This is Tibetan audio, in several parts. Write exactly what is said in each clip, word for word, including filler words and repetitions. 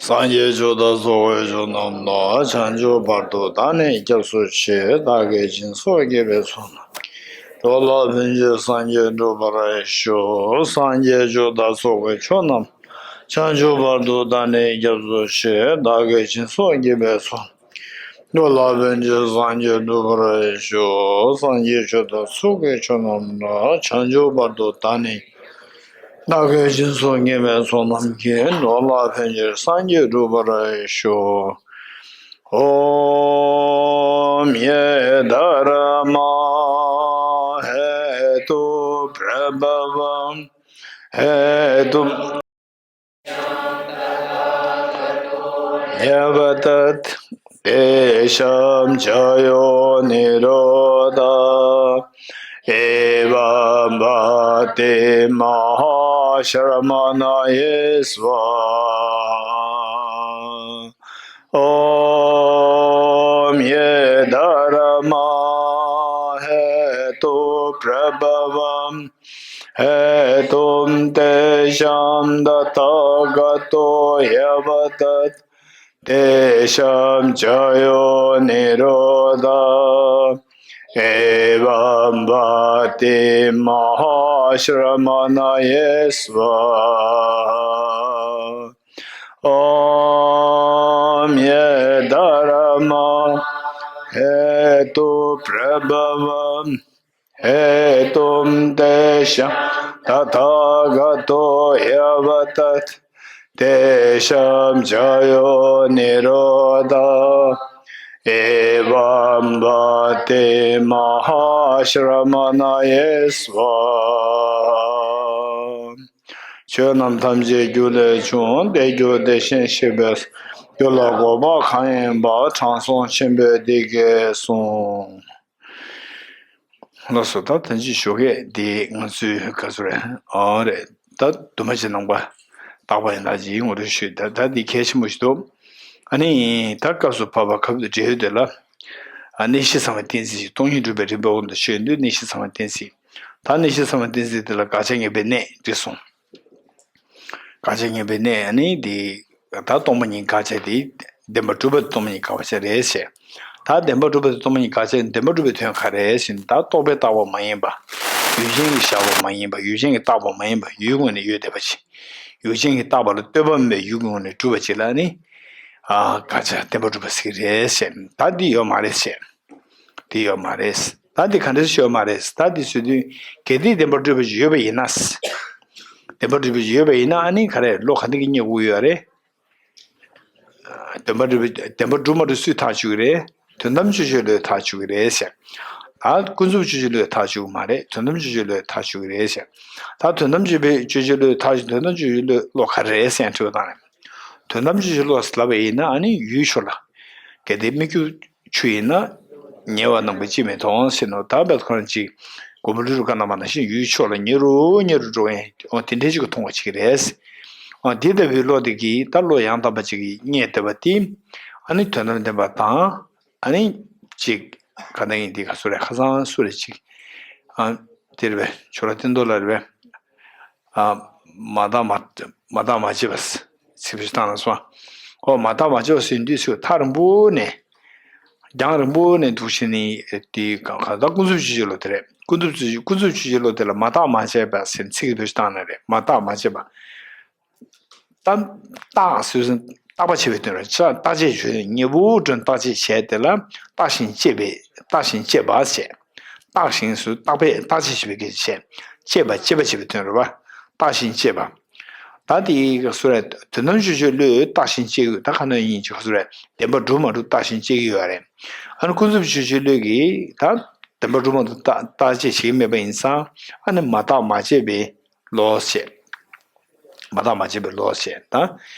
སངས་རྒྱས་ཆོས་དང་ཚོགས་ཀྱི་མཆོག་རྣམས་ལ། བྱང་ཆུབ་བར་དུ་བདག་ནི་སྐྱབས་སུ་མཆི། བདག་གིས་སྦྱིན་སོགས་བགྱིས་པའི་ཚོགས་རྣམས་ཀྱིས། འགྲོ་ལ་ཕན་ཕྱིར་སངས་རྒྱས་འགྲུབ་པར་ཤོག་སངས་རྒྱས་ཆོས་དང་ཚོགས་ཀྱི་མཆོག་རྣམས། བྱང་ཆུབ་བར་དུ་བདག་ནི་སྐྱབས་སུ་མཆི། བདག་གིས་སྦྱིན་སོགས་བགྱིས་པའི་ཚོགས། འགྲོ་ལ་ཕན་ཕྱིར་སངས་རྒྱས་འགྲུབ་པར་ཤོག་སངས་རྒྱས་ཆོས་དང་ཚོགས་ཀྱི་མཆོག་རྣམས་ལ། བྱང་ཆུབ་བར་དུ་བདག་ནི། བདག་གིས་སྦྱིན་སོགས་བགྱིས་པའི་ཚོགས་རྣམས་ཀྱིས། འགྲོ་ལ་ཕན་ཕྱིར་སངས་རྒྱས་འགྲུབ་པར་ཤོག་ཨོཾ་ཡེ་དྷརྨཱ་ཧེ་ཏུ་པྲ་བྷ་ཝ་ཧེ་ཏུ། ཡ་བ་ཏད། ཏེ་ཤཱམ་ཛ་ཡོ་ནི་རོ་དྷ། ཨེ་བམ་བ་ཏི་མ་ཧཱ་ཤྲ་མ་ཎ་ཡེ་སྭཱ་ཧཱ། ཨོཾ་ཡེ་དྷརྨཱ་ཧེ་ཏུ་པྲ་བྷ་ཝ་ཧེ་ཏུ། ཏེ་ཤཱམ་ཏ་ཐཱ་ག་ཏོ་ཡ་བ་ཏད། ཏེ་ཤཱམ་ཛ་ཡོ་ནི་རོ་དྷ། ཨེ་བམ་བ་ཏི་མ་ཧཱ་ཤྲ་མ་ཎ་ཡེ་སྭཱ་ཧཱ། ཨོཾ་ཡེ་དྷརྨཱ་ཧེ་ཏུ་པྲ་བྷ་ཝ་ཧེ་ཏུ། ཏེ་ཤཱམ་ཏ་ཐཱ་ག་ཏོ་ཡ་བ་ཏད། ཏེ་ཤཱམ་ཛ་ཡོ་ནི་རོ་དྷ། ཨེ་བམ་བ་ཏི་མ་ཧཱ་ཤྲ་མ་ཎ་ཡེ་སྭཱ་ཧཱ། ཆོས་རྣམས་ཐམས་ཅད་རྒྱུ་ལས་བྱུང་། དེ་རྒྱུ་དེ་བཞིན་གཤེགས་པས། རྒྱུ་ལ་དགོངས་པ་གང་ཡིན་པ། དྲང་སྲོང་ཆེན་པོས་འདི་སྐད་གསུངས། ལགས་སོ། ད་ཐེངས་གཅིག་ཞོགས་ཀས་འདི་ང་ཚོའི་ག་ཚོད་རེད། ཨོ་རེད། ད་དུ་མ་ཅི་ནང་པ་རྟག་པ་ཡིན་ད་ཅི་ངོ་སྤྲོད་ཞུས། ད་ད་འདི་གལ་ཆེན་པོ་ཞིག་འདུག་ཨ་ནི་ད་སྐབས་སུ་བབ་པ་སྐབས་དུ་འབྲེལ་ཡོད་དེ་ལ། ཨ་ནི་གནས་གཞི་ཚང་བའི་གཏན་ཚིགས། སྟོང་ཉིད་སྒྲུབ་པའི་རིམ་པ་འོག་ཏུ་ཞུས་འདུག་གནས་གཞི་ཚང་བའི་གཏན་ཚིགས། ད་གནས་གཞི་ཚང་བའི་གཏན་ཚིགས་དེ་ལ་དགག་བྱ་ངེས་པའི་གནས་འགྲིག་སོང་། དགག་བྱ་ངེས་པའི་གནས་ཨ་ནི་དེ། ད་སྟོང་པ་ཉིད་དགག་བྱ་དེ་བདེན་པར་གྲུབ་པ་དེ་སྟོང་པ་ཉིད་དགག་བྱ་རེད་ཟེར། ད་བདེན་པར་གྲུབ་པ་དེ་སྟོང་པ་ཉིད་དགག་བྱ་བདེན་པར་གྲུབ་པའི་དོན་ག་རེ་ཟེར་ན། ད་རྟོག་པས་བཏགས་པ་མ་ཡིན་པ། ཡུལ་ཅན་གྱིས་བཞག་པ་མ་ཡིན་པ། ཡུལ་ཅན་གྱིས་བཏགས་པ་མ་ཡིན་པ། ཡུལ་ངོས་ནས་ཡོད་བསྡད་པ་ཅིག་ཡུལ་ཅན་གྱིས་བཏགས་པ་ལ་ལྟོས་པ་མེད་པའི་ཡུལ་གྱི་ངོས་ནས་གྲུབ་པ་ཅིག་ལ་ནི། ཨ་དགག་བྱ་བདེན་པར་གྲུབ་པ་ཟེར་གྱི་རེད་ཟེར། ད་འདི་ཡོད་མ་རེད་ཟེར། དེ་ཡོད་མ་རེད། ད་འདི་ག་འདྲ་ཞིག་ཡོད་མ་རེད། ད་འདི་ཟེར་དུས་གལ་ཏེ་བདེན་པར་གྲུབ་པ་ཞིག་ཡོད་པ་ཡིན་ན། བདེན་པར་གྲུབ་པ་ཞིག་ཡོད་པ་ཡིན་ན་ཨ་ནི་ག་རེ་བློ་ག་འདྲ་གི་རྙེད་དགོས་ཡོད་རེད། བདེན་པར་གྲུབ་པ་བདེན་པར་གྲུབ་མ་གྲུབ་སུས་ཐག་གཅོད་ཀྱི་རེད། དོན་དམ་དཔྱོད་བྱེད་བློས་ཐག་གཅོད་ཀྱི་རེད་ཟེར། ད་ཀུན་རྫོབ་དཔྱོད་བྱེད་བློས་ཐག་གཅོད་ཀྱི་མ་རེད། དོན་དམ་དཔྱོད་བྱེད་བློས་ཐག་གཅོད་ཀྱི་རེད་ཟེར། ད་དོན་དམ་དཔྱོད་པའི་དཔྱོད་བྱེད་བློས་ཐག་གཅོད། དོན་དམ་དཔྱོད་བྱེད་བློས་བློ་ག་རེ་རེད་ཟེར་དྲི་བ་བཏང་ནས། དོན་དམ་དཔྱོད་བྱེད་བློ་ལབ་པ་ཡིན་ན་ཨ་ནི་ཡུལ་ཕྱོགས་ལ། གལ་ཏེ་སྨིག་རྒྱུ་ཆུ་ཡིན་ན། ཉེ་བར་སྣང་བས་ཅིས་མི་མཐོང་ཟེར་ནོ། ད་བད་ཁོ་རང་ཅིག་མགོན་པོ་ཀླུ་སྒྲུབ་བཀའ་གནང་བ་ནང་བཞིན་ཡུལ་ཕྱོགས་ལ་ཉེ་རུ་ཉེ་རུ་འགྲོ་མཁན་འོ་དེ་འདྲའི་ཅིག་གིས་མཐོང་བ་ཅིག་རེད། འོ་དེ་ལྟ་བུའི་བློ་དེ་གིས་ད་བློ་ཡང་དག་པ་ཅིག་གིས་རྙེད་བསྡད་པ་དེ། ཨ་ནི་དོན་དམ་བདེན་པ་དང་། ཨ་ནི་ཅིག་ག་འདྲ་ཡིན་དེ་ག་སུ་རེད། ཁ་སང་སུ་རེད་ཅིག་ཨ་དེ་རེད་པས། ཆོས་ར་བསྟན་རྡོར་ལགས་རེད་པས། ཨ་མ་བརྟགས་མ་མ་བརྟགས་མ་དཔྱད་པ་ཚིག་བེད་སྤྱོད་བཏང་ན་སོང་། ཨོ་མ་བརྟགས་མ་དཔྱད་པ་ཟེར་དུས་ཚོད་ཐག་རིང་པོ་ནས། རྒྱང་རིང་པོ་ནས་འདུག་བྱས་ནས་དེ་གང་གང་ལྟར་ཀུན་རྫོབ་དཔྱོད་བྱེད་བློ་དེ་རེད། ཀུན་རྫོབ་དཔྱོད་ཀུན་རྫོབ་དཔྱོད་བྱེད་བློ་དེ་ལ་མ་བརྟགས་མ་དཔྱད་པ་ཟེར་ཚིག་གི་བེད་སྤྱོད་བཏང་ན་རེད། མ་བརྟགས་མ་དཔྱད་པ། ད་བརྟགས་ཟེར་བརྟག་པ་བྱེད་པའི་དོན་རེད། བརྟག་དཔྱད་བྱེད་ཉེ་པོ་དྲན་བརྟག་དཔྱད་བྱས་དེ་ལ་བརྟགས་ཤིང་དཔྱད་པའི་བརྟགས་ཤིང་དཔྱད་པ་བྱས། བརྟགས་ཤིང་ཟེར་བརྟག་པས་བརྟག་དཔྱད་བྱེད་པའི་སྐད་ཆ་བྱས། དཔྱད་པ་དཔྱད་པ་བྱེད་པའི་དོན་རེད་པ། བརྟགས་ཤིང་དཔྱད་པ། ད་དེ་ག་སུ་རེད། དོན་དམ་དཔྱོད་བྱེད་བློས་བརྟགས་ཤིང་དཔྱད་ཀྱི་ཡོད། ད་ག་ནས་ཡིན་ཅིག་ག་སུ་རེད། བདེན་པར་གྲུབ་མ་གྲུབ་བརྟགས་ཤིང་དཔྱད་ཀྱི་ཡོད་རེད། ཨ་ནི་ཀུན་རྫོབ་དཔྱོད་བྱེད་བློས་ཀྱིས་ད་བདེན་པར་གྲུབ་མ་གྲུབ་བརྟག་བརྟག་དཔྱད་བྱེད་ཀྱི་མེད་པ་ཡིན་ཙང་ཨ་ནི་མ་བརྟགས་མ་དཔྱད་པའི་བློ་བྱས། མ་བརྟགས་མ་དཔྱད་པའི་བློ་བྱས་ད།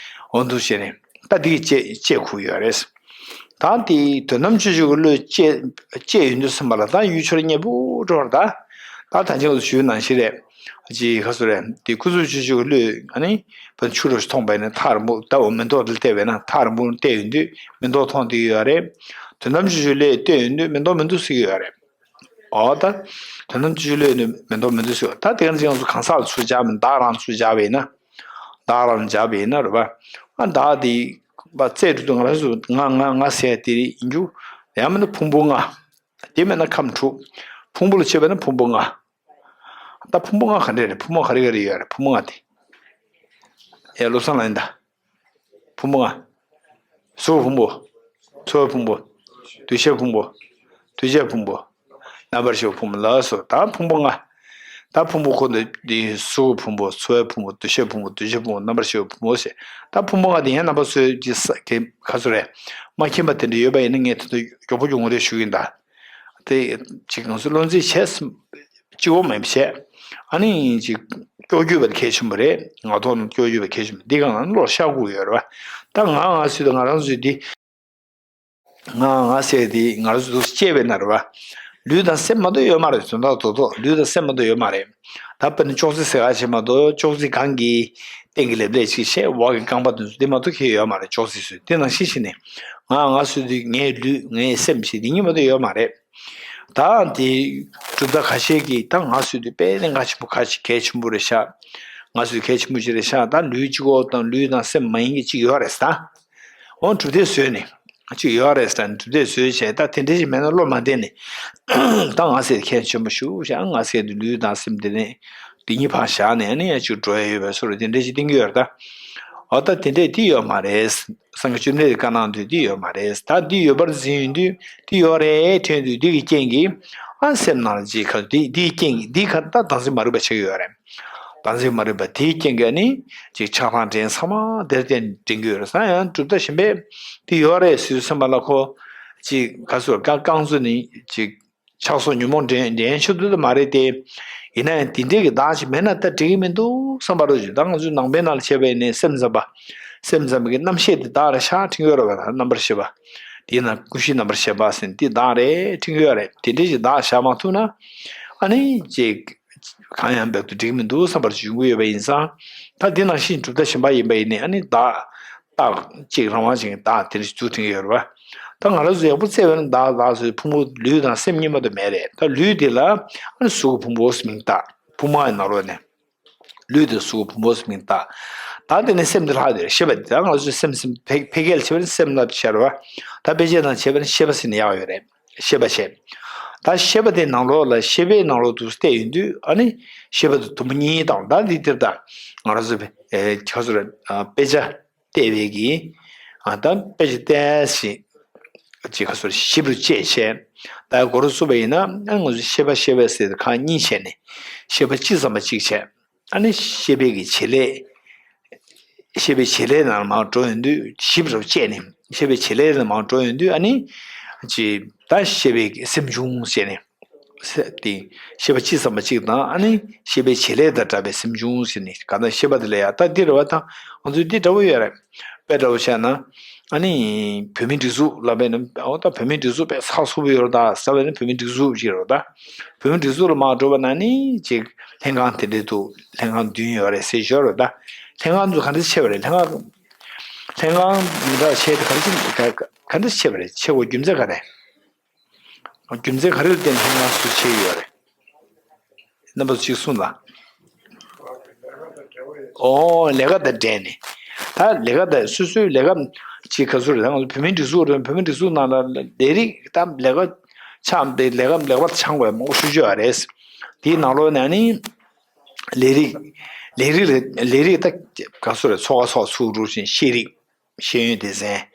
འོ་འདུག་བྱས་ནས་ད་འདི་གི་དཔྱད་དཔྱད་ཁུལ་ཡོད་རེད། ད་དེ་དོན་དམ་དཔྱོད་བྱེད་ཀྱི་བློས་དཔྱད་དཔྱད་ཡོང་དུས་ཙམ་པ་ལ་ད་ཡུལ་ཕྱོགས་ལ་ཉེ་པོ་འགྲོ་བར་ད། ད་ད་ཅི་ང་ཚོ་ཞུས་ནང་བཞིན་རེད། ཅི་ག་སུ་རེད། དེ་ཀུན་རྫོབ་དཔྱོད་བྱེད་ཀྱི་བློས་ཨ་ནི་བ་ཆུ་རུ་མཐོང་པ་ཡིན་ན་ཐག་རིང་པོ་ད་འོ་མེ་ཏོག་དེ་བལྟས་པས་ན་ཐག་རིང་པོ་བལྟས་ཡོང་དུས་མེ་ཏོག་མཐོང་བསྡད་ཡོད་རེད། དོན་དམ་དཔྱོད་བྱེད་བློས་བལྟས་ཡོང་དུས་མེ་ཏོག་མི་འདུག་ཟེར་གྱི་ཡོད་རེད། འོ་ད། དོན་དམ་དཔྱོད་བློས་ནི་མེ་ཏོག་མི་འདུག་ཟེར་བ། ད་དེ་ག་ནང་བཞིན་ང་ཚོ་གང་ཟག་ལ་ཚུར་སྦྱར་བ་ཡིན་ན་བདག་རང་ཚུར་སྦྱར་བ་ཡིན་ན། བདག་རང་སྦྱར་བ་ཡིན་ན་རེད་པ། ཨ་བདག་དེ་པ་རྩལ་དུ་ང་རང་ཚོ་ང་ང་ང་ཟེར་དེ་ཡིན་རྒྱུ། ཡང་མིན་ན་ཕུང་པོ་ལྔ། དེ་མིན་ན་ཁམས་དྲུག། ཕུང་པོ་ལ་བྱས་པ་ན་ཕུང་པོ་ལྔ། ད་ཕུང་པོ་ལྔ་ག་འདྲས་རེད། ཕུང་པོ་ག་རེ་ག་རེ་ཡོད་རེད། ཕུང་པོ་ལྔ་དེ། ཡ་བློ་བཟང་ལགས་ཡིན་ད། ཕུང་པོ་ལྔ། གཟུགས་ཕུང་པོ། ཚོར་བའི་ཕུང་པོ། འདུ་ཤེས་ཕུང་པོ། འདུ་བྱེད་ཕུང་པོ། རྣམ་པར་ཤེས་པའི་ཕུང་པོ་ལ་སོགས་ད་ཕུང་པོ་ལྔ། ད་ཕུང་པོ་ཁོ་ན་འདི་གཟུགས་ཕུང་པོ། ཚོར་བའི་ཕུང་པོ། འདུ་ཤེས་ཕུང་པོ། འདུ་བྱེད་ཕུང་པོ། རྣམ་པར་ཤེས་པའི་ཕུང་པོ་ཞེས། ད་ཕུང་པོ་ལྔ་དེ་ཡང་རྣམ་པ་ཚོས་ཀྱི་ས་གི་ག་ཚོད་རེད། མ་མཁྱེན་པ་དེ་འདྲ་ཡོད་པ་ཡིན་ན་ངས་ད་དུང་མགྱོགས་པོ་མགྱོགས་པོ་རེ་ཞུ་གི་ཡིན་ད། དེ་ཅིག་ང་ཚོ་བློ་འཛིན་བྱས་སྐྱིད་པོ་མེད་པ་བྱས། ཨ་ནི་ཅིག་སྐྱོ་རྒྱུ་བ་གལ་ཆེན་པོ་རེད། ང་ཐོག་ནས་སྐྱོ་རྒྱུ་བ་གལ་ཆེན་པོ། འདི་གང་ལ་བློར་ཤར་དགོས་ཡོད་རེད་བ། ད་ང་ང་སུས་ད་ང་རང་ཚོས་འདི། ང་ང་ཟེར་དེ་ང་རང་ཚོ་སྐྱེས་པའི་ན་རེད་བ། ལུས་དང་སེམས་མ་གཏོགས་ཡོད་མ་རེད། དོན་དག་རྡོག་རྡོག་ལུས་དང་སེམས་མ་གཏོགས་ཡོད་མ་རེད། ད་དཔེར་ན་ཅོག་ཙེ་ཟེར་ག་བྱེད་མ་གཏོགས་ཅོག་ཙེ་གང་གི་སྟེང་གི་ལེབ་ལེབ་ཅིག་བྱས། འོག་གི་རྐང་པ་དེ་ཚོ་དེ་མ་གཏོགས་ཁྱེར་ཡོད་མ་རེད། ཅོག་ཙེ་ཚོས་དེ་ནང་བཞིན་བྱས་ནས་ང་ང་ཟེར་དུས་ངའི་ལུས་ངའི་སེམས་ཞེས་དེ་གཉིས་མ་གཏོགས་ཡོད་མ་རེད། ད་དེ་གྲུབ་མཐའ་ཁ་ཤས་ཀྱིས་ད་ང་ཟེར་དུས་དཔེ་གནད་འགག་ཆེན་པོ་ཁ་ཅིག་གལ་ཆེན་པོ་རེད་ཤག་ང་ཟེར་དུས་གལ་ཆེན་པོ་ཅིག་རེད་ཤག་ད་ལུས་གཅིག་པོ་དང་ལུས་དང་སེམས་མ་ཡིན་གྱི་གཅིག་ཡོད་རེད་ད། འོ་གྲུབ་མཐས་བཟོས་ནས་གཅིག་ཡོད་རེད་ཟེར། གྲུབ་མཐས་བཟོས་བྱས་ད་དེ་འདྲ་ཞིག་མེད་ན་བློ་མ་བདེ་ནས། ད་ང་ཟེར་གལ་ཆེན་པོ་ཞུ་བྱས། ང་ཟེར་དུས་ལུས་དང་སེམས་དེ་ནས་དེ་གཉིས་ཕར་བཞག་ནས་ཨ་ནི་ཡང་ཅིག་འགྲོ་ཡ་ཡོད་པའི་བཟོ་འདྲ་དེ་འདྲ་ཞིག་བསྟན་གྱི་ཡོད་རེད་ད། འོ་ད་དེ་འདྲས་དེ་ཡོད་མ་རེད། སངས་རྒྱས་བཅོམ་ལྡན་འདས་བཀའ་གནང་དུས་དེ་ཡོད་མ་རེད། ད་དེ་ཡོད་པར་འཛིན་ཡོང་དུས་དེ་ཡོད་རེད་དྲན་དུས་དེ་གི་རྐྱེན་གྱིས་ཨ་སེམས་ནང་ལ་ཅིག་ག་དེ་དེའི་རྐྱེན་གྱིས་དེ་ག་ད་བདག་འཛིན་མ་རིག་པ་ཆགས་ཀྱི་ཡོད་རེད། བདག་འཛིན་མ་རིག་པ་དེའི་རྐྱེན་གྱིས་ནི་ཅིག་ཆགས་སྡང་དྲན་ཚང་མ་དེར་བརྟེན་དྲན་གྱི་ཡོད་རེད། ས་ཡང་གྲུབ་མཐའ་གཞན་པས་དེ་ཡོད་རེད་ཟེར་སེམས་པ་ལ་ཁོ་ཅིག་ག་ཚོད་རྐང་རྐང་ཚོད་ནི་ཅིག་ཆགས་སོགས་ཉོན་མོངས་འདྲེན་འདྲེན་ཆོག་དུས་དུ་མ་རེད་དེ། ཡིན་ན་ཡང་དེ་འདྲས་ཀྱི་བདག་ཅིག་མེད་ན་ད་འགྲིག་གི་མི་འདུག་བསམ་པ་རུ་ཞིག་ད་ང་ཚོའི་ནང་པའི་ནང་ལ་བྱས་པ་ཡིན་ནའི་སེམས་ཙམ་པ། སེམས་ཙམ་པ་གི་རྣམ་ཤེས་དེ་བདག་རེད་ཤག་དྲན་གྱི་ཡོད་རེད་བ། ད་རྣམ་པར་ཤེས་པ། དེས་ན་ཀུན་གཞི་རྣམ་པར་ཤེས་པ་ཟེར་ནས་དེ་བདག་རེད་དྲན་གྱི་ཡོད་རེད། དེ་འདྲས་ཀྱི་བདག་བཞག་མ་ཐུབ་ན། ཨ་ནི་ཅིག་གང་ཡང་འབད་དུ་འགྲིག་མི་འདུག་བསམ་པར་ཅིག་ཡོང་གི་ཡོད་པ་ཡིན་ཙང་། ད་དེ་ནང་བཞིན་གྲུབ་མཐའ་གཞན་པ་ཡིན་པ་ཡིན་ནའི་ཨ་ནི་བདག་རྟག་ཅིག་རང་དབང་ཅན་གྱི་བདག་དེ་འདྲ་ཞིག་འདུག་དྲན་གྱི་ཡོད་རེད་བ། ད་ང་རང་ཚོ་ཡག་པོ་བཙལ་བ་ན་བདག་བདག་ཟེར་ཕུང་པོ་ལུས་དང་སེམས་གཉིས་མ་གཏོགས་མེད་རེད། ད་ལུས་དེ་ལ་ཨ་ནི་གཟུགས་ཀྱི་ཕུང་པོ་ཟེར་མིང་བཏགས། ཕུང་པོ་ལྔ་ཡི་ནང་ལོགས་ནས་ལུས་དེ་གཟུགས་ཀྱི་ཕུང་པོ་ཟེར་མིང་བཏགས། ད་དེ་ནས་སེམས་དེ་ལྷག་དེ་རེད། ཤེས་པ་དེ་ད་ང་ཚོའི་སེམས་སེམས་ཕལ་ཕལ་སྐད་ལ་བྱས་པ་ནི་སེམས་ལ་བྱ་རེད་བ། ད་དཔེ་ཆའི་ནང་བྱས་པ་ནི་ཤེས་པ་ཟེར་ནས་ཡག་ཡོད་རེད། ཤེས་པ་བྱས། ད་ཤེས་པ་དེ་ནང་ལོགས་ལ་ཤེས་པའི་ནང་ལོགས་དུ་བལྟས་ཡོང་དུས་ཨ་ནི་ཤེས་པ་དེ་དུམ་བུ་གཉིས་དང་ད་འདི་དེར་ད་ང་རང་ཚོ་ཨེ་ཁ་སོ་རེད། དཔེ་ཆ་བལྟས་པའི་གི་ཨ་ད་དཔེ་ཆ་བལྟས་ཤིང་ཅིག་ཁ་སོ་རེད་ཞིབ་རུ་དཔྱད་བྱས། ད་མགོ་རུ་བཙུགས་པ་ཡིན་ན་ཨ་ང་ཚོ་ཤེས་པ་ཤེས་པ་ཟེར་ཏེ་ཁག་གཉིས་བྱས་ནས་ཤེས་པ་ཅི་ཙམ་པ་གཅིག་བྱས། ཨ་ནི་ཤེས་པའི་གི་བྱེད་ལས། ཤེས་པའི་བྱེད་ལས་ནང་མར་འགྲོ་ཡོང་དུས་ཞིབ་རུ་དཔྱད་ནས་ཤེས་པའི་བྱེད་ལས་ནང་མར་འགྲོ་ཡོང་དུས་ཨ་ནི་ཅི་ད་ཤེས་པའི་གི་སེམས་བྱུང་ཟེར་ནས་ས་དེ་ཤེས་པ་ཅི་ཙམ་པ་གཅིག་དང་ཨ་ནི་ཤེས་པའི་བྱེད་ལས་དང་འདྲ་བའི་སེམས་བྱུང་ཟེར་ནས་གང་ལྟར་ཤེས་པ་དེ་ལ་ཡང་ད་འདི་རེད་བ། ད་ང་ཚོས་འདི་འདྲ་བོ་ཡོད་རེད། དཔེ་འདྲ་བོ་བཤད་ན་ཨ་ནི་བོད་མིའི་སྒྲིག་འཛུགས་ལབ་པས་ན་འོ་ད་བོད་མིའི་སྒྲིག་འཛུགས་དཔེ་ཚགས་ཚུད་པོ་ཡོད་རེད། ད་ཟེར་བས་ན་བོད་མིའི་སྒྲིག་འཛུགས་ཅིག་རེད་བ། ད་བོད་མིའི་སྒྲིག་འཛུགས་ལ་མར་འགྲོ་བ་ན་ནི་ཅིག་ལྷན་ཁང་དེ་འདྲས་འདུག་ལྷན་ཁང་བདུན་ཡོད་རེད་ཟེར་ཞོར་རེད། ད་ལྷན་ཁང་དུ་ག་འདྲས་ཆེ་བ་རེད། ལྷན་ཁང་ལྷན་ཁང་མི་འདྲ་བ་ཆེ་དེ་ག་འདྲས་ཆེ་ག་ག་འདྲས་ཆེ་བ་རེད། ཆེ་བ་རྒྱུ་མཚན་ག་རེ། རྒྱུ་མཚན་ག་རེ་ལ་བརྟེན་ལྷན་ཁང་སུ་ཆེ་ཡོད་རེད། རྣམ་པ་ཚོ་གཅིག་གསུངས་དང་། ཨོ་ལས་ཀ་དང་འབྲེལ་ནས། ད་ལས་ཀ་དང་སོ་སོའི་ལས་ཀ་ཅིག་ག་ཚོད་རེད། ད་ང་ཚོ་བོད་མིའི་སྒྲིག་འཛུགས་རེད། བོད་མིའི་སྒྲིག་འཛུགས་ནང་ལ་ལས་རིགས་ད་ལས་ཀ་ཆགས་པའི་ལས་ཀ་ལས་ཀ་ཆགས་དགོས་མང་པོ་ཞུ་རྒྱུ་ཡོད་རེད། དེའི་ནང་ལོགས་ནས་ནི་ལས་རིགས་ལས་རིགས་ལས་རིགས་ད་ག་ཚོད་རེད། ཚོགས་ཁ་ཚོགས་ཚུགས་རུ་ཞིང་ཤེས་རིག་ཤེས་ཡོན་སྡེ་ཚན།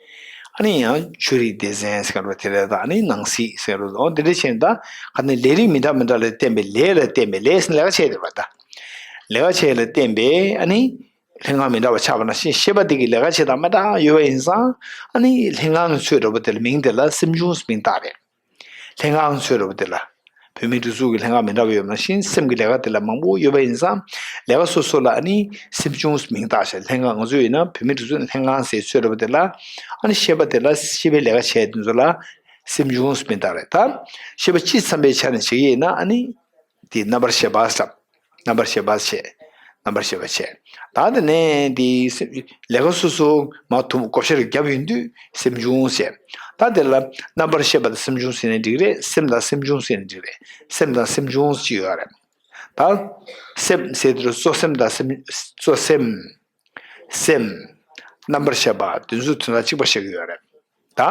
ཨ་ནི་ཡང་ཆོས་རིག་སྡེ་ཚན་ཟེར་བ་དེ་རེད། ད་ཨ་ནི་ནང་སྲིད་ཟེར་བ་འོ་དེ་འདྲ་བྱས་ནས་ད་ག་ནས་ལས་རིགས་མི་འདྲ་མི་འདྲ་ལ་བརྟེན་པའི་ལས་ལ་བརྟེན་པའི་ལས་ཟེར་ལས་ཀ་བྱས་ཡོད་པ། ད་ལས་ཀ་བྱས་ལ་བརྟེན་པའི་ཨ་ནི་ལྷན་ཁང་མི་འདྲ་བ་ཆགས་པ་ནང་བཞིན་ཤེས་པ་དེ་གི་ལས་ཀ་བྱེད་སྟངས་མི་འདྲ་ཡོད་པ་ཡིན་ཙང་ཨ་ནི་ལྷན་ཁང་གི་ཚོད་འདྲ་པོ་དེ་ལ་མིང་དེ་ལ་སེམས་བྱུང་མིང་བཏགས་རེད། ལྷན་ཁང་ཚོས་རོབ་དེ་ལ། བོད་མིའི་སྒྲིག་འཛུགས་ཀྱི་ལྷན་ཁང་མི་འདྲ་བ་ཡོད་པ་ནང་བཞིན་སེམས་ཀྱི་ལས་ཀ་དེ་ལ་མང་པོ་ཡོད་པ་ཡིན་ཙང་། ལས་ཀ་སོ་སོ་ལ་ཨ་ནི་སེམས་བྱུང་མིང་བཏགས་ཤག་ལྷན་ཁང་ང་ཚོ་ཡིན་ན་བོད་མིའི་སྒྲིག་འཛུགས་ནས་ལྷན་ཁང་ཟེར་ཚོས་རོབ་དེ་ལ། ཨ་ནི་ཤེས་པ་དེ་ལ་ཤེས་པའི་ལས་ཀ་བྱས་དེ་ཚོ་ལ་སེམས་བྱུང་མིང་བཏགས་རེད་ད། ཤེས་པ་ཅི་འཚམ་པའི་ཆ་ནས་བྱེད་ཀྱི་ཡིན་ན་ཨ་ནི། དེ་རྣམ་པར་ཤེས་པ་ཟེར། རྣམ་པར་ཤེས་པ་བྱས། རྣམ་པར་ཤེས་པ་བྱས། ད་དེ་ནས་དེ་སེམས་ལས་ཀ་སོ་སོ་མ་ཐུབ་བགོ་བཤའ་རེ་བརྒྱབ་ཡོང་དུས་སེམས་བྱུང་བྱས། ད་དེ་ལ་རྣམ་པར་ཤེས་པ་དང་སེམས་བྱུང་ཟེར་ནས་འགྲིག་རེད། སེམས་དང་སེམས་བྱུང་ཟེར་ནས་འགྲིག་རེད། སེམས་དང་སེམས་བྱུང་ཅིག་ཡོད་རེད། ད་སེམས་ཟེར་དུས་གཙོ་སེམས་དང་སེམས་གཙོ་སེམས། སེམས། རྣམ་པར་ཤེས་པ་དེ་ཚོ་དོན་དག་གཅིག་པ་བཤད་ཀྱི་ཡོད་རེད། ད་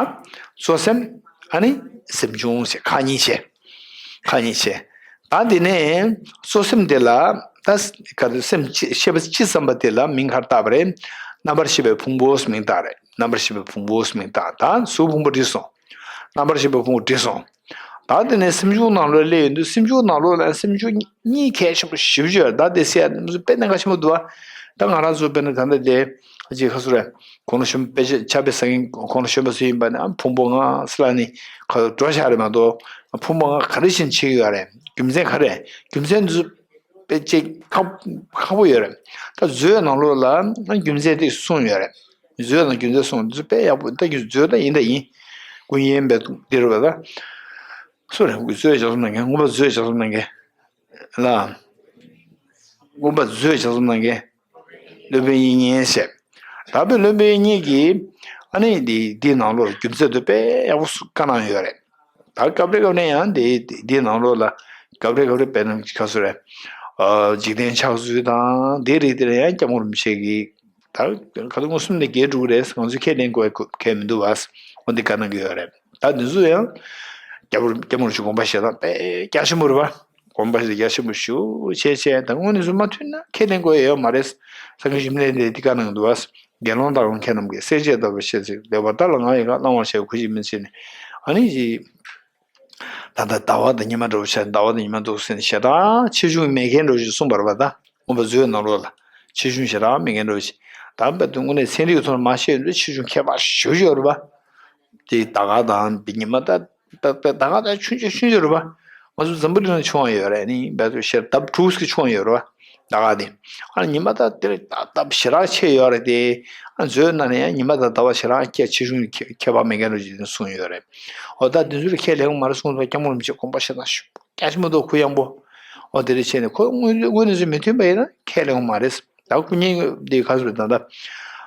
གཙོ་སེམས། ཨ་ནི་སེམས་བྱུང་ཞེས་ཁག་གཉིས་བྱས། ཁག་གཉིས་བྱས། ད་དེ་ནས་གཙོ་སེམས་དེ་ལ་ད་ག་དུས་སེམས་ཅི་ཤེས་པ་ཅི་བསམ་པ་དེ་ལ་མིང་ག་རེ་བཏགས་པ་རེད། རྣམ་པར་ཤེས་པའི་ཕུང་པོ་ཟེར་མིང་བཏགས་རེད། རྣམ་པར་ཤེས་པའི་ཕུང་པོ་ཟེར་མིང་བཏགས། ད་གཟུགས་ཕུང་པོ་འགྲིག་སོང་། རྣམ་པར་ཤེས་པའི་ཕུང་པོ་འགྲིག་སོང་། ད་དེ་ནས་སེམས་བྱུང་ནང་ལོགས་སླེབས་ཡོང་དུས་སེམས་བྱུང་ནང་ལོགས་ལ་སེམས་བྱུང་གཉིས་གལ་ཆེན་པོ་ཞེ་པོ་ཅིག་ཡོད་རེད། ད་དེ་སེ་ཡ་དེ་ཚོ་དཔེ་གནད་འགག་ཆེན་པོ་འདུག་བ། ད་ང་རང་ཚོ་དཔེར་ན་ད་ལྟ་དེ་ཅིག་ག་ཚོད་རེད། དགུང་ལོ་གཞོན་པ་དཔེ་ཆ་ཆ་དཔེ་ཟ་མཁན་དགུང་ལོ་གཞོན་པ་ཚོ་ཡིན་པ་ན་ཕུང་པོ་ལྔ་ཟེར་ལབ་ནས་ཁ་འགྲོ་བཞག་རེད་མ་གཏོགས། ཕུང་པོ་ལྔ་ག་རེ་བྱས་ནས་ཕྱེ་གི་ཡོད་རེད། རྒྱུ་མཚན་ག་རེ། རྒྱུ་མཚན་འདི་ཚོ་དཔེ་ཅིག་ཁག་ཁག་པོ་ཡོད་རེད། ད་མཛོད་ནང་ལོགས་ལ་རྒྱུ་མཚན་དེ་གསུངས་ཡོད་རེད། མཛོད་ནང་རྒྱུ་མཚན་གསུངས་འདི་ཚོ་དཔེ་ཡག་པོ། ད་རྒྱུ་མཛོད་ད་ཡིན་ད་ཡིན། ཀུན་ཡིན་པའི་འདི་རུ་བ་ད། སུ་རེད། མཛོད་ལྗགས་རྩོམ་གནང་མཁན། མངོན་པ་མཛོད་ལྗགས་རྩོམ་གནང་མཁན་ལ། མངོན་པ་མཛོད་ལྗགས་རྩོམ་གནང་མཁན། སློབ་དཔོན་དབྱིག་གཉེན་ཞེས། ད་དཔེ་སློབ་དཔོན་དབྱིག་གཉེན་གྱིས་ཨ་ནི་འདི་འདིའི་ནང་ལོགས་རྒྱུ་མཚན་དུ་དཔེ་ཡག་པོ་བཀའ་གནང་ཡོད་རེད། ད་སྐབས་རེ་སྐབས་རེ་ཡང་འདི་འདིའི་ནང་ལོགས་ལ་སྐབས་རེ་སྐབས་རེ་དཔེར་ན་ག་ཚོད་རེད། ཨ། འཇིག་རྟེན་ཆགས་ཚུལ་དང་འདི་རིགས་དེ་ལ་ཡང་སྐྱབས་མགོན་རིན་པོ་ཆེ་གིས། ད་ག་ཚོད་མངོན་སུམ་ནས་རྒྱས་འགྲོ་གི་རེད། ང་ཚོས་ཁས་ལེན་དགོས་ཁས་མི་འདུག་བ། འོ་འདི་བཀའ་གནང་གི་ཡོད་རེད། ད་འདི་ཚོ་ཡང་སྐྱབས་སྐྱབས་མགོན་རིན་པོ་ཆེ་དགོངས་པ་བཞེས་སྟངས་དཔེ་རྒྱ་ཆེན་པོ་རེད་བ། དགོངས་པ་རྒྱ་ཆེན་པོ་ཞེ་པོ་བྱས་བྱས། ད་དངོས་གནས་སུ་མ་མཐུན་ན་ཁས་ལེན་དགོས་ཡ་ཡོད་མ་རེད། སངས་རྒྱས་བཅོམ་ལྡན་འདས་འདི་བཀའ་གནང་གི་འདུག་བ། དགེ་སློང་དག་ཁྱེད་རྣམས་ཀྱིས། སྲས་བཅས་ལྟ་བུར་ཤེས་བྱས་ཏེ། བདེ་བར་བལྟ་ལ་ང་ཡི་བཀའ། བླང་བར་བྱ་བའི་ཁུར་གྱིས་མི་ཚིག་ནས། ཨ་ནི་ཅི། ད་ལྟ་ཟླ་བ་དང་ཉི་མ་འདྲ་བོ་ཆགས། ཟླ་བ་དང་ཉི་མ་འདུག་ཟེར་ནས་ཞེ་དྲག་ཆེ་ཆུང་མེད་མཁན་འདྲ་བོ་ཞིག་གསུངས་པ་རེད་བ། ད་མངོན་པ་མཛོད་ནང་ལོགས་ལ་ཆེ་ཆུང་ཞེ་དྲག་མེད་མཁན་འདྲ་བོ་ཞིག་ད་དཔེ་དོན་དངོས་གནས་ཚན་རིག་ཐོག་ནས་མ་བཤད་ཡོད་དུས་ཆེ་ཆུང་ཁྱད་པར་ཞེ་པོ་ཅིག་ཡོད་རེད་བ། དེ་ད་ག་དང་ཉི་མ་ད། ད་ད་ད་ག་ད་ཆུང་ཆུང་ཆུང་ཆུང་རེད་བ། ང་ཚོ་འཛམ་བུ་གླིང་ལ་ཆུང་བ་ཡོད་རེད། ནི་བས་ཤར་ལྡབ་དྲུག་ཙམ་ཆུང་བ་ཡོད་རེད་བ། ད་ག་དེ། ཨ་ནི་ཉི་མ་ད་དེ་ལ་ད་ལྡབ་ཞེ་དྲག་ཆེ་ཡོད་རེད་དེ། ཨ་མཛོད་ནང་ནས་ཡང་ཉི་མ་དང་ཟླ་བ་ཞེ་དྲག་ཁྱད་ཆེ་ཆུང་ཁྱད་ཁྱད་པར་མེད་མཁན་རེད་ཅེས་གསུངས་ཡོད་རེད། འོ་ད་དེ་ཚོ་ལ་ཁས་ལེན་དགོས་མ་རེད་གསུངས་སོང་། སྐྱབས་མགོན་རིན་པོ་ཆེ་དགོངས་པ་བཞེས་སྟངས་ཞེ་པོ་རྒྱ་ཆེན་པོ་འདུག་གུ་ཡངས་པོ། འོ་དེ་འདྲ་བྱས་ནས་ཁོ་དངོས་དངོས་གནས་སུ་མི་མཐུན་པ་ཡིན་ན་ཁས་ལེན་དགོས་མ་རེད། ད་སྐུ་ཉིད་འདི་ག་ཚོད་ད་ལྟ་སློབ་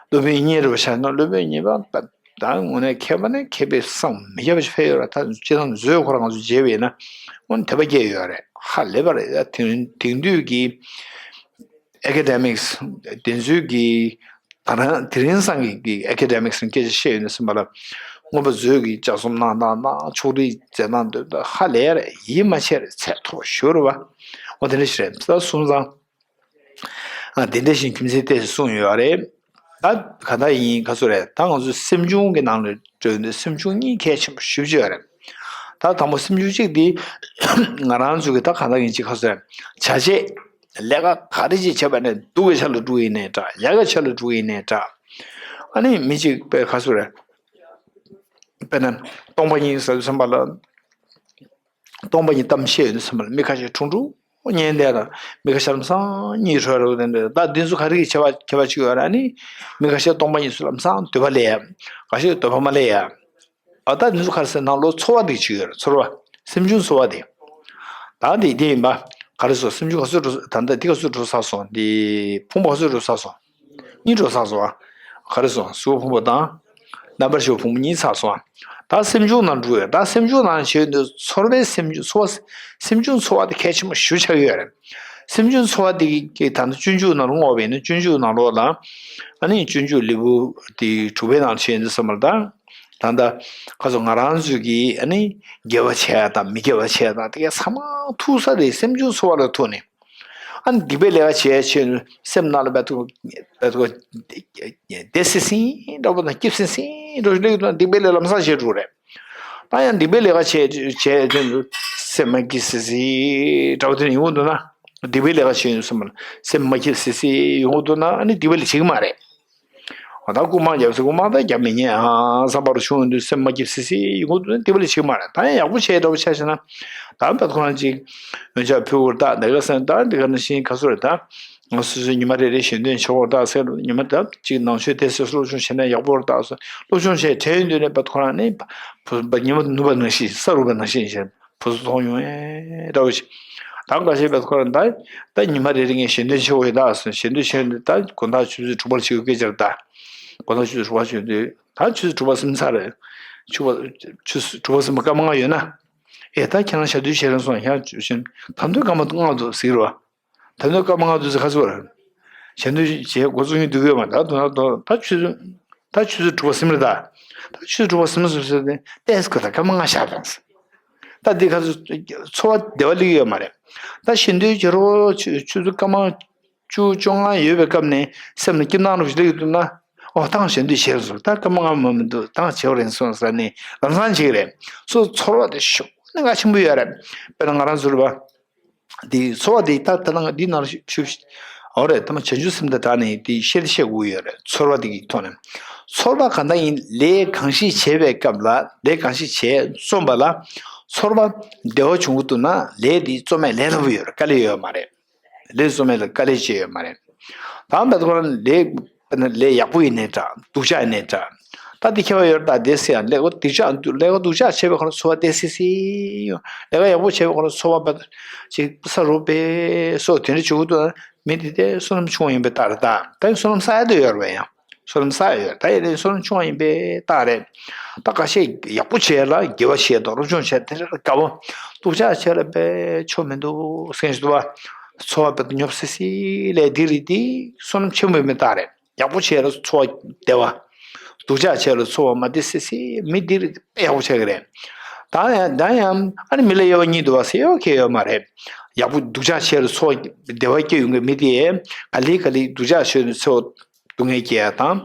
དཔོན་དབྱིག་གཉེན་རེད་པ། བྱས་ན་སློབ་དཔོན་དབྱིག་གཉེན་པ། ད་དངོས་གནས་མཁས་པ་ནི་མཁས་པའི་སངས་མི་རྒྱ་བ་ཞིག་ཕེབས་ཡོད་རེད། ད་སྤྱིར་བཏང་མཛོད་ཁོ་རང་ང་ཚོ་མཇལ་བ་ཡིན་ན་དངོས་གནས་དད་པ་སྐྱེ་ཡོད་རེད། ཧ་ལས་པ་རེད། ད་དེང་དེང་དུས་ཀྱི་ཨེ་ཀ་ཌེ་མིག་སི་དེ་ཚོའི་གི་ད་རང་དེ་རིང་སང་གི་གི་ཨེ་ཀ་ཌེ་མིག་སི་སྐད་ཆ་བཤད་ཡོད་ན་སེམས་པ་ལ་མངོན་པ་མཛོད་ཀྱི་ལྗགས་རྩོམ་གནང་སྟངས་དང་ཕྱོགས་སྒྲིག་མཛད་སྟངས་འདི་ད་ཧ་ལས་རེད། ཡིད་མ་ཆེས་རེད། ཚད་མཐོ་ཞེ་པོ་རེད་བ། འོ་དེ་འདྲ་ཞིག་རེད། ད་སོང་ཙང་། ཨ་དེ་འདྲ་ཞིག་རྒྱུ་མཚན་ཏོག་ཙམ་གསུངས་ཡོད་རེད། ད་ག་ད་ཡིན་ག་ཚོད་རེད། ད་ང་ཚོ་སེམས་བྱུང་གི་ནང་ལ་འགྲོ་ཡོང་དུས་སེམས་བྱུང་གཉིས་གལ་ཆེན་པོ་ཞེ་པོ་ཅིག་ཡོད་རེད། ད་དང་པོ་སེམས་བྱུང་གཅིག་དེ་ང་རང་ཚོ་གི་ད་ག་ད་ཡིན་གཅིག་ག་ཚོད་རེད། བྱ་བྱེད་ལས་ཀ་ག་རེ་ཅིག་བྱས་པ་ནས་སྡུག་གི་ཆ་ལ་འགྲོ་ཡིན་ནའི་འདྲ། ཡག་གི་ཆ་ལ་འགྲོ་ཡིན་ནའི་འདྲ། ཨ་ནི་མི་གཅིག་དཔེ་ག་ཚོད་རེད། དཔེར་ན་སྟོང་པ་ཉིད་ཟེར་དུས་ཙམ་པ་ལ། སྟོང་པ་ཉིད་གཏམ་བཤད་ཡོད་དུས་ཙམ་པ་ལ་མི་ཁ་ཤས་ཁྲུང་ཁྲུང་ཉན་བསྡད་ན། མི་ཁ་ཤས་ལམ་སང་གཉིད་ཁྲོས་རེད་བསྡད་འདུག་ད་འདི་ཚོ་ག་རེ་གི་ཁྱད་པར་ཁྱད་པར་ཅིག་ཡོད་རེད། ཨ་ནི་མི་ཁ་ཤས་སྟོང་པ་ཉིད་ཚོ་ལམ་སང་འདོད་པ་སླེབས་ཡ། ཁ་ཤས་འདོད་པ་མ་སླེབས་ཡ། ཨ་ད་འདི་ཚོ་ག་རེ་ཟེར་ནང་ལོགས་ཚོར་བ་དེ་ཅིག་ཡོད་རེད། ཚོར་བ། སེམས་བྱུང་ཚོར་བ་དེ། ད་འདི་འདི་ཡིན་པ། ག་རེ་ཟེར། སེམས་བྱུང་ག་ཚོད་འགྲོ། ད་ལྟ་འདི་ག་ཚོད་འགྲོ་ཚར་སོང་། འདི་ཕུང་པོ་ག་ཚོད་འགྲོ་ཚར་སོང་། གཉིས་འགྲོ་ཚར་སོང་ཨ། ག་རེ་སོང་། གཟུགས་ཕུང་པོ་དང་། རྣམ་པར་ཤེས་པའི་ཕུང་པོ་གཉིས་ཚར་སོང་ཨ། ད་སེམས་བྱུང་ནང་འགྲོ་ཡོད། ད་སེམས་བྱུང་ནང་བྱེད་འདོད་ཚོར་བའི་སེམས་བྱུང་ཚོར་བ། སེམས་བྱུང་ཚོར་བ་དེ་གལ་ཆེན་པོ་ཞེ་པོ་ཆགས་ཀྱི་ཡོད་རེད། སེམས་བྱུང་ཚོར་བ་དེ་གི་ད་ལྟ་སྤྱོད་འཇུག་ནང་ལ་བསྔོགས་པ་ཡིན་ན། སྤྱོད་འཇུག་ནང་ལོགས་ལ། ཨ་ནི་སྤྱོད་འཇུག་ལེའུ་དེ་དྲུག་པའི་ནང་བྱེད་འདོད་བསམ་པ་ལ་ད། ད་ལྟ་ཁ་སང་ང་རང་ཚོས་ཀྱིས་ཨ་ནི་དགེ་བ་བྱས་དང་མི་དགེ་བ་བྱས་དང་དེ་གའི་ཚང་མ་ཐུག་ས་རེད། སེམས་བྱུང་ཚོར་བ་ལ་ཐུག་ནས། ཨ་ནི་སྡིག་པའི་ལས་ཀ་བྱས་བྱས་ནས་སེམས་ནང་ལ་བད་ཐུག་བད་ཐུག་བདེ་སིང་སིང་འདྲ་པོ་དང་སྐྱིད་སིང་སིང་འདྲ་པོ་སླེབས་ཡོང་དུས་སྡིག་པའི་ལས་ལམ་སང་བྱེད་འགྲོ་རེད། ད་ཡང་སྡིག་པའི་ལས་ཀ་བྱས་བྱས་བྱས་ནས་སེམས་མ་སྐྱིད་སིང་སིང་འདྲ་པོ་དེ་ནས་ཡོང་གི་འདུག་ན། སྡིག་པའི་ལས་ཀ་བྱས་ནས་སེམས་མ་སེམས་མ་སྐྱིད་སིང་སིང་ཡོང་གི་འདུག་ན། ཨ་ནི་སྡིག་པའི་ལས་བྱེད་ཀྱི་མ་རེད། འོ་ད་རྐུ་མ་རྒྱབ་ཟེར། རྐུ་མ་ད་རྒྱབ་མི་ཉན་ཨ་བསམ་པ་རུ་བྱུང་དུས་སེམས་མ་སྐྱིད་སིང་སིང་ཡོང་གི་འདུག་ན་སྡིག་པ་ལས་བྱེད་མ་རེད། ད་ཡང་ཡག་པོ་བྱས་འདྲ་པོ་ཆ་བཞག་ན། ད་བད་ཁོ་རང་ཅིག་འོན་ཆ་ཕུལ་བར་ད་འདི་ག་སེམས་ད་འདི་ག་ནང་བཞིན་ག་ཚོད་རེད། ད་ང་སོ་སོའི་ཉི་མ་རེ་རེ་གཞན་དོན་བྱེད་བར་ད་ཟེར། ཉི་མ་ད་ཅིག་ནང་ཆོས་དེ་སོ་སོ་སློབ་སྦྱོང་བྱས་ན་ཡག་པོ་རེད་ད་ཟེར། སློབ་སྦྱོང་བྱས་དྲན་ཡོང་དུས་ནས་བད་ཁོ་རང་ནི་བུ་ཉི་མ་ནུབ་པ་ནང་བཞིན་ས་རུབ་པ་ནང་བཞིན་བྱས། བུ་ཚོ་མཐོང་ཡོང་ཨེ་འདྲ་བོ་ཞིག་ད་འགའ་ཤས་བས་ཁོ་རང་ད་ད་ཉི་མ་རེ་རེ་ངས་ཞལ་འདོན་བྱེད་དགོས་ཡོད་ད་ཟེར། ཞལ་འདོན་བྱས་ནས་ད་དགོང་དག་ཆུ་ཚོད་དྲུག་པར་བྱེད་དགོས་སྐད་ཆ་རེད་ད། དགོང་དག་ཆུ་ཚོད་དྲུག་པར་བྱེད་དུས་ད་ཆུ་ཚོད་དྲུག་པ་ཟིན་ཚར་རེད། ཆུ་བ་ཆུ་ཚོད་དྲུག་པ་ཟིན་པ་སྐར་མ་ལྔ་ཡོད་ན། ཨེ་ད་ཁྱེད་རང་ཞལ་འདོན་བྱས་རན་སོང་། ཡང་ད་དུང་སྐར་མ་ལྔ་འདུག་ཟེར་གྱི་རེད་བ། ད་དུང་སྐར་མ་ལྔ་འདུག་ཟེར་ག་ཚོད་རེད། ཞལ་འདོན་བྱེད་འགོ་བཙུགས་ཀྱི་འདུག་ཡོད་མ་རེད། ད་དུང་ད་ད་ཆུ་ཚོད་ད་ཆུ་ཚོད་དྲུག་པ་ཟིན་རེད། ད་ད་ཆུ་ཚོད་དྲུག་པ་ཟིན་སོང་ཟེར་ཏེ་ཏེས་ཁོ་ད་སྐར་མ་ལྔ་བཞག་དང་། ད་འདི་ཁ་ཚོད་ཚོར་བ་བདེ་བ་སླེབས་ཡོད་མ་རེད། ད་ཞལ་འདོན་བྱེད་རོགས་ཆུ་ཆུ་ཚོད་སྐར་མ་བཅུ་བཅོ་ལྔ་ཡོད་པའི་སྐབས་ནས་སེམས་ལ་སྐྱིད་སྣང་རུ་ཞིག་སླེབས་ཀྱི་འདུག་ན། ཨོ་ད་ང་ཞལ་འདོན་བྱས་སོང་། ད་སྐར་མ་ལྔ་མ་མི་འདུག་ད་ང་བྱེད་པ་རེད་སོང་ཟེར་ནས་ལམ་སང་བྱེད་ཀྱི་རེད། སོ་ཚོར་བ་དེ་ཤུགས་ནས་གལ་ཆེན་པོ་ཡོད་རེད། དཔེར་ན་ང་རང་ཚོ་རེད་པ། འདི་ཚོར་བ་འདི་ད་ད་ལྟ་ང་འདི་ནང་ཞུ་ཞུ་ཞུ། འོ་རེད། ད་མ་བྱང་ཆུབ་སེམས་དང་སྦྲགས་ནས་འདི་བཤད་བཤད་དགོས་ཡོད་རེད། ཚོར་བ་འདི་གི་ཐོག་ནས། ཚོར་བ་གང་ལྟར་ཡིན་ལས་གང་ཞིག་བྱེད་པའི་སྐབས་ལ་ལས་གང་ཞིག་བྱས་སོང་བ་ལ། ཚོར་བ་བདེ་བ་བྱུང་གི་འདུག་ན་ལས་འདི་རྩོམ་ཡས་ལས་སླ་པོ་ཡོད་རེད། དཀའ་ལས་ཡོད་མ་རེད། ལས་རྩོམ་ཡས་ལ་དཀའ་ལས་བྱས་ཡོད་མ་རེད། ད་བར་དུ་ཁོ་རང་ལས་ལས་ཡག་པོ་ཡིན་ནའི་འདྲ་སྡུག་ཅག་ཡིན་ནའི་འདྲ། ད་འདི་ཁྱད་པར་ཡོད་རེད། ད་དེ་སེ་ཡང་ལས་ཀ་སྡུག་ཅག་ལས་ཀ་སྡུག་ཅག་བྱས་པའི་ཁོ་རང་ཚོར་བ་བདེ་སི་སི་ཡོང་། ལས་ཀ་ཡག་པོ་བྱས་པའི་ཁོ་རང་ཚོར་བ་བ་ཅིག་ས་རུབ་པས་སོགས་དེ་འདྲ་བྱུང་གི་འདུག་ན་མི་དེ་དེ་བསོད་ནམས་ཆུང་བ་ཡིན་པའི་རྟགས་རེད། ད་ད་བསོད་ནམས་བསགས་ཡ་དེ་ཡོད་རེད་པ། ཡང་བསོད་ནམས་བསགས་ཡ་ཡོད། ད་ཡིན་ནའི་བསོད་ནམས་ཆུང་བ་ཡིན་པའི་རྟགས་རེད། ད་ཁ་ཤས་ཡག་པོ་བྱས་ལ་དགེ་བ་བྱས་དང་སློབ་སྦྱོང་བྱས་དེ་འདྲ་དགའ་བོ། སྡུག་ཅག་བྱས་ལ་དཔེ་ཆོ་མི་འདུག་སེམས་སུ་འདུག་བ། ཚོར་བ་དཔེ་ཉོབ་སི་སི་ལས་འདི་རེད། འདི་བསོད་ནམས་ཆེན་པོ་ཡིན་པའི་རྟགས་རེད། ཡག་པོ་བྱས་ལ་ཚོར་བ་བདེ་བ། སྡུག་ཅག་བྱས་ལ་ཚོར་བ་མ་བདེ་སི་སི་མི་འདི་རེད། དཔེ་ཡག་པོ་བྱས་ཀྱི་རེད། ད་ཡང་ད་ཡང་ཨ་ནི་མི་ལ་དབྱེ་བ་གཉིས་འདུག་བ་ཟེར་ཡོད་ཁེལ་ཡོད་མ་རེད། ཡག་པོ་སྡུག་ཅག་བྱས་ལ་ཚོར་བ་བདེ་བ་སྐྱེ་ཡོང་གི་མི་དེ་ག་ལེ་ག་ལེ་སྡུག་ཅག་བྱས་ནས་ཚོར་སྡུག་བསྔལ་སྐྱེ་ཡ་དང་།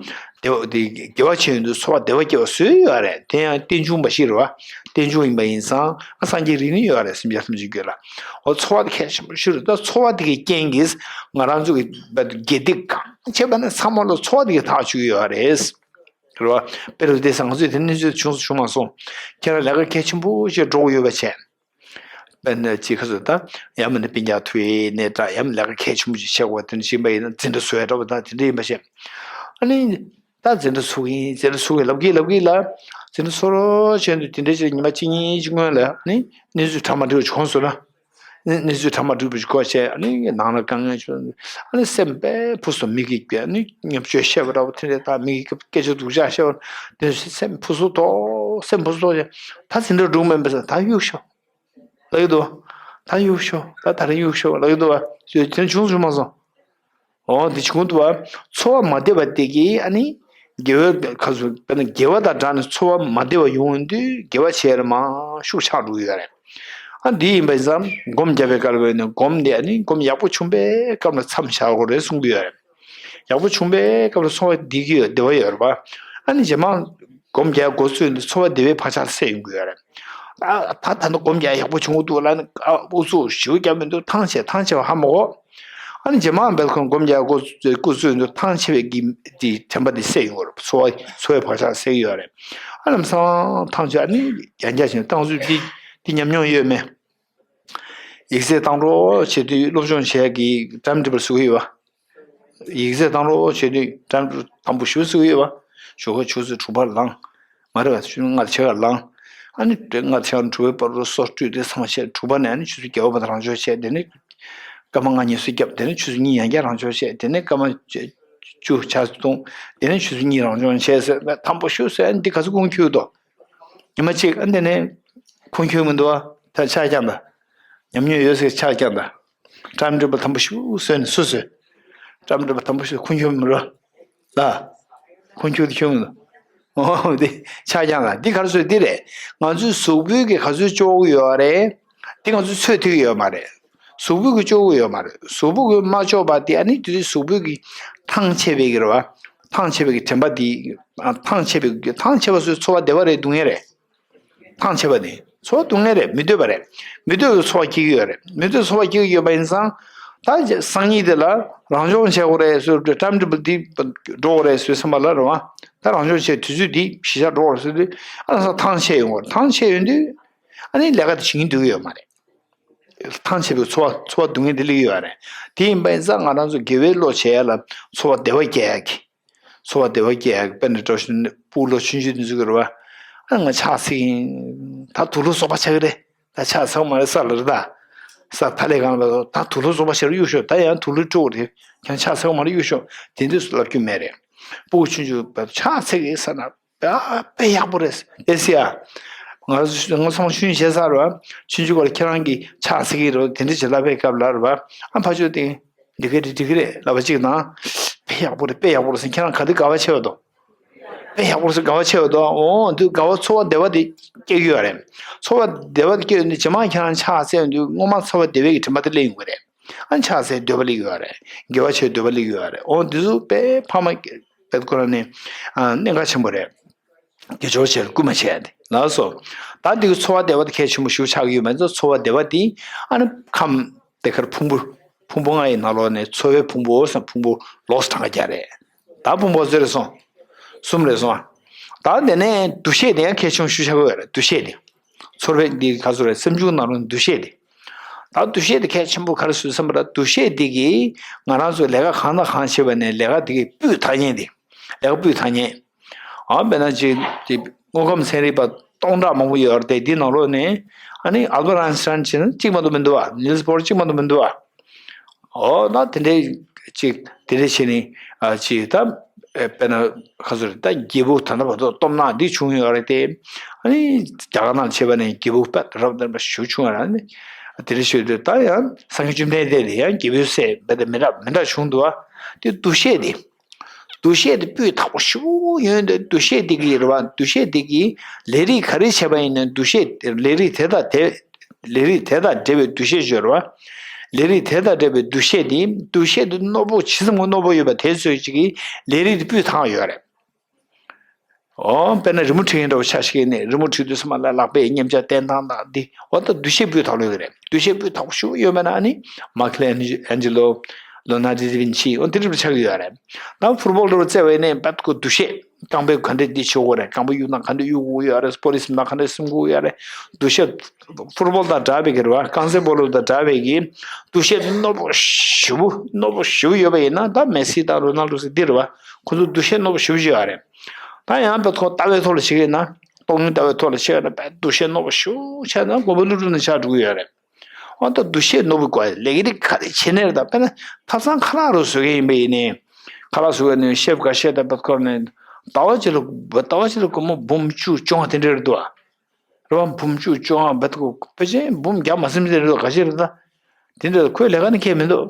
བདེ་བ་དེ་དགེ་བ་བྱས་ཡོང་དུས་ཚོར་བ་བདེ་བ་སྐྱེ་བ་བཟོས་ཡོད་རེད། དེ་ཡང་རྟེན་འབྱུང་འབའ་ཞིག་རེད་བ། རྟེན་འབྱུང་ཡིན་པ་ཡིན་ཙང་ཨ་སངས་རྒྱས་རིགས་ནི་ཡོད་རེད། སེམས་ཅན་ཐམས་ཅད་རྒྱུད་ལ། འོ་ཚོར་བ་དེ་གལ་ཆེན་པོ་ཞིག་རེད། ད་ཚོར་བ་དེ་གི་རྐྱེན་གྱིས་ང་རང་ཚོ་གི་དགེ་སྡིག་གང་བྱས་པ་ན་ཚང་མ་ལ་ཚོར་བ་དེ་གི་ཐག་གཅོད་ཀྱི་ཡོད་རེད། རེད་བ། དཔེ་རུ་བལྟས་ཙང་ང་ཚོས་དེ་གནས་ཚུལ་བྱུང་སུ་བྱུང་མ་སོང་། ཁྱེད་རང་ལས་ཀ་གལ་ཆེན་པོ་ཞིག་འགྲོ་གི་ཡོད་པ་བྱས། དཔེར་ན་ཅིག་ཁ་སོ་ད་ཡང་མིན་ན་སྤུན་ཀྱག་ཐུག་ཡས་ནས་འདྲ་ཡང་ལས་ཀ་གལ་ཆེན་པོ་ཅིག་བྱེད་དགོས་དེ་འདྲ་ཞིག་ཡིན་པ་ཡིན་ན་འཛིན་གྲྭ་བཟོ་ཡ་འདྲ་པོ་ད་དེ་འདྲ་ཡིན་པ་བྱས། ཨ་ནི་ད་འཛིན་གྲྭ་ཚུགས་ཡིན་འཛིན་གྲྭ་ཚུགས་ཡིན་ལབ་གིས་ལབ་གིས་ལ་འཛིན་གྲྭ་ཚུགས་རོགས་བྱས་འདུག་དེ་འདྲ་ཅིག་ཉི་མ་གཅིག་གཉིས་ཅིག་སྔོན་ལ་ཨ་ནི་གནས་ཚུལ་གྲ་མ་འགྲིག་པ་ཅིག་གོ་སོང་ན། གནས་ཚུལ་གྲ་མ་འགྲིག་པ་ཞིག་གོ་བྱས་ཨ་ནི་ནང་ལ་དཀའ་ངལ་བྱུང་ཨ་ནི་སེམས་དཔེ་ཕུ་སོང་། མི་གིས་ཨ་ནི་ཉེས་སྤྱོད་བཤད་པ་འདྲ་པོ་དེ་འདྲ་དང་མི་གིས་སྐད་ཆ་སྡུག་ཅག་བཤད་པ་དེ་ཚོ་སེམས་ཕུ་སོང་དོགས་སེམས་ཕུ་སོང་དོགས་བྱས་ད་འཛིན་གྲྭ་འགྲོ་མེད་པ་ས་ད་གཡུག་ཤོག་ལབ་ཀྱི་འདུག་ད་གཡུག་ཤོག་ད་ད་རེས་གཡུག་ཤོག་ལབ་ཀྱི་འདུག་བ། དེ་བྱུང་བྱུང་མ་སོང་། འོ་འདི་བྱུང་འདུག་བ། ཚོར་བ་མ་བདེ་བ་དེ་གིས་ཨ་ནི་དགེ་བའི་ཁ་སུ་དཔེར་ན་དགེ་བ་དང་སྦྲགས་ནས་ཚོར་བ་མ་བདེ་བ་ཡོང་དུས་དགེ་བ་བྱས་ལ་མང་ཤུགས་ཆག་འགྲོ་གི་ཡོད་རེད། ཨ་འདི་ཡིན་པ་ཡིན་ཙང་སྒོམ་རྒྱབ་པའི་སྐབས་ལ་ནི་སྒོམ་འདི་ཨ་ནི་སྒོམ་ཡག་པོ་བྱུང་པའི་སྐབས་ལ་མཚམས་བཞག་དགོས་རེད་གསུང་གི་ཡོད་རེད། ཡག་པོ་བྱུང་པའི་སྐབས་ལ་ཚོར་བ་བདེ་གི་ཡོད་བདེ་བ་ཡོད་རེད་པ། ཨ་ནི་རྗེས་མ་སྒོམ་རྒྱག་འགོ་བཙུགས་ཡོང་དུས་ཚོར་བ་བདེ་བའི་བག་ཆགས་སད་ཡོང་གི་ཡོད་རེད། ཨ་ད་ད་ནི་སྒོམ་རྒྱག་ཡག་པོ་བྱུང་གི་འདུག་ལབ་ནས་ཨ་ཨུ་ཚུགས་ཞེ་པོ་རྒྱབ་མི་འདུག་ཐང་ཆད་ཐང་ཆད་པ་ཧ་མ་གོ། ཨ་ནི་རྗེས་མ་བལ་ཁོང་སྒོམ་རྒྱག་འགོ་འགོ་བཙུགས་ཡོང་དུས་ཐང་ཆད་པའི་གི་དེ་དྲན་པ་དེ་སད་ཡོང་གི་རེད། ཚོར་བ་ཚོར་བའི་བག་ཆགས་སད་ཀྱི་ཡོད་རེད། ཨ་ལམ་སང་ཐང་ཆད་ཨ་ནི་རྒྱག་རྒྱག་བྱས་ནས་ཐང་ཚུད་འདི་འདི་ཉམས་མྱོང་ཡོད་མེད། ཡིག་ཚད་བཏང་རོགས་བྱེད་དུས་སློབ་སྦྱོང་བྱས་ཀྱི་ཊའིམ་ཊེ་བལ་བཟོ་གི་ཡོད་པ། ཡིག་ཚད་བཏང་རོགས་བྱེད་དུས་ཊའིམ་ཊེ་བལ་དམ་པོ་ཞེ་པོ་བཟོ་གི་ཡོད་པ། ཞོགས་ཀ་ཆུ་ཚོད་དྲུག་པར་ལངས། མ་རེད་པ་ཆུ་ཚོད་ལྔ་དང་ཕྱེད་ཀར་ལངས། ཨ་ནི་ལྔ་དང་ཕྱེད་ཀ་དྲུག་པའི་བར་དུ་སོ་བཀྲུས་ཏེ་ཚང་མ་བྱས་དྲུག་པ་ནས་ཨ་ནི་ཆུ་ཚོད་བརྒྱད་པ་བར་དུ་རང་སྦྱོང་བྱས་དེ་ནས་སྐར་མ་ལྔ་ངལ་གསོ་བརྒྱབ། དེ་ནས་ཆུ་ཚོད་གཉིས་ཡང་བསྐྱར་རང་སྦྱོང་བྱས། དེ་ནས་སྐར་མ་བཅུ་ཆ་ཚོད་བཏུང་། དེ་ནས་ཆུ་ཚོད་གཉིས་རང་སྦྱོང་བྱས་ཟེར་དམ་པོ་ཞེ་པོ་ཟེར་ཨ་ནི་འདི་ག་ཚོད་ཁུངས་འཁྱོལ་འདུག་ཉི་མ་གཅིག་ཨ་འདི་ནས་ཁུངས་འཁྱོལ་མི་འདུག་ཨ། ད་ཆ་རྐྱང་ད། ཉམས་མྱོང་ཡོད་ཟེར་ཆ་རྐྱང་ད། ཊའིམ་ཊེ་བལ་དམ་པོ་ཞེ་པོ་བཟོས་ནས་སུ་བཟོས། ཊའིམ་ཊེ་བལ་དམ་པོ་ཞེ་པོ་ཁུངས་འཁྱོལ་མི་འདུག་ཨ། ལ། ཁུངས་འཁྱོལ་དུ་འཁྱོལ་མི་འདུག་ཨོ་འདི་ཆ་རྐྱང་ལ་འདི་ག་རེ་བཟོས་འདི་རེད། ང་ཚོའི་གཟུགས་པོའི་གི་ག་ཚོད་ལྕོགས་ཀྱི་ཡོད་རེད། འདི་ང་ཚོས་ཚོད་ཐིག་ཡོད་མ་རེད། གཟུགས་པོ་གི་ལྕོགས་ཀྱི་ཡོད་མ་རེད། གཟུགས་པོ་གི་མ་ལྕོགས་པ་དེ་ཨ་ནི་དེ་དུས་གཟུགས་པོ་གི་ཐང་ཆད་པའི་གི་རེད་བ། ཐང་ཆད་པའི་གི་དྲན་པ་དེ་ཐང་ཆད་པའི་གི་ཐང་ཆད་པ་སོགས་ཚོར་བ་བདེ་བ་རེད་སྡུག་བསྔལ་རེད། ཐང་ཆད་པ་ནི་ཚོར་བ་སྡུག་བསྔལ་རེད། མི་འདོད་པ་རེད། མི་འདོད་པའི་ཚོར་བ་སྐྱེ་གི་ཡོད་རེད། མི་འདོད་ཚོར་བ་སྐྱེ་གི་ཡོད་པ་ཡིན་ཙང་། ད་སང་ཉིན་དེ་ལ་རང་སྦྱོང་བྱེད་དགོས་རེད་ཟེར་ཊའིམ་ཊེ་བལ་འདི་འགྲོ་དགོས་རེད་ཟེར་བསམ་པ་ལ་རེད་བ། ད་རང་སྦྱོང་བྱེད་དུས་ཚོད་འདི་གཞི་བཞག་འགྲོ་དགོས་རེད་ཟེར་དུས་ཨ་ལམ་སང་ཐང་ཆད་ཡོང་གི་རེད། ཐང་ཆད་ཡོང་དུས་ཨ་ནི་ལས་ཀ་དེ་བྱེད་ཀྱི་འདུག་གི་ཡོད་མ་རེད། ཐང་ཆད་པའི་ཚོར་བ་ཚོར་བ་སྡུག་བསྔལ་འདི་སླེབས་ཀྱི་ཡོད་རེད། དེ་ཡིན་པ་ཡིན་ཙང་ང་རང་ཚོ་དགེ་བའི་བློ་བྱེད་ཡ་ལ་ཚོར་བ་བདེ་བ་སྐྱེ་ཡ་གི། ཚོར་བ་བདེ་བ་སྐྱེ་ཡ་གི་དཔེར་ན་འགྲོ་བཞིན་ཕྲུ་གུ་ལོ་ཆུང་ཆུང་དེ་ཚོ་གི་རེད་བ། ཨ་ང་ཕྱག་འཚལ་གི་ཡིན། ད་དུག་ལོག་བཟོ་པ་ཆགས་ཀྱི་རེད། ད་ཕྱག་འཚལ་མ་རེད་ས་ལ་རེད་ད། ས་ཐ་ལེ་གང་ལ་ད་དུག་ལོག་བཟོ་པ་ཞེ་རུ་གཡུག་ཤོག་ད་ཡང་དུག་ལོག་སྤྲོ་བ་རེད། ཁྱང་ཕྱག་འཚལ་མ་རེད་གཡུག་ཤོག་དེ་འདྲ་ལབ་རྒྱུ་མེད་རེད། ཕྲུ་གུ་ཆུང་ཆུང་ཕྱག་འཚལ་གི་ས་ན། ཨ་དཔེ་ཡག་པོ་རེད། ཨེ་སི་ཨ། ང་ང་ཚང་མ་ཤུན་བྱས་ཚར་བ། ཆུང་ཆུང་བར་ཁྱེད་རང་གིས་ཕྱག་འཚལ་གི་རེད་དེ་འདྲ་བྱེད་ལབ་པའི་སྐབས་ལ་རེད་བ། ཨ་ཕ་ཆོས་དེ། འགྲིག་གི་རེད། འགྲིག་གི་རེད་ལབ་པ་གཅིག་དང་། དཔེ་ཡག་པོ་རེད། དཔེ་ཡག་པོ་རེད་ཟེར། ཁྱེད་རང་ག་དུས་དགའ་བ་ཆེ་བ་འདུག་དཔེ་ཡག་པོ་རེད་ཟེར་དགའ་བ་ཆེ་བ་འདུག་འོ་འདུག་དགའ་བ་ཚོར་བ་བདེ་བ་དེ་སྐྱེ་གི་ཡོད་རེད། ཚོར་བ་བདེ་བ་དེ་སྐྱེ་ཡོང་དུས་རྗེས་མ་ཁྱེད་རང་ཕྱག་འཚལ་ཡོང་དུས་སྔོན་མ་ཚོར་བ་བདེ་བའི་གི་དྲན་པ་དེ་སླེབས་ཡོང་གི་རེད། ཨ་ནི་ཕྱག་འཚལ་འདོད་པ་སླེབས་ཡོད་རེད། དགེ་བ་བྱེད་འདོད་པ་སླེབས་ཡོད་རེད། འོ་འདི་ཚོ་དཔེ་ཕ་མ་དཔེ་ཁོ་རང་ནས་ཨ་གནད་འགག་ཆེན་པོ་རེད། དགེ་སྦྱོར་བྱས་རེད། བསྐུལ་མ་བྱས་ཏེ་ལགས་སོ། ད་འདི་གི་ཚོར་བ་བདེ་བ་དེ་གལ་ཆེན་པོ་ཞེ་པོ་ཆགས་ཀྱི་ཡོད་མ་རེད། ཚོར་བ་བདེ་བ་དེ་ཨ་ནི་ཁམས་དེ་གར་ཕུང་པོ་ཕུང་པོ་ལྔ་ཡི་ནང་ལོགས་ནས་ཚོར་བའི་ཕུང་པོ་ཟེར་ཕུང་པོ་ལོགས་སུ་གྲངས་ཀ་བརྒྱ་རེད། ད་ཕུང་པོ་ཚོ་རེ་ཟུང་གསུམ་རེ་ཟུང་། ད་དེ་ནས་འདུ་ཤེས་དེ་ཡང་གལ་ཆེན་པོ་ཞེ་པོ་ཆགས་ཀྱི་ཡོད་རེད། འདུ་ཤེས་དེ། ཚོར་བའི་འདི་ག་ཚོད་རེད། སེམས་བྱུང་ནང་ལོགས་འདུ་ཤེས་དེ། ད་འདུ་ཤེས་དེ་གལ་ཆེན་པོ་ག་རེ་བཟོས་བསམ་པ་རེད། འདུ་ཤེས་འདི་གིས་ང་རང་ཚོ་ལས་ཀ་གང་དང་གང་བྱེད་པ་ནས་ལས་ཀ་འདི་གི་སྤུས་དག་ཉེན་དེ། ལས་ཀ་སྤུས་དག་ཉེན། ཨ་དཔེར་ན་ཅིག་དེ་དངོས་ཁམས་ཚན་རིག་པ་སྟོང་ཕྲག་མང་པོ་ཡོད་རེད་དེ། འདི་ནང་ལོགས་ནས་ཨ་ནི་ཨལ་བར་ཨན་སི་ཊན་བྱས་ན་གཅིག་མ་གཏོགས་མི་འདུག་བ། ནིལ་སི་བོར་གཅིག་མ་གཏོགས་མི་འདུག་བ། ཨོ་ད་དེ་འདྲའི་ཅིག་དེ་འདྲའི་བྱས་ནས་ཨ་ཅིག་ད་དཔེར་ན་ཁ་སོ་རེད། ད་རྒྱལ་པོ་ད་ལྟ་བར་དུ་སྟོབས་ན་འདི་བྱུང་ཡོད་རེད་དེ། ཨ་ནི་རྒྱ་གར་ནང་བྱས་པ་ནས་རྒྱལ་པོ་དཔེ་རབ་དང་རིམ་པ་ཞིག་བྱུང་ཡོད་རེད། ཨ་ནི་དེ་འདྲ་ཞིག་དུས་ད་ཡང་སངས་རྒྱས་བཅོམ་ལྡན་འདས་དེ་ཡང་རྒྱལ་པོའི་སྲས་དཔེ་དེ་མི་འདྲ་མི་འདྲ་བྱུང་འདུག་བ། དེ་འདུ་ཤེས་དེ། འདུ་ཤེས་དེ་སྤུས་དག་པོ་ཞེ་པོ་ཡོད་འདུག་འདུ་ཤེས་དེ་གི་རེད་བ། འདུ་ཤེས་དེ་གི་ལས་རིགས་ག་རེ་བྱས་པ་ཡིན་ན་འདུ་ཤེས་ལས་རིགས་དེ་དང་དེ། ལས་རིགས་དེ་དང་འབྲེལ་བའི་འདུ་ཤེས་ཡོད་རེད་བ། ལས་རིགས་དེ་དང་འབྲེལ་བའི་འདུ་ཤེས་དེ། འདུ་ཤེས་དེ་རྣོ་པོ་ཇི་ཙམ་གྱི་རྣོ་པོ་ཡོད་པ་དེ་ཚོ་ཅིག་གི་ལས་རིགས་དེ་སྤུས་དག་ཡོད་རེད། འོ་དཔེར་ན་རི་མོ་བྲིས་མཁན་འདྲ་བོ་ཆ་བཞག་ནས་རི་མོ་བྲིས་དུས་ཙམ་པ་ལ་ལག་པའི་མཉེན་ཆས་བསྟེན་སྟངས་དང་འདི་འོ་ད་འདུ་ཤེས་སྤུས་དག་ལོས་ཀྱི་རེད། འདུ་ཤེས་སྤུས་དག་པོ་ཞེ་པོ་ཡོད་པ་ན་ཨ་ནི་མ་ཁེལ་ཨན་ཇི་ལོ། ལོ་ནར་ཌོ་ཌ་ཝིན་ཆི། འོ་དེ་འདྲ་ཆགས་ཀྱི་ཡོད་རེད། ད་ཕུཊ་བོལ་འདྲ་བོ་རྩེ་བའི་ནས་བད་ཁོ་འདུ་ཤེས། རྐང་པས་ག་འདྲས་འདི་བྱེད་དགོས་རེད། རྐང་པ་གཡུག་སྟངས་ག་འདྲས་གཡུག་དགོས་ཡོད་རེད། སྤོ་ལོ་འཛིན་སྟངས་ག་འདྲས་འཛིན་དགོས་ཡོད་རེད། འདུ་ཤེས། ཕུཊ་བོལ་དང་འདྲ་བའི་གི་རེད་བ། རྐང་རྩེད་སྤོ་ལོ་དང་འདྲ་བའི་གི་འདུ་ཤེས་དེ་རྣོ་པོ་ཞེ་པོ་རྣོ་པོ་ཞེ་པོ་ཡོད་པ་ཡིན་ན། ད་མེ་སི་དང་རོ་ནལ་ཌོ་སི་འདི་རེད་བ། ཁོ་ཚོ་འདུ་ཤེས་རྣོ་པོ་ཞེ་པོ་ཅིག་ཡོད་རེད། ད་ཡང་བད་ཁོ་ལྟ་བའི་ཐོག་ལ་བྱེད་ཀྱི་ཡིན་ན། གཏོང་ཡོང་ལྟ་བའི་ཐོག་ལ་བྱེད་ཀྱི་ཡིན་ན་བད་འདུ་ཤེས་རྣོ་པོ་ཞེ་པོ་ཆགས་ན་མགོ་བོ་ལྷུག་ལྷུག་ནས་ཆགས་འགྲོ་གི་ཡོད་རེད། འོ་ད་འདུ་ཤེས་རྣོ་པོ་དགོས། ལས་ཀ་དེ་ག་རེ་བྱེད་ནའི་རེད། ད་དཔེར་ན་ཐབ་ཚང་ཁ་ལག་རུ་བཟོ་མཁན་ཡིན་པ་ཡིན་ནའི། ཁ་ལག་བཟོ་མཁན་ནི་ཤེཕ་འགའ་ཤས་དང་བད་ཁོ་ནི་ཟླ་བ་གཅིག་ལ་ཟླ་བ་གཅིག་ལ་སྒོར་མོ་འབུམ་བཅུ་བཅོ་ལྔ་དེ་འདྲ་རེད་འདུག་ཨ། རེད་བ། འབུམ་བཅུ་བཅོ་ལྔ་བད་ཁོ་ཕལ་ཆེར་འབུམ་བརྒྱ་མ་ཟིན་དེ་འདྲ་འདུག་ག་ཤེད་རེད་ད། དེ་འདྲ་ཁོའི་ལས་ཀ་ནི་ཁྱད་མི་འདུག་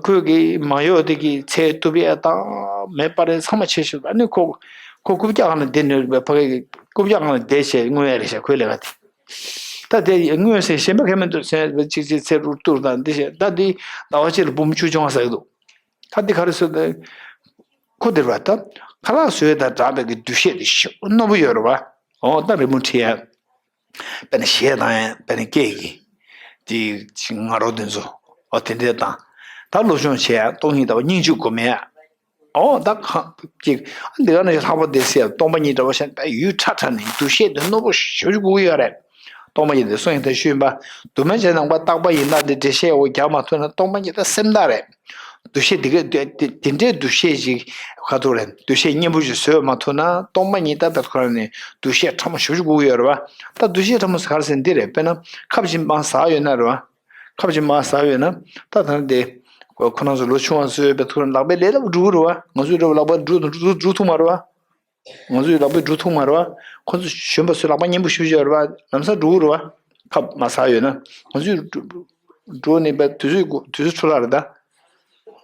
ཁོས་གི་མ་གཡོག་དེ་གི་ཚལ་གཏུབ་ཡས་དང་མེ་སྤར་ཡས་ཚང་མ་བྱེད་ཤེས། ཨ་ནི་ཁོ་ཁོ་རྐུབ་བཀྱག་སྒང་ལ་བསྡད་ནས་ཕ་གི་རྐུབ་བཀྱག་སྒང་ལ་བསྡད་བྱས་བརྔོ་ཡས་རེད་ཤག་ཁོའི་ལས་ཀ་དེ། ད་དེ་བརྔོས་ཟེར་གཞན་པ་གང་མི་འདུག་ཟེར་གཅིག་གཅིག་ཚལ་རུ་གཏུབ་དང་འདི་བྱས། ད་འདི་ཟླ་བ་གཅིག་ལ་འབུམ་བཅུ་བཅོ་ལྔ་ཟ་གི་འདུག་ད་འདི་ག་རེ་ཟེར་ན། ཁོ་འདིར་བ་ད་ཁ་ལག་བཟོ་ཡས་དང་འདྲ་བའི་གི་འདུ་ཤེས་དེ་ཞེ་པོ་རྣོ་པོ་ཡོད་རེད་བ། འོ་ད་རི་མོ་བྲིས་ཡས། དཔེར་ན་གཞས་བཏང་ཡས། དཔེར་ན་སྐད་ཀྱི་དེ་ཅིག་ང་རོ་དེ་ཚོ། འོ་དེ་འདྲས་བཏང་། ད་སློབ་སྦྱོང་བྱེད་ཡས། གཏོང་ཡིན་ད་བ་སྙིང་རྗེ་སྒོམ་ཡས། འོ་ད་གང་ཅིག་འདི་ག་ནས་ལྷག་པ་དེ་སེ་སྟོང་པ་ཉིད་འདྲ་བོ་ཞིག་ད་ཡུལ་ཁྲ་ཁྲ་ནས་འདུ་ཤེས་དེ་རྣོ་པོ་ཞེ་པོ་ཅིག་དགོས་ཀྱི་ཡོད་རེད། སྟོང་པ་ཉིད་དེ་སོང་ཡིན་ད་ཞུས་པ། འདུས་མ་བྱས་ནང་པ་རྟག་པ་ཡིན་ན་དེ་འགྲེལ་བཤད་འོ་རྒྱག་མ་ཐུབ་ན་སྟོང་པ་ཉིད་ད་སེམས་ཐག་རེད། འདུ་ཤེས་དེ་ག་དེ་དེ་འདྲའི་འདུ་ཤེས་ཤིག་ག་ཐུག་རེད། འདུ་ཤེས་གཉེན་པོ་ཞིག་བཟོས་མ་ཐུབ་ན་སྟོང་པ་ཉིད་ད་བད་ཁོ་རང་ནས་འདུ་ཤེས་ཕྲ་མོ་ཞེ་པོ་ཅིག་དགོས་ཀྱི་ཡོད་རེད་བ། ད་འདུ་ཤེས་ཕྲ་མོ་ཟེར་ག་རེ་ཟེར་འདི་རེད། དཔེར་ན་ཁབ་ཅིག་མར་ཟག་ཡོད་ན་རེད་བ། ཁབ་ཅིག་མར་ཟག་ཡོད་ན་ད་ད་དེ་ཁོ་རང་ཚོ་ལོ་ཆུང་བ་ཚོས་བད་ཁོ་རང་ལག་པས་ལས་སླ་པོ་འགྲུབ་ཀྱི་རེད་བ། ང་ཚོའི་འདྲ་བོ་ལག་པས་འགྲུབ་འགྲུབ་འགྲུབ་ཐུབ་མ་རེད་བ། ང་ཚོའི་ལག་པས་འགྲོ་ཐུབ་མ་རེད་བ། ཁོ་ཚོ་གཞོན་པ་ཚོའི་ལག་པ་མཉེན་པོ་ཞེ་པོ་ཅིག་ཡོད་རེད་བ། ལམ་སང་འགྲོ་གི་རེད་བ། ཁབ་མར་ཟག་ཡོད་ན། ང་ཚོས་འགྲོ་ནས་པ་དུས་ཚོད་དུས་ཚོད་འཕྲོ་བརླག་རེད་ད།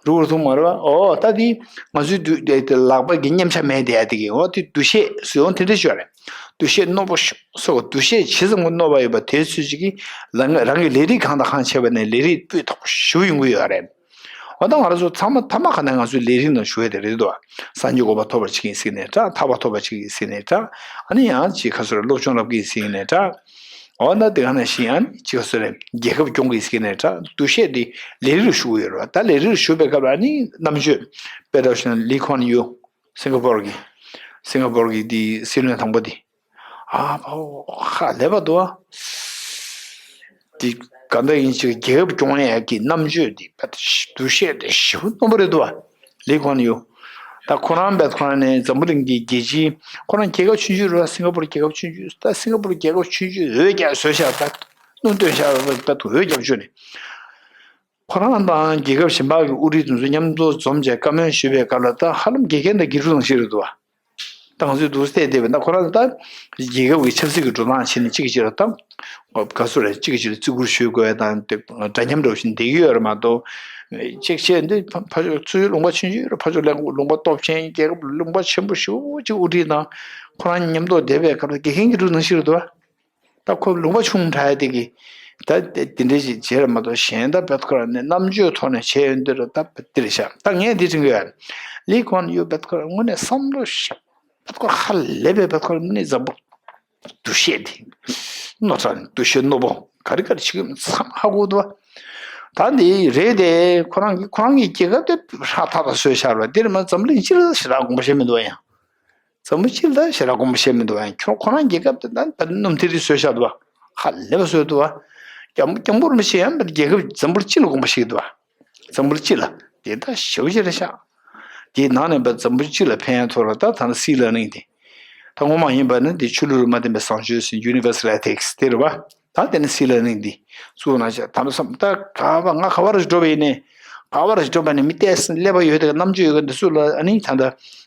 འགྲོ་གི་ཐུབ་མ་རེད་བ། ཨོ་ད་དེ་ང་ཚོའི་དུས་དེ་དེ་ལག་པ་གི་མཉེན་ཆ་མེད་དེ་ཡ་དེ་གི་འོ་དེ་འདུ་ཤེས་སུ་ཡོང་དེ་འདྲ་ཞིག་ཡོད་རེད། འདུ་ཤེས་རྣོ་པོ་ཞིག་སོགས་འདུ་ཤེས་ཇི་ཙམ་གྱི་རྣོ་བ་ཡོད་པ་དེ་ཚོས་ཅིག་གིས་རང་རང་གི་ལས་རིགས་གང་དང་གང་བྱས་པ་ནས་ལས་རིགས་སྤུས་དག་པོ་ཞེ་པོ་ཡོང་གི་ཡོད་རེད། འོ་ད་ང་རང་ཚོ་ཚང་མ་ཐ་མ་ག་ནས་ང་ཚོའི་ལས་རིགས་ནང་ཞུགས་ཡས་དེ་རེད་དོ། སངས་རྒྱས་གོ་འཕང་ཐོབ་པར་བྱེད་ཀྱི་ཡིན་ཟེར་ནས་འདྲ། ཐར་པ་ཐོབ་པར་བྱེད་ཀྱི་ཡིན་ཟེར་ནས་འདྲ། ཨ་ནི་ཡང་ཅིག་ཁ་སོར་སློབ་སྦྱོང་བསླབ་ཀྱི་ཡིན་ཟེར་ནས་འདྲ། འོ་ན་དེ་ག་ནང་བཞིན་ཨ་ནི་ཅིག་ཁ་སོར་རྒྱལ་ཁབ་སྐྱོང་གི་ཡིན་ཟེར་ནས་འདྲ། འདུ་ཤེས་དེ་ལས་རིགས་ལ་ཞུགས་ཡོད་རེད་བ། ད་ལས་རིགས་ལ་ཞུགས་པའི་སྐབས་ལ་ཨ་ནི་རྣམ་དཔྱོད་དཔེ་འདྲ་བཞིན་ལི་ཁོན་ཡུ། སིང་ག་པོར་གྱི། སིང་ག་པོར་གྱི་དེ་སྲིད་བློན་དང་པོ་དེ། ཨ་ཕོ་ཧ་ལས་པ་འདུག་ཨ། དེ་ག་འདྲ་ཡིན་ཞིག་རྒྱལ་ཁབ་སྐྱོང་ཡས་ཀྱི་རྣམ་དཔྱོད་དེ་བད་འདུ་ཤེས་དེ་ཞེ་པོ་རྣོན་པོ་རེད་འདུག་ཨ། ལི་ཁོན་ཡུ། ད་ཁོ་རང་བད་ཁོ་རང་ནས་འཛམ་བུ་གླིང་གི་རྒྱལ་སྤྱིའི་ཁོ་རང་རྒྱལ་ཁབ་ཆུང་ཆུང་རེད་བ། སིང་ག་པོར་རྒྱལ་ཁབ་ཆུང་ཆུང་། ད་སིང་ག་པོར་རྒྱལ་ཁབ་ཆུང་ཆུང་འོད་རྒྱག་བཟོས་ཤག་ད་སྣུམ་བཏོན་ཤག་བད་འོད་རྒྱབ་བཅུག་ནས། ཁོ་རང་དང་རྒྱལ་ཁབ་གཞན་པ་གི་དབུ་ཁྲིད་དེ་ཚོ་མཉམ་དུ་འཛོམས་བྱས་བཀའ་མོལ་ཞུས་པའི་སྐབས་ལ་ད་ཧ་ལམ་དགེ་རྒན་དང་དགེ་ཕྲུག་ནང་བཞིན་རེད་འདུག་བ། ད་ང་ཚོས་འདུག་སེ་བལྟས་བསྡད་པ་ཡིན་ན་ཁོ་རང་ད་རྒྱལ་ཁབ་ཀྱི་ཆབ་སྲིད་ཀྱི་འགྲོ་སྟངས་བྱས་ནས་གཅིག་གིས་གཅིག་ལ་ད་ག་ཚོད་རེད། གཅིག་གིས་གཅིག་ལ་བརྩི་བཀུར་ཞུ་དགོས་དང་དེ་འདྲ་མཉམ་འདྲ་བོ་ཞིག་བསྡད་ཀྱི་ཡོད་རེད་མ་གཏོགས། གཅིག་བྱས་འདི་ཕ་ཕ་ཕྱོགས་ཚུར་ལུང་པ་ཆུང་ཆུང་རུ་ཕ་ཕྱོགས་ལས་ལུང་པ་སྟོབས་ཆེན། རྒྱལ་ཁབ་ལུང་པ་ཆེན་པོ་ཞེ་པོ་ཅིག་དབུ་ཁྲིད་དང་ཁོ་རང་མཉམ་དུ་བསྡད་པའི་སྐབས་ལ་དགེ་རྒན་གྱི་རུ་ནང་བཞིན་རེད་འདུག་བ། ད་ཁོ་ལུང་པ་ཆུང་དྲགས་ཡ་དེ་གི་ད་དེ་འདྲ་ཞིག་བྱས་ར་མ་གཏོགས་གཞན་ད་བེད་ཁོ་རང་ནས་རྣམ་དཔྱོད་ཐོག་ནས་བྱས་ཡོད་འདི་ར་ད་འདི་རེད་ཤག་ད་ངས་འདི་དྲན་གི་ཡོད། ལི་ཁོང་ཡུ་བེད་ཁོ་རང་དངོས་གནས་བསམ་བློ་ཞིག་བེད་ཁོ་ཧ་ལས་པའི་བེད་ཁོ་རང་ནི་འཛམ་བུ། འདུ་ཤེས་དེ། རྣོ་ཚ་འདུ་ཤེས་རྣོ་པོ་ག་རེ་ག་རེ་བྱེད་ཀྱི་མཚམས་ཧ་གོ་འདུག་བ། ད་འདི་རེད་དེ་ཁོ་རང་གི་ཁོ་རང་གི་རྒྱལ་ཁབ་དེ་ཧྲག་ཐག་ཐག་བཟོས་བཞག་རེད་བ། འདིར་མ་འཛམ་གླིང་སྤྱི་ལ་ཞེ་དྲག་དགོངས་པ་བཞེས་མི་འདུག་བ་ཡང་། འཛམ་བུ་སྤྱི་ལ་ཞེ་དྲག་དགོངས་པ་བཞེས་མི་འདུག་བ་ཡང་ཁྱོད་ཁོ་རང་རྒྱལ་ཁབ་དེ་ད་ད་སྣུམ་ཐིག་རིགས་བཟོས་བཞག་འདུག་བ། ཧ་ལས་པ་བཟོས་འདུག་བ། སྐྱབས་སྐྱབས་མགོན་རིན་པོ་ཆེ་ཡང་རྒྱལ་ཁབ་འཛམ་བུ་སྤྱི་ལ་དགོངས་པ་བཞེས་འདུག་བ། འཛམ་བུ་སྤྱི་ལ་དེ་ད་ཞེ་པོ་ཅིག་རེད་ཤག་དེའི་ནང་ནས་པ་འཛམ་བུ་སྤྱི་ལ་ཕན་ཐོགས་ལ་ད་ད་ནི་སི་ལར་ནིང་དེ། ད་ངོ་མ་ཡིན་པ་ནི་དེ་ཆོས་ལུགས་ལ་མ་བརྟེན་པའི་བཟང་སྤྱོད་ཟེར་Universal Ethics དེ་རེད་བ། ད་དེ་ནི་སི་ལར་ནིང་དེ་གཙུག་ན་ཆ་ད་ནི་བསམ་ད་ག་བ་ང་ག་བ་རུ་འགྲོ་བ་ཡིན་ནས་ག་བ་རུ་འགྲོ་བ་ནི་མི་ཏོག་ཙམ་ཀླད་པ་ཡོད་དེ་རྣམ་དཔྱོད་ཡོད་དེ་ཚོ་ལ་ཨ་ནི་ད་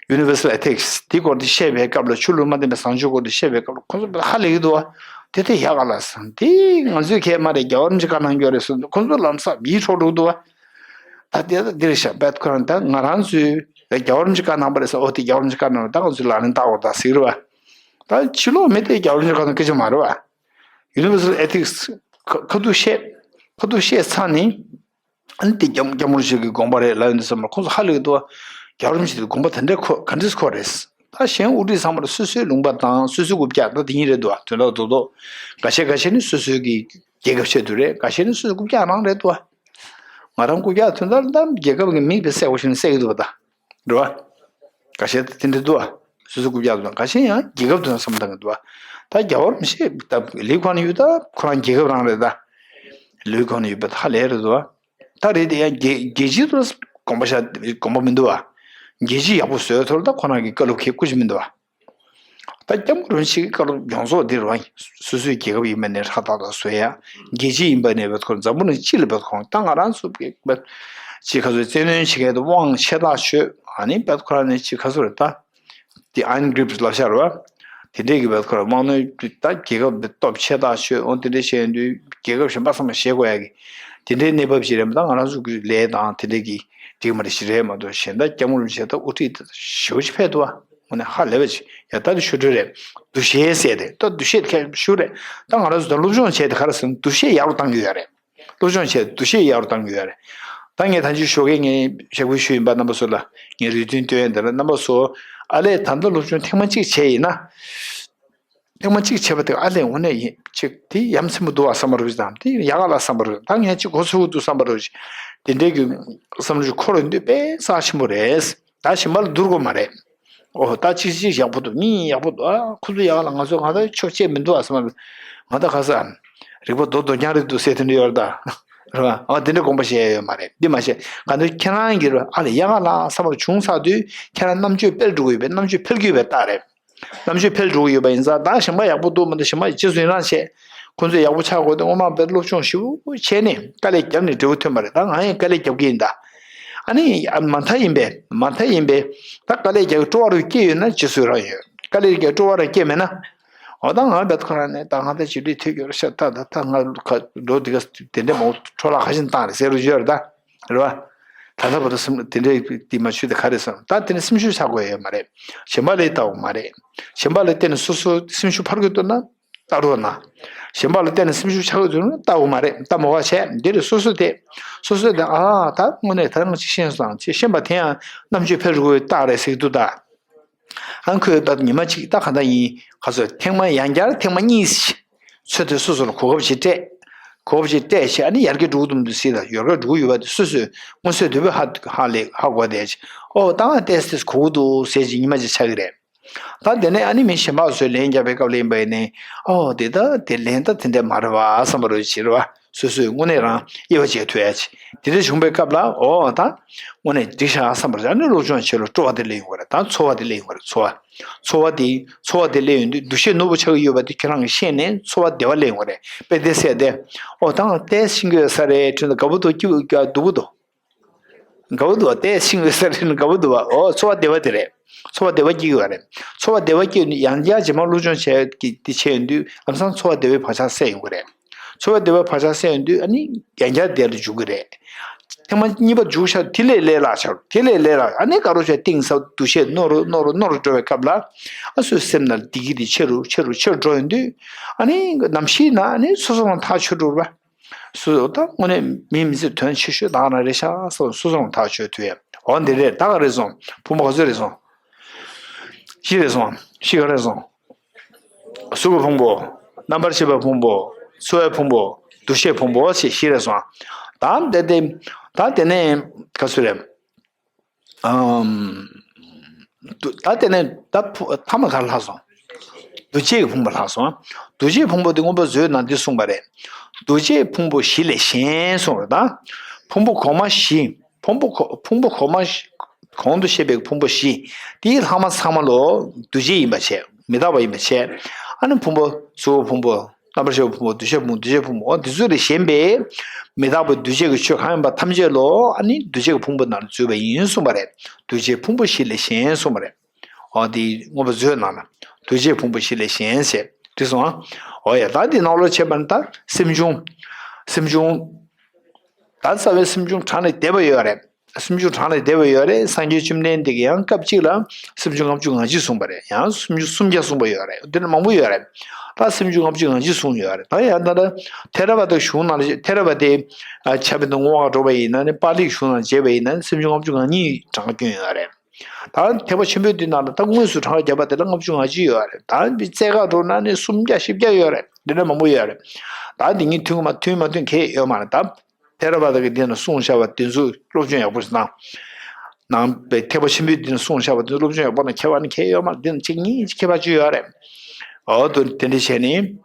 ད་Universal Ethics དེ་སྐོར་དེ་བཤད་པའི་སྐབས་ལ་ཆོས་ལུགས་ལ་མ་བརྟེན་པའི་བཟང་སྤྱོད་སྐོར་དེ་བཤད་པའི་སྐབས་ལ་ཁོ་ཚོ་ཧ་ལས་ཀྱི་འདུག་བ། དེ་དེ་ཡག་ག་ལ་སོང་དེ་ང་ཚོས་ཁས་མ་རེད། རྒྱལ་བ་རིན་པོ་ཆེ་བཀའ་གནང་རྒྱུ་རེད་སོང་ཁོ་ཚོ་ལམ་སང་ཡིད་འཕྲོག་འགྲོ་གི་འདུག་བ། ད་དེ་ད་འདིར་ཞབས་པད་ཁོ་རང་ད་ང་རང་ཚོའི་རྒྱལ་བ་རིན་པོ་ཆེ་བཀའ་གནང་པ་རེད་ཟེར། ཨོ་དེ་རྒྱལ་བ་རིན་པོ་ཆེ་བཀའ་གནང་བ་ད་ང་ཚོའི་ལག་ལེན་བསྟར་དགོས་ད་ཟེར་གི་རེད་བ། ད་ཕྱི་ལོགས་མི་དེ་རྒྱལ་བ་རིན་པོ་ཆེ་བཀའ་གནང་སྐད་ཆ་མ་རེད་བ། Universal Ethics ཁ་ཁ་ཐུག་བཤད་ཁ་ཐུག་བཤད་ཚར་ནས་ཨ་ནི་དེ་སྐྱབས་སྐྱབས་མགོན་རིན་པོ་ཆེ་གི་དགོངས་པ་རེད་ལབ་ཡོང་དུས་ཙམ་པ་ཁོང་ཚོ་ཧ་ལས་ཀྱི་འདུག་བ། རྒྱལ་བ་རིན་པོ་ཆེ་དེ་དགོངས་པ་དེ་འདྲའི་ཁོ་ག་འདྲས་ཁོ་རེད། ད་གཞན་དབུ་ཁྲིད་ཚང་མར་སོ་སོའི་ལུང་པ་དང་སོ་སོའི་རྐུབ་བཀྱག་ད་དེ་གཉིས་རེད་འདུག་བ། དོན་དག་རྡོག་རྡོག་འགའ་ཤས་འགའ་ཤས་ནི་སོ་སོའི་གི་རྒྱལ་ཁབ་ཆེད་དུ་རེད། འགའ་ཤས་ནི་སོ་སོའི་རྐུབ་བཀྱག་རང་རེད་འདུག་བ། ང་རང་རྐུབ་བཀྱག་དོན་དག་ལ་ད་རྒྱལ་ཁབ་ཀྱི་མིག་དཔེ་གསལ་པོ་ཞིག་ནས་གསལ་གྱི་འདུག་བ་ད། རེད་བ། འགའ་ཤས་དེ་འདྲ་འདུག་བ། སོ་སོའི་རྐུབ་བཀྱག་དོན་འགའ་ཤས་ཡང་རྒྱལ་ཁབ་དོན་བསམ་བཏང་གི་འདུག་བ། ད་རྒྱལ་བ་རིན་པོ་ཆེ་ད་ལི་ཁོང་ཡུ་ད་ཁོ་རང་རྒྱལ་ཁབ་རང་རེད་ད། ལི་ཁོང་ཡུ་པ་ད་ཧ་ལས་རེད་འདུག་བ། ད་རེད་དེ་ཡང་རྒྱལ་རྒྱལ་སྤྱིའི་ཐོག་དགོངས་པ་བཞག་དགོངས་པ་མི་འདུག་བ། རྒྱལ་སྤྱི་ཡག་པོ་བཟོས་ཐོག་ད་ཁོ་རང་གི་བཀའ་སློབ་ཁེ་བཀུར་གྱི་མི་འདུག་བ། ད་སྐྱབས་མགོན་རིན་པོ་ཆེ་གི་བཀའ་སློབ་ཡོངས་རྫོགས་འདི་རུ་སོ་སོའི་རྒྱལ་ཁབ་ཡིན་པ་ནས་ཧྲག་ཐག་ཐག་བཟོ་ཡ། རྒྱལ་སྤྱི་ཡིན་པ་ནས་བེད་ཁོ་འཛམ་བུ་གླིང་སྤྱི་ལ་བེད་ཁོ་ད་ང་རང་ཚོ་གི་བེད་ཅི་ཁ་སོའི་བཙན་གནོན་བྱེད་མཁན་དུ་དབང་ཆེ་ཐག་ཆོད་ཨ་ནི་བེད་ཁོ་རང་ནས་ཅི་ཁ་སོ་རེད་ད། དེ་Iron Grip ལབ་ཤག་རེད་བ། དེ་འདྲས་ཀྱི་བེད་ཁོ་རང་དམག་གནོན་ད་རྒྱལ་ཁབ་སྟོབས་ཆེ་ཐག་ཆོད་འོང་དེ་འདྲས་བྱས་ཡོང་དུས་རྒྱལ་ཁབ་གཞན་པ་ཚང་མ་ཞེད་དགོས་ཡ་གི་དེ་འདྲའི་གནས་བབ་ཅིག་རེད་མ་ད་ང་རང་ཚོ་གི་ལས་དང་དེ་འདྲས་ཀྱི་འགྲིག་མ་རེད་ཞིག་རེད་མ་གཏོགས་གཞན་ད་སྐྱབས་མགོན་རིན་པོ་ཆེ་ད་དབུ་ཁྲིད་ཞེ་པོ་ཅིག་ཕེབས་འདུག་བ། དངོས་གནས་ཧ་ལས་པ་ཅིག་ཡ་ད་དེ་ཤོད་འགྲོ་རེད། འདུ་ཤེས་ཟེར་ཏེ་ད་འདུ་ཤེས་དེ་ཁྱད་ཞུ་རེད། ད་ང་རང་ཚོ་ད་སློབ་སྦྱོང་བྱས་ཏེ་ག་རེ་ཟེར་ན་འདུ་ཤེས་ཡག་རུ་བཏང་གི་ཡོད་རེད། སློབ་སྦྱོང་བྱས་འདུ་ཤེས་ཡག་རུ་བཏང་གི་ཡོད་རེད། ད་ངས་ད་ཅི་ཞོགས་ཀས་ངས་ཞབས་སྐུལ་ཞུས་ཡིན་པ་རྣམ་པ་ཚོ་ལ་ངས་རེ་འདུན་བཏོན་ཡོད་འདི་ལ་རྣམ་པ་ཚོ་ཨ་ལས་ད་ལྟ་སློབ་སྦྱོང་ཐེངས་མ་གཅིག་བྱས་ཡིན་ན། ཐེངས་མ་གཅིག་བྱས་པ་དེ་ཨ་ལས་དངོས་གནས་ཡིན་ཅིག་དེ་ཡ་མཚན་པོ་འདུག་བ་བསམ་པ་རུ་དང་དེ་ཡག་ག་ལ་བསམ་པ་རུ་ད་ངས་ཅིག་གོ་ཚོད་འདུག་བསམ་པ་རུ་ཅིག་དེ་འདྲའི་གི་བསམ་བློ་ཅིག་འཁོར་ཡོང་དུས་དཔེ་རྩ་ཆེན་པོ་རེད། ད་གཞན་པ་ལ་བསྡུར་དགོས་མ་རེད། ཨོ་ད་གཅིག་གཅིག་ཡག་པོ་འདུག་གཉིས་ཡག་པོ་འདུག་ཨ་ཁོ་ཚོ་ཡག་ལ་ང་ཚོ་ང་ད་ཆོག་ཆེ་མི་འདུག་ཨ་བསམ་པ་ང་ད་ག་ས་རིག་པ་རྡོ་རྡོ་རྐྱང་རེད་འདུག་ཟེར་དེ་འདྲ་ཡོད་རེད་ད། རེད་བ། ཨ་དེ་འདྲ་དགོངས་པ་བཞེས་ཡ་ཡོད་མ་རེད་འདི་མ་བཤད་ག་འདི་ཁྱེད་རང་གི་རེད་ཨ་ལ་ཡག་ག་ལ་བསམ་པ་བྱུང་ཚར་དུས་ཁྱེད་རང་རྣམ་དཔྱོད་སྤེལ་འགྲོ་གི་ཡོད་པས་རྣམ་དཔྱོད་འཕེལ་གྱི་ཡོད་པས་རྟགས་རེད། རྣམ་དཔྱོད་འཕེལ་འགྲོ་གི་ཡོད་པ་ཡིན་ཙང་ད་གཞན་པ་ཡག་པོ་འདུག་མི་འདུག་གཞན་པ་ཡི་རྗེས་སུ་ཡི་རང་བྱས། ཁོང་ཚོས་ཡག་པོ་ཆགས་དགོས་ཏེ་སྔོན་མ་དཔེ་སློབ་སྦྱོང་ཞིབ་པོ་བྱས་ནས་དཀའ་ལས་བརྒྱབ་ནས་འབྲས་བུ་ཐོན་པ་རེད་ད་ང་ཡང་དཀའ་ལས་བརྒྱབ་ཀྱི་ཡིན་ད། ཨ་ནི་ཨ་མ་མཐའ་ཡིན་པས་མ་མཐའ་ཡིན་པས་ད་དཀའ་ལས་རྒྱག་གི་སྤྲོ་བ་རུ་སྐྱེས་ཡོད་ན་རྗེས་སུ་ཡི་རང་ཡོད་དཀའ་ལས་རྒྱག་སྤྲོ་བ་རུ་སྐྱེས་མེད་ན། འོ་ད་ང་བད་ཁོ་རང་ནས་ད་ང་ད་ཇི་འདྲའི་ཐོས་རྒྱུ་རེད་ཤག་ད་ད་ད་ང་ཁ་འགྲོ་འདི་ག་དེ་འདྲས་མང་པོ་འཕྲོ་བརླག་ཁ་ཤས་བཏང་རེད་ཟེར་རུ་ཡོད་རེད་ད། རེད་བ། ད་ལྟ་བར་དུ་སེམས་དེ་འདྲའི་དེ་མ་ཆུད་དེ་ག་རེ་སོང་ད་དེ་ནི་སེམས་ཤུགས་ཆག་དགོས་ཡོད་མ་རེད། གཞན་པ་ལས་ལྟ་བ་མ་རེད། གཞན་པ་ལ་བརྟེན་ནས་སོ་སོ་སེམས་ཤུགས་འཕར་དགོས་འདུག་ན་ལྟ་རོགས་གནང་། གཞན་པ་ལ་བརྟེན་ནས་སེམས་ཤུགས་ཆག་དགོས་འདུག་ན་ལྟ་དགོས་མ་རེད་ལྟ་མ་བ་བྱས་འདི་རེད་སོ་སོ་དེ། སོ་སོ་དེ་ཨ་ད་དངོས་གནས་ད་ང་ཅིག་ཤེས་སོང་ཅེས་ཤེས་པ་དེ་ཡང་རྣམ་དཔྱོད་འཕེལ་འགྲོ་དགོས་རྟགས་རེད་ཟེར་གྱི་འདུག་ད། ཨང་ཁོས་ད་ཉི་མ་གཅིག་ད་ག་འདྲ་ཡིན་ག་ཚོད་ཐེངས་མ་ཡང་བསྐྱར་ཐེངས་མ་གཉིས་ཚོད་དེ་སོ་སོ་ལ་གོ་སྐབས་ཤིག་སྤྲད། གོ་སྐབས་ཤིག་སྤྲད་བྱས་ཨ་ནི་ཡར་རྒྱས་འགྲོ་གི་འདུག་མི་འདུག་ཟེར་ལ་ཡར་རྒྱས་འགྲོ་གི་ཡོད་པ་དེ་སོ་སོས་མངོན་གསལ་དོད་པོས་ཧ་ཧ་ལས་ཧ་གོ་བསྡད་ཅིག་ཨོ་ད་ང་ཏོག་ཙམ་ཏོག་ཙམ་གོ་གི་འདུག་ཟེར་ཅིག་ཉི་མ་ཅིག་ཆགས་ཀྱི་རེད། ད་དེ་ནས་ཨ་ནི་མི་གཞན་པ་ཚོས་ལན་བརྒྱབ་པའི་སྐབས་ལ་ཡིན་པ་ཡིན་ནའི་ཨོ་དེ་ད་དེ་ལན་ད་དེ་འདྲ་མ་རེད་བ་བསམ་པ་རེད་ཅེས་རེད་བ། སོ་སོས་དངོས་གནས་རང་དབྱེ་བ་འབྱེད་ཐུབ་ཡ་ཅིག་དེ་འདྲ་བྱུང་པའི་སྐབས་ལ་ཨོ་ད་དངོས་གནས་འགྲིག་ཤག་བསམ་པར་ཨ་ནི་སློབ་སྦྱོང་བྱེད་ལ་སྤྲོ་བ་དེ་སླེབས་ཡོང་གི་རེད་ད་ཚོར་བ་དེ་སླེབས་ཡོང་གི་རེད་ཚོར་བ། ཚོར་བ་དེ་ཚོར་བ་དེ་སླེབས་ཡོང་དུས་འདུ་ཤེས་ནོར་བུ་ཆགས་ཀྱི་ཡོད་པ་དེ་ཁྱེད་རང་གིས་ཤེས་ནས་ཚོར་བ་བདེ་བ་སླེབས་ཡོང་གི་རེད་དཔེ་དེ་གསལ་ཏེ། ཨོ་ད་ང་ཏོག་ཙམ་ཤེས་ཀྱི་ཡོད་ས་རེད་དྲན་དུས་དགའ་པོ་འདུག་སྐྱིད་པོ་སྡུག་པོ་འདུག་དགའ་པོ་འདུག་བ་ཏོག་ཙམ་ཤེས་ཀྱི་ཡོད་ས་རེད་དྲན་དུས་དགའ་པོ་འདུག་བ་ཨོ་ཚོར་བ་བདེ་བ་དེ་རེད། ཚོར་བ་བདེ་བ་སྐྱེ་གི་ཡོད་རེད། ཚོར་བ་བདེ་བ་སྐྱེ་ཡོང་དུས་ཡང་བསྐྱར་རྗེས་མ་སློབ་སྦྱོང་བྱས་ཀྱི་དེ་བྱས་ཡོང་དུས་ལམ་སང་ཚོར་བ་བདེ་བའི་བག་ཆགས་སད་ཡོང་གི་རེད། ཚོར་བ་བདེ་བའི་བག་ཆགས་སད་ཡོང་དུས་ཨ་ནི་ཡང་བསྐྱར་བདེ་ལ་འཇུག་གི་རེད། ཐེངས་མ་གཉིས་པ་འཇུག་ཤར་དེ་ལས་ལས་སླ་ཆགས་རུ་དེ་ལས་ལས་སླ་ཨ་ནི་ག་རུ་ཆགས་གཏིང་ཟབ་འདུ་ཤེས་རྣོ་རུ་རྣོ་རུ་རྣོ་རུ་འགྲོ་བའི་སྐབས་ལ་ཨ་སོའི་སེམས་ནང་བདེ་སྐྱིད་དེ་ཆེ་རུ་ཆེ་རུ་ཆེ་རུ་འགྲོ་ཡོང་དུས་ཨ་ནི་ནམ་ཞིག་ན་ཨ་ནི་སོ་སོ་རང་ཐག་ཆོད་འགྲོ་བ། སོ་སོ་ད་དངོས་གནས་མིའི་མི་ཚེ་དོན་ཆེ་ཤོས་ད་ག་རང་རེད་ཤག་སོ་སོ་རང་ཐག་ཆོད་ཐུབ་ཡ། འོ་འདི་རེད་ད་ག་རེད་སོང་ཕུང་པོ་ག་ཚོད་རེད་སོང་། བཞི་རེད་སོང་བཞི་ག་རེད་སོང་། གཟུགས་ཀྱི་ཕུང་པོ། རྣམ་པར་ཤེས་པའི་ཕུང་པོ། ཚོར་བའི་ཕུང་པོ། འདུ་ཤེས་ཕུང་པོ་ཞེས་བཞི་རེད་སོང་། ད་དེ་དེ་ད་དེ་ནས་ག་ཚོད་རེད། ཨམ། ད་དེ་ནས་ད་ཕུ་ཐ་མ་ག་ལྷག་སོང་། འདུ་བྱེད་ཀྱི་ཕུང་པོ་ལྷག་སོང་། འདུ་བྱེད་ཕུང་པོ་དེ་སྔོན་པོ་བཟོས་ན་འདི་གསུངས་པ་རེད། འདུ་བྱེད་ཕུང་པོ་བཞི་ལས་གཞན་གསུངས་རེད་ད། ཕུང་པོ་གོང་མ་བཞི། ཕུང་པོ་གོ་ཕུང་པོ་གོང་མ་བཞི། གོང་དུ་བཤད་པའི་ཕུང་པོ་བཞི། དེའི་ལྷག་མ་ཚང་མ་ལོ་འདུ་བྱེད་ཡིན་པ་བྱས་མི་རྟག་པ་ཡིན་པ་བྱས། ཨ་ནི་ཕུང་པོ་གཟུགས་ཕུང་པོ། རྣམ་པར་ཤེས་པའི་ཕུང་པོ་འདུ་ཤེས་ཕུང་པོ་འདུ་བྱེད་ཕུང་པོ་འདི་ཚོ་ལས་གཞན་པའི་མི་རྟག་པའི་འདུ་བྱེད་ཀྱི་ཆོས་གང་ཡིན་པ་ཐམས་ཅད་ལོ་ཨ་ནི་འདུ་བྱེད་ཀྱི་ཕུང་པོ་ནང་ལ་འཛུལ་བ་ཡིན་གསུངས་པ་རེད། འདུ་བྱེད་ཕུང་པོ་བཞི་ལས་གཞན་གསུངས་པ་རེད། འོ་དེ་མངོན་པ་མཛོད་ནང་ལ་འདུ་བྱེད་ཕུང་པོ་བཞི་ལས་གཞན་ཞེས་བྲིས་སོང་ཨ། འོ་ཡ་ད་འདི་ནང་ལོགས་བྱས་པ་ན་ད་སེམས་བྱུང་། སེམས་བྱུང་། ད་རྩ་བའི་སེམས་བྱུང་གྲངས་ལས་འདས་པ་ཡོད་རེད། སེམས་བྱུང་གྲངས་ལས་འདས་པ་ཡོད་རེད། སངས་རྒྱས་བཅོམ་ལྡན་འདས་ཀྱིས་ཡང་སྐབས་གཅིག་ལ་སེམས་བྱུང་ལྔ་བཅུ་ང་གཅིག་གསུངས་པ་རེད། ཡང་སེམས་བྱུང་སུམ་བརྒྱ་གསུངས་པ་ཡོད་རེད། འདི་ནི་མང་པོ་ཡོད་རེད། ད་སེམས་བྱུང་ལྔ་བཅུ་ང་གཅིག་གསུངས་ཡོད་རེད། ད་ཡང་ད་ལྟ་ཐེ་ར་བ་ཏའི་གཞུང་ནང་ལ་ཐེ་ར་བ་ཏའི་ཆ་བོད་དུ་བསྔོ་བ་འགྲོ་བ་ཡིན་ན་ནི་པཱ་ལིའི་གཞུང་ནང་བྱས་པ་ཡིན་ན་ནི་སེམས་བྱུང་ལྔ་བཅུ་ང་གཉིས་གྲངས་ཀ་བསྐྱོན་ཡོད་རེད། ད་ཐེག་པ་ཆེན་པོའི་འདི་ནང་ལ་ད་དངོས་སུ་གྲངས་ཀ་བརྒྱབ་པ་དེ་ལ་ལྔ་བཅུ་ང་གཅིག་ཡོད་རེད། ད་རྩེ་ག་འགྲོ་ན་ནི་སུམ་བརྒྱ་བཞི་བརྒྱ་ཡོད་རེད། འདི་འདྲ་མང་པོ་ཡོད་རེད། ད་འདི་གཉིས་མཐུན་གི་མ་མཐུན་མ་མཐུན་གལ་ཡོད་མ་རེད་ད། ཐེ་ར་བ་ད་གི་འདི་ན་གསུངས་བཞག་པ་དེ་ཚོ་སློབ་སྦྱོང་ཡག་པོ་ཞིག་གནང་། ནང་པའི་ཐེག་པ་ཆེན་པོའི་འདི་ན་གསུངས་བཞག་པ་དེ་ཚོ་སློབ་སྦྱོང་ཡག་པོ་གནང་། ཁྱད་པར་ནི་གལ་ཡོད་མ་རེད། འདི་ན་གཅིག་གཉིས་ཁྱད་པར་ཅིག་ཡོད་རེད། འོ་དོ་དེ་འདྲ་བྱས་ནས།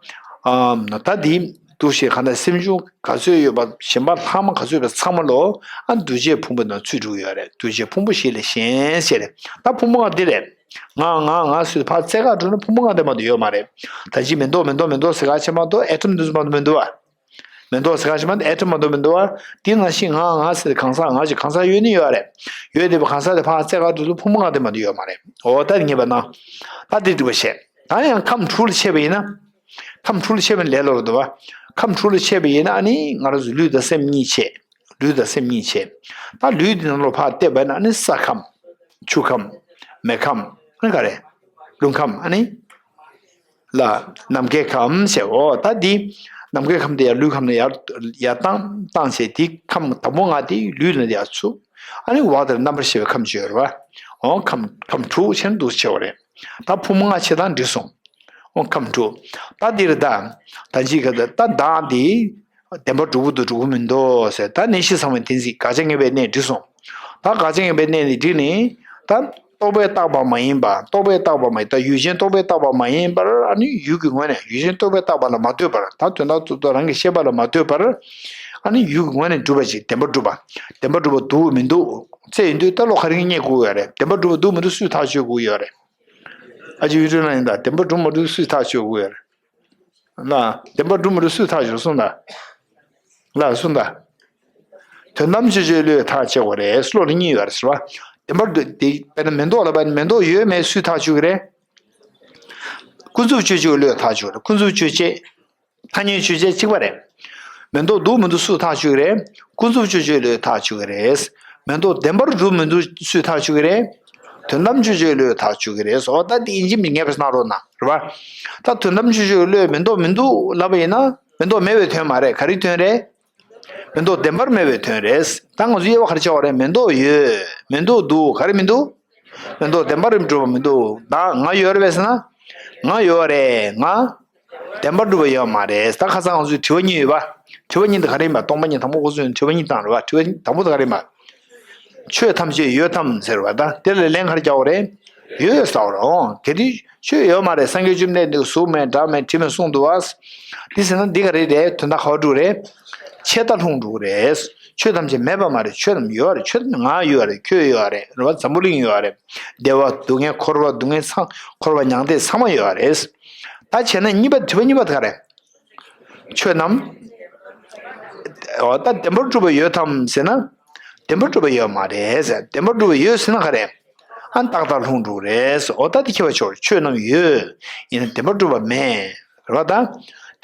ཨམ་ད་འདི་འདུ་ཤེས་གང་ལྟར་སེམས་བྱུང་ག་ཚོད་ཡོད་པ་གཞན་པ་ལྷག་མ་ག་ཚོད་ཡོད་པ་ཚང་མ་ལོ་ཨ་འདུ་བྱེད་ཕུང་པོ་ནང་ཚུད་འགྲོ་གི་ཡོད་རེད། འདུ་བྱེད་ཕུང་པོ་བཞི་ལས་གཞན་ཟེར་རེད། ད་ཕུང་པོ་ལྔ་འདི་རེད། ང་ང་ང་ཟེར་ཕར་རྩེ་ག་འགྲོ་ན་ཕུང་པོ་ལྔ་དེ་མ་གཏོགས་ཡོད་མ་རེད། ད་ཅི་མི་འདུག་མི་འདུག་མི་འདུག་ཟེར་ག་བྱེད་མ་གཏོགས་ཨེ་ཊམ་འདི་ཚོ་མ་གཏོགས་མི་འདུག་བ། མེ་ཏོག་ཟེར་ག་ཞིག་མ་ཨེ་ཊམ་མ་གཏོགས་མི་འདུག་བ། དེ་ནང་བཞིན་ང་ང་ཟེར་གང་ཟག་ང་ཞིག་གང་ཟག་ཡོད་ནི་ཡོད་རེད། ཡོད་དེ་བ་གང་ཟག་དེ་ཕར་རྩེ་ག་འགྲོ་དུས་ཕུང་པོ་ལྔ་དེ་མ་གཏོགས་ཡོད་མ་རེད། འོ་ད་ངེས་པ་ན། ད་དེ་འགྲུབ་པ་བྱས། ད་ཡང་ཁམས་དྲུག་ལ་ཕྱེ་བ་ཡིན་ན། ཁམས་དྲུག་ལ་ཕྱེ་བ་ལས་སླ་བོ་འདུག་བ། ཁམས་དྲུག་ལ་ཕྱེ་བ་ཡིན་ན་ཨ་ནི་ང་རང་ཚོ་ལུས་དང་སེམས་གཉིས་ཕྱེ། ལུས་དང་སེམས་གཉིས་ཕྱེ། ད་ལུས་དེ་ནང་ལོགས་ཕར་བལྟས་པ་ན་ཨ་ནི་ས་ཁམས། ཆུ་ཁམས། མེ་ཁམས། ཨ་ནི་ག་རེ། རླུང་ཁམས་ཨ་ནི། ལ། ནམ་མཁའི་ཁམས་ཟེར། འོ་ད་འདི། ནམ་མཁའི་ཁམས་དེ་ཡར་ལུས་ཁམས་ནས་ཡར་ཡར་བཏང་བཏང་བྱས་དེ་ཁམས་དང་པོ་ལྔ་དེ་ལུས་ལ་ཡར་ཚུད། ཨ་ནི་འོག་དེར་རྣམ་པར་ཤེས་པའི་ཁམས་ཅིག་ཡོད་རེད་བ། འོ་ཁམས་ཁམས་དྲུག་བྱས་ན་འདུག་ཆེ་བ་རེད། ད་ཕུང་པོ་ལྔ་ཕྱེ་སྟངས་འགྲིག་སོང་། འོ་ཁམས་དྲུག་ད་འདིར་ད། ད་ཅི་ག་ད་ད་བདག་འདི། བདེན་པར་གྲུབ་ཀྱི་འདུག་གྲུབ་ཀྱི་མི་འདུག་ཟེར། ད་གནས་གཞི་ཚང་བའི་གཏན་ཚིགས་དགག་བྱ་ངེས་པའི་གནས་འགྲིག་སོང་། ད་དགག་བྱ་ངེས་པའི་གནས་འདི་འགྲིག་ནས། ད་རྟོག་པས་བཏགས་པ་མ་ཡིན་པ། རྟོག་པས་བཏགས་པ་མ་ཡིན་ད་ཡུལ་ཅན་རྟོག་པས་བཏགས་པ་མ་ཡིན་པར་ཨ་ནི་ཡུལ་གྱི་ངོས་ནས་ཡུལ་ཅན་རྟོག་པས་བཏགས་པ་ལ་མ་ལྟོས་པར། ད་དོན་དམ་རྟོག་པ་རང་གི་ཤེས་པ་ལ་མ་ལྟོས་པར། ཨ་ནི་ཡུལ་གྱི་ངོས་ནས་གྲུབ་པ་ཅིག་བདེན་པར་གྲུབ་པ། བདེན་པར་གྲུབ་པ་འདུག་མི་འདུག་བཙལ་ཡོང་དུས་ད་བློ་ག་རེ་རྙེད་དགོས་ཡོད་རེད། བདེན་པར་གྲུབ་པ་འདུག་མི་འདུག་སུས་ཐག་གཅོད་དགོས་ཡོད་རེད། ཨ་ཅེ་ཡུལ་ཅན་ལ་ཡིན་ད་བདེན་པར་གྲུབ་མ་གྲུབ་སུས་ཐག་གཅོད་དགོས་ཡོད་རེད། ལ། བདེན་པར་གྲུབ་མི་གྲུབ་སུས་ཐག་གཅོད་གསུངས་དང་། ལ་གསུངས་དང་། དོན་དམ་དཔྱོད་བྱེད་བློས་ཐག་བཅད་དགོས་རེད། བློ་ལ་གཉིས་ཡོད་རེད་ཟེར་བ། བདེན་པར་འདུག་དེ་དཔེར་ན་མེ་ཏོག་ལ་བ་མེ་ཏོག་ཡོད་མེད་སུས་ཐག་གཅོད་ཀྱི་རེད། ཀུན་རྫོབ་དཔྱོད་བྱེད་བློས་ཐག་གཅོད་རེད། ཀུན་རྫོབ་དཔྱོད་བྱེད། ཐ་སྙད་དཔྱོད་བྱེད་གཅིག་པ་རེད། མེ་ཏོག་འདུག་མི་འདུག་སུས་ཐག་གཅོད་ཀྱི་རེད། ཀུན་རྫོབ་དཔྱོད་བྱེད་བློས་ཐག་གཅོད་ཀྱི་རེད། མེ་ཏོག་བདེན་པར་གྲུབ་མི་འདུག་སུས་ཐག་གཅོད་ཀྱི་རེད། དོན་དམ་དཔྱོད་བྱེད་བློས་ཐག་གཅོད་ཀྱི་རེད་ཟེར་བ། ད་དེ་ཡིན་གཅིག་མིན་གཅིག་ངེས་པར་གནང་རོགས་གནང་རེད་བ། ད་དོན་དམ་དཔྱོད་བྱེད་བློས་མེ་ཏོག་མི་འདུག་ལབ་པ་ཡིན་ན་མེ་ཏོག་མེད་པའི་དོན་མ་རེད། ག་རེའི་དོན་རེད། མེ་ཏོག་བདེན་པར་མེད་པའི་དོན་རེད། ད་ང་ཚོ་དབྱེ་བ་ག་རེ་ཕྱེ་བ་རེད། མེ་ཏོག་ཡོད། མེ་ཏོག་འདུག་ག་རེ་མི་འདུག་མེ་ཏོག་བདེན་པར་གྲུབ་པ་མི་འདུག་ད་ང་ཡོད་རེད་པས་ཟེར་ན། ང་ཡོད་རེད། ང་བདེན་པར་གྲུབ་པ་ཡོད་མ་རེད། ད་ཁ་སང་ང་ཚོས་དྲི་བ་གཉིས་ཡོད་པ། དྲི་བ་གཉིས་འདི་ག་རེ་ཡིན་པ། སྟོང་པ་ཉིད་དང་པོ་འགོ་ཚུགས་ནས་དྲི་བ་གཉིས་བཏང་རེད་པ། དྲི་བ་དང་པོ་འདི་ག་རེ་ཡིན་པ། ཆོས་ཐམས་ཅད་ཡོད་དམ་ཟེར་བ། ད་དེ་ལ་ལན་ག་རེ་རྒྱག་དགོས་རེད། ཡོད་ཟེར་བ་རེད། འོང་གལ་ཏེ་ཆོས་ཡོད་མ་རེད། སངས་རྒྱས་བཅོམ་ལྡན་འདས་གཟུགས་མེད་སྒྲ་མེད་དྲི་མེད་གསུངས་འདུག་བ། འདི་ཟེར་ན་འདི་ག་རེ་རེད། དོན་དག་ག་པར་འགྲོ་རེད། ཆད་ལྟ་ལྷུང་འགྲོ་རེད། ཆོས་ཐམས་ཅད་མེད་པ་མ་རེད། ཆོས་རྣམས་ཡོད་རེད། ཆོས་རྣམས་ང་ཡོད་རེད། ཁྱོད་ཡོད་རེད། རེད་བ། འཛམ་བུ་གླིང་ཡོད་རེད། བདེ་བ་སྡུག་བསྔལ་འཁོར་བ་སྡུག་བསྔལ་ཚང་འཁོར་བ་མྱང་འདས་ཚང་མ་ཡོད་རེད། ད་བྱས་ན་གཉིས་པ་དྲི་བ་གཉིས་པ་དེ་ག་རེད། ཆོས་རྣམས། འོ་ད་བདེན་པར་གྲུབ་པ་ཡོད་དམ་ཟེར་ན། བདེན་པར་གྲུབ་པ་ཡོད་མ་རེད་ཟེར། བདེན་པར་གྲུབ་པ་ཡོད་ཟེར་ན་ག་རེ། ཨ་རྟག་ལྟར་ལྷུང་འགྲོ་རེད་ཟེར། འོ་ད་དེ་ཁྱད་པར་ཆེ་བ། ཆོས་རྣམས་ཡོད། ཡིན་ན་བདེན་པར་གྲུབ་པ་མེད། རེད་བ།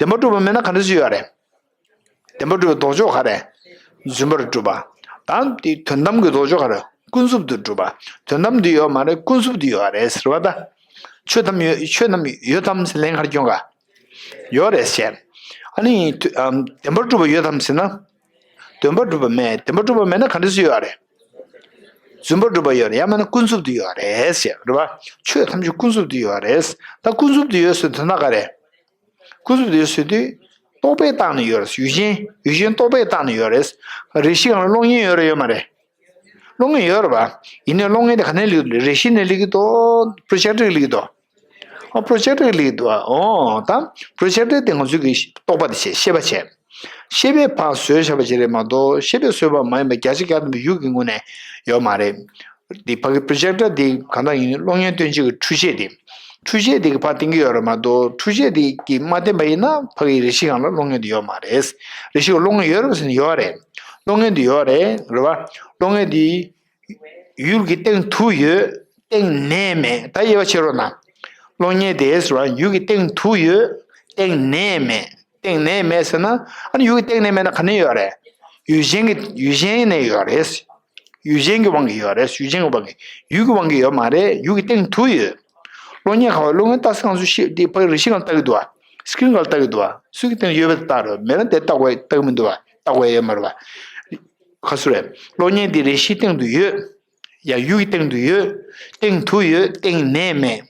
ད་བདེན་པར་གྲུབ་པ་མེད་ན་ག་འདྲ་ཞིག་ཡོད་རེད། བདེན་པར་གྲུབ་པའི་ལྡོག་ཕྱོགས་ག་རེ། རྫུན་པར་གྲུབ་པ། ད་དེ་དོན་དམ་གྱི་ལྡོག་ཕྱོགས་ག་རེ། ཀུན་རྫོབ་ཏུ་གྲུབ་པ། དོན་དམ་དུ་ཡོད་མ་རེད། ཀུན་རྫོབ་ཏུ་ཡོད་རེད་ཟེར་བ་ད། ཆོས་ཐམས་ཡོད། ཆོས་རྣམས་ཡོད་དམ་ཟེར་ལན་ག་རེ་སྐྱོན་ག་ཡོད་རེད་ཟེར། ཨ་ནི་དུ་ཨམ་བདེན་པར་གྲུབ་པ་ཡོད་དམ་ཟེར་ན། བདེན་པར་གྲུབ་པ་མེད། བདེན་པར་གྲུབ་པ་མེད་ན་ག་འདྲ་སེ་ཡོད་རེད། རྫུན་པར་གྲུབ་པ་ཡོད་རེད། ཡང་མིན་ན་ཀུན་རྫོབ་ཏུ་ཡོད་རེད་ཟེར་རེད་པ། ཆོས་ཐམས་ཅད་ཀུན་རྫོབ་ཏུ་ཡོད་རེད། ད་ཀུན་རྫོབ་ཏུ་ཡོད་ཟེར་དོན་དག་ག་རེད། ཀུན་རྫོབ་ཏུ་ཡོད་ཟེར་དུས། རྟོག་པས་བཏགས་ནས་ཡོད་རེད། ཡུལ་ཅན། ཡུལ་ཅན་རྟོག་པས་བཏགས་ནས་ཡོད་རེད། རེ་ཞིག་གང་ལ་གློག་བརྙན་ཡོད་རེད་ཡོད་མ་རེད། གློག་བརྙན་ཡོད་རེད་པ། ཡིན་ནའི་གློག་བརྙན་དེ་ག་ནས་སླེབས་ཀྱི་འདུག་རེ་ཞིག་ནས་སླེབས་ཀྱི་འདུག་པྲོ་ཇེག་ཊར་སླེབས་ཀྱི་འདུག་ཨོ་པྲོ་ཇེག་ཊར་སླེབས་ཀྱི་འདུག་ཨོ་ད་པྲོ་ཇེག་ཊར་དེ་ང་ཚོའི་གི་རྟོག་པ་དེ་བྱས། ཤེས་པ་བྱས། ཤེས་པས་ཕར་བཟོས་བཞག་པ་ཅིག་རེད་མ་གཏོགས་ཤེས་པས་བཟོས་པ་མ་ཡིན་པ་བརྒྱ་ཆ་བརྒྱ་ཐམ་པ་ཡུལ་གྱི་ངོས་ནས་ཡོད་མ་རེད། འདི་ཕ་གི་པྲོ་ཇེག་ཊར་འདི་གང་ལྟར་ཡིན་གློག་བརྙན་སྟོན་བྱེད་ཀྱི་འཕྲུལ་ཆས་འདི། འཕྲུལ་ཆས་འདི་གིས་ཕར་བསྟན་གྱི་ཡོད་རེད་མ་གཏོགས་འཕྲུལ་ཆས་འདི་གིས་མ་བསྟན་པ་ཡིན་ན་ཕ་གི་རེ་ཞིག་གང་ལ་གློག་བརྙན་འདི་ཡོད་མ་རེད། རེ་ཞིག་གློག་བརྙན་ཡོད་རེད་པ་ཟེར་ན་ཡོད་རེད། གློག་བརྙན་འདི་ཡོད་རེད་རེད་པ། གློག་བརྙན་འདི་ཡུལ་གྱི་སྟེང་དུ་ཡོད། སྟེང་ན་མེད། ད་དབྱེ་བ་ཕྱེ་རོགས་གནང་། གློག་བརྙན་དེ་ཟེར་བ་ཡུལ་གྱི་སྟེང་དུ་ཡོད། སྟེང་ན་མེད། སྟེང་ན་མེད་ཟེར་ན། ཨ་ནི་ཡུལ་གྱི་སྟེང་ན་མེད་ན་ག་ནས་ཡོད་རེད། ཡུལ་ཅན་གྱི་ཡུལ་ཅན་ནས་ཡོད་རེད། ཡུལ་ཅན་གྱི་དབང་གིས་ཡོད་རེད། ཡུལ་ཅན་གྱི་དབང་གིས། ཡུལ་གྱི་དབང་གིས་ཡོད་མ་རེད། ཡུལ་གྱི་སྟེང་དུ་ཡོད། གློག་བརྙན་ག་བ། གློག་བརྙན་ལྟ་ས་ང་ཚོ་ཤེས་དེ་ཕ་གི་རེ་ཞིག་གང་ལ་ལྟ་གི་འདུག་བ། སི་ཀི་རིན་ག་ལ་ལྟ་གི་འདུག་བ། སུ་གི་སྟེང་ཡོད་པ་དེ་ལྟ་རོགས། མེད་ན་དེ་ལྟ་དགོས། ལྟ་གི་མི་འདུག་བ། ལྟ་དགོས་ཡོད་མ་རེད་བ། ག་སུ་རེད། གློག་བརྙན་འདི་རེ་ཞིག་སྟེང་དུ་ཡོད། ཡང་ཡུལ་གྱི་སྟེང་དུ་ཡོད། སྟེང་དུ་ཡོད། སྟེང་ན་མེད།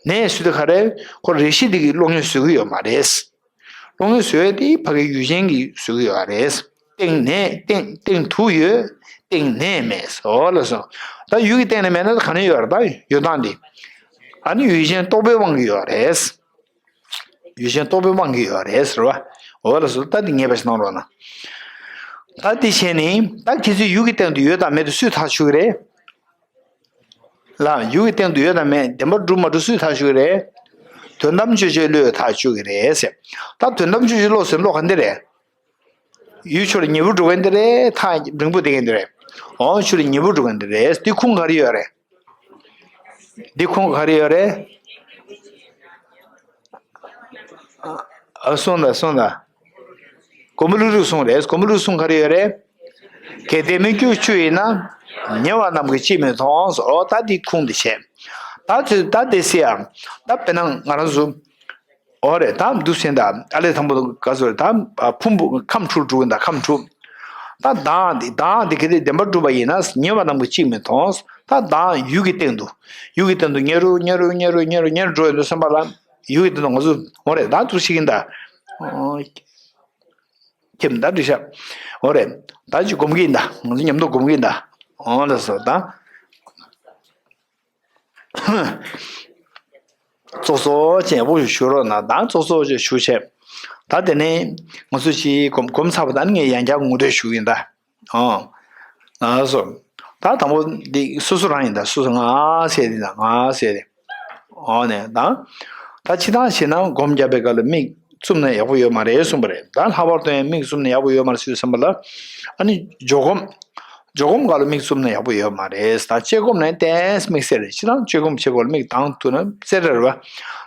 ན་ཟེར་དུས་ག་རེ། ཁོ་རེ་ཞིག་འདི་གིས་གློག་བརྙན་བཟོ་གི་ཡོད་མ་རེད། གློག་བརྙན་བཟོ་ཡས་དེ་ཕ་གི་ཡུལ་ཅན་གྱིས་བཟོ་གི་ཡོད་རེད། སྟེང་ན། སྟེང་སྟེང་དུ་ཡོད། སྟེང་ན་མེད། འོ་ལགས་སོ། ད་ཡུལ་གྱི་སྟེང་ན་མེད་ན་ད་ག་ནས་ཡོད་རེད། ད་ཡོད་སྟངས་འདི། ཨ་ནི་ཡུལ་ཅན་རྟོག་པའི་དབང་གིས་ཡོད་རེད། ཡུལ་ཅན་རྟོག་པའི་དབང་གིས་ཡོད་རེད་ཟེར་བ། འོ་ལགས་སོ། ད་འདི་ངེས་པ་ཞིག་གནང་རོགས་གནང་། ད་འདི་བྱས་ནས་ད་ཁྱེད་ཚོས་ཡུལ་གྱི་སྟེང་དུ་ཡོད་དང་མེད་དུ་སུས་ཐག་ཆོད་ཀྱི་རེད། ལ། ཡུལ་གྱི་སྟེང་དུ་ཡོད་དང་མེད་བདེན་པར་གྲུབ་མ་གྲུབ་སུས་ཐག་ཆོད་ཀྱི་རེད། དོན་དམ་དཔྱོད་བྱེད་བློས་ཐག་ཆོད་ཀྱི་རེད་ཟེར། ད་དོན་དམ་དཔྱོད་བྱེད་བློ་ཟེར་བློ་ག་འདི་རེད། ཡུལ་ཕྱོགས་ལ་ཉེ་བོ་འགྲོ་མཁན་དེ་རེད། ཐག་རིང་པོ་བསྡད་མཁན་དེ་རེད། འོ་ཕྱོགས་ལ་ཉེ་བོ་འགྲོ་མཁན་དེ་རེད། འདི་ཁུངས་ག་རེ་ཡོད་རེད། འདི་ཁུངས་ག་རེ་ཡོད་རེད། ཨ་གསུངས་དང་གསུངས་དང་། མགོན་པོ་ཀླུ་སྒྲུབ་གསུངས་རེད། མགོན་པོ་ཀླུ་སྒྲུབ་གསུངས་ག་རེ་ཡོད་རེད། གལ་ཏེ་མིག་ཆུ་བཅུ་ཡིན་ན། ཉེ་བ་རྣམས་ཀྱིས་གཅིག་མི་མཐོང་། འོ་ད་འདི་ཁུངས་འདི་བྱས། ད་ཚོད་ད་དེ་སེ་ཡང་། ད་དཔེར་ན་ང་རང་ཚོ། འོ་རེད། ད་འདུག་སེ་ད་ཨ་ལས་དང་པོ་ག་ཚོད་རེད། ད་ཕུང་པོ་ཁམས་དྲུག་འགྲོ་གི་ད་ཁམས་དྲུག་ད་མདང་དེ་མདང་དེ་གལ་ཏེ་བདེན་པར་གྲུབ་པ་ཡིན་ན་ཉེ་བ་རྣམས་ཀྱིས་གཅིག་མི་མཐོང་། ད་མདང་ཡུལ་གྱི་སྟེང་དུ། ཡུལ་གྱི་སྟེང་དུ་ཉེ་རུ་ཉེ་རུ་ཉེ་རུ་ཉེ་རུ་ཉེ་རུ་འགྲོ་ཡོང་དུས་ཙམ་པ་ལ། ཡུལ་གྱི་སྟེང་དུ་ང་ཚོ། འོ་རེད། ད་འདུག་ཤེས་ཀྱིན་ད། ཁྱེད་མི་ད་འདྲི་ཤག་འོ་རེད། ད་ཅིག་སྒོམ་གྱིན་ད། ང་ཚོ་མཉམ་དུ་སྒོམ་གྱིན་ད། འོ་ལགས་སོ་ད། ཙོག་ཙོག་ཅེས་ཡག་པོ་ཞུ་རོགས་གནང་དང་། ཙོག་ཙོག་ཅེས་ཞུ་བྱས། ད་དེ་ནས་ང་ཚོ་ཅིག་སྒོམ་སྒོམ་ཚར་བ་དང་ངས་ཡང་བསྐྱར་ངོ་སྤྲོད་ཞུ་གི་ཡིན་ད། ཨོ། ལགས་སོ། ད་དང་པོ་འདི་སོ་སོ་རང་ཡིན་ད། སོ་སོ་ང་ཟེར་དེ་ད་ང་ཟེར་དེ། ཨོ་ནས་ད། ད་ཅི་ལྟར་བྱས་ན་སྒོམ་རྒྱབ་པའི་སྐབས་ལ་མིག་བཙུམ་ན་ཡག་པོ་ཡོད་མ་རེད་གསུངས་པ་རེད། ད་ལྷག་པར་དུ་ཡང་མིག་བཙུམ་ན་ཡག་པོ་ཡོད་མ་རེད་ཟེར་བསམ་པ་ལ། ཨ་ནི་འཇོག་སྒོམ། འཇོག་སྒོམ་སྐབས་ལ་མིག་བཙུམ་ན་ཡག་པོ་ཡོད་མ་རེད། ད་དཔྱད་སྒོམ་ནས་ཏོག་ཙམ་དམིགས་བསལ་རེད། ཅི་ལྟར་དཔྱད་སྒོམ་བྱེད་པ་ལ་མིག་གདངས་ཐུབ་ན་གསལ་རེད་བ།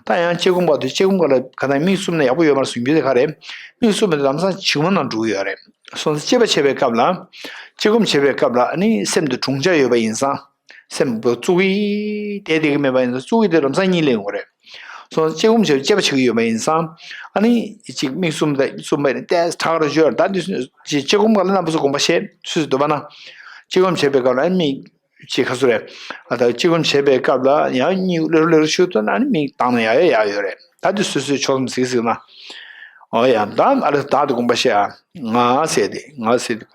ད་ཡང་དཔྱད་སྒོམ་སྐབས་དུས་དཔྱད་སྒོམ་སྐབས་ལ་ག་ད་མིག་བཙུམ་ན་ཡག་པོ་ཡོད་མ་རེད་གསུང་རྒྱུ་དེ་ག་རེད། མིག་བཙུམ་པ་དེ་ལམ་སང་འཇིགས་སྨོན་ནང་འགྲོ་གི་ཡོད་རེད། སོང་ཙང་དཔྱད་པ་བྱེད་པའི་སྐབས་ལ། དཔྱད་སྒོམ་བྱེད་པའི་སྐབས་ལ་ཨ་ནི་སེམས་དེ་གྲུང་ཆ་ཡོད་པ་ཡིན་ཙང་། སེམས་པོ་བཙུགས་ཀྱིས་བསྡད་བསྡད་ཀྱི་མེད་པ་ཡིན་ཙང་། བཙུགས་ཀྱིས་དེ་ལམ་སང་གཉིད་སླེབས་ཡོང་གི་རེད། སོང་ཙང་དཔྱད་སྒོམ་བྱེད་དཔྱད་པ་བྱེད་ཀྱི་ཡོད་པ་ཡིན་ཙང་། ཨ་ནི་གཅིག་མིག་བཙུམ་པ་བཙུམ་པ་ཡིན་ཏེ་དྲག་རུ་བཅོས་ད་འདི་ཅིག་དཔྱད་སྒོམ་སྒང་ལ་རྣམ་པ་ཚོ་དགོངས་པ་བཞེས་སུས་སུ་འདུག་པ་ན། དཔྱད་སྒོམ་བྱེད་པའི་སྐབས་ལ་ཨ་ནི་མིག་ཅིག་ག་ཚོད་རེད། ཨ་ད་དཔྱད་སྒོམ་བྱེད་པའི་སྐབས་ལ་ཡང་གཉིད་ལེ་རུ་ལེ་རུ་ཤོར་ཐུབ་ན་ཨ་ནི་མིག་གདངས་ན་ཡག་ཡག་ཡག་ཡོད་རེད། ད་འདི་སོ་སོའི་ཕྱོགས་བསམ་གཟིགས་གཟིགས་ན། ཨོ་ཡ་ད་ཨ་ལེ་ད་དེ་དགོངས་པ་བཞེས་ཨ། ང་ཟེར་དེ་ང་ཟེར་དེ།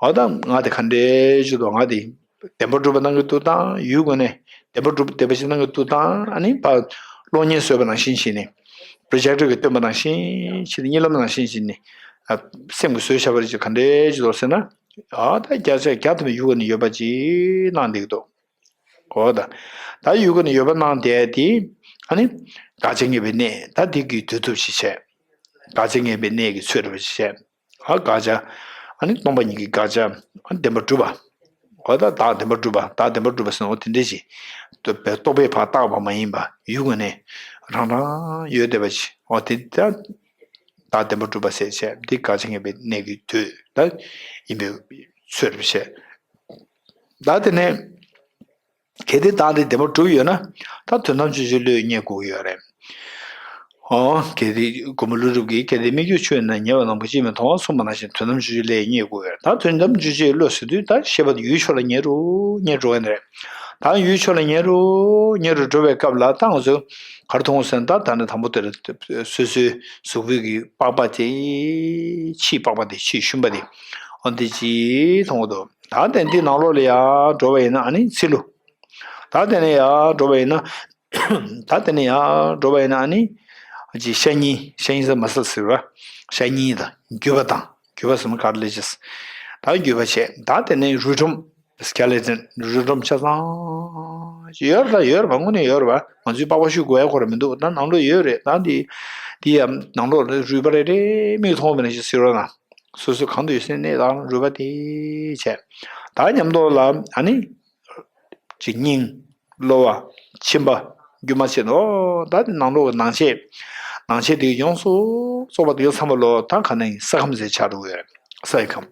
ཨོ་ད་ང་དེ་ག་འདྲས་བྱེད་དོ། ང་དེ་བདེན་པར་གྲུབ་པ་སྣང་གི་འདུག་དང་ཡུལ་ངོས་ནས་བདེན་པར་གྲུབ་བདེན་པ་ཞིག་སྣང་གི་འདུག་དང་ཨ་ནི་ཕར་གློག་བརྙན་བཟོས་པ་ནང་བཞིན་བྱས་ནས། པྲོ་ཇེག་ཊར་གྱིས་སྟོན་པ་ནང་བཞིན་བྱས་ནས། གཉིད་ལམ་ནང་བཞིན་བྱས་ནས། ཨ་སེམས་ཀྱིས་བཟོས་བཞག་པ་རེད་ཅེས་ག་འདྲས་བྱེད་དོ་ཟེར་ན། ཨ་ད་བརྒྱ་ཆ་བརྒྱ་ཐམ་པ་ཡུལ་ངོས་ནས་ཡོད་པ་ཅིག་སྣང་བསྡད་ཀྱི་འདུག་འོ་ད། ད་ཡུལ་ངོས་ནས་ཡོད་པ་སྣང་བསྡད་དེ། ཨ་ནི། དགག་བྱ་ངེས་པའི་གནས་ད་འདི་གིས་སྡུད་ཐུབ་ཅིག་བྱས། དགག་བྱ་ངེས་པའི་གནས་ཀྱི་ཚོད་འདྲ་བ་ཅིག་བྱས། ཨ་དགག་བྱ། ཨ་ནི་སྟོང་པ་ཉིད་ཀྱི་དགག་བྱ། ཨ་བདེན་པར་གྲུབ་པ། འོ་ད་བདག་བདེན་པར་གྲུབ་པ་བདག་བདེན་པར་གྲུབ་པ་ཟེར་ན་འོ་དེ་འདྲས་ཅིག་རྟོག་པས་ཕར་བཏགས་པ་མ་ཡིན་པ་ཡུལ་ངོས་ནས་རང་རང་ཡོད་བསྡད་པ་ཅིག་འོ་དེ་ད། བདག་བདེན་པར་གྲུབ་པ་ཟེར་བྱས་འདི་དགག་བྱ་ངེས་པའི་གནས་ཀྱི་དོད་ད་ཡིན་པའི་ ཚོད་རེད་བྱས། ད་དེ་ནས་གལ་ཏེ་བདག་དེ་བདེན་པར་གྲུབ་ཡོད་ན། ད་དོན་དམ་དཔྱོད་བྱེད་བློས་རྙེད་དགོས་ཀྱི་ཡོད་རེད། ཨོ། གལ་ཏེ་སྒོམ་པ་ཀླུ་སྒྲུབ་ཀྱིས་གལ་ཏེ་སྨིག་རྒྱུ་ཆུ་ཡིན་ན་ཉེ་བ་ནམ་མཁའ་ཅིས་མི་མཐོང་བ་གསུངས་པ་ནང་བཞིན་དོན་དམ་དཔྱོད་བྱེད་བློས་རྙེད་དགོས་ཀྱི་ཡོད་རེད། ད་དོན་དམ་དཔྱོད་བྱེད་བློ་ཟེར་དུས་ད་ཤེས་པ་དེ་ཡུལ་ཕྱོགས་ལ་ཉེ་རུ་ཉེ་འགྲོ་གི་རེད། ད་ཡུལ་ཕྱོགས་ལ་ཉེ་རུ་ཉེ་རུ་འགྲོ་བའི་སྐབས་ལ་ད་ང་ཚོས་ག་རེ་མཐོང་ཟེར་ན། ད་ད་ནི་དང་པོ་དེར་སོ་སོའི་གཟུགས་པོའི་གི་པགས་པ་དེ། ཕྱིའི་པགས་པ་དེ། ཕྱིའི་ཤུན་པ་དེ། འོ་འདི་ཅིག་མཐོང་གི་འདུག་ད་དེ་འདི་ནང་ལོགས་ལ་ཡར་འགྲོ་བ་ཡིན་ན་ཨ་ནི་ཚིལ་ལུ། ད་དེ་ནས་ཡར་འགྲོ་བ་ཡིན་ན། ད་དེ་ནས་ཡར་འགྲོ་བ་ཡིན་ན་ཨ་ནི། ཅིག་ཤ་ཉེ། ཤ་ཉེ་ཟེར་མ་ཟེར་ཟེར་བ། ཤ་ཉེ་དང་རྒྱུས་པ་དང་། རྒྱུས་པ་ཟེར་ན་ཀར་ཊི་ལེ་ཇེས། ད་རྒྱུས་པ་བྱས། ད་དེ་ནས་རུས་སྒྲོམ། སི་ཀེ་ལེ་ཊོན། རུས་སྒྲོམ་ཆ་ཚང་། ཡོད་རེད། ད་ཡོད་རེད་པ། དངོས་གནས་ཡོད་རེད་པ། ང་ཚོའི་པགས་པ་བཤུས་དགོས་ཡ་ཁོ་ར་མི་འདུག་ད་ནང་ལོགས་ཡོད་རེད། ད་འདི། འདི་ཡང་ནང་ལོགས་ལ་རུས་པ་རེ་རེ་མིག་མཐོང་བ་ནང་བཞིན་གཟིགས་རོགས་གནང་། སོ་སོ་གང་དུ་ཡོད་སེམས་གནས་དང་རུས་པ་དེ་བྱས། ད་མཉམ་དུ་ལ་ཨ་ནི། ཅིག་སྙིང་། གློ་བ། མཆིན་པ། རྒྱུ་མ་བྱས་ནོ། ད་དེ་ནང་ལོགས་ཀྱི་ནང་ཆས། ནང་ཆས་དེ་ཡོངས་སུ་རྫོགས་པ་དེ་ཚང་མ་ལོ་ད་ག་ནས་ས་ཁམས་ཟེར་ཆགས་འགྲོ་གི་ཡོད་རེད། ས་ཡི་ཁམས།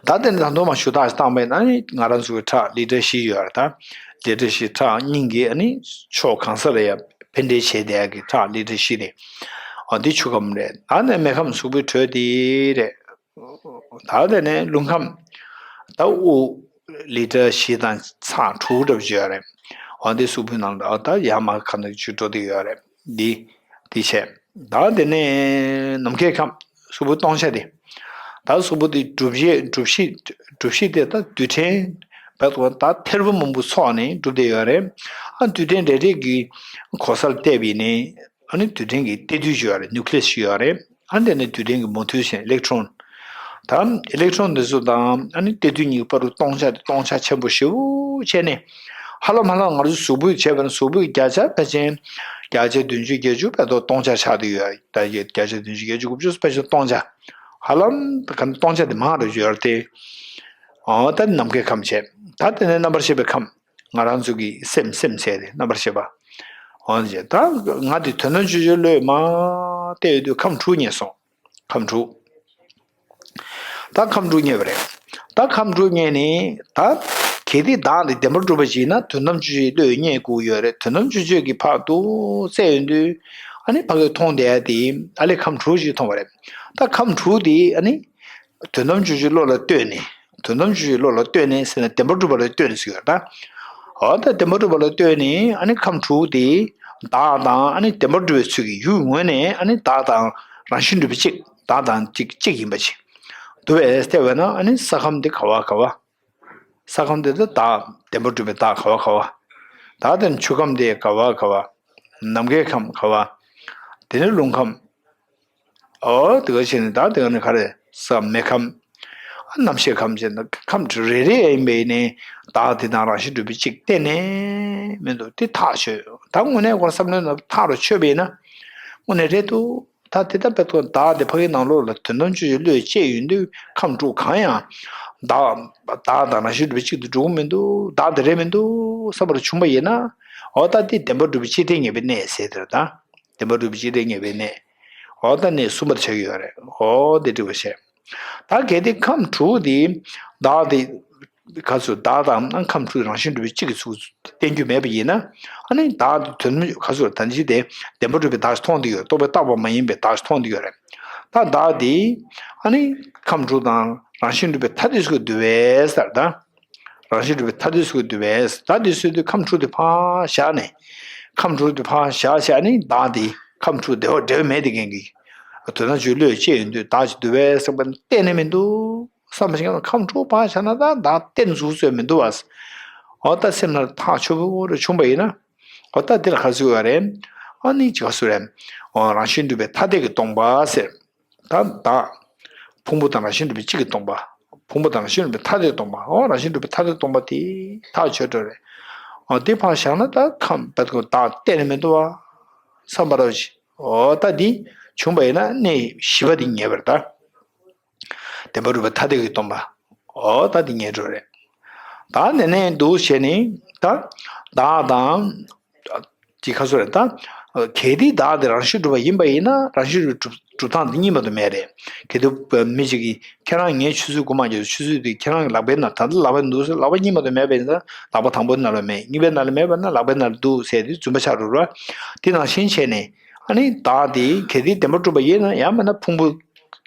ད་དེ་ནས་ད་དུང་མ་ཞུ་དག་ཞིག་བཏང་བས་ན་ནི་ང་རང་ཚོ་གི་ཁྲག་ལི་ཊར་བཞི་ཡོད་རེད། ད་ལི་ཊར་བཞི་ཁྲག་སྙིང་གི་ཨ་ནི་ཕྱོགས་གང་ས་ལ་ཡ་ཕན་འབྲས་བྱས་བསྡད་ཡ་གི་ཁྲག་ལི་ཊར་བཞི་རེད། འོ་འདི་ཆུ་ཁམས་རེད། ད་ནས་མེ་ཁམས་གཟུགས་པོའི་དྲོད་དེ་རེད། ད་དེ་ནས་རླུང་ཁམས། ད་དབུགས་ལི་ཊར་བཞི་དང་ཚེག་དྲུག་འདྲ་པོ་ཅིག་ཡོད་རེད། འོ་འདི་གཟུགས་པོའི་ནང་ལ་ད་ཡར་མར་གང་ནས་ཅིག་འགྲོ་བསྡད་ཡོད་རེད། འདི། འདི་བྱས། ད་དེ་ནས་ནམ་མཁའི་ཁམས། གཟུགས་པོ་སྟོང་ཆ་དེ། ད་གཟུགས་པོ་དེ་གྲུབ་བྱེད་གྲུབ་གཞི། གྲུབ་གཞི་དེ་ད་རྡུལ་ཕྲན། བས་ད་ཐེར་འབུམ་མང་པོ་ཚོགས་ནས་གྲུབ་བསྡད་ཡོད་རེད། ཨ་རྡུལ་ཕྲན་རེ་རེ་གི་གོ་སར་བལྟས་པ་ཡིན་ན། ཨ་ནི་རྡུལ་ཕྲན་གྱི་གཏེར་རྡུལ་ཅིག་ཡོད་རེད། ནིའུ་ཀི་ལི་ཡ་སི་ཅིག་ཡོད་རེད། ཨ་དེ་ནས་རྡུལ་ཕྲན་གྱི་མོ་ཊུལ་ཟེར་ཨི་ལེག་ཊོན། ད་ཨི་ལེག་ཊོན་འདི་ཚོ་དང་ཨ་ནི་གཏེར་རྡུལ་གཉིས་ཀྱི་བར་དུ་སྟོང་ཆ་དེ་སྟོང་ཆ་ཆེན་པོ་ཞེ་པོ་བྱས་ནས། ཧ་ལམ་ཧ་ལམ་ང་ཚོ་གཟུགས་པོའི་བྱས་པ་ན་གཟུགས་པོའི་བརྒྱ་ཆ་ཕལ་ཆེར་བརྒྱ་ཆ་བདུན་ཅུ་བརྒྱད་ཅུ་བས་ད་སྟོང་ཆ་ཆགས་བསྡད་ཡོད། ད་བརྒྱ་ཆ་བདུན་ཅུ་བརྒྱད་ཅུ་དགུ་བཅུ་ཕལ་ཆེར་སྟོང་ཆ། ཧ་ལམ་ད་ག་ནི་སྟོང་ཆ་དེ་མང་རུ་ཡོད་རེད་དེ། ཨོ་ད་ནམ་མཁའི་ཁམས་བྱས། ད་དེ་ནས་རྣམ་པར་ཤེས་པའི་ཁམས། ང་རང་ཚོ་གི་སེམས། སེམས་ཟེར་དེ་རྣམ་པར་ཤེས་པ། འོ་ན་ད་ང་དེ་དོན་དམ་དཔྱོད་བྱེད་བློས་མར་བལྟས་ཡོང་དུས་ཁམས་དྲུག་རྙེད་སོང་། ཁམས་དྲུག་ད་ཁམས་དྲུག་རྙེད་པ་རེད། ད་ཁམས་དྲུག་རྙེད་ནས་ད། གལ་ཏེ་བདག་དེ་བདེན་པར་གྲུབ་པ་ཞིག་ཡིན་ན་དོན་དམ་དཔྱོད་བྱེད་བློས་རྙེད་དགོས་ཡོད་རེད། དོན་དམ་དཔྱོད་བྱེད་ཀྱི་ཕར་དུ་བཙལ་ཡོང་དུས། ཨ་ནི་ཕ་གིར་མཐོང་བསྡད་ཡ་དེ་ཨ་ལས་ཁམས་དྲུག་ཅིག་མཐོང་བ་རེད། ད་ཁམས་དྲུག་དེ་ཨ་ནི། དོན་དམ་དཔྱོད་བྱེད་བློ་ལ་ལྟོས་ནས། དོན་དམ་དཔྱོད་བྱེད་བློ་ལ་ལྟོས་ནས་ཟེར་ན་བདེན་པར་གྲུབ་པ་ལ་ལྟོས་ནས་ཟེར་གྱི་ཡོད་རེད་ད། འོ་ད་བདེན་པར་གྲུབ་པ་ལ་ལྟོས་ནས་ཨ་ནི་ཁམས་དྲུག་དེ། བདག་དང་ཨ་ནི་བདེན་པར་གྲུབ་པའི་ཚུལ་གྱིས་ཡུལ་ངོས་ནས་ཨ་ནི་བདག་དང་རང་བཞིན་གྲུབ་པའི་གཅིག་བདག་དང་གཅིག་གཅིག་ཡིན་པ་ཅིག་འདུག་པས་བལྟས་པས་ན་ཨ་ནི་ས་ཁམས་དེ་ག་བ་ག་བ། ས་ཁམས་དེ་ད་བདག་བདེན་པར་གྲུབ་པའི་བདག་ག་བ་ག་བ། ད་དེ་ནི་ཆུ་ཁམས་དེ་ག་བ་ག་བ། ནམ་མཁའི་ཁམས་ག་བ། དེ་ནི་རླུང་ཁམས། ཨོ་དེ་ག་བྱས་ནས་ད་དེ་ག་ནི་ག་རེ་ས་མེ་ཁམས། ཨ་རྣམ་ཤེས་ཁམས་བྱས་ན་ཁམས་རེ་རེ་ཡིན་པས་ནི་བདག་དེ་དང་རང་བཞིན་གྲུབ་པའི་གཅིག་གཏན་ནས་མི་འདུག་དེ་ཐག་ཆོད། ད་དངོས་གནས་ཁོ་བསམ་བློའི་ནང་ཐག་རུ་ཆོད་པས་ན། དངོས་གནས་རེད་འདུག་ད་དེ་ལྟར་བས་ཐོག་བདག་དེ་ཕ་གིའི་ནང་ལོགས་ལ་དོན་དམ་དཔྱོད་བྱེད་བློས་བཅད་ཡོང་དུས་ཁམས་དྲུག་གང་ཡང་། བདག་བདག་དང་རང་བཞིན་གྲུབ་པའི་གཅིག་ཏུ་འགྲོ་གི་མི་འདུག་བདག་དེ་རེད་མི་འདུག་བསམ་པར་བྱུང་བ་ཡིན་ན། འོ་ད་དེ་བདེན་པར་གྲུབ་པའི་གཅིག་མཐུན་ངེས་པའི་གནས་ཟེར་དེ་རེད་ད། བདེན་པར་གྲུབ་པའི་གཅིག་མཐུན་ངེས་པའི་གནས། འོ་ད་གནས་གསུམ་པར་ཆགས་ཀྱི་ཡོད་རེད། འོ་དེ་འགྲིག་པ་བྱས། ད་གལ་ཏེ་ཁམས་དྲུག་དེ་བདག་དེ། ག་ཚོད་བདག་དང་ཁམས་དྲུག་རང་བཞིན་གྲུབ་པའི་གཅིག་གི་ཚུལ་བསྟན་རྒྱུ་མེད་པ་ཡིན་ན། ཨ་ནི་བདག་དེ་དོན་ག་ཚོད་ད་ཅི་དེ་བདེན་པར་གྲུབ་པའི་བདག་ཞིག་མཐོང་བསྡད་ཡོད། རྟོག་པས་བཏགས་པ་མ་ཡིན་པའི་བདག་ཞིག་མཐོང་བསྡད་ཡོད་རེད། ད་བདག་དེ་ཨ་ནི་ཁམས་དྲུག་དང་རང་བཞིན་གྲུབ་པའི་ཐ་དད་ཚུལ་གྱིས་འདུལ་བས་ཟེར་ད། རང་བཞིན་གྲུབ་པའི་ཐ་དད་ཚུལ་གྱིས་འདུལ་བས། ད་དེ་ཚུལ་དུ་ཁམས་དྲུག་དེ་ཕར་བཞག་ནས། ཁམས་དྲུག་དེ་ཕར་བཞག་བཞག་ནས་བདག་དེ་ཁམས་དྲུག་འབྲེལ་བ་འབྲེལ་བ་མེད་དེ་མཁན་གྱི། དོན་དམ་དཔྱོད་བློས་བཅད་ཡོང་དུས་བདག་ཅིག་འདུལ་བས་བསམ་པ་གཏན་ནས་མི་འདུག་བསམ་པ་ཞིག་ཁམས་དྲུག་ཕར་བཞག་ན་ད་བདག་གཏན་འཛུགས་ཚོད་མི་འདུག་བ། འོ་ད་སེམས་ལ་ཐག་ཆོད་པོ་རེ་བྱུང་པ་ཡིན་ན། འོ་ད་འདི་ལ་ག་ཚོད་ཡོད་རེད། ཨ་ནི་ཅི་ག་ཚོད་རེད། འོ་རང་བཞིན་གྲུབ་པའི་ཐ་དད་ཀྱིས་སྟོང་པ་ཟེར། ད་བདག་ཕུང་པོ་དང་རང་བཞིན་གྲུབ་པའི་གཅིག་གིས་སྟོང་པ། ཕུང་པོ་དང་རང་བཞིན་གྲུབ་པའི་ཐ་དད་སྟོང་པ། འོ་རང་བཞིན་གྲུབ་པའི་ཐ་དད་སྟོང་པ་དེ་ཐག་ཆོད་འགྲོ་རེད། འོ་དེ་ཕར་བཞག་ན་ད་ཁམས་བདག་གཏན་ནས་མི་འདུག་བ། བསམ་པ་རོ་ཞིག་འོ་ད་འདི་བྱུང་པ་ཡིན་ན་གནས་བཞི་པ་འདི་ངེས་པར་ད། བདེན་པར་གྲུབ་པའི་ཐ་དད་ཀྱིས་སྟོང་པ། འོ་ད་འདི་ངེས་འགྲོ་རེད། ད་ནས་ནས་འདུག་བྱས་ནས་ད། བདག་དང་། ཅི་ག་ཚོད་རེད་ད། གལ་ཏེ་བདག་དེ་རང་བཞིན་གྲུབ་པ་ཡིན་པ་ཡིན་ན་རང་བཞིན་གྲུབ་ སྒྲུབ་སྟངས་འདི་གཉིས་མ་གཏོགས་མེད་རེད། གལ་ཏེ་མི་གཅིག་གིས་ཁྱེད་རང་ངའི་ཆུ་ཚོད་དགུ་མ་རྒྱབ། ཆུ་ཚོད་དེ་ཁྱེད་རང་གི་ལག་པའི་ནང་། ད་ལྟ་ལག་པའི་འདུག་ཟེར། ལག་པ་གཉིས་མ་གཏོགས་མེད་པ་ཡིན་ཙང་ལག་པ་དང་པོའི་ནང་ལ་མེད། གཉིས་པའི་ནང་ལ་མེད་པ་ན་ལག་པའི་ནང་ལ་འདུག་ཟེར་དེ་རྫུན་པ་ཆགས་འགྲོ་ར། དེ་ནང་བཞིན་བྱས་ནས་ཨ་ནི་བདག་དེ་གལ་ཏེ་བདེན་པར་གྲུབ་པ་ཡིན་ན་ཡང་མིན་ན་ཕུང་པོ་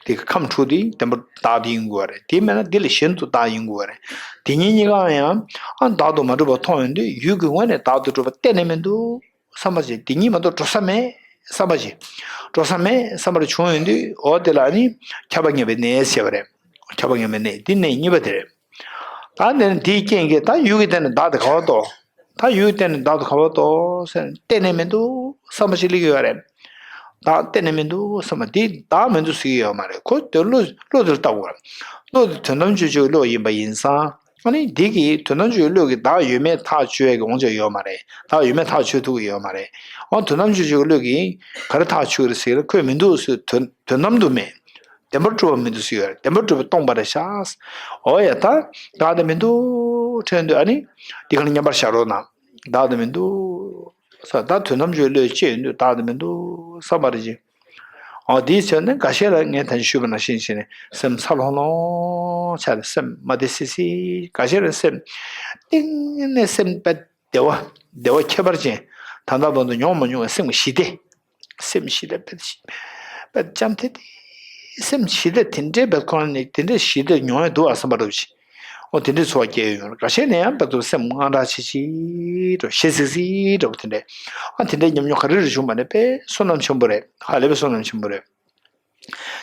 དེ་ཁམས་དྲུག་དེ་བདེན་པར་བདག་དེ་ཡིན་དགོས་པ་རེད། དེ་མིན་ན་དེ་ལས་གཞན་དུ་བདག་ཡིན་དགོས་པ་རེད། དེ་གཉིས་གཉིས་ཀའང་ཡང་ཨ་བདག་ཏུ་མ་གྲུབ་པ་མཐོང་ཡོང་དུས་ཡུལ་གྱི་ངོས་ནས་བདག་ཏུ་གྲུབ་པ་གཏན་ནས་མི་འདུག་བསམ་པ་ཅིག་དེ་གཉིས་མ་གཏོགས་འགྲོ་ས་མེད་བསམ་པ་ཅིག་འགྲོ་ས་མེད་བསམ་པ་རེ་བྱུང་ཡོང་དུས། འོ་དེ་ལ་ནི་ཁྱབ་པ་ངེས་པའི་གནས་ཟེར་བ་རེད། ཁྱབ་པ་ངེས་པའི་གནས་དེ་གནས་གཉིས་པ་དེ་རེད། ད་འདི་ནི་དེའི་རྐྱེན་གྱིས་ད་ཡུལ་གྱི་སྟེང་ནས་བདག་དེ་ག་བར་རྟོགས། ད་ཡུལ་གྱི་སྟེང་ནས་བདག་དེ་ག་བར་རྟོགས་ཟེར་ན་གཏན་ནས་མི་འདུག་བསམ་པ་ཞིག་སླེབས་ཀྱི་ཡོད་རེད། བདག་གཏན་ནས་མི་འདུག་བསམ་པ་འདི་བདག་མི་འདུག་ཟེར་གྱི་ཡོད་མ་རེད། ཁོ་དེ་བློ་བློ་དེར་བལྟ་དགོས་རེད། བློ་དེ་དོན་དམ་དཔྱོད་བྱེད་ཀྱི་བློ་ཡིན་པ་ཡིན་ཙང་། ཨ་ནི་འདི་གིས་དོན་དམ་དཔྱོད་བློས་ཀྱིས་བདག་ཡོད་མེད་ཐག་གཅོད་ཡས་ཀྱི་དབང་ཆ་ཡོད་མ་རེད། བདག་ཡོད་མེད་ཐག་གཅོད་ཐུབ་ཀྱི་ཡོད་མ་རེད། འོ་དོན་དམ་དཔྱོད་བློས་ཀྱིས་ག་རེ་ཐག་གཅོད་ཀྱི་རེད་ཟེར་ན། ཁོས་མི་འདུག་ཟེར། དོན་དོན་དམ་དུ་མེད། བདེན་པར་གྲུབ་པ་མི་འདུག་ཟེར་ཡོད་རེད། བདེན་པར་གྲུབ་པ་སྟོང་པ་རེད་ཤག་འོ་ཡ། ད་བདག་དེ་མི་འདུག་ཁྲེལ་འདུག་ཨ་ནི་འདི་ག་ལ་མཉམ་པར་བཞག་རོགས་གནང་། བདག་དེ་མི་འདུག་ས། ད་དོན་དམ་དཔྱོད་བློས་ཅི་ཡོད་འདུག་བདག་དེ་མི་འདུག་བསམ་པ་རེད་ཅིང་། འོ་དེའི་ཚེ་ནི་འགའ་ཤས་ལ་ངས་ད་ཞུས་པ་ནང་བཞིན་བྱས་ནས་སེམས་འཚབ་ལྷོང་ལྷོང་ཆགས་ནས། སེམས་མ་བདེ་སི་སི། འགའ་ཤས་ལ་སེམས་གཏིང་ནས་སེམས་དཔེ་བདེ་བ། བདེ་བ་ཁྱད་པར་ཅན། ད་ལྟ་བར་དུ་མྱོང་མ་མྱོང་བའི་སེམས་ཀྱི་ཞི་བདེ། སེམས་ཞི་བདེ་དཔེ་དཔེ་ཅམ་ཐེ་ཐེ། སེམས་ཞི་བདེ་དེ་འདྲའི་བེད་ཁོ་ན་ནི་དེ་འདྲའི་ཞི་བདེ་མྱོང་ཡ་འདུག་ཨ་བསམ་པ་འདྲ་བོ་ཅིག་འོ་དེ་འདྲའི་ཚོར་བ་སྐྱེ་ཡོང་། འགའ་ཤས་ནས་ཡང་བར་དུ་སེམས་དངངས་སྐྲག་ཆེ་ཆེ་འདྲ་བོ། ཞེ་སིག་སིག་འདྲ་བོ་དེ་འདྲའི། ཨ་དེ་འདྲའི་ཉམས་མྱོང་ག་རེ་རེ་བྱུང་བ་ནི་དཔེ་བསོད་ནམས་ཆེན་པོ་རེད། ཧ་ལས་པའི་བསོད་ནམས་ཆེན་པོ་རེད།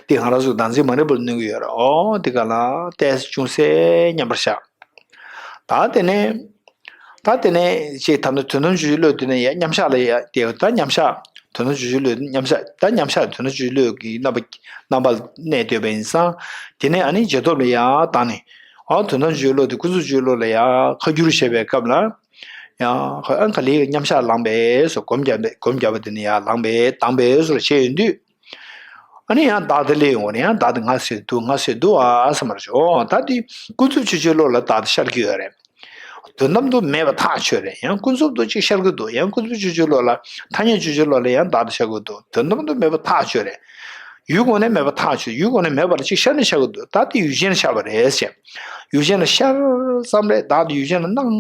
དེ་ང་རང་ཚོ་བདག་འཛིན་མ་རིག་པར་གནོད་ཀྱི་ཡོད་རེད། འོ་དེ་ག་ལ་ཏོག་ཙམ་ཅུང་ཟད་མཉམ་པར་བཞག་ད་དེ་ནས། ད་དེ་ནས་ཅིག་ད་ནི་དོན་དམ་དཔྱོད་བློ་དེ་ནས་ཡ་མཉམ་བཞག་ལ་ཡ་དེ། ད་མཉམ་བཞག་དོན་དམ་དཔྱོད་བློ་མཉམ་བཞག་ད་མཉམ་བཞག་དོན་དམ་དཔྱོད་བློ་གི་རྣམ་པ་རྣམ་པར་གནས་སྡོད་པ་ཡིན་ཙང་། དེ་ནས་ཨ་ནི་རྗེས་ཐོབ་ལ་ཡ་བཏང་ནས། ཨ་དོན་དམ་དཔྱོད་བློ་དེ་ཀུན་རྫོབ་དཔྱོད་བློ་ལ་ཡ་ཁ་བསྒྱུར་བྱེད་པའི་སྐབས་ལ། ཡ་ཨ་ག་ལེ་མཉམ་བཞག་ལངས་པས་སོ། སྒོམ་བརྒྱབ་པས། སྒོམ་བརྒྱབ་པ་དེ་ནས་ཡ་ལངས་པས་དྭངས་པས་སོ་ལ་བྱས་ཡོང་དུས། ཨ་ནི་ཡང་བདག་དེ་སླེབས་ཡོང་བ་ནི་ཡང་བདག་དེ་ང་ཟེར་འདུག་ང་ཟེར་འདུག་ཨ་བསམ་པར་ཞོག་ད་དེ་ཀུན་རྫོབ་དཔྱོད་བྱེད་བློ་ལ་བདག་དེ་ཤར་གྱི་ཡོད་རེད། དོན་དམ་དུ་མེད་པ་ཐག་ཆོད་རེད། ཡང་ཀུན་རྫོབ་ཏུ་ཅིག་ཤར་གྱི་འདུག་ཡང་ཀུན་རྫོབ་དཔྱོད་བྱེད་བློ་ལ། ཐ་སྙད་དཔྱོད་བྱེད་བློ་ལ་ཡང་བདག་དེ་ཤར་གྱི་འདུག་དོན་དམ་དུ་མེད་པ་ཐག་ཆོད་རེད། ཡུལ་ངོས་ནས་མེད་པ་ཐག་ཆོད། ཡུལ་ངོས་ནས་མེད་པ་ལ་ཅིག་ཤར་ནས་ཤར་གྱི་འདུག་ད་དེ་ཡུལ་ཅན་ལ་ཤར་བ་རེད་ཟེར། ཡུལ་ཅན་ལ་ཤར་ཙམ་རེད། བདག་དེ་ཡུལ་ཅན་ལ་སྣང་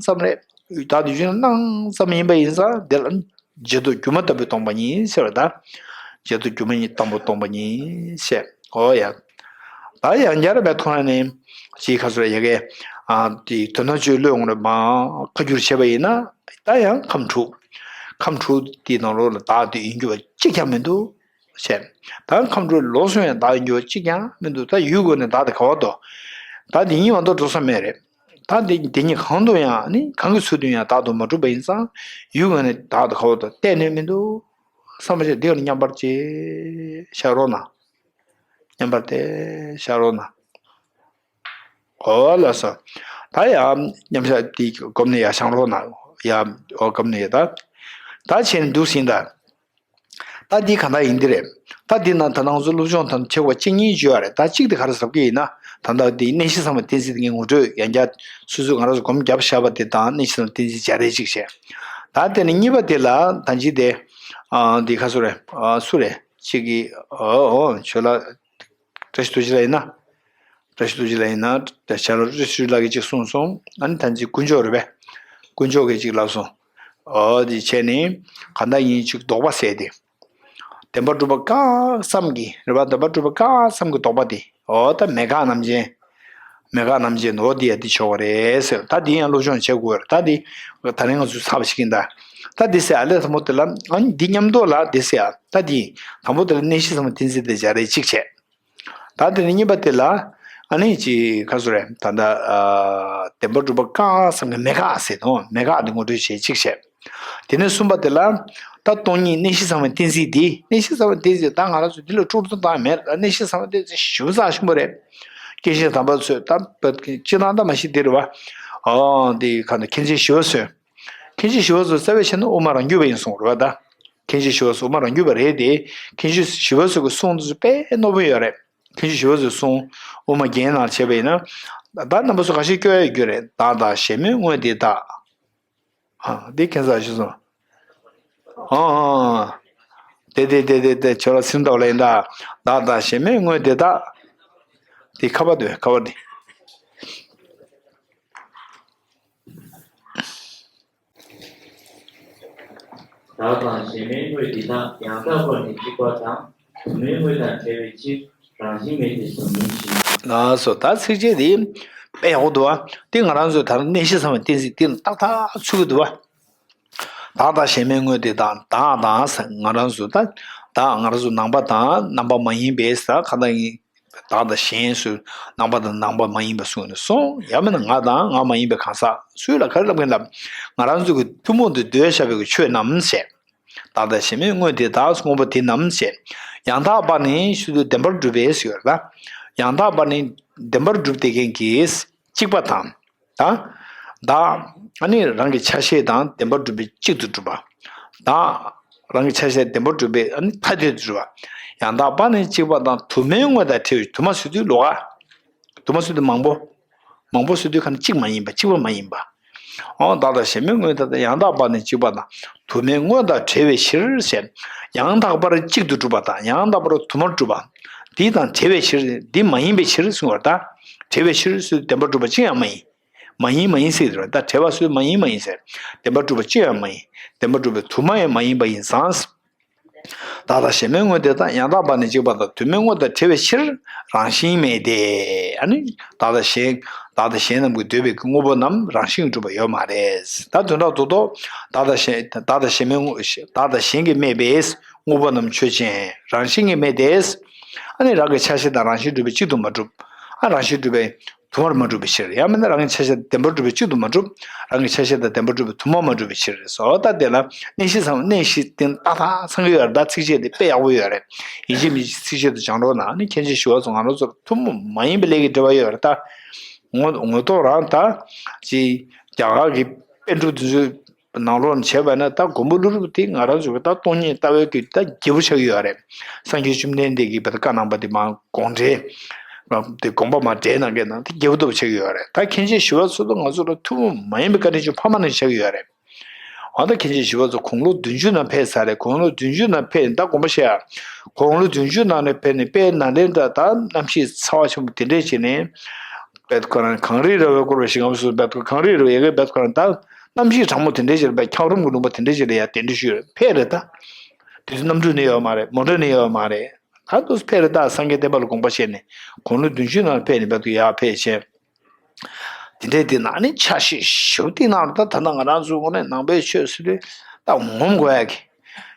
ཙམ་རེད། བདག་དེ་ཡུལ་ཅན་ལ་སྣང་ཙམ་ཡིན་པ་ཡིན་ཙང་དེ་ལ། རྗེས་ཐོབ་སྒྱུ་མ་ལྟ་བུའི་སྟོང་པ་ཉིད་ཟེར་བ་དང་། རྗེས་ཐོབ་སྒྱུ་མ་ཉིད་ལྟ་བུ་སྟོང་པ་ཉིད་ཟེར། འོ་ཡ། ད་ཡང་བསྐྱར་བའི་ཐོག་ནས་ཅིག་ཁ་སོ་ཡ་གི། ཨ་དེ་དོན་དམ་དཔྱོད་བློ་ངོ་མ་ཁ་བསྒྱུར་བྱས་པ་ཡིན་ན། ད་ཡང་ཁམས་དྲུག་ཁམས་དྲུག་དེའི་ནང་ལོགས་ལ་བདག་དེ་ཡིན་རྒྱུ་བ་གཅིག་ཀྱང་མི་འདུག་ཟེར། ད་ཁམས་དྲུག་ལོགས་སུ་ཡང་བདག་ཡིན་རྒྱུ་བ་གཅིག་ཀྱང་མི་འདུག་ད་ཡུལ་ངོས་ནས་བདག་དེ་ག་བར་དོ། ད་དེ་གཉིས་མ་གཏོགས་འགྲོ་ས་མེད་རེད། ད་དེ་དེ་གཉིས་གང་དུ་ཡང་ནི་གང་གི་ཚུལ་དུ་ཡང་བདག་ཏུ་མ་གྲུབ་པ་ཡིན་ཙང་། ཡུལ་ངོས་ནས་བདག་ཏུ་ག་བར་དུ་གཏན་ནས་མི་འདུག་བསམ་པ་ཞིག་འདི་ལ་མཉམ་པར་ཅིག་བཞག་རོགས་གནང་། མཉམ་པར་དེ་བཞག་རོགས་གནང་། འོ་ལགས་སོ། ད་ཡང་མཉམ་བཞག་འདི་སྒོམ་ནས་ཡར་བཞག་རོགས་གནང་། ཡ་འོ་སྒོམ་ནས་ཡ་ད། ད་བྱས་ནས་འདུག་ཟིན་ད། ད་འདི་གང་ལྟར་ཡིན་འདི་རེད། ད་འདི་ན་ད་ང་ཚོ་སློབ་སྦྱོང་དང་ཆེ་བ་གཅིག་གཉིས་བརྗོད་ཡ་རེད། ད་གཅིག་དེ་ག་རེ་ཟེར་གྱི་ཡིན་ན། ད་ལྟ་འདི་གནས་གཞི་ཚང་མ་གཏན་ཚིགས་དེ་ངས་ངོ་སྤྲོད་ཡང་བསྐྱར་སོ་སོས་ང་རང་ཚོ་སྒོམ་བརྒྱབ་བཞག་པ་དེ་དང་གནས་གཞི་ཚང་མ་གཏན་ཚིགས་སྦྱར་རེ་གཅིག་བྱས། ད་དེ་ནས་གཉིས་པ་དེ་ལ་ད་ཅི་དེ། ཨ་འདི་ཁ་སུ་རེད། ཨ་སུ་རེད། གཅིག་གིས་ཨོ་ཨོ་ཁྱོད་ལ། བཀྲ་ཤིས་རྡོ་རྗེ་ལ་ཡིན་ན། བཀྲ་ཤིས་རྡོ་རྗེ་ལ་ཡིན་ན། བྱ་ལ་བཀྲ་ཤིས་རྡོ་རྗེ་ལགས་ཀྱིས་གཅིག་གསུངས་སོང་། ཨ་ནི་ད་ཅི་དཀོན་མཆོག་རེད་པས། དཀོན་མཆོག་གིས་གཅིག་ལབ་སོང་། ཨོ་དེ་བྱས་ནས་གང་ལྟར་ཡིན་གཅིག་ལྡོག་པ་ཟེར་ཏེ། བདེན་པར་གྲུབ་པ་དགག་བསམ་གྱི་རེད་པ། བདེན་པར་གྲུབ་པ་དགག་བསམ་གྱི་ལྡོག་པ་དེ། ཨོ་ད་མེད་དགག་རྣམ་བཅད། མེད་དགག་རྣམ་བཅད་འོ་དེ་ཡ་དེ་ཆོག་པ་རེད་ཟེར། ད་དེ་ཡང་སློབ་སྦྱོང་བྱེད་དགོས་རེད། ད་དེ་ད་རིང་ང་ཚོས་ཚར་བ་ཞིག་ཡིན་ད། ད་དེ་ཟེར་ཨ་ལས་དང་པོ་དེ་ལ་ཨ་ནི་འདི་མཉམ་དུ་ལ་དེ་ཟེར་ཨ། ད་དེ་དང་པོ་དེ་ལ་གནས་གཞི་ཚང་མ་གཏན་ཚིགས་དེ་སྦྱར་རེ་གཅིག་བྱས། ད་དེ་ནས་གཉིས་པ་དེ་ལ་ཨ་ནི་ཅི་ཁ་སོ་རེད། ད་ལྟ་ཨ་བདེན་པར་གྲུབ་པ་དགག་བསམ་གྱི་མེད་དགག་ཟེར་དང་། མེད་དགག་དེ་ངོ་སྤྲོད་བྱེད་གཅིག་བྱས། དེ་ནས་གསུམ་པ་དེ་ལ་ད་སྟོང་ཉིད་གནས་གཞི་ཚང་མའི་གཏན་ཚིགས་དེ། གནས་གཞི་ཚང་མའི་གཏན་ཚིགས་ད་ང་རང་ཚོ་འདི་ལ་དཀྲུག་གཏམ་བཏང་མེད། གནས་གཞི་ཚང་མའི་གཏན་ཚིགས་ཞེ་པོ་རྩ་ཆེན་པོ་རེད། སྐྱེས་ཆེན་དམ་པ་ཚོས་ད་སྤྱིར་བཏང་ད་མ་གཞི་དེ་རེད་བ། ཨོ་འདི་ག་ནས་མཁན་ཆེན་ཞི་བ་འཚོས། མཁན་ཆེན་ཞི་བ་འཚོ་རྩ་བའི་ཆ་ནས་དབུ་མ་རང་རྒྱུད་པ་ཡིན་གསུངས་རེད་བ་ད། མཁན་ཆེན་ཞི་བ་འཚོ་དབུ་མ་རང་རྒྱུད་པ་རེད་དེ། མཁན་ཆེན་ཞི་བ་འཚོ་གི་གསུང་དེ་ཚོ་དཔེ་རྣོ་པོ་ཡོད་རེད། མཁན་ཆེན་ཞི་བ་འཚོའི་གསུང་དབུ་མ་རྒྱན་ནང་བྱས་པ་ཡིན་ན། ད་རྣམ་པ་ཚོ་ཁ་ཤས་སྐྱོ་ཡ་ཡོད་རྒྱུ་རེད། བདག་དང་གཞན་མེད་དངོས་དེ་བདག་ཨ་འདི་ཁྱེད་ཚོ་ཞུ་སོང་། ཨ་ཨ་ཨ། དེ་དེ་དེ་དེ་དེ་ཁྱོད་ལ་སེམས་ཐོག་ལ་ཡིན་ད། བདག་དང་གཞན་མའི་དངོས་དེ་དག་དེ་ཁ་བ་དེ་ཁ་བ་དེ། བདག་དང་གཞན་མའི་དངོས་འདི་དག་ཡང་དག་པར་ནི་གཅིག་པ་དང་། དུ་མའི་དངོས་དང་བྲལ་བའི་ཕྱིར་རང་བཞིན་མེད་དེ་གསུངས་མིན་ཞིང་། ལགས་སོ། ད་ཚིགས་བཅད་འདི་དཔེ་ཡག་པོ་འདུག་བ། འདི་ང་རང་ཚོས་ད་རུང་གནས་གཞི་ཚང་བའི་གཏན་ཚིགས་འདི་ཏག་ཏག་ཚུད་ཀྱི་འདུག་བ། བདག་དང་གཞན་མའི་དངོས་དེ་དག་བདག་དང་ཟེར་ང་རང་ཚོ་ད་བདག་ང་རང་ཚོ་ནང་པ་དང་ནང་པ་མ་ཡིན་པའི་ཟེར་གང་ལྟར་ཡིན། བདག་དང་གཞན་སུ་ནང་པ་དང་ནང་པ་མ་ཡིན་པ་གསུངས་ནས་སོང་། ཡང་མིན་ན་ང་དང་ང་མ་ཡིན་པའི་གང་ཟག་སུས་ལ་ག་རེ་ལབ་མཁན་ལབ། ང་རང་ཚོ་གི་ཐུན་མོང་དུ་འདོད་བཞག་པའི་ཆོས་རྣམས་ཞེས། བདག་དང་གཞན་མའི་དངོས་དེ་དག་དངོས་པོ་དེ་རྣམས་ཞེས། ཡང་དག་པར་ནི་ཞུ་དུ་བདེན་པར་གྲུབ་པའི་ཟེར་ཡོད་ལ། ཡང་དག་པར་ནི་བདེན་པར་གྲུབ་བསྡད་མཁན་གྱི་གཅིག་པ་དང་། ད། བདག་ཨ་ནི་རང་གི་ཆ་ཤས་དང་བདེན་པར་གྲུབ་པའི་གཅིག་ཏུ་གྲུབ་པ། བདག་རང་གི་ཆ་ཤས་བདེན་པར་གྲུབ་པའི་ཨ་ནི་ཐ་དད་དུ་གྲུབ་པ། ཡང་དག་པར་ནི་གཅིག་པ་དང་དུ་མའི་དངོས་དང་བྲལ་བའི་དུ་མ་ཟེར་དུས་ལོགས་ཀ་དུ་མ་ཟེར་དུས་མང་པོ། མང་པོ་ཟེར་དུས་ཁ་ནི་གཅིག་མ་ཡིན་པ་གཅིག་པ་མ་ཡིན་པ། འོ་བདག་དང་གཞན་མའི་དངོས་དེ་དག་ཡང་དག་པར་ནི་གཅིག་པ་དང་དུ་མའི་དངོས་དང་བྲལ་བའི་ཕྱིར་ཞེས། ཡང་དག་པར་གཅིག་ཏུ་གྲུབ་པ་དང་ཡང་དག་པར་དུ་མར་གྲུབ་པ། འདི་དང་བྲལ་བའི་ཕྱིར་འདི་མ་ཡིན་པའི་ཕྱིར་གསུངས་པར་ད། བྲལ་བའི་ཕྱིར་ཟེར་བདེན་པར་གྲུབ་པ་གཅིག་ཡང་མ་ཡིན། མ་ཡིན་མ་ཡིན་ཟེར་གྱི་འདུག་ད་བྲལ་བ་སུས་མ་ཡིན་མ་ཡིན་ཟེར། བདེན་པར་གྲུབ་པ་ཅི་ཡང་མ་ཡིན། བདེན་པར་གྲུབ་པའི་དུ་མ་ཡང་མ་ཡིན་པ་ཡིན་ཙང་། བདག་དང་གཞན་མའི་དངོས་དེ་དག་ཡང་དག་པར་ནི་གཅིག་པ་དང་དུ་མའི་དངོས་དང་བྲལ་བའི་ཕྱིར་རང་བཞིན་མེད་དེ། ཨ་ནི་བདག་དང་གཞན་བདག་དང་གཞན་རྣམས་ཀྱིས་འདོད་པའི་དངོས་པོ་རྣམས་རང་བཞིན་གྱིས་གྲུབ་པ་ཡོད་མ་རེད། ད་དོན་དག་རྡོག་རྡོག་བདག་དང་གཞན་བདག་དང་གཞན་མའི་དངོས་བདག་དང་གཞན་གྱིས་སྨྲས་པའི་དངོས་པོ་རྣམས་ཆོས་ཅན། རང་བཞིན་གྱིས་མེད་དེ། ཨ་ནི་རང་གི་ཆ་ཤས་དང་རང་བཞིན་གྲུབ་པའི་གཅིག་ཏུ་མ་གྲུབ། ཨ་རང་བཞིན་གྲུབ་པའི་དུ་མར་མ་གྲུབ་པའི་ཕྱིར། ཡང་མིན་ན་རང་གི་ཆ་ཤས་བདེན་པར་གྲུབ་པའི་གཅིག་ཏུ་མ་གྲུབ། རང་གི་ཆ་ཤས་དང་བདེན་པར་གྲུབ་པའི་དུ་མ་མ་གྲུབ་པའི་ཕྱིར་སོ། ད་དེ་ལ་གནས་གཞི་ཚང་མ་གནས་གཞི་སྟེང་ཏག་ཏག་ཚང་གི་ཡོད་རེད། ད་ཚིགས་བཅད་དེ་དཔེ་ཡག་པོ་ཡོད་རེད། ཡིན་གཅིག་མིན་གཅིག་ཚིགས་བཅད་དུ་སྦྱང་རོགས་གནང་། ཨ་ནི་མཁན་ཆེན་ཞི་བ་འཚོ་ང་རང་ཚོར་ཐུན་མོང་མ་ཡིན་པའི་ལས་ཀྱི་འབྲེལ་བ་ཡོད་རེད་ད། ངོ་ངོ་ཐོག་རང་ད་ཅི་རྒྱ་གར་གྱི་པཎ་གྲུབ་དེ་ཚོའི་ནང་ལོགས་ནས་བྱས་པ་ན་ད་མགོན་པོ་ཀླུ་སྒྲུབ་དེ་ང་རང་ཚོ་གི་ད་སྟོང་ཉིད་ལྟ་བའི་གི་ད་རྒྱལ་པོ་ཆགས་ཀྱི་ཡོད་རེད། སངས་རྒྱས་བཅོམ་ལྡན་འདས་ཀྱིས་བཀའ་གནང་པ་དེ་མ་དགོངས་འགྲེལ་དེ་དགོངས་པ་མ་འགྲེལ་གནང་མཁན་ནང་དེ་རྒྱལ་པོ་ལྟ་བུ་ཆགས་ཀྱི་ཡོད་རེད། ད་མཁན་ཆེན་ཞི་བ་འཚོ་དང་ང་ཚོ་ལ་ཐུན་མོང་མ་ཡིན་པའི་བཀའ་དྲིན་ཆེན་ཕ་མ་ནས་ཆགས་ཀྱི་ཡོད་རེད། འོ་ད་མཁན་ཆེན་ཞི་བ་འཚོ་དགུང་ལོ་བདུན་ཅུ་ན་ཕེབས་ཚར་རེད། དགུང་ལོ་བདུན་ཅུ་ན་ཕེབས་ནས་ད་དགོངས་པ་བཞེས་ཡ། དགུང་ལོ་བདུན་ཅུ་ནང་ནས་ཕེབས་ནས་དཔལ་ནཱ་ལེནྡྲ་ད་གནམ་གཤིས་ཚ་བ་ཆེན་པོ་དེ་འདྲས་བྱས་ནས། བེད་ཁོ་རང་གངས་རི་ར་བས་བསྐོར་བའི་ཞིང་ཁམས་སུ་བེད་ཁོ་གངས་རི་ར་བས་ཡ་གི་བེད་ཁོ་རང་ད་གནམ་གཤིས་གྲང་མོ་དེ་འདྲས་ཅིག་ལ་འཁྱགས་རོམ་གྱི་ལུང་པ་དེ་འདྲས་ཅིག་ལ་ཡ་གདན་འདྲེན་ཞུས་ཕེབས་རེད་ད། དེ་དུས་གནམ་གྲུ་ནི་ཡོད་མ་རེད། མོ་ཊ་ནི་ཡོད་མ་རེད། ད་དུས་ཕེབས་རེད་ད། སངས་རྒྱས་བསྟན་པ་ལ་དགོངས་པ་བཞེས་ནས་དགུང་ལོ་བདུན་ཅུ་ནང་ཕེབས་ནས་བེད་ཁོ་ཡར་ཕེབས་བྱས། དེ་འདྲའི་དེ་ནང་ནི་ཆ་ཤས་ཞེ་པོ་བསྟན་གནང་རེད། ད་ད་ལྟ་ང་རང་ཚོའི་ངོས་ནས་ནང་པའི་ཆོས་ཟེར་དུས་ད་ངོམ་དགོས་ཡ་གི།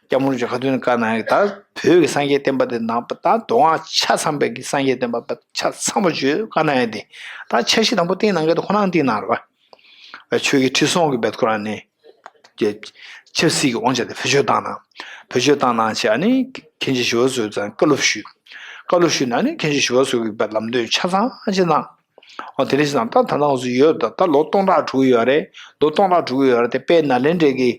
སྐྱབས་མགོན་རིན་པོ་ཆེ་ཁ་ཐུག་ནས་བཀའ་གནང་ཡ་གི། ད་བོད་ཀྱི་སངས་རྒྱས་བསྟན་པ་དེ་ནང་པ་ད་མདོ་སྔགས་ཆ་ཚང་པའི་གི་སངས་རྒྱས་བསྟན་པ་ཆ་ཚང་པ་བརྗོད་བཀའ་གནང་ཡ་དེ། ད་ཆ་ཤས་དང་པོ་བསྟན་གནང་མཁན་དེ་ཁོ་རང་བསྟན་གནང་རེད་པ། ཆོས་ཀྱི་ཁྲི་སྲོང་གི་བེད་ཁོ་རང་ནས་ཆབ་སྲིད་ཀྱི་དབང་ཆ་དེ་བེད་སྤྱོད་བཏང་གནང་། བེད་སྤྱོད་བཏང་གནང་བྱས་ཨ་ནི་མཁན་ཆེན་ཞི་བ་འཚོ་ཚང་བཀའ་སློབ་ཞུས། བཀའ་སློབ་ཞུས་ནས་ཨ་ནི་མཁན་ཆེན་ཞི་བ་འཚོ་གི་བེད་ལམ་སྟོན་ཆ་ཚང་ཅིག་གནང་། འོ་དེ་འདྲ་ཞིག་དང་ད་ད་ནང་སུ་ཡོད་ད། ད་ལོ་སྟོང་ཕྲག་དྲུག་ཡོད་རེད། ལོ་སྟོང་ཕྲག་དྲུག་ཡོད་རེད་དེ། དཔལ་ནཱ་ལེནྡྲའི་གི་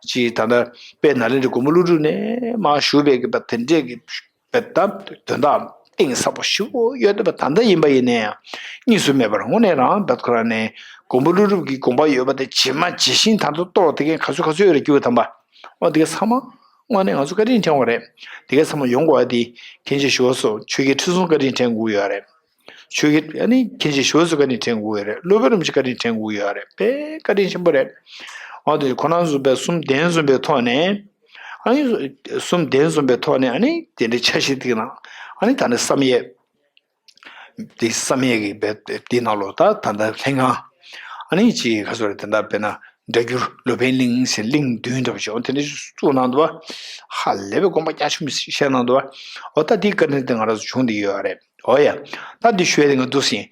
ཅིག་ད་ལྟ་དཔལ་ནཱ་ལེནྡྲའི་མགོན་པོ་ཀླུ་སྒྲུབ་ནས་མར་བཞུགས་པའི་གི་བ་དེ་འདྲས་གི་བ་ད་དོན་དག་གཏིང་ཟབ་པོ་ཞེ་པོ་ཡོད་དེ། བ་ད་ལྟ་ཡིན་པ་ཡིན་ནའང་གཉིས་སུ་མེད་པར་དངོས་གནས་རང་བ་ཁོ་རང་ནས་མགོན་པོ་ཀླུ་སྒྲུབ་ཀྱི་དགོངས་པ་ཡོད་པ་དེ་ཇི་མ་ཇི་བཞིན་ད་དུང་རྟོགས་དེ་གས་ག་ཚོད་ག་ཚོད་ཡོད་རེད། སྐྱེས་བུ་དམ་པ་འོ་དེ་གས་ཚང་མ་དངོས་གནས་ང་ཚོ་བཀའ་དྲིན་དྲན་དགོས་རེད། དེ་གས་ཚང་མ་ཡོང་དགོས་པ་དེ་མཁན་ཆེན་ཞི་བ་འཚོ་ཆོས་ཀྱི་ཁྲི་སྲོང་བཀའ་དྲིན་དྲན་དགོས་ཡོད་རེད། ཆོས་ཀྱི་ཨ་ནི་མཁན་ཆེན་ཞི་བ་འཚོ་བཀའ་དྲིན་དྲན་དགོས་ཡོད་རེད། སློབ་དཔོན་རིན་པོ་ཆེ་བཀའ་དྲིན་དྲན་དགོས་ཡོད་རེད། དཔེ་བཀའ་དྲིན་ཆེན་པོ་རེད། འོ་དེ་ཁོ་རང་ཚོ་དཔེ་གསུམ་ལྡན་གསུམ་པའི་ཐོག་ནས་ཨ་ནི་གསུམ་ལྡན་གསུམ་པའི་ཐོག་ནས་ཨ་ནི་དེ་འདྲའི་ཆ་ཤས་དེ་ནང་ཨ་ནི་ད་ནི་བསམ་ཡས་དེ་བསམ་ཡས་ཀྱི་དཔེ་དེ་ནང་ལོགས་ད་ད་ལྟ་ལྷན་ཁང་ཨ་ནི་ཅིག་ག་ཚོད་རེད། དེ་འདྲ་དཔེར་ན་སྒྲ་བསྒྱུར་ལོ་པཎ་གླིང་ཟེར་གླིང་བདུན་འདྲ་པོ་ཞིག་འོ་དེ་འདྲ་བཙུགས་གནང་འདུག་བ། ཧ་ལས་པའི་དགོངས་པ་རྒྱ་ཆེན་པོ་བཞེས་གནང་འདུག་བ། འོ་ད་དེའི་བཀའ་དྲིན་དེ་ང་རང་ཚོ་བྱུང་བསྡད་ཡོད་རེད། འོ་ཡ། ད་འདི་ཞུ་ཡ་དེ་ང་འདུག་སེ་ཡིན།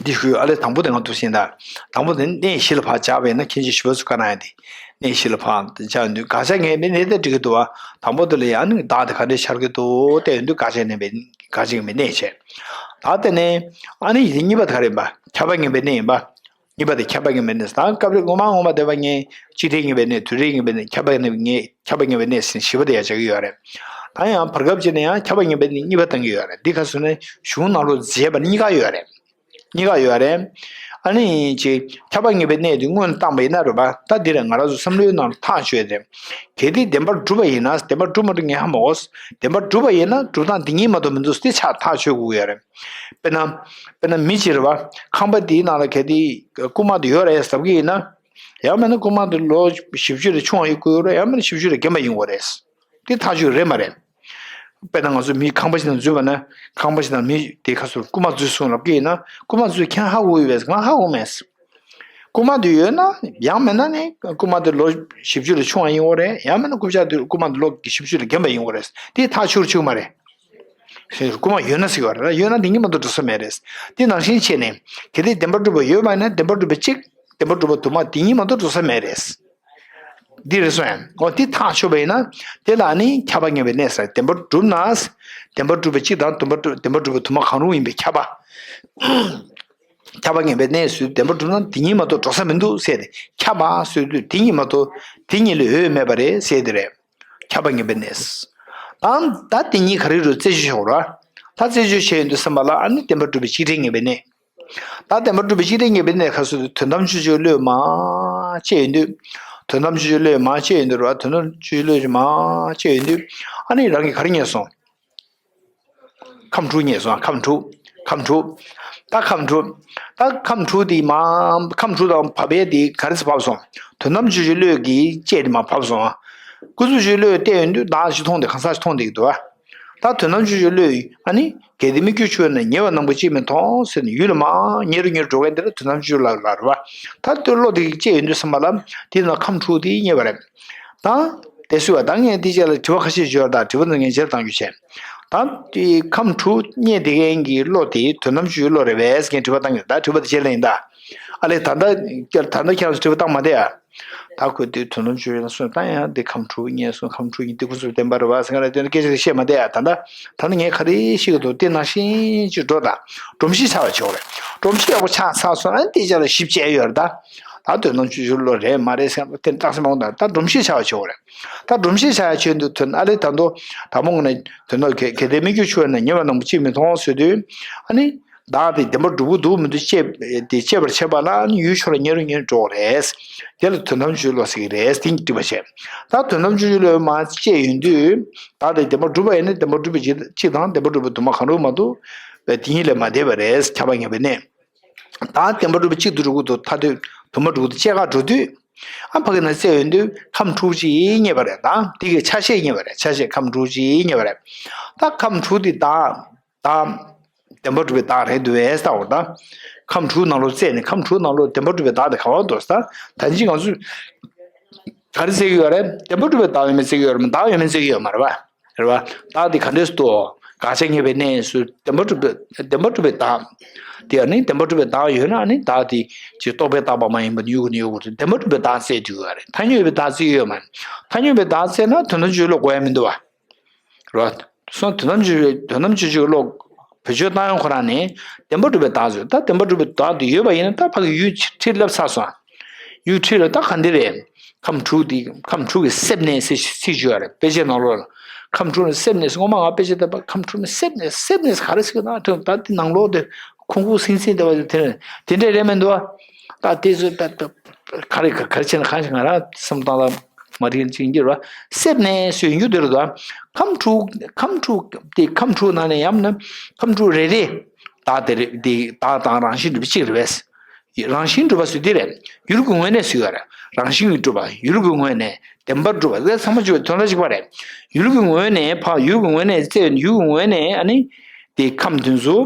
འདི་ཞུ་ཡ་ཨ་ལས་དང་པོ་དེ་ང་འདུག་སེ་ཡིན་ད། དང་པོ་དེ་གནས་བཞི་ལ་ཕར་སྦྱར་བས་ན་མཁན་ཆེན་ཞི་བ་འཚོ་བཀའ་གནང་ཡ་དེ། གནས་བཞི་ལ་ཕར་སྦྱར་དུས་དགག་བྱ་ངེས་མེད་གནས་དེ་འགྲིག་གི་འདུག་བ། དང་པོ་དེ་ལ་ཡང་ནི་བདག་དེ་ག་འདྲས་ཤར་གི་འདུག་བལྟས་ཡོང་དུས་དགག་བྱ་ངེས་མེད་དགག་བྱ་ངེས་མེད་གནས་བྱས། ད་དེ་ནས་ཨ་ནི་ཡིན་གཉིས་པ་དེ་ག་རེ་ཡིན་པ། ཁྱབ་པ་ངེས་པའི་གནས་ཡིན་པ། གཉིས་པ་དེ་ཁྱབ་པ་ངེས་པའི་གནས་སུ་དང་སྐབས་རེ་སྔོན་མ་སྔོན་མ་དེ་བ་ངེས་སྤྱི་ལྡན་ངེས་པའི་གནས་དུས་རེ་ངེས་པའི་གནས་ཁྱབ་པ་ངེས་པའི་གནས་ཁྱབ་པ་ངེས་པའི་གནས་ཟེར་བཞི་པ་དེ་ཡང་བྱ་གི་ཡོད་རེད། ད་ཡང་བར་སྐབས་ཅིག་ནས་ཡང་ཁྱབ་པ་ངེས་པའི་གནས་གཉིས་པ་བཏང་གི་ཡོད་རེད། འདི་ག་ཟེར་ན་གཞུང་ནང་ལོགས་མཛད་པ་གཉིས་ཀ་ཡོད་རེད། གཉིས་ཀ་ཡོད་རེད། ཨ་ནི་ཅིག་ཁྱབ་པ་ངེས་པའི་གནས་དེ་སྔོན་བཏང་པ་ཡིན་ན་རེད་པ། ད་འདི་རེད། ང་རང་ཚོ་བསམ་བློའི་ནང་ལ་ཐག་ཆོད་དེ། གལ་ཏེ་བདེན་པར་གྲུབ་པ་ཡིན་ན། བདེན་པར་གྲུབ་མ་གྲུབ་ངས་ཧ་མ་གོ། བདེན་པར་གྲུབ་པ་ཡིན་ན་གྲུབ་སྟངས་དེ་ཉིད་མ་གཏོགས་མི་འདུག་སྟེ་ཆ་ཐག་ཆོད་དགོས་ཀྱི་ཡོད་རེད། དཔེར་ན། དཔེར་ན་མི་གཅིག་རེད་པ། ཁང་པ་འདིའི་ནང་ལ་གལ་ཏེ་རྐུན་མ་དེ་ཡོད་རེད་ཟེར་གྱི་ཡིན་ན། ཡང་མིན་ན་རྐུན་མ་དེ་ལོ་བཞི་བཅུ་ལས་ཆུང་བ་ཡིན་དགོས་རེད། ཡང་མིན་ན་བཞི་བཅུ་ལས་རྒན་པ་ཡིན་དགོས་རེད། དེ་ཐག་ཆོད་རེད་མ་རེད། དཔེར་ན་ང་ཚོ་མི་ཁང་པ་ཞིག་ནང་འཛུལ་བ་ན། ཁང་པ་ཞིག་ནང་མི་དེ་ཁ་སོ་རྐུན་མ་འཛུལ་སོང་ལབ་ཀྱི་ཡིན་ན། རྐུན་མ་འཛུལ་ཁྱེད་ཧ་གོ་ཡོད་པས། ང་ཧ་གོ་མེད། རྐུན་མ་དེ་ཡོད་ན། ཡང་མིན་ན་ནི་རྐུན་མ་དེ་ལོ་བཞི་བཅུ་ལས་ཆུང་བ་ཡིན་དགོས་རེད། ཡང་མིན་ན་རྐུབ་ཀྱག་དེ་རྐུན་མ་དེ་ལོ་བཞི་བཅུ་ལས་རྒན་པ་ཡིན་དགོས་རེད། དེ་ཐག་ཆོད་ཆོད་མ་རེད། རྐུན་མ་ཡོད་ན་ཟེར་བ་རེད། ཡོད་ན་དེ་ཉིད་མ་གཏོགས་འགྲོ་ས་མེད་རེད། དེ་ནང་བཞིན་བྱས་ནས། གལ་ཏེ་བདེན་པར་གྲུབ་པ་ཡོད་པ་ཡིན་ན། བདེན་པར་གྲུབ་པ་གཅིག་བདེན་པར་གྲུབ་པ་དུ་མ་དེ་ཉིད་མ་གཏོགས་འགྲོ་ས་མེད་རེད། འདི་རེད་སོང་ཡ། འོ་དེ་ཐག་ཆོད་པ་ཡིན་ན། དེ་ལ་ནི་ཁྱབ་པ་ངེས་པའི་གནས་ཟེར། བདེན་པར་གྲུབ་ན། བདེན་པར་གྲུབ་པ་གཅིག་དང་བདེན་པར་གྲུབ། བདེན་པར་གྲུབ་པ་དུ་མ་གང་རུང་ཡིན་པའི་ཁྱབ་པ། ཁྱབ་པ་ངེས་པའི་གནས་སུ་བདེན་པར་གྲུབ་ན་དེ་ཉིད་མ་གཏོགས་འགྲོ་ས་མི་འདུག་ཟེར་ཏེ། ཁྱབ་པ་ཟེར་དུས་དེ་ཉིད་མ་གཏོགས་དེ་ཉིད་ལས་འོས་མེད་པ་རེད་ཟེར་དེ་རེད། ཁྱབ་པ་ངེས་པའི་གནས། ད་ད་དེ་ཉིད་ག་རེ་རུ་རྩད་གཅོད་བྱེད་དགོས་རེད་པ། ད་རྩད་གཅོད་བྱས་ཡོང་དུས་ཙམ་པ་ལ། ཨ་ནི་བདེན་པར་གྲུབ་པའི་གཅིག་ཕྲད་ངེས་པའི་གནས། ད་བདེན་པར་གྲུབ་པའི་གཅིག་ཕྲད་ངེས་པའི་གནས་ཁ་སོ་དུ་དོན་དམ་དཔྱོད་བྱེད་བློས་མར་དཔྱད་ཡོང་དུས། དོན་དམ་དཔྱོད་བྱེད་བློས་མར་དཔྱད་ཡོང་དུས་རེད་པ། དོན་དམ་དཔྱོད་བྱེད་བློས་མར་དཔྱད་ཡོང་དུས། ཨ་ནི་རང་གིས་ག་རེ་རྙེད་སོང་། ཁམས་དྲུག་རྙེད་སོང་། ཁམས་དྲུག་ཁམས་དྲུག་ད་ཁམས་དྲུག་ད་ཁམས་དྲུག་དེ་མར། ཁམས་དྲུག་དང་བབས་པའི་དེ་ག་རེ་ཟེར་བབས་སོང་། དོན་དམ་དཔྱོད་བྱེད་བློས་ཀྱིས་དཔྱད་དེ་མར་བབས་སོང་། ཀུན་རྫོབ་དཔྱོད་བློས་བལྟས་ཡོང་དུས་བདག་ཅིག་མཐོང་དེ། གང་ཟག་ཅིག་མཐོང་དེ་འདུག་པ། ད་དོན་དམ་དཔྱོད་བྱེད་བློས། ཨ་ནི། གལ་ཏེ་མིག་ཆུ་འཆུ་བས་ན། ཉེ་བར་སྣང་བ་གཅིག་མི་མཐོང་ཟེར་ནས། ཡུལ་ལ་མར་ཉེ་རུ་ཉེ་རུ་འགྲོ་མཁན་དེ་ལ་དོན་དམ་དཔྱོད་བློ་ལབ་རེད་པ། ད་དེ་བློ་དེ་དཔྱད་ཡོང་དུས་ཙམ་པ་ལ། དེ་ན་ཁམས་དྲུག་དེ་རྙེད་པ་རེད། ད་དེ་སུས་པ། ད་ངས་དེ་རྗེས་ལ་དྲི་བ་ཁ་ཤས་ཡོད་རེད། ད་དྲི་བ་འདི་ངས་རྗེས་ལ་བཏང་རྒྱུ་བྱས། ད་དེ་ཁམས་དྲུག་རྙེད་བསྡད་མཁན་གྱི་བློ་དེ་དོན་དམ་དཔྱོད་བློ་རེད་པས་ཟེར་མཁན་དྲི་བ་བཏང་གི་ཡོད། ད་དྲི་བ་དེ་རྗེས་ལ་ཡིན་ད། ཨ་ལས། ད་ལྟ་ད་ལྟ་ཁྱེད་རང་ཚོ་དྲི་བ་བཏང་མ་བསྡད་ཨ། ད་ཁོས་དེ་དོན་དམ་དཔྱོད་བློ་སོང་ད་ཡང་དེ་ཁམས་དྲུག་རྙེད་སོང་། ཁམས་དྲུག་ཡིན་དེ་ཁོ་ཚོས་བདེན་པ་རེད་པ་ཟེར་མཁན་རེད། དེ་སྐད་ཆ་དེ་བཤད་མ་བསྡད་ཨ། ད་ལྟ་ད་ནི་ངས་ག་རེ་བཤད་ཀྱི་འདུག་དེ་ནང་བཞིན་ཅིག་འགྲོ་དང་། སྒྲོམ་གཞི་ཆགས་པ་བྱེད་དགོས་རེད། སྒྲོམ་གཞི་ཡག་པོ་ཆགས་ཚར་སོང་ན་དེ་རྗེས་ལ་ཞིབ་དཔྱད་ཡོད་རེད་ད། ད་དོན་དམ་དཔྱོད་བློ་རེད་མ་རེད་ཟེར་མཁན་དེ་རྟགས་གསལ་མ་འོང་ད། ད་སྒྲོམ་གཞི་ཆགས་པ་བྱེད་དགོས་རེད། ད་སྒྲོམ་གཞི་ཆགས་ཡ་ཆེད་དུ་དོན། ཨ་ལས། ད་དོ་ད་མོ་ངས་ནས་དོན་དག་གལ་གལ་ཏེ་མིག་ཆུ་འཆུ་བས་ན། ཉེ་བར་སྣང་བ་གཅིག་མི་མཐོང་ཟེར་དུས། ཨ་ནི། བདག་དེ་བདེན་པར་གྲུབ་ཀྱི་འདུག་མི་འདུག་དཔྱད་དེ་དཔྱད་པར་བྱེད་པ་ལ་ནི་ཡུལ་ཕྱོགས་ལ་ཉེ་རུ་ཉེ་རུ་འགྲོ་བ་རེད། དེ་ལ་དོན་དམ་དཔྱོད་བློ་ཟེར་གྱི་རེད། དེ་ཉིད་སྒྲིབ་པ་བྱས། ད་དོན་དམ་དཔྱོད་བློས་མར་དཔྱད་ཡོང་དུས། བདག་དེ་བདེན་པར་གྲུབ་པ་ཡིན་ན་བདེན་པར་གྲུབ་པའི་གཅིག་དང་བདེན་པར་གྲུབ་པ་དུ་མ་གང་རུང་མ་གཏོགས་དེ་ཉིད་ལས་མ་འདས་པ་རེད། ཁྱབ་པ་ངེས་པའི་གནས། ད་བདེན་པར་གྲུབ་པ་གཅིག་ཏུ་འགྲོ་གི་འདུག་ཐ་དད་དུ་མ་འགྲོ་གི་འདུག་བཅས་ཁ་འགྲོ་དུས། ཨ་ཕ་གི་ན་བཙལ་ཡོང་དུས་ཁམས་དྲུག་ཅིག་རྙེད་པ་རེད། ད་དེ་གི་ཆ་ཤས་རྙེད་པ་རེད། ཆ་ཤས་ཁམས་དྲུག་ཅིག་རྙེད་པ་རེད། ད་ཁམས་དྲུག་དེ་བདག་བདག་བདེན་པར་གྲུབ་པའི་བདག་རེད་འདུག་པས་ལྟ་བར་ད། ཁམས་དྲུག་ནང་ལོགས་བཙལ་ནས་ཁམས་དྲུག་ནང་ལོགས་བདེན་པར་གྲུབ་པའི་བདག་དེ་ག་བར་འདུག་ཟེར། ད་ད་ཅི་ང་ཚོས་ག་རེ་བཙལ་གྱི་ཡོད་རེད། བདེན་པར་གྲུབ་པའི་བདག་ཡོད་མེད་བཙལ་གྱི་ཡོད་རེད། བདག་ཡོད་མེད་བཙལ་གྱི་ཡོད་མ་རེད་པ། རེད་བ། བདག་དེ་ག་འདྲས་སུ་འདུག་དགག་བྱ་ངེས་པའི་གནས་སུ་བདེན་པར་གྲུབ་པའི་བདེན་པར་གྲུབ་པའི་བདག་དེ་ཨ་ནི་བདེན་པར་གྲུབ་པའི་བདག་ཡོད་ན། ཨ་ནི་བདག་དེ་ཅིག་རྟོག་པས་བཏགས་པ་མ་ཡིན་པ་ནི་ཡོད་དགོས་ནི་ཡོད་དགོས་རེད། བདེན་པར་གྲུབ་པའི་བདག་བཙལ་དུས་ཡོད་རེད། ཐ་སྙད་པའི་བདག་བཙལ་ཡོད་མ་རེད། ཐ་སྙད་པའི་བདག་བཙལ་ན་དོན་དམ་དཔྱོད་བློ་དགོས་ཡ་མི་འདུག་བ། རེད་བ། སོང་དོན་དམ་དཔྱོད་དོན་དམ་དཔྱོད་བློ་བེད་སྤྱོད་བཏང་ཡོང་ཁོ་རང་ནས་བདེན་པར་གྲུབ་པའི་བདག་བཙལ། ད་བདེན་པར་གྲུབ་པའི་བདག་དེ་ཡོད་པ་ཡིན་ན། ད་ཕ་གི་ཡུལ་ཁྲིར་སླེབས་ཚར་སོང་། ཡུལ་ཁྲིར་ལ་ད་ག་འདི་རེད། ཁམས་དྲུག་དེ་ཁམས་དྲུག་གི་གསེབ་ནས་ཟེར་ཚིག་བརྗོད་ཡ་རེད། དཔེ་ཆའི་ནང་ལོགས་ལ། ཁམས་དྲུག་ནི་གསེབ་ནས་ཟེར། སྔོན་མ་ང་དཔེ་ཆ་བལྟས་པ་ཁམས་དྲུག་ནི་གསེབ་ནས་གསེབ་ནས་ག་རེ་ཟེར་གི་ན། ད་དེ་ནང་ལོགས་དེ་ཁུང་ཁུང་སིང་སིང་བསྡད་པ་དེ་དེ་འདྲས་རེད་མི་འདུག་ཨ། ད་དེ་ཚོ་ད་ད་ག་རེ་ག་རེ་བྱས་ན། གང་ཞིག་ང་རང་བསམ་སྟངས་ལ་མ་རིག་ཅིག་འགྱུར་བ། གསེབ་ནས་ཟེར་རྒྱུ་དེ་རེད་དོ། ཁམས་དྲུག་ཁམས་དྲུག་དེ་ཁམས་དྲུག་ནང་ནས་ཡང་ན་ཁམས་དྲུག་རེ་རེ་བདག་དེ་རེད། དེ་བདག་དང་རང་བཞིན་གྲུབ་པ་གཅིག་རེད་པས། རང་བཞིན་གྲུབ་པ་ཟེར་དེ་རེད། ཡུལ་གྱི་ངོས་ནས་ཟེར་ཡོད་རེད། རང་བཞིན་གྱིས་གྲུབ་པ། ཡུལ་གྱི་ངོས་ནས། བདེན་པར་གྲུབ་པ། དེ་ཚང་མ་གཅིག་པ། དོན་དག་གཅིག་པ་རེད། ཡུལ་གྱི་ངོས་ནས་ཕ་ཡུལ་གྱི་ངོས་ནས་བཙལ། ཡུལ་གྱི་ངོས་ནས་ཨ་ནི་དེ་ཁམས་དེ་ཚོ་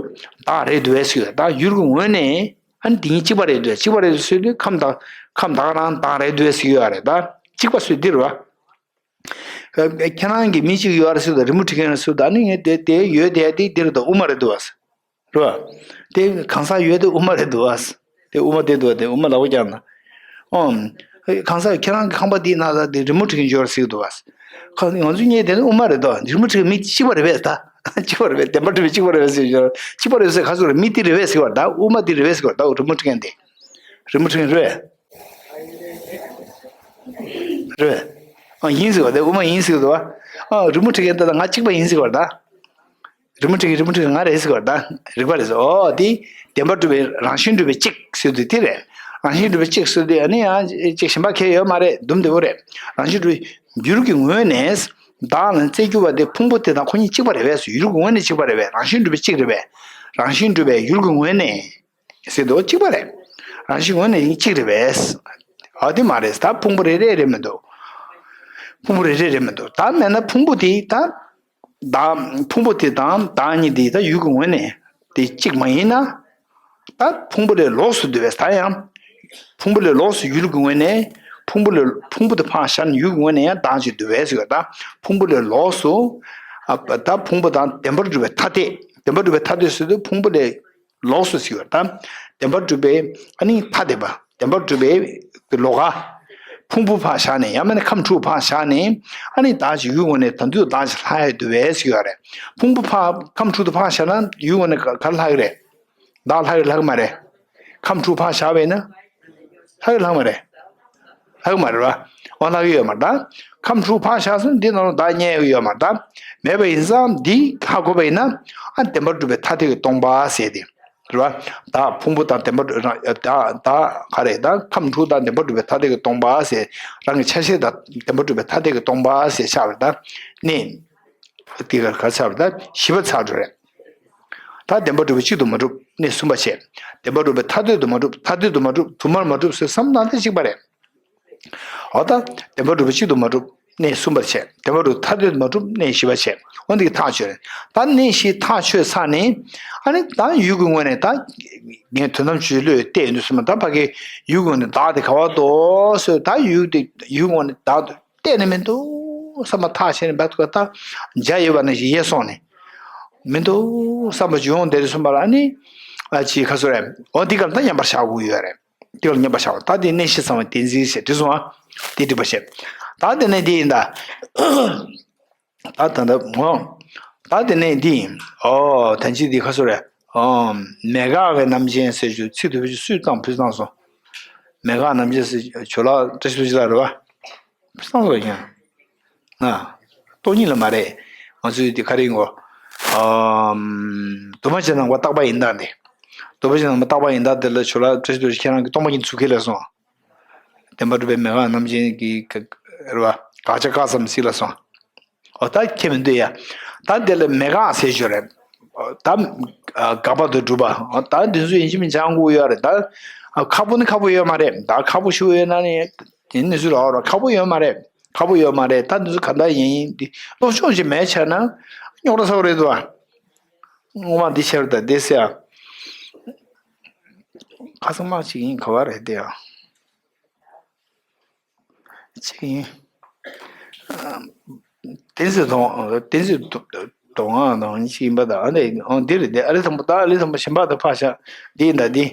བདག་རེད་འདུག་པས་ཟེར་ཡོད། ད་ཡུལ་གྱི་ངོས་ནས། ཨ་ནི་དེ་གཉིས་གཅིག་པ་རེད་འདུག་གཅིག་པ་རེད་ཟེར་དུས་ཁམས་དང་ཁམས་བདག་རང་བདག་རེད་འདུག་ཟེར་གྱི་ཡོད་རེད། ད་གཅིག་པ་ཟེར་འདི་རེད་བ། ཁྱེད་རང་གི་མི་གཅིག་ཡོད་རེད་ཟེར་དུས། རི་མོ་བྲིས་མཁན་རེད་ཟེར་དུས། ཨ་ནི་ངས་དེ་དེ་ཡོད་དེ་དེ་འདི་རེད་འདུག་དབུ་མ་རེད་འདུག་བ། རེད་བ། དེ་གང་ཟག་ཡོད་དེ་དབུ་མ་རེད་འདུག་བ། དེ་དབུ་མ་དེ་འདུག་བ། དེ་དབུ་མ་ལག་པ་བརྐྱངས་ན། ཨོ། གང་ཟག་ཁྱེད་རང་གི་ཁང་པ་འདིའི་ནང་ལ་དེ་རི་མོ་བྲིས་མཁན་ཡོད་རེད་ཟེར་གྱི་འདུག་བ། ཁ་ང་ཚོ་གཉིས་དེ་ནི་དབུ་མ་རེད་དོ། རི་མོ་བྲིས་མཁན་མི་གཅིག་པ་རེད་པས་ད། གཅིག་པ་རེད་པས། བདེན་པར་གྲུབ་པའི་གཅིག་པ་རེད་པས་ཟེར་ཡོད། གཅིག་པ་རེད་ཟེར་ག་ཚོད་རེད། མི་དེ་རེད་པས་ཟེར་བ། ད་དབུ་མ་དེ་རེད་པས་ཟེར་བ། ད་རི་མོ་བྲིས་མཁན་དེ། རི་མོ་བྲིས་མཁན་རེད་པས། རེད་པས། ཨ་ཡིན་ཟེར་བ། དེ་དབུ་མ་ཡིན་ཟེར་བ། ཨ་རི་མོ་བྲིས་མཁན་དེ་དང་ང་གཅིག་པ་ཡིན་ཟེར་བ་ད། རི་མོ་བྲིས་ཀྱི་རི་མོ་བྲིས་ཀྱི་ང་རེད་ཟེར་བ་དང་རིག་པ་རེད་ཟེར། ཨོ་དེ་བདེན་པར་གྲུབ་པའི་རང་བཞིན་གྲུབ་པའི་གཅིག་ཟེར་དུས་དེ་རེད། རང་བཞིན་གྲུབ་པའི་གཅིག་ཟེར་དུས་ཨ་ནི་ཡང་གཅིག་གཞན་པ་གང་ཡང་ཡོད་མ་རེད། དུམ་བདེ་བོ་རེད། རང་བཞིན་གྲུབ་ཡུལ་གྱི་ངོས་ནས་བདག་ལ་རྩལ་འགྱུར་བ་དེ་ཕུང་པོ་དེ་དང་ཁོ་གཉིས་གཅིག་པ་རེད་པས་སོ། ཡུལ་གྱི་ངོས་ནས་གཅིག་པ་རེད་པས། རང་བཞིན་གྲུབ་པའི་གཅིག་རེད་པས། རང་བཞིན་གྲུབ་པའི་ཡུལ་གྱི་ངོས་ནས་ཟེར་དུས་གཅིག་པ་རེད། རང་བཞིན་ངོས་ནས་གཅིག་རེད་པས། ཨ་དེ་མ་རེད། ད་ཕུང་པོ་རེ་རེ་རེད་མི་འདུག་ཕུང་པོ་རེ་རེ་རེད་མི་འདུག་ད་མེད་ན་ཕུང་པོ་དེ་ད་བདག་ཕུང་པོ་དེ་དང་བདག་གཉིས་དེ་ད་ཡུལ་གྱི་ངོས་ནས་དེ་གཅིག་མ་ཡིན་ན། ད་ཕུང་པོ་ལས་ལོགས་སུ་འདུས་པས། ད་ཡང་ཕུང་པོ་ལས་ལོགས་སུ་ཡུལ་གྱི་ངོས་ནས་ཕུང་པོ་ལས་ཕུང་པོ་དེ་ཕར་བཞག་ནས་ཡུལ་གྱི་ངོས་ནས་ཡང་བདག་གཅིག་འདུས་པས་ཟེར་བ་དང་། ཕུང་པོ་ལས་ལོགས་སུ་ཨ་ད་ཕུང་པོ་དང་བདེན་པར་གྲུབ་པའི་ཐ་དད། བདེན་པར་གྲུབ་པའི་ཐ་དད་ཟེར་དུས་ཕུང་པོ་ལས་ལོགས་སུ་ཟེར་བ་དང་། བདེན་པར་གྲུབ་པའི་ཨ་ནི་ཐ་དད་པ། བདེན་པར་གྲུབ་པའི་ལོགས་ཀ་ཕུང་པོ་ཕར་བཞག་ནས་ཡང་མིན་ན་ཁམས་དྲུག་ཕར་བཞག་ནས་ཨ་ནི་བདག་གཅིག་ཡུལ་ངོས་ནས་ད་དུང་བདག་གཅིག་ལྷག་ཡོད་འདུག་པས་ཟེར་ཡོད་རེད། ཕུང་པོ་ཕར་ཁམས་དྲུག་ཏུ་ཕར་བཞག་ན་ཡུལ་ངོས་ནས་ག་ག་ལྷག་ཡོད་རེད། བདག་ལྷག་ཡོད་ལྷག་མ་རེད། ཁམས་དྲུག་ཕར་བཞག་པས་ན་ལྷག་ཡོད་ལྷག་མ་རེད། ལྷག་མ་རེད་བ། འོ་ལྷག་གི་ཡོད་མ་རེད་ད། ཁམས་དྲུག་ཕར་བཞག་སོང་འདི་ནང་ལ་བདག་རྙེད་ཀྱི་ཡོད་མ་རེད་ད། མེད་པ་ཡིན་ཙང་འདི་ཧ་གོ་བ་ཡིན་ན་ཨ་བདེན་པར་གྲུབ་པའི་ཐ་དད་ཀྱི་སྟོང་པ་ཟེར་ཏེ། རེད་བ། བདག་ཕུང་པོ་དང་བདེན་པར་རང་བདག་བདག་ག་རེ་ད་ཁམས་དྲུག་དང་བདེན་པར་གྲུབ་པའི་ཐ་དད་ཀྱི་སྟོང་པ་ཟེར། རང་གི་ཆ་ཤས་དང་བདེན་པར་གྲུབ་པའི་ཐ་དད་ཀྱི་སྟོང་པ་ཟེར་ཆགས་པ་རེད་ད། ནི། དེ་ག་ག་ཆགས་པ་རེད་ད་བཞི་པ་ཆགས་འགྲོ་རེད། ད་བདེན་པར་གྲུབ་པ་གཅིག་ཏུ་མ་གྲུབ་གནས་གསུམ་པ་བྱས། བདེན་པར་གྲུབ་པ་ཐ་དད་དུ་མ་གྲུབ་ཐ་དད་དུ་མ་གྲུབ་དུ་མར་མ་གྲུབ་ཟེར་བསམ་ན་ད་གཅིག་པ་རེད། འོ་ད་བདེན་པར་གྲུབ་པ་གཅིག་ཏུ་མ་གྲུབ་གནས་གསུམ་པར་བྱས། བདེན་པར་གྲུབ་ཐ་དད་དུ་མ་གྲུབ་གནས་བཞི་པར་བྱས། འོ་འདི་གི་ཐག་ཆོད་རེད། ད་གནས་བཞི་ཐག་ཆོད་ཚར་ནས་ཨ་ནི་ད་ཡུལ་གྱི་ངོས་ནས་ད་ངས་དོན་དམ་ཆོས་བློས་བལྟས་ཡོང་དུས་སོ་མ་ད་ཕ་གི་ཡུལ་གྱི་ངོས་ནས་བདག་དེ་ག་བ་འདུག་ཟེར་ད་ཡུལ་དེ་ཡུལ་ངོས་ནས་བདག་ཏུ་གཏན་ནས་མི་འདུག་བསམ་པ་ཐག་ཆད་ནས་བ་ཐུག་ད་འཇའ་ཡོད་པ་ནང་བཞིན་ཡལ་སོང་ནས་མི་འདུག་བསམ་པ་ཅིག་ཡོང་བསྡད་དུས་སོ་མ་ལ་ཨ་ནི་ཨ་ཅིག་ག་ཚོད་རེད། འོ་འདི་ག་ལ་ད་མཉམ་པར་བཞག་དགོས་ཡོད་རེད། དེ་ལ་མཉམ་པར་བཞག་པ་ད་དེ་གནས་བཞི་ཚང་བའི་བདེན་འཛིན་ཟེར་དེ་སོང་ཨ། དེ་སྒྲིག་པ་བྱས། ད་དེ་ནས་འདི་ཡིན་ད། ད་ད་ད་ངོ་། ད་དེ་ནས་འདི་ཡིན། ཨོ་ད་ཅི་འདི་ཁ་སོ་རེད། ཨོ་མེད་དགག་གི་རྣམ་ཅན་ཟེར་རྒྱུ་ཚིག་དུ་བེད་སྤྱོད་སུས་བཏང་ཕུལ་བཏང་སོང་། མེད་དགག་རྣམ་ཅན་ཟེར་ཇོ་ལགས་བཀྲ་ཤིས་རྡོ་རྗེ་ལགས་རེད་བ། ཕུལ་བཏང་སོང་ཡིན། ན། སྟོང་ཉིད་ལ་མ་རེད། ང་ཚོའི་འདི་ག་རེ་ཡིན་གོ། ཨམ། འདུས་མ་བྱས་སྣང་བ་རྟག་པ་ཡིན་སྟངས་དེ། འདུས་མ་བྱས་སྣང་བ་རྟག་པ་ཡིན་སྟངས་དེ་ལ་ཇོ་ལགས་བཀྲ་ཤིས་རྡོ་རྗེ་ཁྱེད་རང་གི་སྟོང་པ་ཉིད་ཚུལ་ཁས་ལེན་སོང་། བདེན་པར་གྲུབ་པའི་མེད་དགག་རྣམ་ཅན་གྱི་ཀ་རེད་བ། དགག་བྱ་བཀག་ཙམ་སྲིད་ལ་སོང་། འོ་ད་ཁྱད་མི་འདུག་ཡ། ད་དེ་ལ་མེད་དགག་ཟེར་ཞོར་རེད། ད་དགག་པ་དང་སྒྲུབ་པ། འོ་ད་འདི་ཚོ་ཡིན་གཅིག་མིན་གཅིག་དབང་བསྐུར་ཡོད་རེད་ད། ཁག་པོ་ནི་ཁག་པོ་ཡོད་མ་རེད་ད། ཁག་པོ་ཞིག་ཡོད་ན་ནི་དེ་ནི་ཚུར་རོགས་རོགས་ཁག་པོ་ཡོད་མ་རེད། ཁག་པོ་ཡོད་མ་རེད། ད་འདི་ཚོ་ག་འདྲ་ཡིན་ཡིན་འདི་སློབ་སྦྱོང་ཅིག་མེད་བྱས་ན་རྙོག་དྲ་ཚ་བོ་རེད་དོ། སྔོན་མ་འདི་ཆེ་རུ་ད་འདི་སེ་ཨ། ཁ་སང་མ་ཅིག་ཡིན་ག་བ་རེད་དེ་ཨ། ཅིག་ཡིན། བསྟན་འཛིན་དོང་བསྟན་འཛིན་དོང་ཨ་དང་ཅིག་ཡིན་པ་ད་ཨ་ནི་འདི་རེད་དེ་ཨ་ལི་ཐང་པོ་ད་ཨ་ལི་ཐང་པོ་གཞན་པ་ད་ཕ་ཤ་འདི་ཡིན་ད་འདི།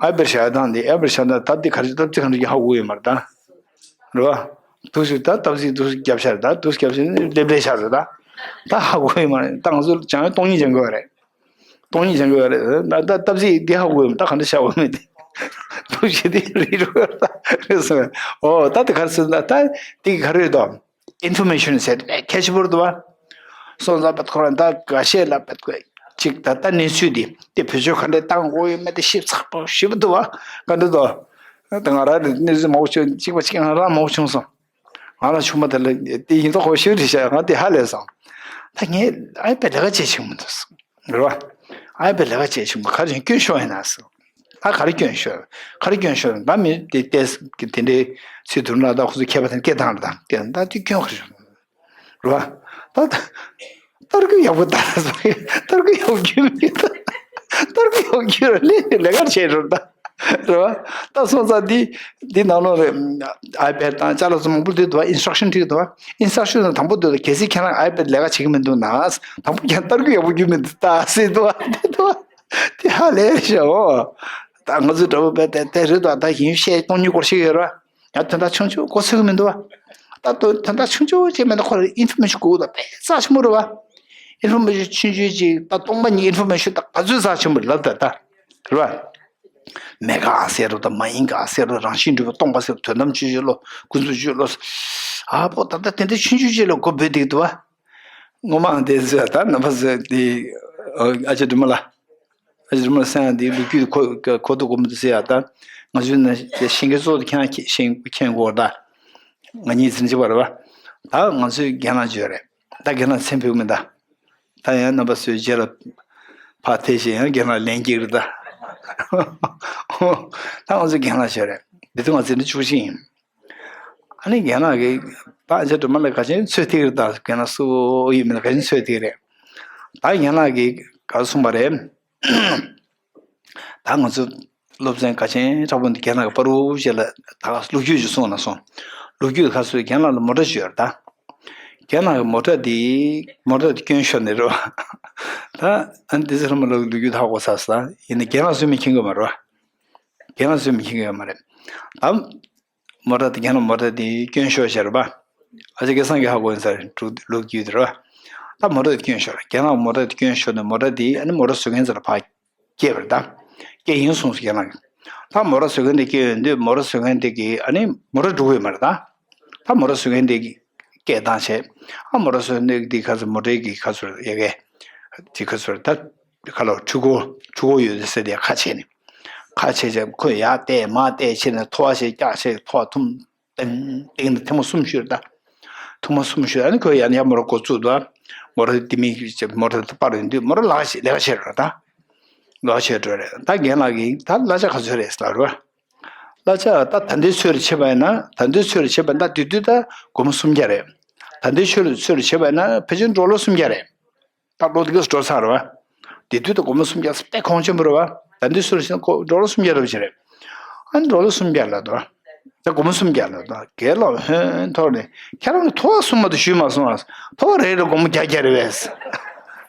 ཨ་བེར་ཤ་དང་འདི་ཨ་བེར་ཤ་དང་ད་འདི་ག་རེ་སྟབས་ཚིག་ག་འདྲ་ཅིག་ཧ་གོ་ཡོད་མ་རེད་ད། རེད་བ། ཐུགས་སུ་ད་སྟབས་ཚིག་ཐུགས་སུ་རྒྱབ་ཤ་རེད་ད་ཐུགས་སུ་རྒྱབ་ཤ་ནི་ལེབ་ལེ་ཤ་རེད་ད། ད་ཧ་གོ་ཡོད་མ་རེད་ད་ང་ཚོ་སྦྱང་ཡོད་སྟོང་ཉིད་སྦྱང་དགོས་པ་རེད། སྟོང་ཉིད་སྦྱང་དགོས་པ་རེད་ད་ད་སྟབས་ཚིག་འདི་ཧ་གོ་ཡོད་མ་ད་ག་འདྲ་ཤ་གོ་མེད་དེ། ཐུགས་ཤེས་དེ་རིག་རུ་ད་རེད་སོང་ཨོ་ད་དེ་ག་རེ་ཟེར་ན་ད་དེ་ག་རེ་རེད་དོ། ཨིན་ཕོར་མེ་ཤན་ཟེར་ཏེ་ཁྱད་ཆེ་པོ་རེད་དོ། སོང་ཙང་བད་ཁོ་རང་ད་འགའ་ཤས་ལ་བད་ཁོ་ཅིག་ད་ལྟ་གནས་ཚུལ་འདི་དེ་བེད་སྤྱོད་ག་འདྲས་བཏང་དགོས་ཡོད་མེད་དེ་ཞིབ་ཚགས་པོ་ཞིབ་འདུག་བ། ག་འདྲ་འདུག་ད་ང་རང་གི་གནས་ཚུལ་མང་པོ་བྱུང་གཅིག་པ་གཅིག་ང་རང་མང་པོ་བྱུང་སོང་། ང་ལ་ཆུང་མ་དེ་ལ་དེ་ཡིན་ཙང་ཁོ་ཤེས་རེད་ཤག་ང་དེ་ཧ་ལས་སོང་། ད་ངས་ཨའི་པེ་ལས་ཀ་བྱེད་ཆུང་མི་འདུག་རེད་བ། ཨའི་པེ་ལས་ཀ་བྱེད་ཆུང་མ་ག་རེ་སྐྱོན་ཤོར་ཡིན་ན་སོང་། ད་ག་རེ་སྐྱོན་ཤོར། ག་རེ་སྐྱོན་ཤོར་ད་མི་དེ་ལྟས་དེ་འདྲའི་ཚུལ་དུར་ན་ད་ཁོ་ཚོ་མཁས་པ་དེ་སྐད་བཏང་རེད་ད་སྐད་ད་དེ་སྐྱོན་ག་རེ་ཤོར། རེད་བ། ད་ད་ཏར་ཀུ་ཡག་པོ་ད་ཏར་ཀུ་ཡག་རྒྱུ་མི་ད་ཏར་ཀུ་ཡག་རྒྱུ་ལས་ལས་ཀ་བྱེད་རོགས་ད། རེད་བ། ད་སོང་ཙང་འདི་འདི་ནང་ལོགས་ལ་ཨའི་པེ་དང་ཅ་ལག་ཚོ་མང་པོ་འདུག་འདུག་བ། ཨིན་སི་ཊྲག་ཤན་བྲིས་འདུག་བ། ཨིན་སི་ཊྲག་ཤན་དང་དང་པོ་འདུག་ད་གལ་སྲིད་ཁྱེད་རང་ཨའི་པེ་ལས་ཀ་བྱེད་ཀྱི་མི་འདུག་ན་དང་པོ་ཁྱེད་ཏར་ཀུ་ཡག་པོ་རྒྱུ་མི་འདུག་ད་ཟེར་འདུག་བ་དེ་འདུག་བ། དེ་ཧ་ལས་ཤག་འོ། ད་ང་ཚོ་འདྲ་པོ་པས་དེ་དེ་རེད་དོ། ད་ཡིན་བཤད་སྟོང་ཉིད་སྐོར་ཞིག་ཡོད་ར། ཡང་དོན་དག་ཆུང་ཆུང་གོ་ཚོད་ཀྱི་མི་འདུག་བ། ད་དོན་དོན་དག་ཆུང་ཆུང་ཅིག་མེད་ན་ཁོ་ལ་ཨིན་ཕོར་མེ་ཤན་དགོས་ད་དཔེ་རྩ་ཆེན་པོ་རེད་བ། ཨིན་ཕོར་མེ་ཤན་ཆུང་ཆུང་ཅིག་ད་སྟོང་པ་ཉིད་ཨིན་ཕོར་མེ་ཤན་ད་ག་ཚོད་རྩ་ཆེན་པོ་རེད་ལབ་ད་ད། རེད་བ། མེད་དགག་ཟེར་རོ་ད་མ་ཡིན་དགག་ཟེར་རོ་རང་བཞིན་གྲུབ་པ་སྟོང་པ་ཟེར་རོ་དོན་དམ་ཆོས་ཅན་བློ་ཀུན་རྫོབ་ཆོས་བློ། ཨ་པོ་ད་ལྟ་དེ་འདྲ་ཆུང་ཆུང་ཅིག་ལ་གོ་འབོད་འདུག་ད་བ། སྔོན་མ་དེ་ཚོ་ད་རྣམ་པ་ཚོ་དེ་ཨ་ཅག་སྒྲོལ་མ་ལགས། ཨ་ཅག་སྒྲོལ་མ་ལགས་སེང་དེ་ལོ་རྒྱུས་གོ་གོ་ཐུབ་གོ་མི་འདུག་ཟེར་ཡ། ད་ང་ཚོའི་ན་ཤེས་མཁན་ཚོ་ཁྱེད་རང་ཤེས་མཁན་གོ་ད། ང་གཉིས་འཛིན་གྱི་བར་བ། ད་ང་ཚོའི་རྒན་ལགས་བརྗོད་རེད། ད་རྒན་ལགས་མཚན་ཕུད་མི་ད། ད་ཡང་རྣམ་པ་ཚོའི་རྗེས་ལ་ཕར་ཐེ་ཞེས་ཡང་རྒན་ལགས་ལན་རྒྱག་རེད་ད། ད་ང་ཚོའི་རྒན་ལགས་བརྗོད་རེད། འདི་དུས་ང་ཚོ་འདི་བཅུ་གཅིག་ཡིན། ཨ་ནི་རྒན་ལགས་ཀྱིས་ད་ཨ་ཅག་སྒྲོལ་མ་ལགས་ག་ཅན་ཚོད་ཐིག་རེད་ད། རྒན་ལགས་སུ་ཡོད་མིན་ལ་ག་ཅན་ཚོད་ཐིག་རེད། ད་རྒན་ལགས་ཀྱིས་ག་རེ་གསུངས་པ་རེད། ད་ང་ཚོ་སློབ་ཚན་ག་ཅན་དྲག་པོ་འདི་རྒན་ལགས་ཀྱིས་པ་རུ་བྱས་ལ་ད་ལོ་རྒྱུས་ཀྱི་གསུངས་ན་སོང་། ལོ་རྒྱུས་ག་ཚོད་རྒན་ལགས་ལ་མོ་ཊ་བཅོལ་ད། རྒན་ལགས་ཀྱིས་མོ་ཊ་འདི་མོ་ཊ་འདི་སྐྱོན་ཤོར་ནས་རེད་བ། ད་ཨ་ནི་འདི་ཚོ་ལ་མ་ལོ་ལོ་རྒྱུས་ཧ་གོ་ཚར་སོང་། ཡིན་ན་རྒན་ལགས་སུས་མི་མཁྱེན་གི་མ་རེད་བ། རྒན་ལགས་སུས་མི་མཁྱེན་གི་ཡོད་མ་རེད། ད། མོ་ཊ་དེ་ཁྱེད་རང་མོ་ཊ་དེ་སྐྱོན་ཤོར་ཤར་བ། ཨ་ཅག་སྐལ་བཟང་གིས་ཧ་གོ་ཡིན་ས་རེད། ལོ་རྒྱུས་དེ་རེད་བ། ད་མོ་ཊ་དེ་སྐྱོན་ཤོར། རྒན་ལགས་མོ་ཊ་དེ་སྐྱོན་ཤོར་ནས་མོ་ཊ་དེ་ཨ་ནི་མོ་ཊ་བཟོ་མཁན་ཚོ་ལ་ཕར་སྐྱེལ་བར་ད། སྐྱེལ་ཡིན་གསུངས་སོ་རྒན་ལགས་ཀྱིས། ད་མོ་ཊ་བཟོ་མཁན་དེ་སྐྱེལ་ཡོང་དུས་མོ་ཊ་བཟོ་མཁན་དེ་གིས་ཨ་ནི་མོ་ཊ་འགྲོ་གི་ཡོད་མ་རེད་ད། ད་མོ་ཊ་བཟོ་མཁན་དེ་གིས་སྐད་བཏང་བྱས། ཨ་མོ་ཊ་བཟོ་མཁན་དེ་གིས་ཁ་སོ་མོ་ཊའི་གི་ཁ་སོ་ཡ་གི་དེ་ཁ་སོ་ད། ཁ་ལོ་འཕྲུལ་འཁོར་འཕྲུལ་འཁོར་ཡོད་ཟེར་ཏེ་ཁ་ཕྱེ་ནས། ཁ་ཕྱེ་བྱས་ཁོས་ཡར་བལྟས་མར་བལྟས་བྱས་ནས་ཐོ་བ་ཞིག་བཀྱགས་བྱས་ཐོ་བ་ཐུམ་ཏིང་ཏིང་ནས་ཐེངས་མ་གསུམ་གཞུས་ད། ཐེངས་མ་གསུམ་གཞུས། ཨ་ནི་ཁོས་ཡར་ནས་ཡར་མོ་ཊ་འགོ་བཙུགས་འདུག། མོ་ཊ་དེ་མི་མོ་ཊ་དེ་སྤར་ཡོང་དུས་མོ་ཊ་ལག་ཤེས་ལས་ཀ་བྱེད་འགྲོ་ད། ལག་ཤེས་འགྲོ་རེད། ད་རྒན་ལགས་ཀྱིས་ད་གླ་ཆ་ག་ཚོད་རེད་ཟེར་ལབ་རེད་བ། གླ་ཆ་ད་ད་ལྟའི་ཚོད་ལ་བྱས་པ་ཡིན་ན་ད་ལྟའི་ཚོད་ལ་བྱས་པ་ཡིན་ན་དེ་དུས་ད་སྒོར་མོ་སུམ་བརྒྱ་རེད། ད་ལྟའི་ཚོད་ལ་ཚོད་ལ་བྱས་པ་ཡིན་ན་ཕལ་ཆེར་ཌོ་ལར་སུམ་བརྒྱ་རེད། ད་ལོ་དེ་ག་ཙམ་འགྲོ་ཚར་བ། དེ་དུས་ད་སྒོར་མོ་སུམ་བརྒྱ་ཙམ་དཔེ་གོང་ཆེན་པོ་རེད་བ། ད་འདི་སུ་རེད་ཟེར་ན་ཁོ་ཌོ་ལར་སུམ་བརྒྱ་རེད་པ་ཅིག་རེད། ཨ་ནི་ཌོ་ལར་སུམ་བརྒྱ་ལབ་དོ། ད་སྒོར་མོ་སུམ་བརྒྱ་ལབ་དོ། རྒན་ལགས་ཧོན་ཐོག་ནས་ཁྱེད་རང་གི་ཐོ་བ་གསུམ་མ་གཏོགས་གཞུས་མ་སོང་ཨ། ཐོ་བ་རེ་རེ་སྒོར་མོ་བརྒྱ་བརྒྱ་རེད་པས།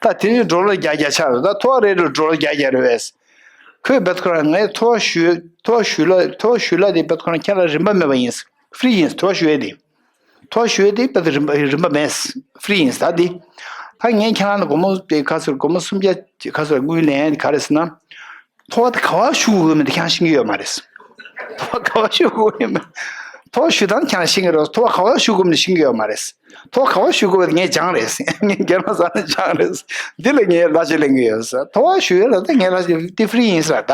ད་དེ་ནི་ཌོ་ལར་བརྒྱ་བརྒྱ་ཆགས་རེད། ད་ཐོ་བ་རེ་རེ་ཌོ་ལར་བརྒྱ་བརྒྱ་རེད་པས། ཁོས་བེད་ཁོ་རང་ངས་ཐོ་བ་གཞུས་ཐོ་བ་གཞུས་ལ་ཐོ་བ་གཞུས་ལ་དེ་བེད་ཁོ་རང་ཁྱེད་ལ་རིན་པ་མེད་པ་ཡིན། ཧྥི་རི་ཡིན། ཐོ་བ་གཞུས་ཡས་དེ། ཐོ་བ་གཞུས་ཡས་དེ་དཔེ་དེ་རིན་པ་རིན་པ་མེད། ཧྥི་རི་ཡིན་ད་དེ། ད་ངས་ཁྱེད་རང་ལ་སྒོར་མོ་དེ་ག་ཚོད་སྒོར་མོ་སུམ་བརྒྱ་ག་ཚོད་དངུལ་ལེན་ཡས་དེ་ག་རེ་ཟེར་ན། ཐོ་བ་དེ་ག་བ་གཞུ་དགོས་མིན་དེ་ཁྱེད་རང་ཤེས་ཀྱི་ཡོད་མ་རེད། ཐོ་བ་ག་བ་གཞུ་དགོས་ཡོད་མེད། ཐོ་བ་གཞུ་སྟངས་ཁྱེད་རང་ཤེས་ཀྱི་རེད། ཐོ་བ་ག་བ་གཞུ་དགོས་མིན་ཤེས་ཀྱི་ཡོད་མ་རེད། ཐོ་བ་ག་བ་གཞུ་དགོས་པ་དེ་ངས་སྦྱངས་རེད། ངས་རྒན་ལགས་ས་ནས་སྦྱངས་རེད། འདི་ལ་ངས་གླ་ཆ་ལེན་གྱི་ཡོད་ཟེར། ཐོ་བ་གཞུ་ཡས་ལ་ད་ངས་གླ་ཆ་དེ་ཧྥི་རི་ཡིན་ཟེར་ད།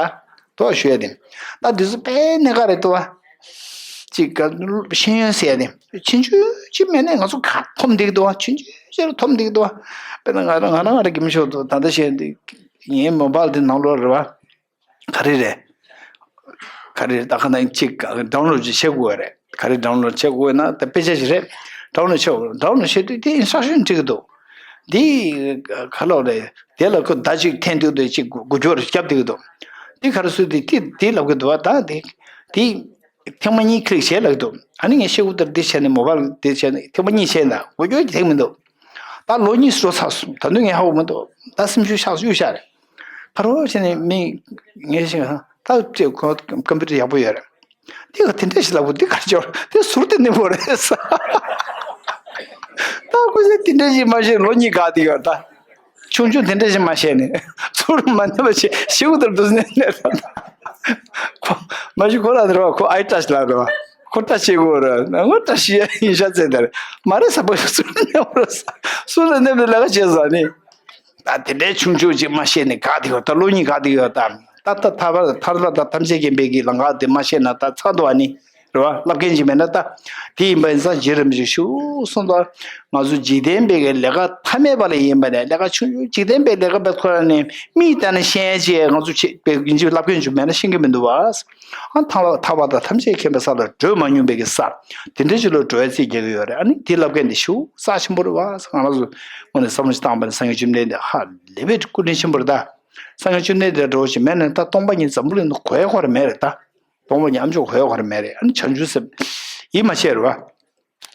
ཐོ་བ་གཞུ་ཡས་དེ། ད་འདི་ཚོ་དཔེ་གནད་འགག་རེད་དོ། ཅིག་ག་ཤེས་ཡོན་ཟེར་ཡས་དེ། ཆུང་ཆུང་ཅིག་མེད་ནས་ང་ཚོ་ག་འཐོམ་བསྡད་ཀྱི་འདུག་བ། ཆུང་ཆུང་ཅིག་ལ་འཐོམ་བསྡད་ཀྱི་འདུག་བ། དཔེར་ན་ང་རང་ང་རང་ང་རང་གི་མི་ཤོག་འདུག་ད་ལྟ་བཤད་འདི་ངའི་མོ་བལ་འདི་ནང་ལོགས་རེད་བ། ག་རེ་རེད། ག་རེ་རེད། ད་ག་ནང་ཅིག་ཌའུན་ལོཌ་ཅིག་བྱེད་དགོས་རེད། ག་རེ་ཌའུན་ལོཌ་བྱེད་དགོས་ན་ད་དཔེ་ཆ་ཞིག་རེད། ཌའུན་ལོཌ་བྱེད་དགོས། ཌའུན་ལོཌ་བྱེད་དུས་དེ་ཨིན་སི་ཊྲག་ཤན་བྲིས་ཀྱི་འདུག་འདི་ག་ལོག་རེད། དེ་ལ་ཁོ་ཟླ་གཅིག་འཐེན་དུས་དེ་གཅིག་འགུལ་སྐྱོད་རེ་བརྒྱབ་བསྡད་ཀྱི་འདུག་འདི་ག་རེ་སུ་དེ་དེ་དེ་ལབ་ཀྱི་འདུག་བ། ད་དེ་དེ་ཐེངས་མ་གཉིས་ཀླིག་བྱས་ལབ་ཀྱི་འདུག་ཨ་ནི་ངས་ཤེལ་སྒོ་ལྟར་འདི་བྱས་ནས་མོ་བལ་འདི་བྱས་ནས་ཐེངས་མ་གཉིས་བྱས་ན་འགུལ་སྐྱོད་ཀྱི་ཐེངས་མི་འདུག་ད་ལོ་གཉིས་སུ་འགྲོ་ཚར་སོང་། ད་དུང་ངས་ཧ་གོ་མི་འདུག་ད་སེམས་ཤུགས་ཤག་གཡུག་ཤག་རེད། ཁ་རོག་བྱས་ནས་མི་ངས་ཤེས་ད་ཅེས་ཁོ་ཀམ་པུ་ཊར་ཡག་པོ་ཡོད་རེད། དེ་ག་དེ་འདྲ་ཞིག་ལབ་དགོས་འདི་ག་ཅོར་དེ་ཟུར་དེ་ནི་མོ་རེད་ས། ད་ཁོ་ཚོས་དེ་འདྲ་ཞིག་མ་བཤད་ལོ་གཉིས་འགག་དེ་ཡོད་ད། ཆུང་ཆུང་དེ་འདྲ་ཞིག་མ་བཤད་ནས་ཚུར་མ་ནེ་བ་ཞིག་ཞིག་དེར་འདུག་ནས་ནས་ད། ཁོ་མ་གཞི་ཁོ་རང་དེ་རེད་བ། ཁོ་ཨའི་ཊ་ཆི་ལབ་རེད་བ། ཁོ་ཊ་ཆི་གོ་རེད། ང་ཊ་ཆི་ཡིན་ཤ་ཚེ་དེར་མ་རེད་ས། པོ་ཚུར་ནེ་བ་རེད་ས། ཚུར་ནེ་བ་ལས་ཀ་བྱེད་ས་ནི། ད་དེ་འདྲའི་ཆུང་ཆུང་ཅིག་མ་བཤད་ནས་ག་དེ་ཡོད་ད། ལོ་གཉིས་ག་དེ་ཡོད་ད། ད་ད་ཐར་པ་ཐར་པ་དང་ཐམས་ཅད་མཁྱེན་པའི་གི་ལམ་ཁ་དེ་མ་བཤད་ན་ད་ཚར་འདུག་ཨ་ནི་རེད་བ། བསླབ་མཁན་ཅིག་མེད་ན་ད། དེ་ཡིན་པ་ཡིན་ཙང་རྗེ་རིན་པོ་ཆེ་ཞུ་གསུངས་ད། ང་ཚོ་འཇིག་རྟེན་པའི་གི་ལས་ཀ་ཐ་མལ་པ་ལ་ཡིན་པ་ནས་ལས་ཀ་ཆུང་ཆུང་འཇིག་རྟེན་པའི་ལས་ཀ་བེད་ཁོ་ར་ནས་མིས་ལྟ་ན་ཤེས་ཡ་ཅིག་ང་ཚོ་བྱེད་པའི་ཡིན་གཅིག་བསླབ་མཁན་ཅིག་མེད་ན་ཤེས་ཀྱི་མི་འདུག་བ། ཨ་ཐང་ལ་ཐར་པ་དང་ཐམས་ཅད་མཁྱེན་པའི་ས་ལ་བགྲོད་མ་མྱོང་པའི་གི་ས། དེ་འདྲ་ཅིག་ལ་འགྲོ་བའི་རྩིས་རྒྱག་གི་ཡོད་རེད། ཨ་ནི་དེ་ལབ་མཁན་དེ་ཤུགས་རྩ་ཆེན་པོ་རེད་བ། ང་རང་ཚོ་དངོས་གནས་བསམ་བློ་ཞིག་བཏང་པ་ནི་སངས་རྒྱས་བཅོམ་ལྡན་འདས་ཧ་ལས་པའི་སྐུ་དྲིན་ཆེན་པོ་རེད་ད། སངས་རྒྱས་བཅོམ་ལྡན་འདས་འགྲོ་བ་ཞིག་མེད་ན་ད་སྟོང་པ་ཉིད་འཛམ་བུ་གླིང་དུ་གོ་ཡ་གོ་ར་མེད་རེད་ད། སྟོང་པ་ཉིད་ཨ་མཆོག་གོ་ཡ་གོ་ར་མེད་རེད། ཨ་ནི་བྱང་ཆུབ་སེམས་ཡིད་མ་ཆེས་རེད་བ།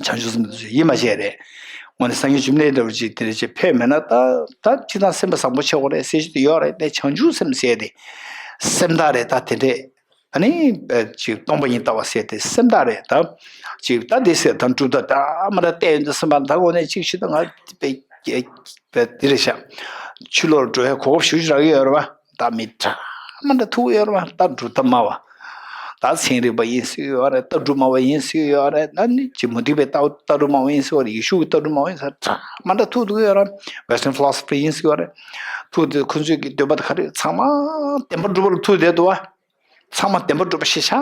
བྱང་ཆུབ་སེམས་དེ་ཚོ་ཡིད་མ་ཆེས་རེད། འོ་ན་སངས་རྒྱས་བཅོམ་ལྡན་འདས་འདྲ་བོ་ཅིག་དེ་འདྲ་ཅིག་ཕེབས་མེད་ན་ད་ད་ཅི་ད་སེམས་པ་བཟང་པོ་བྱེད་དགོས་རེད་ཟེར་གྱི་དེ་ཡོད་རེད་དེ། བྱང་ཆུབ་སེམས་ཟེར་དེ་སེམས་ཐག་རེད་ད། དེ་འདྲས་ཨ་ནི་ཅིག་སྟོང་པ་ཉིད་ལྟ་བ་ཟེར་དེ་སེམས་ཐག་རེད་ད། ཅིག་ད་འདི་ཟེར་ད་གྲུབ་མཐའ་ད་མ་ད་བལྟས་ཡོང་དུས་སེམས་པ་ད་འོ་ནས་ཅིག་ཤི་ད་ང་པེ་པེ་འདི་རེད་ཤག་ཕྱི་ལོགས་འགྲོ་ཡ་གོ་སྐབས་ཞུ་ཞུ་རག་གི་ཡོད་རེད་བ། ད་མི་འདྲ་མ་འདྲ་ཐུག་ཡོད་རེད་བ། ད་གྲུབ་མཐའ་སྨྲ་བ། ད་ཚན་རིག་པ་ཡིན་ཟེར་ཡོད་རེད། ལྟ་གྲུབ་སྨྲ་བ་ཡིན་ཟེར་ཡོད་རེད། ད་ནི་ཅིག་མུ་སྟེགས་པའི་ལྟ་ལྟ་གྲུབ་སྨྲ་བ་ཡིན་ཟེར་བ་རེད། ཡེ་ཤུ་གི་ལྟ་གྲུབ་སྨྲ་བ་ཡིན་ཟེར་ཚང་མ་འདྲ་ཐུག་འདུག་ཡོད་རེད། Western philosophy ཡིན་ཟེར་ཡོད་རེད། ཐུག་དུས་ཁོ་ཚོས་ཀྱི་འདོད་པ་དེ་ག་རེ། ཚང་མ་བདེན་པར་གྲུབ་པ་ལ་ཐུག་བསྡད་འདུག་བ། ཚང་མ་བདེན་པར་གྲུབ་པ་ཞིག་ཤག་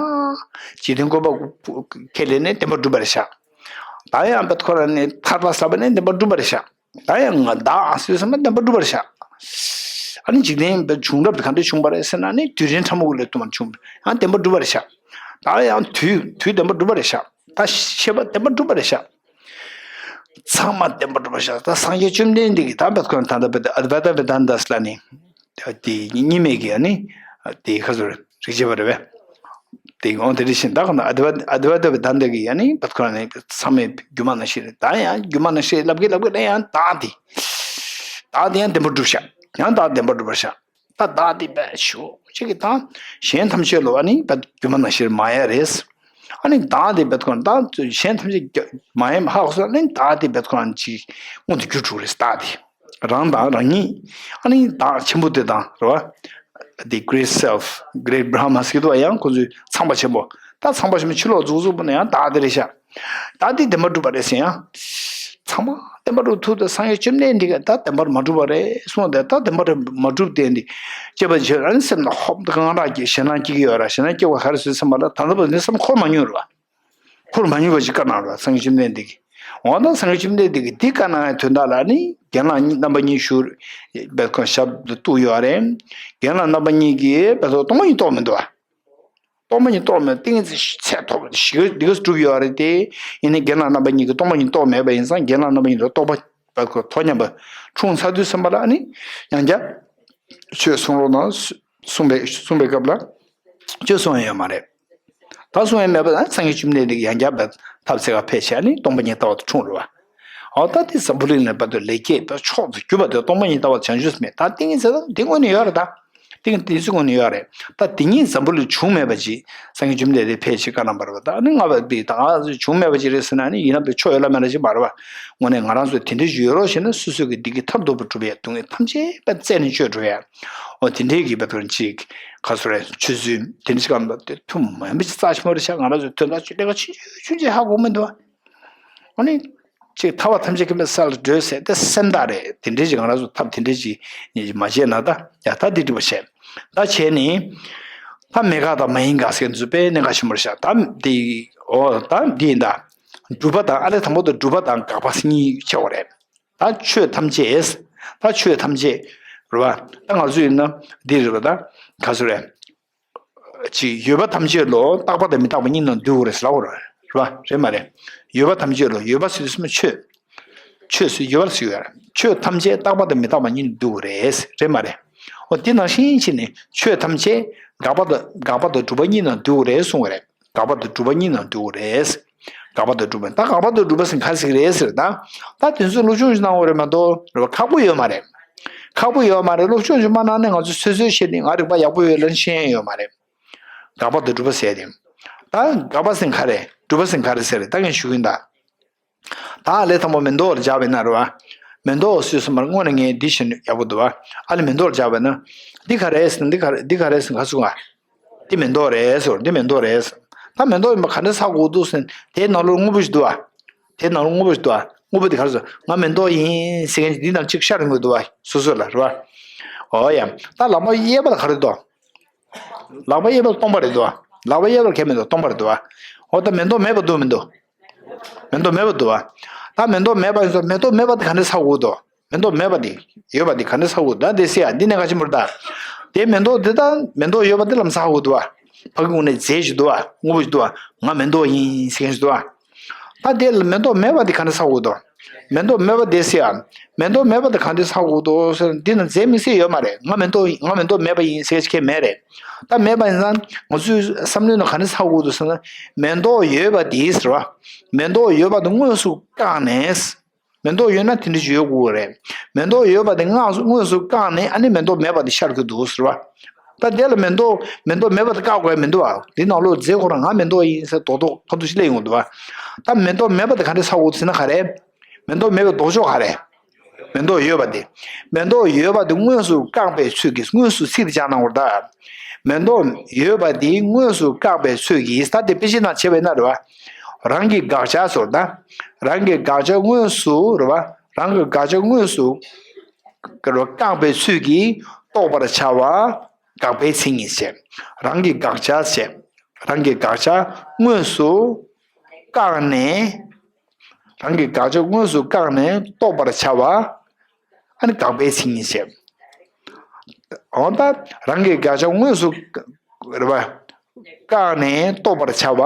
འཇིག་རྟེན་བཀོད་པ་ཁས་ལེན་ནས་བདེན་པར་གྲུབ་པ་རེད་ཤག་ད་ཡང་བད་ཁོ་རང་ནས་ཐར་པ་ཟེར་བ་ནི་བདེན་པར་གྲུབ་པ་རེད་ཤག་ད་ཡང་ང་བདག་ཟེར་ས་མ་བདེན་པར་གྲུབ་པ་རེད་ཤག་ཨ་ནི་འཇིག་རྟེན་བྱུང་རབས་དེ་ག་འདྲ་བྱུང་བ་རེད་ཟེར་ན་ནི་དུས་རིང་ཕྲ་མོ་གི་ལོའི་སྟོང་པར་བྱུང་ཡང་བདེན་པར་གྲུབ་པ་རེད་ཤག་ད་ཡང་དུས་དུས་བདེན་པར་གྲུབ་པ་རེད་ཤག་ད་ཤེས་པ་བདེན་པར་གྲུབ་པ་རེད་ཤག་ཚང་མ་བདེན་པར་གྲུབ་པ་ཤག་ད་སངས་རྒྱས་བཅོམ་ལྡན་འདས་ཀྱིས་ད་བད་ཁོ་རང་ད་ལྟ་བད་ཨ་ཏི་བ་ད་བེ་དན་ཏ་ཟེར་ལ་ནི། དེ་གཉིས་མེད་ཀྱི་ཨ་ནི། དེ་ཁ་ཟུར་རིག་བྱེད་པ་རེད་པས། དེ་འོང་དེ་རེ་བཞིན་ད་ཁོ་ན་ཨ་ཏི་བ་ཨ་ཏི་བ་ད་བེ་ད་ཏ་གི་ཨ་ནི་བད་ཁོ་རང་ནི་ཚང་མའི་སྒྱུ་མ་ནང་བཞིན་རེད། ད་ཡང་སྒྱུ་མ་ནང་བཞིན་ལབ་ཀྱི་ལབ་ཀྱི་ད་ཡང་བདག་དེ། བདག་དེ་ཡང་བདེན་པར་གྲུབ་ཤག་ཡང་བདག་བདེན་པར་གྲུབ་པ་ཤག་ད་བདག་དེ་བས་ཤོག་ཅིག་གི་ད་གཞན་ཐམས་ཅད་ལོ་ཨ་ནི་བད་སྒྱུ་མ་ནང་བཞིན་མ་ཡ་རེད། ཨ་ནི་བདག་དེ་བད་ཁོ་རང་ད་གཞན་ཐམས་ཅད་མ་ཡ་ཧ་གོ་སོང་ཨ་ནི་བདག་དེ་བད་ཁོ་རང་ཅིག་མངོན་དུ་གྱུར་འགྲོ་རེད་བདག་དེ། རང་དང་རང་ཉིད། ཨ་ནི་བདག་ཆེན་པོ་དེ་དང་རེད་བ། The great self, great Brahma ཟེར་དུས་ཡང་ཁོ་ཚོས་ཚངས་པ་ཆེན་པོ། ད་ཚངས་པ་ཆེན་པོ་ཕྱི་ལོགས་འཛུགས་འཛུགས་པོ་ན་ཡང་བདག་དེ་རེད་ཤག་བདག་དེ་བདེན་པར་གྲུབ་པ་རེད་ཟེར་ཡང་། ཚང་མ་བདེན་པར་གྲུབ་ཐུབ་དེ་སངས་རྒྱས་བཅོམ་ལྡན་འདས་ཀྱིས་ད་བདེན་པར་མ་གྲུབ་པ་རེད་གསུངས་ཏེ་ད་བདེན་པར་མ་གྲུབ་དེ་འདི་དཔྱད་པ་བྱས་ཨ་ནི་སེམས་ནང་ཧོབ་ཏེ་དངངས་སྐྲག་སྐྱེ་ཞེད་སྣང་སྐྱེ་གི་ཡོད་ར། ཞེད་སྣང་སྐྱེ་བ་ག་རེ་ཟེར་སེམས་པ་ལ་ད་ལྟ་བར་འདི་སེམས་འཁོར་མ་མྱོང་ར། འཁོར་མ་མྱོང་བ་ཞིག་བཀའ་གནང་རོགས་སངས་རྒྱས་བཅོམ་ལྡན་འདས་ཀྱིས། འོ་ན་སངས་རྒྱས་བཅོམ་ལྡན་འདས་ཀྱིས་འདི་བཀའ་གནང་བའི་དོན་དག་ལ་ནི་རྒན་ལགས་རྣམ་པ་གཉིས་ཞུ། བེད་ཁོ་ཞབས་ཏུ་གཏུགས་ཡོད་རེད། རྒན་ལགས་རྣམ་པ་གཉིས་ཀྱིས་བེད་ཁོ་སྟོང་པ་ཉིད་རྟོགས་མི་འདུག་བ། སྟོང་པ་ཉིད་རྟོགས་མེད་ཏིང་ངེ་འཛིན་ཚད་མཐོ་བ་ཞིག་འདི་ག་སྒྲུབ་ཡོད་རེད་དེ། ཡིན་ནའི་རྒན་ལགས་རྣམ་པ་གཉིས་ཀྱིས་སྟོང་པ་ཉིད་རྟོགས་མེད་པ་ཡིན་ཙང་རྒན་ལགས་རྣམ་པ་གཉིས་ལ་རྟོགས་པ་བེད་ཁོ་དོ་མཉམ་པ་འཁྲུངས་ཚར་དུས་ཙམ་པ་ལ་ནི་ཡང་བསྐྱར་ཆོས་གསུང་རོགས་གནང་གསུངས་པའི་གསུངས་པའི་སྐབས་ལ་ཆོས་གསུང་ཡ་ཡོད་མ་རེད། ད་གསུང་ཡ་མེད་པ་ན་སངས་རྒྱས་བཅོམ་ལྡན་འདས་ཀྱིས་ཡང་བསྐྱར་བ་ཐབས་ཚེ་ག་ཕེབས་བྱས་ནས་སྟོང་པ་ཉིད་ལྟ་བ་དེ་འཁྲུངས་རེད་བ། འོ་ད་དེ་འཛམ་བུ་གླིང་ལ་བར་དུ་ལེགས་སྐྱེས་པ་མཆོག་ཏུ་གྱུར་པ་དེ་སྟོང་པ་ཉིད་ལྟ་བ་བྱང་ཆུབ་སེམས་ད་ཏིང་ངེ་འཛིན་དེ་དངོས་ནས་ཡོད་རེད་ད། ཏིང་ངེ་འཛིན་དངོས་ནས་ཡོད་རེད། ད་དེ་ཉིད་འཛམ་བུ་གླིང་བྱུང་མེད་པ་ཅིག་སངས་རྒྱས་བཅོམ་ལྡན་འདས་ཕེབས་བྱས་བཀའ་གནང་བ་རེད་བ། ད་ནི་ང་བ་དེ་ད་ང་བྱུང་མེད་པ་ཅིག་རེད་ཟེར་ན་ནི་ཡིན་ན་དེ་ཆོས་ཡོད་ལ་མེད་ལ་ཅིག་མ་རེད་བ། དངོས་གནས་ང་རང་ཚོ་དེ་འདྲ་ཞིག་ཡོད་རོགས་ཞེ་ན་སོ་སོ་གི་བདེ་སྐྱིད་མཐར་ཐུག་པ་སྒྲུབ་ཡ་སྡུག་བསྔལ་ཐམས་ཅད་པ་རྩད་ནས་གཅོད་འགྲོ་ཡ། འོ་དེ་འདྲའི་གི་བ་དོན་གཅིག་ག་སོ་རེད་ཆུ་ཚོད་དེ་འདྲ་ཞིག་གམ་དེ་ཐུན་མོང་མ་ཡིན་པ་ཅིག་རྩ་ཆེན་པོ་རེད་ཤག་ང་རང་ཚོའི་དོན་དག་ཆུ་ལས་ཀ་ཆུང་ཆུང་ཆུང་ཆུང་ཧ་གོ་མི་འདུག་ཨ་ནི། ཅིག་ཐར་པ་ཐམས་ཅད་མཁྱེན་པའི་ས་ལ་བགྲོད་ཟེར་དེ་སེམས་ཐག་རེད། དེ་འདྲའི་ཅིག་ང་རང་ཚོ་ཐབས་དེ་འདྲའི་ཅིག་མ་བྱས་ན་ད་ཡ་ད་འདི་འགྲིག་པ་བྱས་ད་བྱས་ནི། ད་མེད་དགག་དང་མ་ཡིན་དགག་ཟེར་མཁན་ཚོ་དཔེ་གནད་འགག་ཆེན་པོ་རེད་ཤག་ད་འདི་འོ་ད་འདི་ཡིན་ད། སྒྲུབ་པ་དང་ཨ་ལས་དང་པོ་དང་སྒྲུབ་པ་དང་དགག་པ་གཉིས་ཕྱེ་བ་རེད། ད་ཆོས་ཐམས་ཅད། ད་ཆོས་ཐམས་ཅད། རེད་བ། ད་ང་ཚོ་ཡིན་ན་འདི་རེད་བ་ད། ག་ཚོད་རེད། ཅིག་ཡོད་པ་ཐམས་ཅད་ལོ་རྟག་པ་དང་མི་རྟག་པ་གཉིས་ནང་འདུས་དགོས་རེད་ཟེར་ལབ་དགོས་རེད་བ། རེད་མ་རེད། ཡོད་པ་ཐམས་ཅད་ལོ་ཡོད་པ་ཟེར་དུས་སུ་ཆོས། ཆོས་སུ་ཡོད་པར་ཟེར་ཡོད་རེད། ཆོས་ཐམས་ཅད་རྟག་པ་དང་མི་རྟག་པ་གཉིས་ནང་འདུས་དགོས་རེད། རེད་མ་རེད། འོ་དེ་ནང་བཞིན་བྱས་ནས་ཆོས་ཐམས་ཅད་དགག་པ་དང་དགག་པ་དང་སྒྲུབ་པ་གཉིས་ནང་འདུས་དགོས་རེད་གསུངས་པ་རེད། དགག་པ་དང་སྒྲུབ་པ་གཉིས་ནང་འདུས་དགོས་རེད། དགག་པ་དང་སྒྲུབ་པ་ད་དགག་པ་དང་སྒྲུབ་པ་ཟེར་ག་ཟིག་རེད་ཟེར་ད། ད་དེ་ཚོ་སློབ་སྦྱོང་ཞིག་གནང་དགོས་རེད་མ་གཏོགས་རེད་བ་ཁག་པོ་ཡོད་མ་རེད། ཁག་པོ་ཡོད་མ་རེད། སློབ་སྦྱོང་ཞིག་མ་གནང་ན་ང་ཚོ་སོ་སོའི་ཆེད་ནས་ང་རིག་པ་ཡག་པོ་ཡོད་ལབ་ཤེས་ཡ་ཡོད་མ་རེད། དགག་པ་དང་སྒྲུབ་པ་ཟེར་ཏེ། ད་དགག་པ་ཟེར་ག་རེད། སྒྲུབ་པ་ཟེར་ག་རེད་ཟེར་རེད་ད་ངས་ཞུ་གི་ཡིན་ད། ད་ཨ་ལས་དང་པོ་མེ་ཏོག་ལ་སྦྱར་བས་ན་རེད་བ། མེ་ཏོག་སུས་སོང་བར་སྔོན་ནས་ངས་འདི་བྱས་ན་ཡག་པོ་འདུག་བ། ཨ་ལས་མེ་ཏོག་ལ་སྦྱར་བས་ན། འདི་ག་རེད་ཟེར་ན་འདི་ག་རེད་འདི་ག་རེད་ཟེར་ན་ག་ཚོད་བ། འདི་མེ་ཏོག་རེད་ཟེར་འདི་མེ་ཏོག་རེད་ཟེར། ད་མེ་ཏོག་ཡིན་པ་ག་འདྲ་ཧ་གོ་འདུག་ཟེར་ན་དེའི་ནང་ལོགས་དངོས་པོ་ཞིག་འདུག་བ། དེའི་ནང་ལོགས་དངོས་པོ་ཞིག་འདུག་བ། དངོས་པོ་དེ་ག་རེ་ཟེར་ང་མེ་ཏོག་ཡིན་ཟེར་མཁན་ཅིག་འདི་ནང་གཅིག་ཤར་ཡོང་གི་འདུག་བ་སོ་སོ་ལ་རེད་བ། འོ་ཡ། ད་ལག་པ་གཡས་པ་ལ་ག་རེ་འདུག་ལག་པ་གཡས་པ་ལ་སྟོང་པ་རེད་འདུག་བ། ལག་པ་གཡས་པ་ལ་ག་མེད་འདུག་སྟོང་པ་རེད་འདུག་བ། འོ་ད་མེ་ཏོག་མེད་པ་འདུག་མི་འདུག་མེ་ཏོག་མེད་པ་འདུག་བ། ད་མེ་ཏོག་མེད་པ་ཡིན་ཙང་མེ་ཏོག་མེད་པ་དེ་ག་འདྲ་ཧ་གོ་འདུག་མེ་ཏོག་མེད་པ་དེ་ཡོད་པ་དེ་ག་འདྲ་ཧ་གོ་འདུག་ད་དེ་སེ་ཡ་འདི་ནས་ག་ཅི་མོར་ད། དེ་མེ་ཏོག་འདི་ད་མེ་ཏོག་ཡོད་པ་འདི་ལམ་སང་ཧ་གོ་འདུག་བ། ཕ་གི་ངོས་ནས་རྫས་ཞིག་འདུག་བ་དངོས་པོ་ཞིག་འདུག་བ་ང་མེ་ཏོག་ཡིན་ཟེར་མཁན་ཞིག་འདུག་བ། ད་དེ་ལ་མེ་ཏོག་མེད་པ་དེ་ག་འདྲ་ཧ་གོ་འདུག་མེ་ཏོག་མེད་པ་དེ་སེ་ཡ། མེ་ཏོག་མེད་པ་དེ་ག་འདྲ་ཧ་གོ་འདུག་ཟེར་འདི་ན་རྫས་དམིགས་བསལ་ཡོད་མ་རེད། ང་མེ་ཏོག་ང་མེ་ཏོག་མེད་པ་ཡིན་ཟེར་མཁན་མེད་རེད། ད་མེད་པ་ཡིན་ཙང་ང་ཚོའི་བསམ་བློའི་ནང་ག་འདྲ་ཧ་གོ་འདུག་ཟེར་ན། མེ་ཏོག་ཡོད་པ་དེ་ཟེར་བ། མེ་ཏོག་ཡོད་པ་དེ་དངོས་སུ་བཀག་ནས། མེ་ཏོག་ཡོད་ན་དེ་འདྲ་ཞིག་ཡོད་དགོས་རེད། མེ་ཏོག་ཡོད་པ་དེ་དངོས་སུ་དངོས་སུ་བཀག་ནས་ཨ་ནི་མེ་ཏོག་མེད་པ་དེ་ཤར་གྱི་འདུག་ཟེར་བ། ད་དེ་ལ་མེ་ཏོག་མེ་ཏོག་མེད་པ་དེ་བཀག་དགོས་ཡ་མི་འདུག་བ། དེ་ནང་ལོགས་རྫས་ཁོ་རང་ང་མེ་ཏོག་ཡིན་ཟེར་རྡོག་རྡོག་ཁ་ཐུག་ཞིག་སླེབས་ཡོང་གི་འདུག་བ། ད་མེ་ཏོག་མེད་པ་དེ་ག་འདྲ་ཧ་གོ་ཟེར་ན་ག་རེད། མེ་ཏོག་མེད་པའི་ལྡོག་ཕྱོགས་ག་རེད། མེ་ཏོག་ཡོད་པ་དེ། མེ་ཏོག་ཡོད་པ་དེ་དངོས་སུ་བཀག་པའི་ཚུལ་གྱིས་དངོས་སུ་ཚིག་དེ་སྦྱར་གནང་བར་གདའ། མེ་ཏོག་ཡོད་པ་དེ་དངོས་སུ་བཀག་པའི་ཚུལ་གྱིས། ད་དེ་དཔེ་ཆའི་ནང་བྱས་པ་ཡིན་ན་རེད་བ། རང་གི་དགག་བྱ་ཟེར་ན། རང་གི་དགག་བྱ་དངོས་སུ་རེད་བ། རང་གི་དགག་བྱ་དངོས་སུ་བཀག་པའི་ཚུལ་གྱིས་རྟོགས་པར་བྱ་བ་དགག་པའི་མཚན་ཉིད་བྱས། རང་གི་དགག་བྱ་བྱས། རང་གི་དགག་བྱ་དངོས་སུ་བཀག་ནས། རང་གི་དགག་བྱ་དངོས་སུ་བཀག་ནས་རྟོགས་པར་བྱ་བ། ཨ་ནི་དགག་པའི་མཚན་ཉིད་བྱས། འོ་ད་རང་གི་དགག་བྱ་དངོས་སུ་རེད་བ། བཀག་ནས་རྟོགས་པར་བྱ་བ་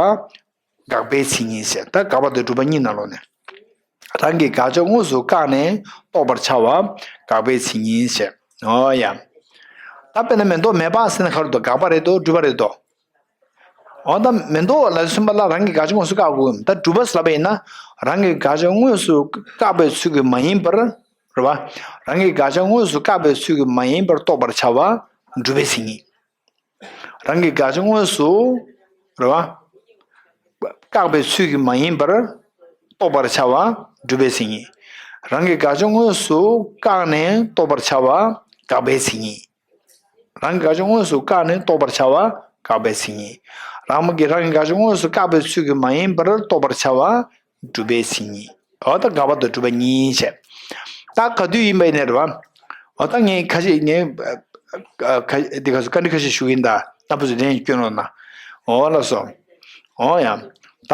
དགག་པའི་མཚན་ཉིད་བྱས། ད་དགག་པ་དང་སྒྲུབ་པ་གཉིས་ནང་ལོགས་ནས། རང་གི་དགག་བྱ་དངོས་སུ་བཀག་ནས་རྟོགས་པར་བྱ་བ་དགག་པའི་མཚན་ཉིད་བྱས། འོ་ཡ། ད་དཔེར་ན་མེ་ཏོག་མེད་པ་ཟེར་ན་ག་རེ་འདུག་དགག་པ་རེད་དོ། སྒྲུབ་པ་རེད་དོ། འོ་ད་མེ་ཏོག་ལ་སོན་པ་ལ་རང་གི་དགག་བྱ་དངོས་སུ་བཀག་དགོས། ད་སྒྲུབ་པ་ཟེར་བ་ཡིན་ན། རང་གི་དགག་བྱ་དངོས་སུ་བཀག་པའི་ཚུལ་གྱིས་མ་ཡིན་པར། རེད་བ། རང་གི་དགག་བྱ་དངོས་སུ་བཀག་པའི་ཚུལ་གྱིས་མ་ཡིན་པར་རྟོགས་པར་བྱ་བ་སྒྲུབ་པའི་མཚན་ཉིད། རང་གི་དགག་བྱ་དངོས་སུ། རེད་བ། བཀག་པའི་ཚུལ་གྱིས་མ་ཡིན་པར་རྟོགས་པར་བྱ་བ་སྒྲུབ་པའི་མཚན་ཉིད། རང་གི་དགག་བྱ་དངོས་སུ་བཀག་ནས་རྟོགས་པར་བྱ་བ་དགག་པའི་མཚན་ཉིད། རང་གི་དགག་བྱ་དངོས་སུ་བཀག་ནས་རྟོགས་པར་བྱ་བ་དགག་པའི་མཚན་ཉིད། རང་གི་རང་གི་དགག་བྱ་དངོས་སུ་བཀག་པའི་ཚུལ་གྱིས་མ་ཡིན་པར་རྟོགས་པར་བྱ་བ་སྒྲུབ་པའི་མཚན་ཉིད། འོ་ད་དགག་པ་དང་སྒྲུབ་པ་གཉིས་བྱས། ད་ག་དུས་ཡིན་པ་ཡིན་ནའི་རེད་བ། འོ་ད་ངས་ཁ་ཤས་ངས་ཨ་ཁ་འདི་ག་སུ་བཀའ་འདྲི་ཁ་ཤས་ཞུ་གི་ཡིན། ད་རྣམ་པ་ཚོས་ལན་སྐྱོན་རོགས་གནང་། འོ་ལགས་སོ། འོ་ཡ། ད།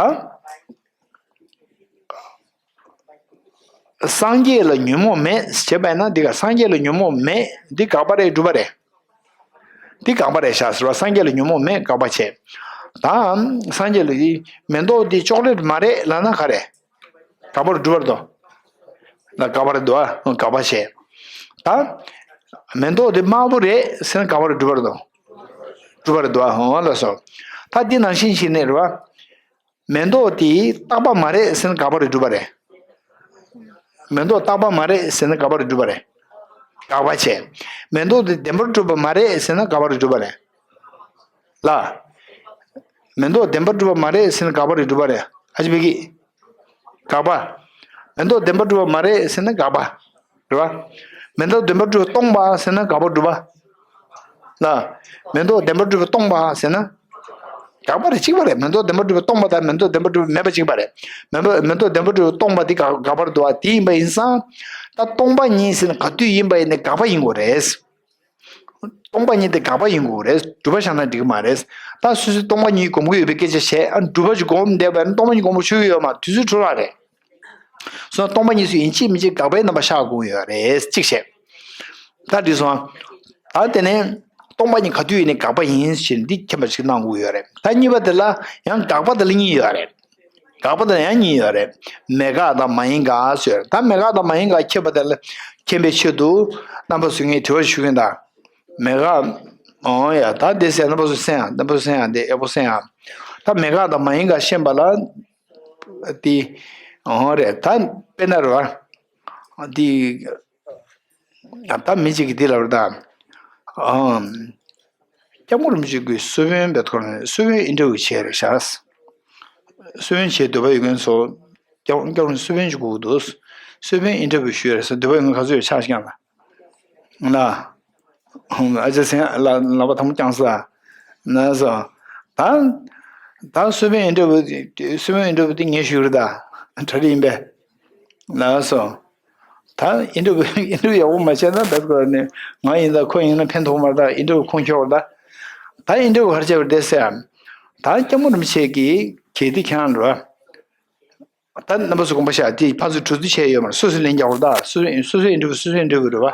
སངས་རྒྱས་ལ་ཉོན་མོངས་མེད་ཅེས་པས་ན། འདི་ག་སངས་རྒྱས་ལ་ཉོན་མོངས་མེད། འདི་དགག་པ་རེད་སྒྲུབ་པ་རེད། འདི་དགག་པ་རེད་ཤག་ཟེར་བ། སངས་རྒྱས་ལ་ཉོན་མོངས་མེད་དགག་པ་བྱས། ད་སངས་རྒྱས་ལ་འདི་མེ་ཏོག་འདི་ཅོག་ལེ་ཊི་མ་རེད་ལབ་ན་ག་རེ། དགག་པ་རེད་སྒྲུབ་པ་རེད་དོ། ལ་དགག་པ་རེད་དོ། ཨ་དགག་པ་བྱས། ད་མེ་ཏོག་འདི་དམར་པོ་རེད་ཟེར་ན་དགག་པ་རེད་སྒྲུབ་པ་རེད་དོ། སྒྲུབ་པ་རེད་དོ། ཨ་འོ་ལགས་སོ། ད་འདི་ནང་བཞིན་བྱས་ནས་རེད་བ། མེ་ཏོག་དེ་རྟག་པ་མ་རེད་ཟེར་ན་དགག་པ་རེད་སྒྲུབ་པ་རེད། མེ་ཏོག་རྟག་པ་མ་རེད་ཟེར་ན་དགག་པ་རེད་སྒྲུབ་པ་རེད། དགག་པ་བྱས། མེ་ཏོག་དེ་བདེན་པར་གྲུབ་པ་མ་རེད་ཟེར་ན་དགག་པ་རེད་སྒྲུབ་པ་རེད། ལ། མེ་ཏོག་བདེན་པར་གྲུབ་པ་མ་རེད་ཟེར་ན་དགག་པ་རེད་སྒྲུབ་པ་རེད། ཨ་ཅི་བི་གི། དགག་པ། མེ་ཏོག་བདེན་པར་གྲུབ་པ་མ་རེད་ཟེར་ན་དགག་པ། རེད་བ། མེ་ཏོག་བདེན་པར་གྲུབ་པ་སྟོང་པ་ཟེར་ན་དགག་པ་སྒྲུབ་པ། ལ། མེ་ཏོག་བདེན་པར་གྲུབ་པ་སྟོང་པ་ཟེར་ན། དགག་པ་རེད་གཅིག་པ་རེད། མེ་ཏོག་བདེན་པར་གྲུབ་པ་སྟོང་པ་དང་མེ་ཏོག་བདེན་པར་གྲུབ་པ་མེད་པ་གཅིག་པ་རེད། མེ་ཏོག་མེ་ཏོག་བདེན་པར་གྲུབ་པ་སྟོང་པ་དེ་དགག་དགག་པར་འདུག་བ། དེ་ཡིན་པ་ཡིན་ཙང་། ད་སྟོང་པ་ཉིད་ཟེར་ན་ག་དུས་ཡིན་པ་ཡིན་ནའི་དགག་པ་ཡིན་དགོས་རེད། སྟོང་པ་ཉིད་དེ་དགག་པ་ཡིན་དགོས་རེད། སྒྲུབ་པ་བཞག་ན་འགྲིག་གི་མ་རེད། ད་སོ་སོས་སྟོང་པ་ཉིད་སྒོམ་གྱི་ཡོད་པའི་སྐད་ཆ་བཤད། ཨ་སྒྲུབ་པ་ཞིག་སྒོམ་བསྡད་པ་ཡིན་ན་སྟོང་པ་ཉིད་སྒོམ་པ་ཆོག་གི་ཡོད་མ། དུས་ཚོད་འཕྲོ་བརླག་རེད། སོང་སྟོང་པ་ཉིད་སུ་ཡིན་གཅིག་མིན་གཅིག་དགག་པའི་རྣམ་པ་ཤར་དགོས་ཡོད་རེད་གཅིག་བཤད། ད་འགྲིག་སོང་། ད་དེ་ནས་སྟོང་པ་ཉིད་ག་དུས་ཡིན་ནའི་དགག་པ་ཡིན་ཞེས་འདི་མཁྱེན་པ་ཞིག་གནང་དགོས་ཡོད་རེད། ད་གཉིས་པ་དེ་ལ་ཡང་དགག་པ་དེ་ལ་གཉིས་ཡོད་རེད། དགག་པ་དེ་ལ་ཡང་གཉིས་ཡོད་རེད། མེད་དགག་དང་མ་ཡིན་དགག་ཟེར། ད་མེད་དགག་དང་མ་ཡིན་དགག་མཁྱེན་པ་དེ་ལ་མཁྱེན་པའི་ཆེད་དུ་རྣམ་པ་ཚོས་ངས་དྲི་བ་ཞུ་གིན་ད། མེད་དགག་འོ་ཡ། ད་དེ་ཟེར་རྣམ་པ་ཚོས་གསན་ཡ། རྣམ་པ་ཚོས་གསན་ཡ། འདི་ཨེ་པོ་གསན་ཡ། ད་མེད་དགག་དང་མ་ཡིན་དགག་ཤེས་པ་ལ། དེ། འོ་རེད། ད་དཔེར་ན་རེད་བ། དེ། ད་མི་གཅིག་གིས་དེ་ལབ་རེད་ད། ཨམ། སྐྱབས་མགོན་རིན་པོ་ཆེ་གིས་སུ་ཕན་བེད་ཁོ་ནས་སུ་ཕན་ཨིན་ཊར་བིའུ་བྱས་རེད་ཤག་སུ་ཕན་བྱེད་འདོད་པ་ཡོད་མཁན་ཚོ། སྐྱབས་སྐྱབས་མགོན་སུ་ཕན་བྱེད་དགོས་འདུག་སུ་ཕན་ཨིན་ཊར་བིའུ་ཞུ་ཡ་རེད་ཟེར་འདོད་པ་ཡོད་མཁན་ག་ཚོད་ཡོད་ཆ་ཞིག་ཀྱང་ལ། ལ། ཨ་ཅག་སེང་ལ་ལག་པ་ཐང་པོ་བརྐྱངས་ས། ན་སོ། ད། ད་སུ་ཕན་ཨིན་ཊར་བིའུ་སུ་ཕན་ཨིན་ཊར་བིའུ་དེ་ངས་ཞུས་རེད་ད། གྲ་སྒྲིག་ཡིན་པས། ལགས་སོ། ད་ཨིན་ཊར་བིའུ་ཨིན་ཊར་བིའུ་ཡག་པོ་མ་བྱས་ན་ད་ཁོ་ནི་ང་ཡིན་ད་ཁོ་ཡིན་ན་ཕན་ཐོགས་མ་རེད་ད། ཨིན་ཊར་བིའུ་ཁོང་ཁྱོག་རེད་ད། ད་ཨིན་ཊར་བིའུ་ག་རེ་བྱས་པ་རེད་ཟེར་ཡ། ད་སྐྱབས་མགོན་རིན་པོ་ཆེ་གིས་གལ་ཏེ་ཁྱེད་རང་རེད་བ། ད་རྣམ་པ་ཚོ་དགོངས་པ་བཞག་དེ་ཕར་ཚུར་གྲོས་བསྡུར་བྱས་ཡོད་མ་རེད། སོ་སོས་ལན་རྒྱག་དགོས་རེད་ད། སོ་སོ་སོ་སོའི་ཨིན་ཊར་བིའུ་སོ་སོའི་ཨིན་ཊར་བིའུ་རེད་བ།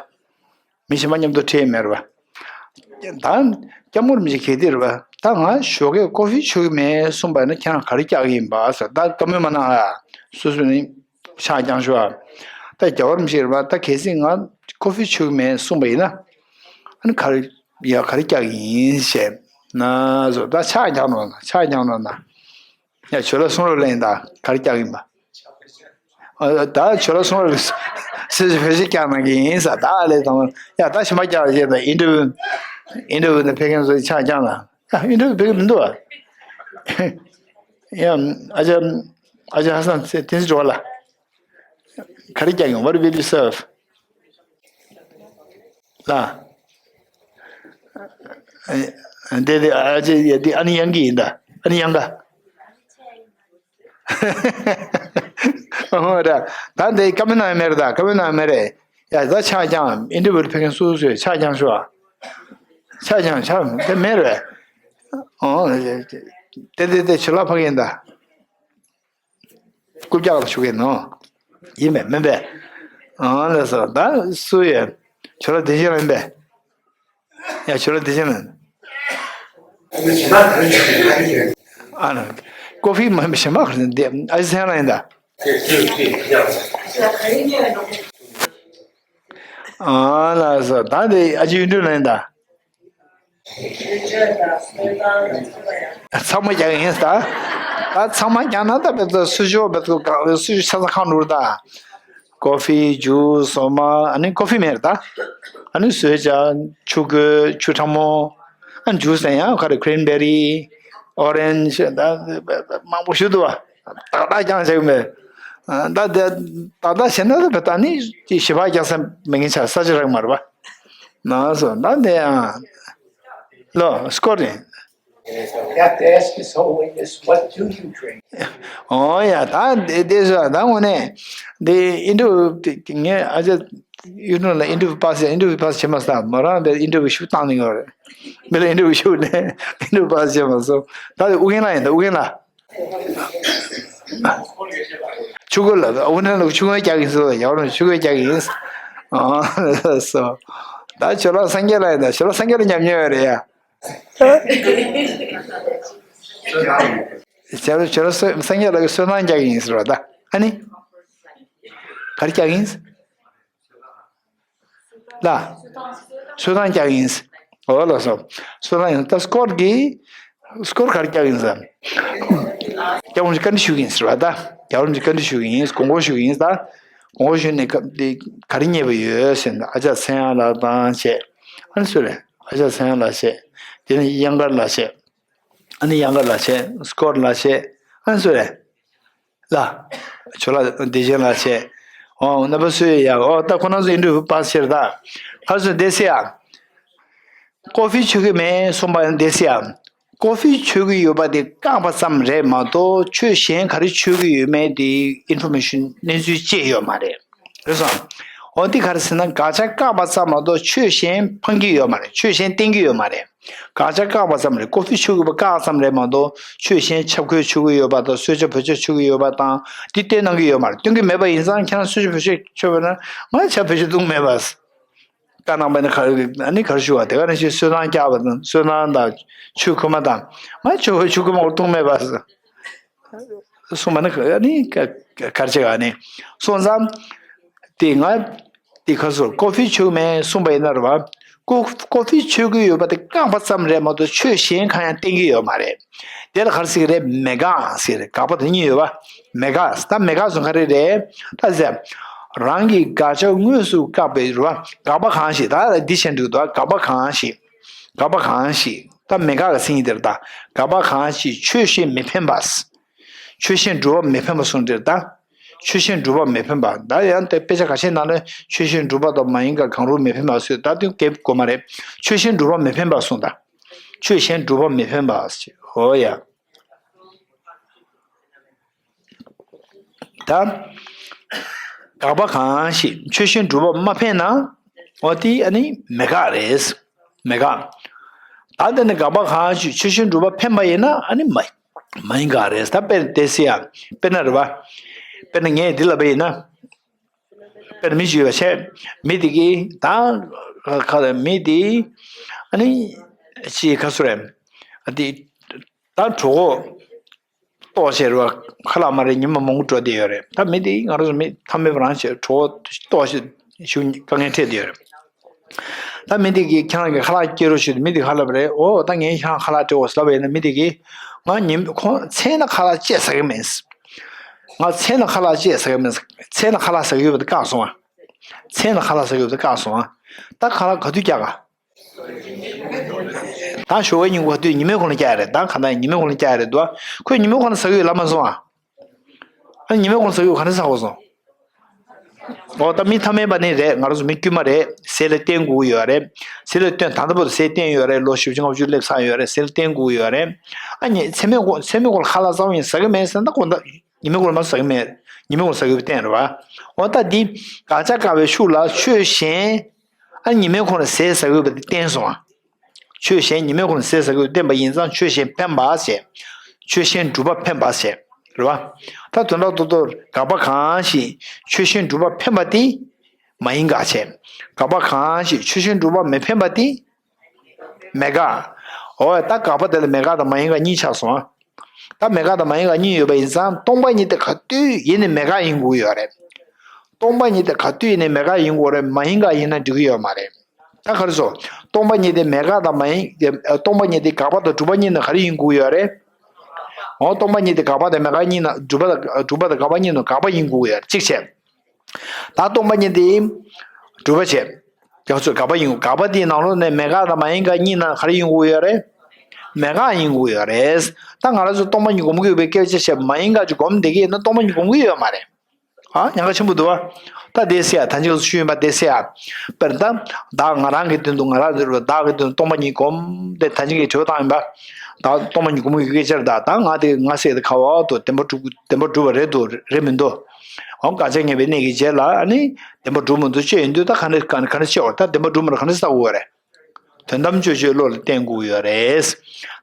མི་གཞན་པ་མཉམ་དུ་ཁྲིད་མེད་རེད་བ། ད་སྐྱབས་མགོན་རིན་པོ་ཆེ་གལ་ཏེ་རེད་བ། ད་ང་ཞོགས་ཀས་ཀོ་ཧྥི་མཆོད་ཀྱི་མེད་གསུངས་པ་ཡིན་ན་ཁྱེད་རང་ག་རེ་བཀྱག་གི་ཡིན་པ་ཟེར། ད་བཀའ་མོལ་མ་གནང་ཨ། སོ་སོ་ནི་ཕྱག་བརྐྱངས་ཤོག་ཨ། ད་རྒྱལ་བ་རིན་པོ་ཆེ་རེད་བ། ད་གལ་སྲིད་ང་ཀོ་ཧྥི་མཆོད་ཀྱི་མེད་གསུངས་པ་ཡིན་ན། ཨ་ནི་ག་རེ་ཡ་ག་རེ་བཀྱག་གི་ཡིན་ཞེས་ན་ཟེར། ད་ཕྱག་བརྐྱངས་ནོ་ན་ཕྱག་བརྐྱངས་ནོ་ན། ཡ་ཇོ་ལགས་གསུང་རོགས་ལེན་དང་ག་རེ་བཀྱག་གི་ཡིན་པ། ཨ་ད་ཇོ་ལགས་གསུང་རོགས་ལེན། སོ་སོས་བེད་སྤྱོད་བཀྱག་གནང་གི་ཡིན་ཟེར། ད་ལས་དང་ཡ་ད་ཞིམ་པ་བཀྱག་བྱས་དང་ཨིན་ཊར་བིའུ་ཨིན་ཊར་བིའུ་ནས་ཕེབས་མཁན་ཚོ་ཕྱག་བརྐྱངས་དང་། ཡ་ཨིན་ཊར་བིའུ་ཕེབས་ཀྱི་མི་འདུག་ཨ། ཡ་ཨ་ཅག་ཨ་ཅག་ཧ་སང་བསྟན་འཛིན་སྒྲོལ་དཀར་ལགས། ག་རེ་བཀྱག་ཡོང་། What will you serve? ལ། ཨ། དེ་དེ་ཨ་ཅེ་ཡ་དེ་ཨ་ནི་ཡང་གི་ཡིན་ད། ཨ་ནི་ཡང་ག་ཨོ་ར། ད་དེ་བཀའ་མོལ་གནང་ཡ་མེད་རེད་ད། བཀའ་མོལ་གནང་ཡ་མེད་རེད། ཡ་ད་ཆ་རྐྱང་ཨིན་ཊར་བིའུ་ཕེབས་མཁན་སུ་སུ་ཡོད། ཆ་རྐྱང་ཤོག་ཨ། ཆ་རྐྱང་ཆ་དེ་མེད་རེད། ཨོ། དེ་དེ་དེ་ཆུ་ལ་ཕ་གི་ཡིན་ད། རྐུབ་བཀྱག་ལ་ཞུགས་ཀྱི་ནོ། ཡིན་པས་མིན་པས། ཨང་ལགས་སོ། ད་སུ་ཡོད། ཁྱོད་ལ་དེ་བཞིན་ལ་ཡིན་པས། ཡ་ཁྱོད་ལ་དེ་བཞིན་ལ། ཨ་ན། ཀོ་ཧྥི་མ་ཡིན་པ་གཞན་པ་ག་རེ་འདི་ཨ་ཅེ་ཚེ་དབྱངས་ལགས་ཡིན་ད། ཨང་ལགས་སོ། ད་འདི་ཨ་ཅེ་གཡུ་སྒྲོན་ལགས་ཡིན་ད། ཚང་མ་རྒྱག་གི་ཡིན་ད། ད་ཚང་མ་རྒྱག་ན་ད་བེད་ཚོ་སུ་ཞོ་བེད་ཚོ་ག་སུ་ཞོ་ཆ་ཚང་ཁང་འགྲོ་ད། ཀོ་ཧྥི་ཇུས་སོ་མ་ཨ་ནི་ཀོ་ཧྥི་མེད་རེད་ད། ཨ་ནི་བཟོས་བྱ་ཆུ་བསྐོལ་ཆུ་གྲང་མོ། ཨ་ནི་ཇུས་ཡང་ག་རེ་ཀྲེན་བེ་རི་ཨོ་རེན་ཇི་ད་མང་པོ་ཞུ་འདུག་བ། ད་ད་རྐྱང་བྱེད་ཀྱི་མེད། ད་ད་ད་ད་བྱས་ན་ད་བེད་ད་ནི་ཞི་བ་རྒྱག་ས་མེད་མཁན་ཆ་ས་ཆ་རག་མ་རེད་བ། ན་སོ་ན་དེ་ཨ། ལོ་སྐོར་རེད། You have to ask his holiness, what do you drink? ཨོ་ཡ་ད་དེ་དེ་སོ་ད་དངོས་གནས་དེ་ཨིན་ཊར་བིའུ་དེ་ངས་ཨ་ཅག་གཡུ་སྒྲོན་ལ་ཨིན་ཊར་བིའུ་པཱ་སི་ཨིན་ཊར་བིའུ་པཱ་སི་བྱེད་མ་སོང་། མོ་རང་དེ་ཨིན་ཊར་བིའུ་ཤུགས་བཏང་ནས་ཡོད་རེད། མི་ལ་ཨིན་ཊར་བིའུ་ཤུགས་ནས་ཨིན་ཊར་བིའུ་པཱ་སི་བྱེད་མ་སོང་། ད་དེ་ཨུ་རྒྱན་ལགས་ཡིན་ད་ཨུ་རྒྱན་ལགས། ཆུ་ཁོལ་ལ་ཨུ་རྒྱན་ལགས་ཆུ་ཁོལ་རྒྱག་གིན་སོང་། ཡ་རང་ཆུ་ཁོལ་རྒྱག་གིན་ཨ་སོ། ད་ཇོ་ལགས་སངས་རྒྱས་ལགས་ཡིན་ད་ཇོ་ལགས་སངས་རྒྱས་ལ་ཉམས་མྱོང་ཡོད་རེད་ཡ། ཁྱེད་རང་ཁྱེད་རང་སོ་སངས་རྒྱས་ལགས་ཀྱི་གསོལ་ཐང་རྒྱག་གི་ཡིན་ཟེར་བ་ད་ཨ་ནི། ག་རེ་རྒྱག་གི་ཡིན། ལ། གསོལ་ཐང་རྒྱག་གི་ཡིན། འོ་ལགས་སོ། གསོལ་ཐང་ཡིན་ད་སྐོར་གི། སྐོར་ག་རེ་རྒྱག་གི་ཡིན་ཟེར། རྒྱལ་བ་རིན་པོ་ཆེ་བཀའ་འདྲི་ཞུ་གི་ཡིན་ཟེར་བ་ད། རྒྱལ་བ་རིན་པོ་ཆེ་བཀའ་འདྲི་ཞུ་གི་ཡིན་དགོངས་སྐོར་ཞུ་གི་ཡིན་ད། དགོངས་སྐོར་ཞུས་ནས་ག་འདི་ག་རེ་རྙེད་པ་ཡོད་ཟེར་ན་ཨ་ཅག་ཚེ་དབྱངས་ལགས་དང་བྱས། ཨ་ནི་སུ་རེད། ཨ་ཅག་ཚེ་དབྱངས་ལགས་བྱས། དེ་ནས་གཡང་དཀར་ལགས་བྱས། ཨ་ནི་གཡང་དཀར་ལགས་བྱས་སྐོར་ལགས་བྱས། ཨ་ནི་སུ་རེད། ལ། ཇོ་ལགས་བདེ་ཆེན་ལགས་བྱས། ཨོ་རྣམ་པ་སུ་ཡོད་ཡ། ཨོ་ད་ཁོ་རང་ཚོ་ཨིན་ཊར་བིའུ་པཱ་སི་བྱས་རེད་ད། ཁ་སོ་བདེ་སི་ཡ། ཀོ་ཧྥི་མཆོད་ཀྱི་མེད་གསུངས་པ་ཡང་བདེ་སི་ཡ། ཀོ་ཧྥི་མཆོད་ཀྱི་ཡོད་པ་དེ་བཀག་པ་ཙམ་རེད་མ་གཏོགས་ཆོས་གཞན་ག་རེ་མཆོད་ཀྱི་ཡོད་མེད་དེ་ཨིན་ཕོར་མེ་ཤན་གནས་ཚུལ་ཅིག་ཡོད་མ་རེད། རེད་སོང་། འོ་འདི་ག་རེ་ཟེར་ན་དགག་བྱ་བཀག་པ་ཙམ་མ་གཏོགས་ཆོས་གཞན་འཕང་གི་ཡོད་མ་རེད། ཆོས་གཞན་བསྟན་གི་ཡོད་མ་རེད། དགག་བྱ་བཀག་པ་ཙམ་རེད། ཀོ་ཧྥི་མཆོད་དགོས་པ་བཀག་ཙམ་རེད་མ་གཏོགས་ཆོས་གཞན་ཆབ་ཁོལ་མཆོད་གི་ཡོད་པ་དང་གསོལ་ཇ་བོད་ཇ་མཆོད་གི་ཡོད་པ་དང་འདི་བསྟན་གནང་གི་ཡོད་མ་རེད། བསྟན་གི་མེད་པ་ཡིན་ཙང་ཁྱེད་རང་གསོལ་ཇ་བོད་ཇ་མཆོད་པ་ན་ང་ཇ་བོད་ཇ་བཏུང་མེད་པ། བཀའ་གནང་བ་ནི་ག་རེ་ཨ་ནི་ག་རེ་ཞུ་བ་དེ་ག་ནང་བཞིན་གསོལ་ཐང་བཀྱག་པ་དང་གསོལ་ཐང་དང་ཆུ་ཁོལ་མ་དང་ང་ཆུ་ཆུ་ཁོལ་མ་བཏུང་མེད་པ། གསུངས་པ་ནི་ཨ་ནི་ག་ག་རེ་བྱེད་ག་ནི་སོང་ཙང་། དེ་ང་དེ་ག་སོ་ཀོ་ཧྥི་མཆོད་མེད་གསུངས་པ་ཡིན་ན་རེད་བ། ཀོ་ཀོ་ཧྥི་མཆོད་ཀྱི་ཡོད་པ་དེ་བཀག་པ་ཙམ་རེད་མ་གཏོགས་ཆོས་གཞན་གང་ཡང་བསྟན་གྱི་ཡོད་མ་རེད། དེ་ལ་ག་རེ་ཟེར་གྱི་རེད། མེད་དགག་ཟེར་རེད། དགག་པ་དེ་གཉིས་ཡོད་པ། མེད་དགག་ད་མེད་དགག་སོང་ག་རེ་རེད། ད་ཟེར། རང་གི་དགག་བྱ་དངོས་སུ་བཀག་པའི་རེད་བ། དགག་པ་གང་ཞིག་ད་འདི་བྱས་འདུག་ད་དགག་པ་གང་ཞིག་དགག་པ་གང་ཞིག་ད་མེད་དགག་གི་མཚན་ཉིད་དེ་རེད་ད། དགག་པ་གང་ཞིག་ཆོས་གཞན་མི་འཕེན་པ། ཆོས་གཞན་སྒྲུབ་པ་མི་འཕེན་པ་གསུངས་འདིར་ད། ཆོས་གཞན་སྒྲུབ་པ་མི་འཕེན་པ་ད་ཡང་དེ་དཔེ་ཆ་ཁ་ཤས་ནང་ལ་ཆོས་གཞན་སྒྲུབ་པ་དང་མ་ཡིན་པ་གང་རུང་མི་འཕེན་པ་ཟེར་ད་དུང་གེ་དགོས་མ་རེད། ཆོས་གཞན་སྒྲུབ་པ་མི་འཕེན་པ་གསུངས་ད། ཆོས་གཞན་སྒྲུབ་པ་མི་འཕེན་པ་ཟེར་ཧོ་ཡ། ད། དགག་པ་གང་ཞིག་ཆོས་གཞན་སྒྲུབ་པ་མ་འཕེན་ན། འོ་དེ་ཨ་ནི་མེད་དགག་རེད། མེད་དགག་ད་དེ་ནི་དགག་པ་གང་ཞིག་ཆོས་གཞན་སྒྲུབ་པ་འཕེན་པ་ཡིན་ན་ཨ་ནི་མ་མ་ཡིན་དགག་རེད། ད་དཔེར་དེ་སི་ཡ། དཔེར་ན་རེད་བ། དཔེར་ན་ངས་འདི་ལབ་པ་ཡིན་ན། དཔེར་ན་མི་ཞིག་ཡོད་པ་བྱས། མི་དེ་གིས་ད་ཁ་ལ་མི་དེ་ཨ་ནི་ཅི་ཁ་སུ་རེད། ཨ་དེ་ད་གྲོད་ཁོག་ལྟོགས་བྱས་རེད་བ། ཁ་ལག་མ་རེད། ཉི་མ་མང་པོ་འགྲོ་བསྡད་ཡོད་རེད། ད་མི་དེ་ང་རང་ཚོ་མི་ཐ་མལ་པ་རང་བྱས་གྲོད་ཁོག་ལྟོགས་བྱས་ཞུ་དཀའ་ངལ་འཕྲད་བསྡད་ཡོད་རེད། ད་མི་དེ་གིས་ཁྱེད་རང་གིས་ཁ་ལག་སྐྱེལ་རོགས་ཞུས་ཏེ་མི་དེ་ག་ལབ་རེད། འོ་ད་ངས་ཁྱེད་རང་ཁ་ལག་སྤྲད་འོ་ལབ་པ་ཡིན་ན་མི་དེ་གིས་ང་ཉིན་ཁོང་མཚན་ལ་ཁ་ལག་བཅད་ཟ་གི་མིན། ང་མཚན་ལ་ཁ་ལག་བཅད་ཟ་གི་མིན། མཚན་ལ་ཁ་ལག་ཟ་གི་ཡོད་པ་དེ་བཀག་སོང་ཨ། མཚན་ལ་ཁ་ལག་ཟ་གི་ཡོད་པ་དེ་བཀག་སོང་ཨ། ད་ཁ་ལག་ག་དུས་རྒྱག་ག་ད་ཞོགས་པའི་ཉིན་གུང་དུས་ཉི་མའི་གུང་ལ་རྒྱག་ཡ་རེད། ད་ག་ད་ཉི་མའི་གུང་ལ་རྒྱག་ཡ་རེད་འདུག་ཁོས་ཉི་མའི་གུང་ལ་ཟ་གི་ཡོད་ལབ་མ་སོང་ཨ། ཨ་ཉི་མའི་གུང་ལ་ཟ་གི་ཡོད་ག་འདྲ་ཟ་དགོས་སོང་། འོ་ད་མི་ཐ་མལ་པ་ནི་རེད། ང་རང་ཚོ་མི་དཀྱུས་མ་རེད། ཟས་ལ་བརྟེན་དགོས་ཀྱི་ཡོད་རེད། ཟས་ལ་བརྟེན། ད་ལྟ་བར་དུ་ཟས་བརྟེན་ཡོད་རེད། ལོ་བཞི་བཅུ་ལྔ་བཅུ་སླེབས་ཚར་ཡོད་རེད། ཟས་ལ་བརྟེན་དགོས་ཀྱི་ཡོད་རེད། ཨ་ནི་མཚན་མོའི་གུང་མཚན་མོའི་གུང་ལ་ཁ་ལག་ཟ་བ་ཡིན་ཟ་གི་མེད་ཟེར་ན། དགོང་དག་ཉི་མའི་གུང་ལ་མ་ཟ་གི་མེད། ཉི་མའི་གུང་ཟ་གི་ཡོད་པ་བསྟན་རེད་བ། འོ་ད་འདི་དགག་བྱ་དགག་པའི་ཤུགས་ལ་ཆོས་གཞན། ཨ་ནི་ཉི་མའི་གུང་ལ་ཟས་ཟ་གི་ཡོད་པ་དེ་བསྟན་སོང་ཨ། ཆོས་གཞན་ཉི་མའི་གུང་ལ་ཟས་ཟ་གི་ཡོད་པ་བསྟན་པ་ཡིན་ཙང་ཆོས་གཞན་འཕེན་པ་བྱས། ཆོས་གཞན་སྒྲུབ་པ་འཕེན་པ་བྱས། རེད་བ། ད་དོན་དག་ཏུ་ཏོ་དགག་པ་གང་ཞིག་ཆོས་གཞན་སྒྲུབ་པ་འཕེན་པ་དེ་མ་ཡིན་དགག་བྱས། དགག་པ་གང་ཞིག་ཆོས་གཞན་སྒྲུབ་པ་མི་འཕེན་པ་དེ་མེད་དགག་འོ་ད་དགག་པ་དེ་ལ་མེད་དགག་དང་མ་ཡིན་དགག་གཉིས་ཆགས་སོང་ཨ། ད་མེད་དགག་དང་མ་ཡིན་དགག་གཉིས་ཡོད་པ་ཡིན་ཙང་སྟོང་པ་ཉིད་དེ་ག་དུས་ཡིན་ནའི་མེད་དགག་ཡིན་དགོས་ཡོད་རེད། སྟོང་པ་ཉིད་དེ་ག་དུས་ཡིན་ནའི་མེད་དགག་ཡིན་དགོས་རེད། མ་ཡིན་དགག་ཡིན་ན་འགྲིག་གི་ཡོད་མ་རེད། ད་ག་རེ་ཟེར། སྟོང་པ་ཉིད་དེ་མེད་དགག་དང་མ་ཡིན། སྟོང་པ་ཉིད་དེ་དགག་པ་དང་སྒྲུབ་པ་གཉིས་ནང་ག་རེ་ཡིན་དགོས་ཡོད་རེད། འོ་སྟོང་པ་ཉིད་དེ་དགག་པ་དང་མེད་དགག་གཉིས་ནང་། སྒྲུབ་པ་དང་སྒྲུབ་པ་དང་དགག་པ་གཉིས་ནང་དགག་པ་ཡིན་དགོས་ཡོད་རེད། གཅིག་བྱས། ད་སྟོང་པ་ཉིད་དེ་སྒྲུབ་པ་བྱས། རྒྱ་མཚོ་དགག་པ་ཡིན། དགག་པ་དེའི་ནང་ལོགས་ནས་མེད་དགག་དང་མ་ཡིན་དགག་གཉིས་ནང་ག་རེ་ཡིན་དགོས་ཡོད་རེད། མེད་དགག་ཡིན་དགོས་ཡོད་རེད། ད་ང་རང་ཚོ་སྟོང་པ་ཉིད་སྒོམ་གྱི་ཡོད་པའི་སྐད་ཆ་བཤད། མ་ཡིན་དགག་ཅིག་སྒོམ་བསྡད་ཀྱི་ཡོད་ན་སྟོང་པ་ཉིད་སྒོམ་གྱི་ཡོད་མ་རེད། ཨ་ཉེན་ཁ་ཆེན་པོ་འདུག་བ། ད་དེ་སེ་ཡ་ད་ཅིག་ཞུས་ཡིན་པ་དེ་སེ་ཡ། དཔེར་ན་བདག་ང་རང་གི་དོན་དུ་ང་རང་ཟེར་བ་བདག་གི་དོན་དུ་སྟོང་པ་ཉིད་སྒོམ་སྟེ་ད་ཅིག་གི་དྲི་བ་བཏང་ཡིན་པ། ད་སྟོང་པ་ཉིད་སྒོམ་གྱི་སྐད་ཆ་རེད། ད་ད་ང་དེ་ང་ཟེར་དེ་ག་བ་དོ་བདེན་པ་གྲུབ་བདེན་པ་གྲུབ་པ་རེད་དོ་རེད་མི་འདུག་འོ་དགག་བྱ་ངེས་པའི་གནས་ཀྱི་རྗེས་ལ་ཨ་ནི་བདེན་པ་གྲུབ་མི་འདུག་ཅེས་ཡོང་དུས་ད་ག་འདྲ་ག་འདྲ་ག་འདྲ་བྱེད་འོ། ད་བདེན་པ་གྲུབ་མི་འདུག་ག་འདྲ་ཟེར་དགོས་རེད། དོན་དམ་དཔྱོད་བརྗོད་བློ་ལ་བརྟེན་དགོས་ཡོད་རེད།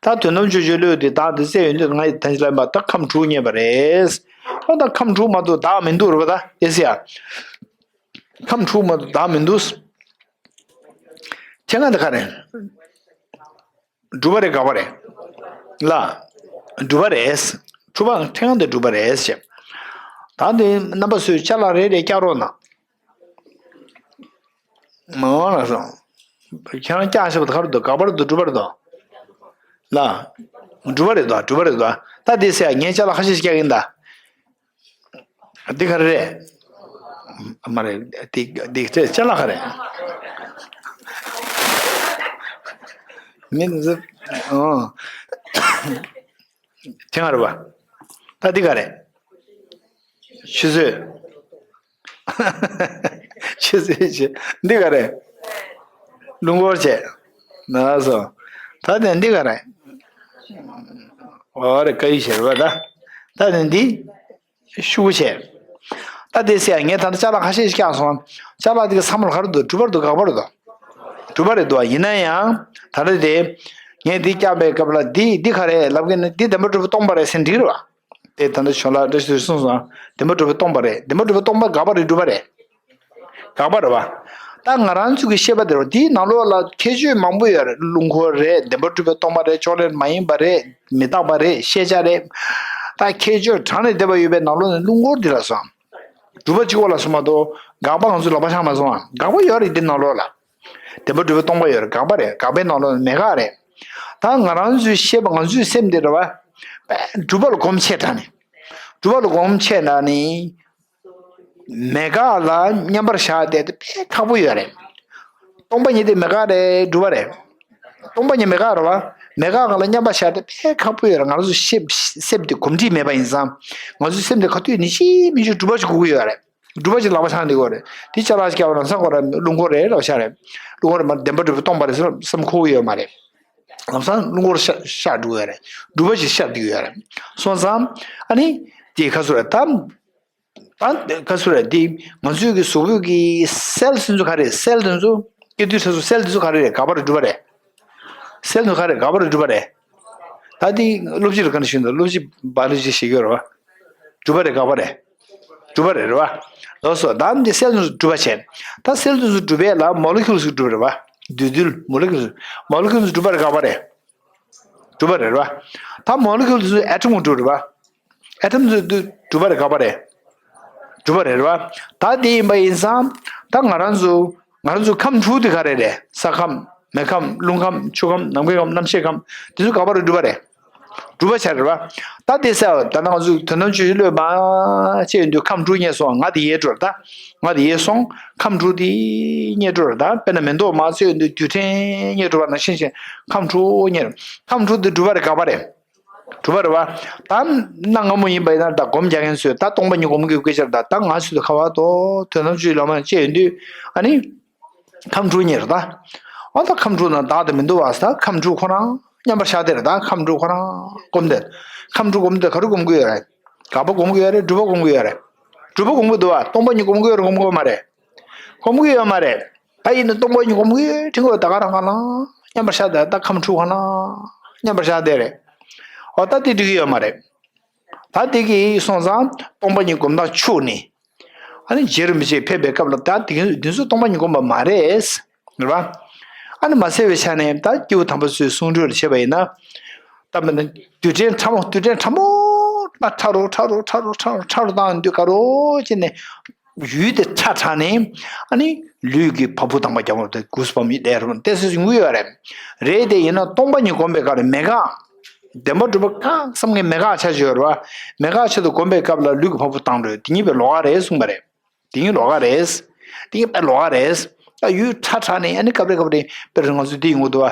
ད་དོན་དམ་དཔྱོད་བརྗོད་བློ་དེ་ད་དེ་ཚེ་ཡོང་དུས་ང་ཡི་ད་ཅི་ལབ་པ་ད་ཁམས་དྲུག་རྙེད་པ་རེད། ཨ་ད་ཁམས་དྲུག་མ་གཏོགས་བདག་མི་འདུག་རེད་པ། ད་དེ་སེ་ཡ། ཁམས་དྲུག་མ་གཏོགས་བདག་མི་འདུག་ཁྱེད་ང་ད་ག་རེད། སྒྲུབ་པ་རེད་དགག་པ་རེད། ལ། སྒྲུབ་པ་རེད། སྒྲུབ་པ་ཁྱེད་ང་དེ་སྒྲུབ་པ་རེད་ཞེས། ད་དེ་རྣམ་པ་ཚོས་ཅ་ལག་རེ་རེ་བཀྱག་རོགས་གནང་། མ་འོངས་ལ་སོང་། ཁྱེད་རང་བཀྱག་ཞེས་པ་ད་ག་རེ་འདུག་དགག་པ་རེད་འདུག་སྒྲུབ་པ་རེད་འདུག་ལ། སྒྲུབ་པ་རེད་འདུག་སྒྲུབ་པ་རེད་འདུག་ད་དེ་སེ་ཡ་ངས་ཅ་ལག་ཁ་ཤས་ཤིག་བཀྱག་གིན་ད། འདི་ག་རེ་རེད། མ་རེད། འདི་འདི་ཅ་ལག་ག་རེད། མི་འདི་ཨོ། དེ་ག་རེད་པ། ད་འདི་ག་རེད། ཆུ་ཚོད། ཆུ་ཚོད་ཆུ། འདི་ག་རེད། རླུང་འཁོར་བྱས། ན་སོ། ད་དེ་འདི་ག་རེད། ཨོ་རེད། ཀ་ཡི་བྱས་རེད་པ་ད། ད་དེ་འདི། ཤུགས་ཆེ། ད་དེ་སེ་ཡ་ངས་ད་ལྟ་ཅ་ལག་ཁ་ཤས་ཤིག་བཀྱག་སོང་། ཅ་ལག་དེ་གི་ས་མོ་ལ་ག་རེ་འདུག་སྒྲུབ་པ་རེད་འདུག་དགག་པ་རེད་འདུག་སྒྲུབ་པ་རེད་འདུག་ཡིན་ན་ཡང་ད་ལྟ་དེ། ངས་འདི་བཀྱག་པའི་སྐབས་ལ་འདི་འདི་ག་རེ་ལབ་ཀྱི་ན། འདི་བདེན་པ་གྲུབ་པས་སྟོང་པ་རེད་ཟེར་འགྲིག་རེད་བ། དེ་ད་ལྟ་ཞོར་ལ་བཀྲ་ཤིས་གསུངས་སོང་། བདེན་པ་གྲུབ་པས་སྟོང་པ་རེད། བདེན་པ་གྲུབ་པས་སྟོང་པ་དགག་པ་རེད་སྒྲུབ་པ་རེད། དགག་པ་རེད་བ། ད་ང་རང་ཚོ་གི་ཤེས་པ་དེ་རུ་དེའི་ནང་ལོགས་ལ་ཁྱད་ཆོས་མང་པོ་ཡོད་རེད། རླུང་འཁོར་རེད། བདེན་པ་གྲུབ་པས་སྟོང་པ་རེད། ཅོག་ལེར་མ་ཡིན་པ་རེད། མི་རྟག་པ་རེད། ཤེས་བྱ་རེད། ད་ཁྱད་ཆོས་གྲངས་ལས་འདས་པ་ཡོད་པའི་ནང་ལོགས་ནས་རླུང་འཁོར་འདི་ལ་སོང་། སྒྲུབ་པ་གཅིག་པོ་ལ་སོང་མ་གཏོགས་དགག་པ་ང་ཚོ་ལག་པ་འཆང་མ་སོང་ཨ། དགག་པ་ཡོད་རེད་འདི་ནང་ལོགས་ལ། བདེན་པ་གྲུབ་པས་སྟོང་པ་ཡོད་རེད། དགག་པ་རེད། དགག་པའི་ནང་ལོགས་ནས་མེད་དགག་རེད། ད་ང་རང་ཚོའི་ཤེས་པ་ང་ཚོའི་སེམས་འདི་རེད་བ། སྒྲུབ་པ་ལ་སྒོམ་ཆེ་དྲགས་ནས། སྒྲུབ་པ་ལ་སྒོམ་ཆེ་དྲགས་ནས། མེད་དགག་ལ་མཉམ་པར་བཞག་བསྡད་དེ་དཔེ་ཁག་པོ་ཡོད་རེད། སྟོང་པ་ཉིད་དེ་མེད་དགག་རེད་སྒྲུབ་པ་རེད། སྟོང་པ་ཉིད་མེད་དགག་རེད་བ། མེད་དགག་ལ་མཉམ་པར་བཞག་དེ་དཔེ་ཁག་པོ་ཡོད་རེད། ང་རང་ཚོ་ཤེས་སེམས་དེ་གོམས་འདྲིས་མེད་པ་ཡིན་ཙང་། ང་ཚོའི་སེམས་དེ་ག་དུས་ནས་ཤེས་མི་ཤེས་སྒྲུབ་པ་ཞིག་དགོས་ཀྱི་ཡོད་རེད། སྒྲུབ་པ་ཞིག་ལག་པ་འཆང་བསྡད་ཀྱི་ཡོད་རེད། དེ་ཅ་ལག་ཅིག་བཀྱག་པ་ན་ས་ཁོ་ར་རླུང་འཁོར་རེད་ལབ་ཤག་རེད། རླུང་འཁོར་མ་བདེན་པ་གྲུབ་པས་སྟོང་པ་རེད་བསམ་ཁོ་གི་ཡོད་མ་རེད། ལམ་སང་རླུང་འཁོར་ཤར་ཤར་འགྲོ་གི་ཡོད་རེད། སྒྲུབ་པ་ཞིག་ཤར་བསྡད་ཀྱི་ཡོད་རེད། སོང་ཙང་ཨ་ནི་དེ་ག་ཚོད་རེད་ད། ད་ག་ཚོད་རེད་དེ། ང་ཚོའི་གི་གཟུགས་པོའི་གི་སེལ་ཟེར་ཚོ་ག་རེ་རེད། སེལ་དེ་ཚོ་སྐྱེ་དུས་ཚོད་ཚོ་སེལ་དེ་ཚོ་ག་རེ་རེད། དགག་པ་རེད་སྒྲུབ་པ་རེད། སེལ་དེ་ཚོ་ག་རེ་རེད། དགག་པ་རེད་སྒྲུབ་པ་རེད། ད་དེ་སློབ་སྤྱི་ལ་ག་འདྲ་ཞུས་འདུག་སློབ་སྤྱི་བ་ལི་ཇི་ཞིག་ཡོད་རེད་བ། སྒྲུབ་པ་རེད་དགག་པ་རེད། སྒྲུབ་པ་རེད་རེད་བ། ལགས་སོ། ད་འདི་སེལ་དེ་ཚོ་སྒྲུབ་པ་བྱས། ད་སེལ་དེ་ཚོ་སྒྲུབ་པ་ལ་མོ་ལེ་ཁུལ་ཞིག་སྒྲུབ་པ་རེད་བ། འདུས་རྡུལ་མོ་ལེ་ཁུལ། མོ་ལེ་ཁུལ་སྒྲུབ་པ་རེད་དགག་པ་རེད། གྲུབ་པ་རེད་རེད་བ། ད་མོ་ལེ་ཁུལ་དེ་ཚོ་ཨེ་ཊམ་གུན་གྲུབ་རེད་བ། ཨེ་ཊམ་དེ་ཚོ་གྲུབ་པ་རེད་དགག་པ་རེད། གྲུབ་པ་རེད་རེད་བ། ད་དེ་ཡིན་པ་ཡིན་ཙང་། ད་ང་རང་ཚོ་ང་རང་ཚོ་ཁམས་དྲུག་དེ་ག་རེ་རེད། ས་ཁམས། མེ་ཁམས། རླུང་ཁམས། ཆུ་ཁམས། ནམ་མཁའི་ཁམས། རྣམ་ཤེས་ཁམས། དེ་ཚོ་དགག་པ་རེད་གྲུབ་པ་རེད། གྲུབ་པ་ཆགས་རེད་བ། ད་དེ་ས་ད་ང་ཚོ་དོན་དམ་ཆོས་བློས་མ་བྱས་ཡོང་དུས་ཁམས་དྲུག་རྙེད་སོང་། ང་དེ་ཡལ་འགྲོ་རེད་ད། ང་དེ་ཡལ་སོང་། ཁམས་དྲུག་དེ་རྙེད་འགྲོ་རེད་ད། དཔེར་ན་མེ་ཏོག་མ་བཙལ་ཡོང་དུས་རྡུལ་ཕྲན་རྙེད་འགྲོ་བ་ནང་བཞིན་བྱས་ཁམས་དྲུག་རྙེད། ཁམས་དྲུག་དེ་གྲུབ་པ་རེད་དགག་པ་རེད། གྲུབ་པ་རེད་བ། ད་གནའ་སྔ་མོ་ཡིན་པ་ཡིན་ན་ད་སྒོམ་རྒྱག་མཁན་ཚོས་ད་སྟོང་པ་ཉིད་སྒོམ་གྱི་སྐད་ཆ་རེད། ད་ད་ང་ཚོས་ད་ཁ་བ་དོ་དོན་དམ་བཅུ་ཡི་ལམ་མ་བཅད་ཡོང་དུས་ཨ་ནི། ཁམས་དྲུག་གཉེར་ད། འོ་ད་ཁམས་དྲུག་ན་བདག་དེ་མི་འདུག་བ། ད་ཁམས་དྲུག་ཁོ་རང་མཉམ་པར་བཞག་དེ་རེད། ད་ཁམས་དྲུག་ཁོ་རང་སྒོམ་དེ། ཁམས་དྲུག་སྒོམ་དེ་ག་རེ་སྒོམ་གྱི་ཡོད་རེད། དགག་པ་སྒོམ་གྱི་ཡོད་རེད། སྒྲུབ་པ་སྒོམ་གྱི་ཡོད་རེད། སྒྲུབ་པ་སྒོམ་གྱི་འདུག་བ། སྟོང་པ་ཉིད་སྒོམ་གྱི་ཡོད་རེད། སྒོམ་གྱི་ཡོད་མ་རེད། སྒོམ་གྱི་ཡོད་མ་རེད། ད་ཡིན་ན་སྟོང་པ་ཉིད་སྒོམ་གྱི་ཡོད་དྲན་གྱི་ཡོད། ད་ག་རང་ག་ལ་མཉམ་པར་བཞག་དེ། ད་ཁམས་དྲུག་ཁོ་རང་མཉམ་པར་བཞག་དེ་རེད། འོ་ད་དེ་འགྲིག་གི་ཡོད་མ་རེད། ད་དེ་གིས་སོང་ཙང་སྟོང་པ་ཉིད་སྒོམ་སྟངས་འཆུག་ནས། ཨ་ནི་རྗེ་རིན་པོ་ཆེ་ཕེབས་པའི་སྐབས་ལ་ད་དེ་དེ་ཚོ་སྟོང་པ་ཉིད་སྒོམ་པ་མ་རེད། རེད་པ། ཨ་ནི་མ་ཟད་པའི་ཆ་ནས་ད་སྐྱེས་བུ་དམ་པ་ཚོའི་གསུང་སྒྲོས་ལ་བྱས་པ་ཡིན་ན། ད་མི་ན་རྡུལ་ཕྲན་ཕྲ་མོ་རྡུལ་ཕྲན་ཕྲ་མོ་མ་ཕྲ་རུ་ཕྲ་རུ་ཕྲ་རུ་ཕྲ་རུ་ཕྲ་རུ་བཏང་དུས་ག་རུ་བྱས་ནས་ཡུལ་དེ་ཕྲ་དྲགས་ནས་ཨ་ནི་ལུས་ཀྱི་བ་སྤུ་དང་པ་རྒྱབ་པ་དེ་གུས་པའམ་ཡིད་བདེ་རུ་ཏོག་ཙམ་ཡོང་གི་ཡོད་རེད། རེད་དེ་ཡིན་ན་སྟོང་པ་ཉིད་སྒོམ་པའི་སྐབས་ལ་མེད་དགག་བདེན་པ་གྲུབ་པ་གང་བསམ་མཁན་མེད་དགག་ཆ་ཅིག་ཡོད་རེད་བ། མེད་དགག་ཆེད་དུ་སྒོམ་པའི་སྐབས་ལ་ལུས་ཀྱི་བ་སྤུ་བཏང་འགྲོ་དེ་གཉིས་པའི་ལོགས་ཀ་རེད་གསུངས་པ་རེད། དེ་གཉིས་ལོགས་ཀ་རེད། དེ་གཉིས་དཔེ་ལོགས་ཀ་རེད། ད་ཡུལ་ཕྲ་དྲགས་ནས་ཨ་ནི་སྐབས་རེ་སྐབས་རེ་དཔེར་ང་ཚོ་འདི་ཡོང་གི་འདུག་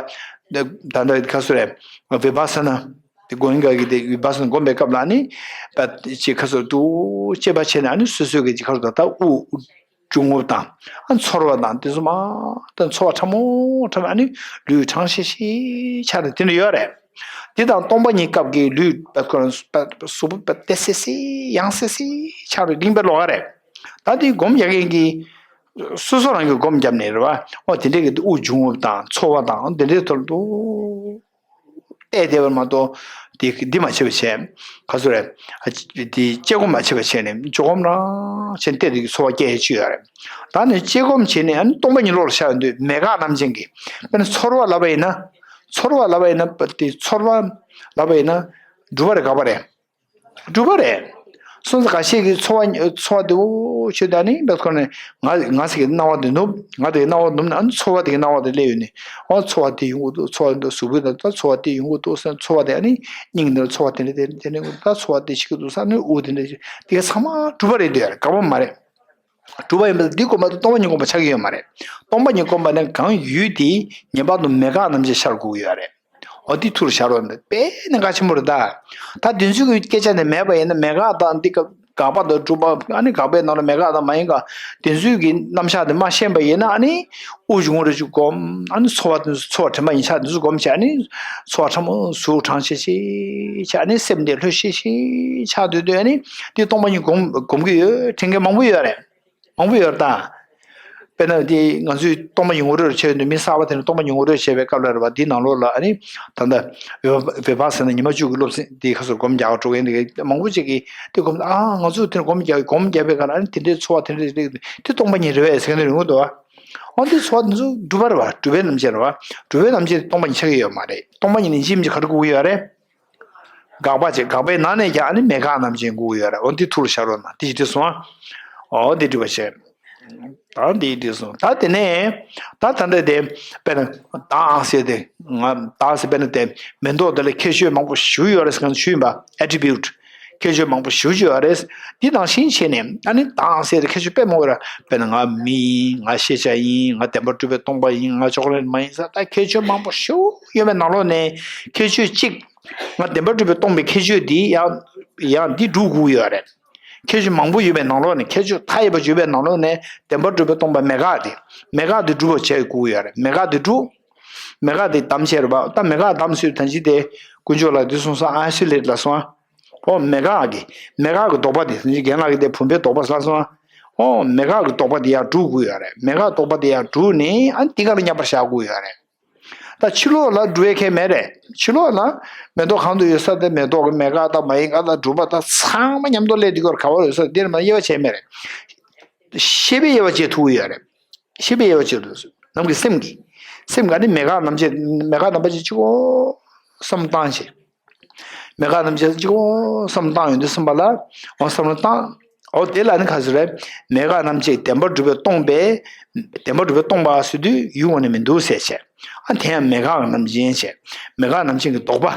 བ། ད་ད་ལྟ་ག་སུ་རེད། བི་པ་ས་ན། དེ་སྒོམ་མཁན་གྱི་དེ་བི་པ་ས་ན་སྒོམ་པའི་སྐབས་ལ་ནི། པ་ཅིག་ག་སུ་འདུག་དཔྱད་པ་བྱས་ནས་ཨ་ནི་སོ་སོའི་གི་ཅིག་ག་སུ་ད་ད་དབུགས། འབྱུང་རྔུབ་དང་། ཨ་ཚོར་བ་དང་དེ་ཚོ་མ། ད་ཚོར་བ་ཕྲ་མོ་ཕྲ་མོ་ཨ་ནི་ལུས་གྲང་ཤིག་ཤིག་ཆགས་ནས་དེ་འདྲ་ཡོད་རེད། དེ་དང་སྟོང་པ་ཉིད་སྐབས་ཀྱི་ལུས་པ་ཁོ་རང་གཟུགས་པོ་པ་བདེ་སི་སི་ཡང་སི་སི་ཆགས་རེད། གླིང་པའི་ལོགས་ཀ་རེད། ད་དེ་སྒོམ་རྒྱག་མཁན་གྱིས་སོ་སོ་རང་གིས་སྒོམ་བརྒྱབ་ནས་རེད་བ། ཨོ་དེ་འདྲས་ཀྱི་དབུགས་འབྱུང་རྔུབ་དང་ཚོར་བ་དང་དེ་འདྲས་ཐོར་འདུག་བལྟས་བསྡད་པར་མ་གཏོགས། དེ་འདི་མ་བྱེད་པ་བྱས། ག་ཚོད་རེད། ཨ་ཅི་དེ་དཔྱད་སྒོམ་མ་བྱེད་པ་བྱས་ནས་འཇོག་སྒོམ་རང་བྱས་ནས་བལྟས་དེ་གི་ཚོར་བ་སྐྱེ་ཡས་ཅིག་ཡོད་རེད། ད་ནི་དཔྱད་སྒོམ་བྱས་ནས་ཨ་ནི་སྟོང་པ་ཉིད་ལོགས་ལ་ཤར་ཡོང་དུས་མེད་དགག་རྣམ་ཅན་གྱི། དཔེར་ན་ཚོར་བ་ལབ་པ་ཡིན་ན། ཚོར་བ་ལབ་པ་ཡིན་ན་དེ་ཚོར་བ་ལབ་པ་ཡིན་ན། སྒྲུབ་པ་རེད་དགག་པ་རེད། སྒྲུབ་པ་རེད། སོང་ཙང་ཁ་ཤས་ཀྱིས་ཚོར་བ་ཚོར་བ་དེ་འོ་ཆོས་ད་ནི་བེད་ཁོ་ནས་ང་ང་ཟེར་གྱི་སྣང་བ་དེ་ནུབ། ང་དེ་གི་སྣང་བ་ནུབ་ན་ཨ་ནི་ཚོར་བ་དེ་གི་སྣང་བ་དེ་སླེབས་ཡོད་ནི། ཨོ་ཚོར་བ་དེ་ཡོང་གི་འདུག་ཚོར་བ་འདི་གཟུགས་པོའི་ནང་ད་ཚོར་བ་དེ་ཡོང་གི་འདུག་ཟེར་ཚོར་བ་དེ་ཨ་ནི་སྙིང་འདིར་ཚོར་བ་དེ་འདྲ་དེ་འདྲ་དེ་འདྲ་ཡོང་གི་འདུག་ད་ཚོར་བ་དེ་ཤི་གི་འདུག་ཟེར་ཨ་ནི་འུ་དེ་འདྲ་དེ་ག་ཚང་མ་སྒྲུབ་པ་རེད་འདོད་ཡ་རེད། དགག་པ་མ་རེད། སྒྲུབ་པ་ཡིན་པ་འདི་སྒོམ་པ་དང་སྟོང་པ་ཉིད་སྒོམ་པ་ཆགས་ཀྱི་ཡོད་མ་རེད། སྟོང་པ་ཉིད་སྒོམ་པ་ནི་གང་ཡུལ་དེ་ངེས་པར་དུ་མེད་དགག་རྣམ་བཅད་ཤར་དགོས་ཀྱི་ཡོད་རེད། འོ་འདི་ཐུགས་ལ་ཤར་རོགས་འདི་དཔེ་ནི་གལ་ཆེན་པོ་རེད་ད། ད་དེ་ཚོའི་གི་སྐད་ཆ་ནི་མེད་པ་ཡིན་ན་མེད་དགག་དང་འདི་སྐབས་དགག་པ་དང་སྒྲུབ་པ་ཨ་ནི་དགག་པའི་ནང་ལ་མེད་དགག་དང་མ་ཡིན་དགག་དེ་ཚོའི་གི་རྣམ་གཞག་དེ་མ་ཤེས་པ་ཡིན་ན་ཨ་ནི་དབུགས་འབྱུང་རེ་བཅུག་སྒོམ་ཨ་ནི་ཚོར་བ་དེ་ཚོ་ཚོར་བ་དྲན་པ་ཡིན་ཆགས་དེ་ཚོ་སྒོམ་བྱས་ཨ་ནི་ཚོར་བ་ཕྲ་མོ་གཟུགས་གྲང་ཤིག་ཤིག་ཆགས་ཨ་ནི་སེམས་དེ་ལྷོད་ཤིག་ཤིག་ཆགས་སྡོད་སྡོད་ཨ་ནི་དེ་སྟོང་པ་ཉིད་སྒོམ་སྒོམ་གི་ཡོད་དྲན་མཁན་མང་པོ་ཡོད་རེད། མང་པོ་ཡོད་རེད་ད། དཔེར་ན་དེ་ང་ཚོས་སྟོང་པ་ཉིད་ངོ་སྤྲོད་བྱས་ཡོད་དུས་མི་གསར་པ་དེ་ནི་སྟོང་པ་ཉིད་ངོ་སྤྲོད་བྱས་པའི་སྐབས་ལ་རེད་བ། དེའི་ནང་ལོགས་ལ་ཨ་ནི་ད་ལྟ་བེ་བ་བེ་བ་ཟེར་ན་ཉི་མ་བཅུ་གི་སློབ་ཚན་དེའི་ཁ་སོར་སྒོམ་རྒྱག་འགྲོ་མཁན་དེ་མང་པོ་ཅིག་གིས་དེ་སྒོམ་ཨ་ང་ཚོས་དེ་སྒོམ་རྒྱག་སྒོམ་རྒྱག་པའི་སྐབས་ལ་ཨ་ནི་དེ་འདྲའི་ཚོར་བ་དེ་འདྲ་རེད་དེ་སྟོང་པ་ཉིད་རེད་བས་ཟེར་མཁན་དེ་ཡོང་གི་འདུག་བ། ཨ་འདི་ཚོར་བ་འདི་ཚོ་སྒྲུབ་པ་རེད་བ། སྒྲུབ་པའི་རྣམ་བཅད་རེད་བ། སྒྲུབ་པའི་རྣམ་བཅད་དེ་སྟོང་པ་ཉིད་ཆགས་ཀྱི་ཡོད་མ་རེད། སྟོང་པ་ཉིད་ནི་ཡིན་གཅིག་མིན་གཅིག་ག་རེ་དགོས་ཀྱི་ཡོད་རེད། དགག་པ་བྱེད། དགག་པའི་ནང་ནས་ཀྱང་ཨ་ནི་མེད་དགག་རྣམ་བཅད་དགོས་ཀྱི་ཡོད་རེད། འོ་འདི་ཐུགས་ལ་ཤར་རོགས་གནང་། དེ་ཞིག་དེ་སོང་ཨ། འོ་འདི་འགྲིག་པ་བྱས། ད་འདི་འདི་སོང་ད་དེ་ནས་ད་ད་འདྲ་དེ་དཔེར་ན་བདག་ཟེར་དེ་ང་བདག་ཟེར་དཔེར་ན་དེ་མེ་ཏོག་དེ་ལ་ཁྱད་ཆོས་མང་པོ་ཞུ་ཡོད་རེད་ཟེར་མཁན་ཞུ་ཡིན་པ། ཨེ་ཊི་བིའུ་ཊི། ཁྱད་ཆོས་མང་པོ་ཞེ་པོ་ཅིག་ཡོད་རེད། འདི་ནང་བཞིན་བྱས་ནས་ཨ་ནི་བདག་ཟེར་ཏེ་ཁྱད་ཆོས་དཔེ་མང་པོ་ཡོད་རེད། དཔེར་ན་ང་མི་ཡིན། ང་ཤེས་བྱ་ཡིན། ང་བདེན་པར་གྲུབ་པའི་སྟོང་པ་ཡིན། ང་ཅོག་ལེ་ཊི་མ་ཡིན་ཟེར་ད་ཁྱད་ཆོས་མང་པོ་ཞེ་པོ་ཡོད་པའི་ནང་ལོགས་ནས་ཁྱད་ཆོས་གཅིག་ང་བདེན་པར་གྲུབ་པའི་སྟོང་པའི་ཁྱད་ཆོས་འདི་ཡང་ཡང་འདི་སྒྲུབ་དགོས་ཡོད་རེད། ཁྱད་ཆོས་མང་པོ་ཡོད་པའི་ནང་ལོགས་ནས་ཁྱད་ཆོས་མཐའ་ཡས་པ་ཡོད་པའི་ནང་ལོགས་ནས་བདེན་པར་གྲུབ་པའི་སྟོང་པ་མེད་དགག་དེ་མེད་དགག་དེ་སྒྲུབ་པར་བྱེད་དགོས་ཡོད་རེད། མེད་དགག་དེ་སྒྲུབ། མེད་དགག་དེ་གདམ་བྱས་རེད་པ། ད་མེད་དགག་གདམ་ཟེར་ད་ཅི་དེ་དཀོན་མཆོག་ལ་དེ་གསུངས་སོང་། ཨའི་སོ་ལེ་ཊི་ལབ་སོང་ཨ། ཨོ་མེད་དགག་གི་མེད་དགག་གི་ལྡོག་པ་དེ་རྒན་ལགས་ཀྱིས་དེ་བུམ་པའི་ལྡོག་པ་ལབ་སོང་ཨ། ཨོ་མེད་དགག་གི་ལྡོག་པ་དེ་ཡང་སྒྲུབ་དགོས་ཡོད་རེད། མེད་དགག་ལྡོག་པ་དེ་ཡང་སྒྲུབ་ནས་ཨ་ནི་དེ་ག་ལ་མཉམ་པར་བཞག་དགོས་ཡོད་རེད། ད་ཕྱི་ལོགས་ལ་སྒྲུབ་ཡས་ཁེལ་མེད་རེད། ཕྱི་ལོགས་ལ་མེ་ཏོག་གང་དུ་ཡོད་ས་དེ་མེ་ཏོག་གི་མེད་དགག་དང་མ་ཡིན་དགག་དང་སྒྲུབ་པ་དང་ཚང་མ་མཉམ་དུ་སླེབས་དུས་སྐོར་ག་བ་ཡོད་ས་འདིར་མ་དབྱེ་བ་བྱས་མེད་རེད། ཤེས་པས་དབྱེ་བ་འབྱེད་ཐུབ་ཀྱི་ཡོད་རེད། ཤེས་པས་དབྱེ་བ་འབྱེད་ཐུབ། ནམ་གྱི་སེམས་ཀྱིས། སེམས་ཀྱིས་ནི་མེད་དགག་རྣམ་བཅད་མེད་དགག་རྣམ་པ་ཅིག་གཅིག་པོ་བསམ་བཏང་བྱས། མེད་དགག་རྣམ་བཅད་གཅིག་པོ་བསམ་བཏང་ཡོང་དུས་སེམས་པ་ལ་འོ་བསམ་བློ་བཏང་། འོ་དེ་ལ་ནི་ག་ཟེར་རེད། མེད་དགག་རྣམ་བཅད་བདེན་པར་གྲུབ་པས་སྟོང་པས། བདེན་པར་གྲུབ་པས་སྟོང་པ་ཟེར་དུས་ཡུལ་ངོ་ནས་མི་འདུག་ཟེར་བྱས། ཨ་དེ་ཡང་མེད་དགག་རྣམ་བཅད་བྱས། མེད་དགག་རྣམ་བཅད་ཀྱི་ལྡོག་པ།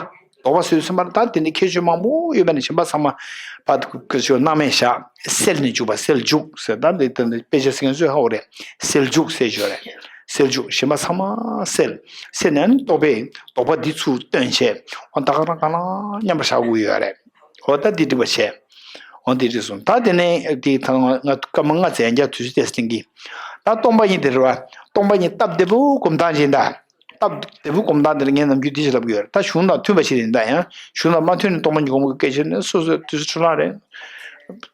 ལྡོག་པ་ཟེར་དུས་སེམས་པ་ལ་ད་དེ་ནི་ཁྱད་ཆོས་མང་པོ་ཡོད་པ་ནི་གཞན་པ་ཚང་མ་བར་དུ་ཁྱད་ཆོས་སྣང་མེད་བཞག་སེལ་ནས་འཇུག་པ་སེལ་འཇུག་ཟེར། ད་འདི་ལྟ་ནི་དཔེ་ཆ་ཟེར་མཁན་ཚོས་ཧ་གོ་རེད། སེལ་འཇུག་ཟེར་ཞོར་རེད། སེལ་བཅུག་གཞན་པ་ཚང་མ་སེལ། སེལ་ནས་ནི་རྟོག་པས་ལྡོག་པ་འདི་ཚུར་བཏོན་བྱས། འོ་ད་ག་རང་ག་རང་མཉམ་པར་བཞག་དགོས་ཡོད་རེད། འོ་ད་འདི་འགྲིག་པ་བྱས། འོ་འདི་འགྲིག་སོང་། ད་དེ་ནས་འདི་ད་ང་ང་སྐར་མ་ལྔ་ཙམ་ཡང་བསྐྱར་དུས་ཚོད་ཏོག་ཙམ་སྟོན་གྱི། ད་སྟོང་པ་ཉིད་དེ་རེད་བ། སྟོང་པ་ཉིད་སྟབས་བདེ་པོ་སྒོམ་སྟངས་ཅིག་ཡིན་ད། སྟབས་བདེ་པོ་སྒོམ་སྟངས་དེ་ལ་ངས་ནམ་རྒྱུན་འདི་ཞིག་ལབ་ཀྱི་ཡོད་རེད། ད་གཞུང་དང་མཐུན་པ་ཞིག་ཡིན་ད། ཡང་གཞུང་དང་མ་མཐུན་ནས་སྟོང་པ་ཉིད་སྒོམ་དགོས་སྐད་ཆ་ནི་སོ་སོའི་དུས་ཚོད་འཕྲོ་བརླག་རེད།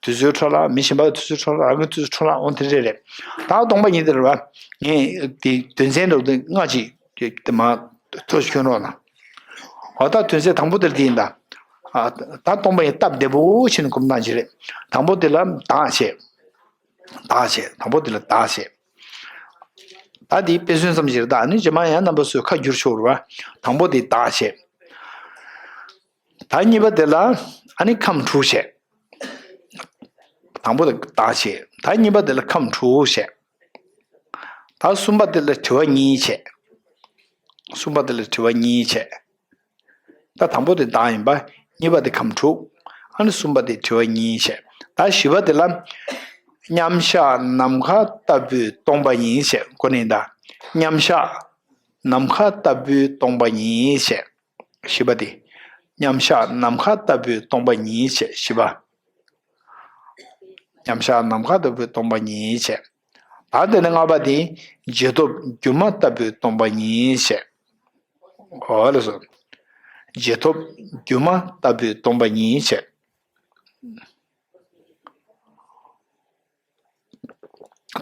དུས་ཚོད་འཕྲོ་བརླག་མི་གཞན་པ་དུས་ཚོད་འཕྲོ་བརླག་རང་གི་དུས་ཚོད་འཕྲོ་བརླག་འོང་དེ་རེད་རེད། ད་སྟོང་པ་ཉིད་དེ་རེད་བ། ངས་དེ་དོན་ཚན་འདྲ་བོ་དེ་ལྔ་ཅིག་དེ་མ་ཐོ་ཞིག་ཁྱོན་རོགས་གནང་། འོ་ད་དོན་ཚན་དང་པོ་དེ་ལ་དེ་ཡིན་ད། ཨ། ད་སྟོང་པ་ཉིད་སྟབས་བདེ་པོ་བྱས་ནས་སྒོམ་སྟངས་ཅིག་རེད། དང་པོ་དེ་ལ་བདག་བྱས། བདག་བྱས། དང་པོ་དེ་ལ་བདག་བྱས། ད་དེ་དཔེ་མཚོན་ཙམ་ཞིག་རེད། ད་ནི་རྗེས་མ་ཡང་རྣམ་པ་ཚོས་ཁ་བསྒྱུར་ཆོག་རེད་བ། དང་པོ་དེ་བདག་བྱས། ད་གཉིས་པ་དེ་ལ་ཨ་ནི་ཁམས་དྲུག་བྱས། དང་པོ་དེ་བདག་བྱས། ད་གཉིས་པ་དེ་ལ་ཁམས་དྲུག་བྱས། ད་གསུམ་པ་དེ་ལ་དྲི་བ་གཉིས་བྱས། གསུམ་པ་དེ་ལ་དྲི་བ་གཉིས་བྱས། ད་དང་པོ་དེ་བདག་ཡིན་པ། གཉིས་པ་དེ་ཁམས་དྲུག་ཨ་ནི་གསུམ་པ་དེ་དྲི་བ་གཉིས་བྱས། ད་བཞི་པ་དེ་ལ་མཉམ་གཞག་ནམ་མཁའ་ལྟ་བུའི་སྟོང་པ་ཉིད་བྱས། ཁོ་ནི་ད་མཉམ་གཞག་ནམ་མཁའ་ལྟ་བུའི་སྟོང་པ་ཉིད་བྱས། བཞི་པ་དེ། མཉམ་གཞག་ནམ་མཁའ་ལྟ་བུའི་སྟོང་པ་ཉིད་བྱས། བཞི་པ། མཉམ་གཞག་ནམ་མཁའ་ལྟ་བུའི་སྟོང་པ་ཉིད་བྱས། ད་དེ་ནས་ལྔ་པ་དེ། རྗེས་ཐོབ་སྒྱུ་མ་ལྟ་བུའི་སྟོང་པ་ཉིད་བྱས། འོ་ལགས་སོ། རྗེས་ཐོབ་སྒྱུ་མ་ལྟ་བུའི་སྟོང་པ་ཉིད་བྱས།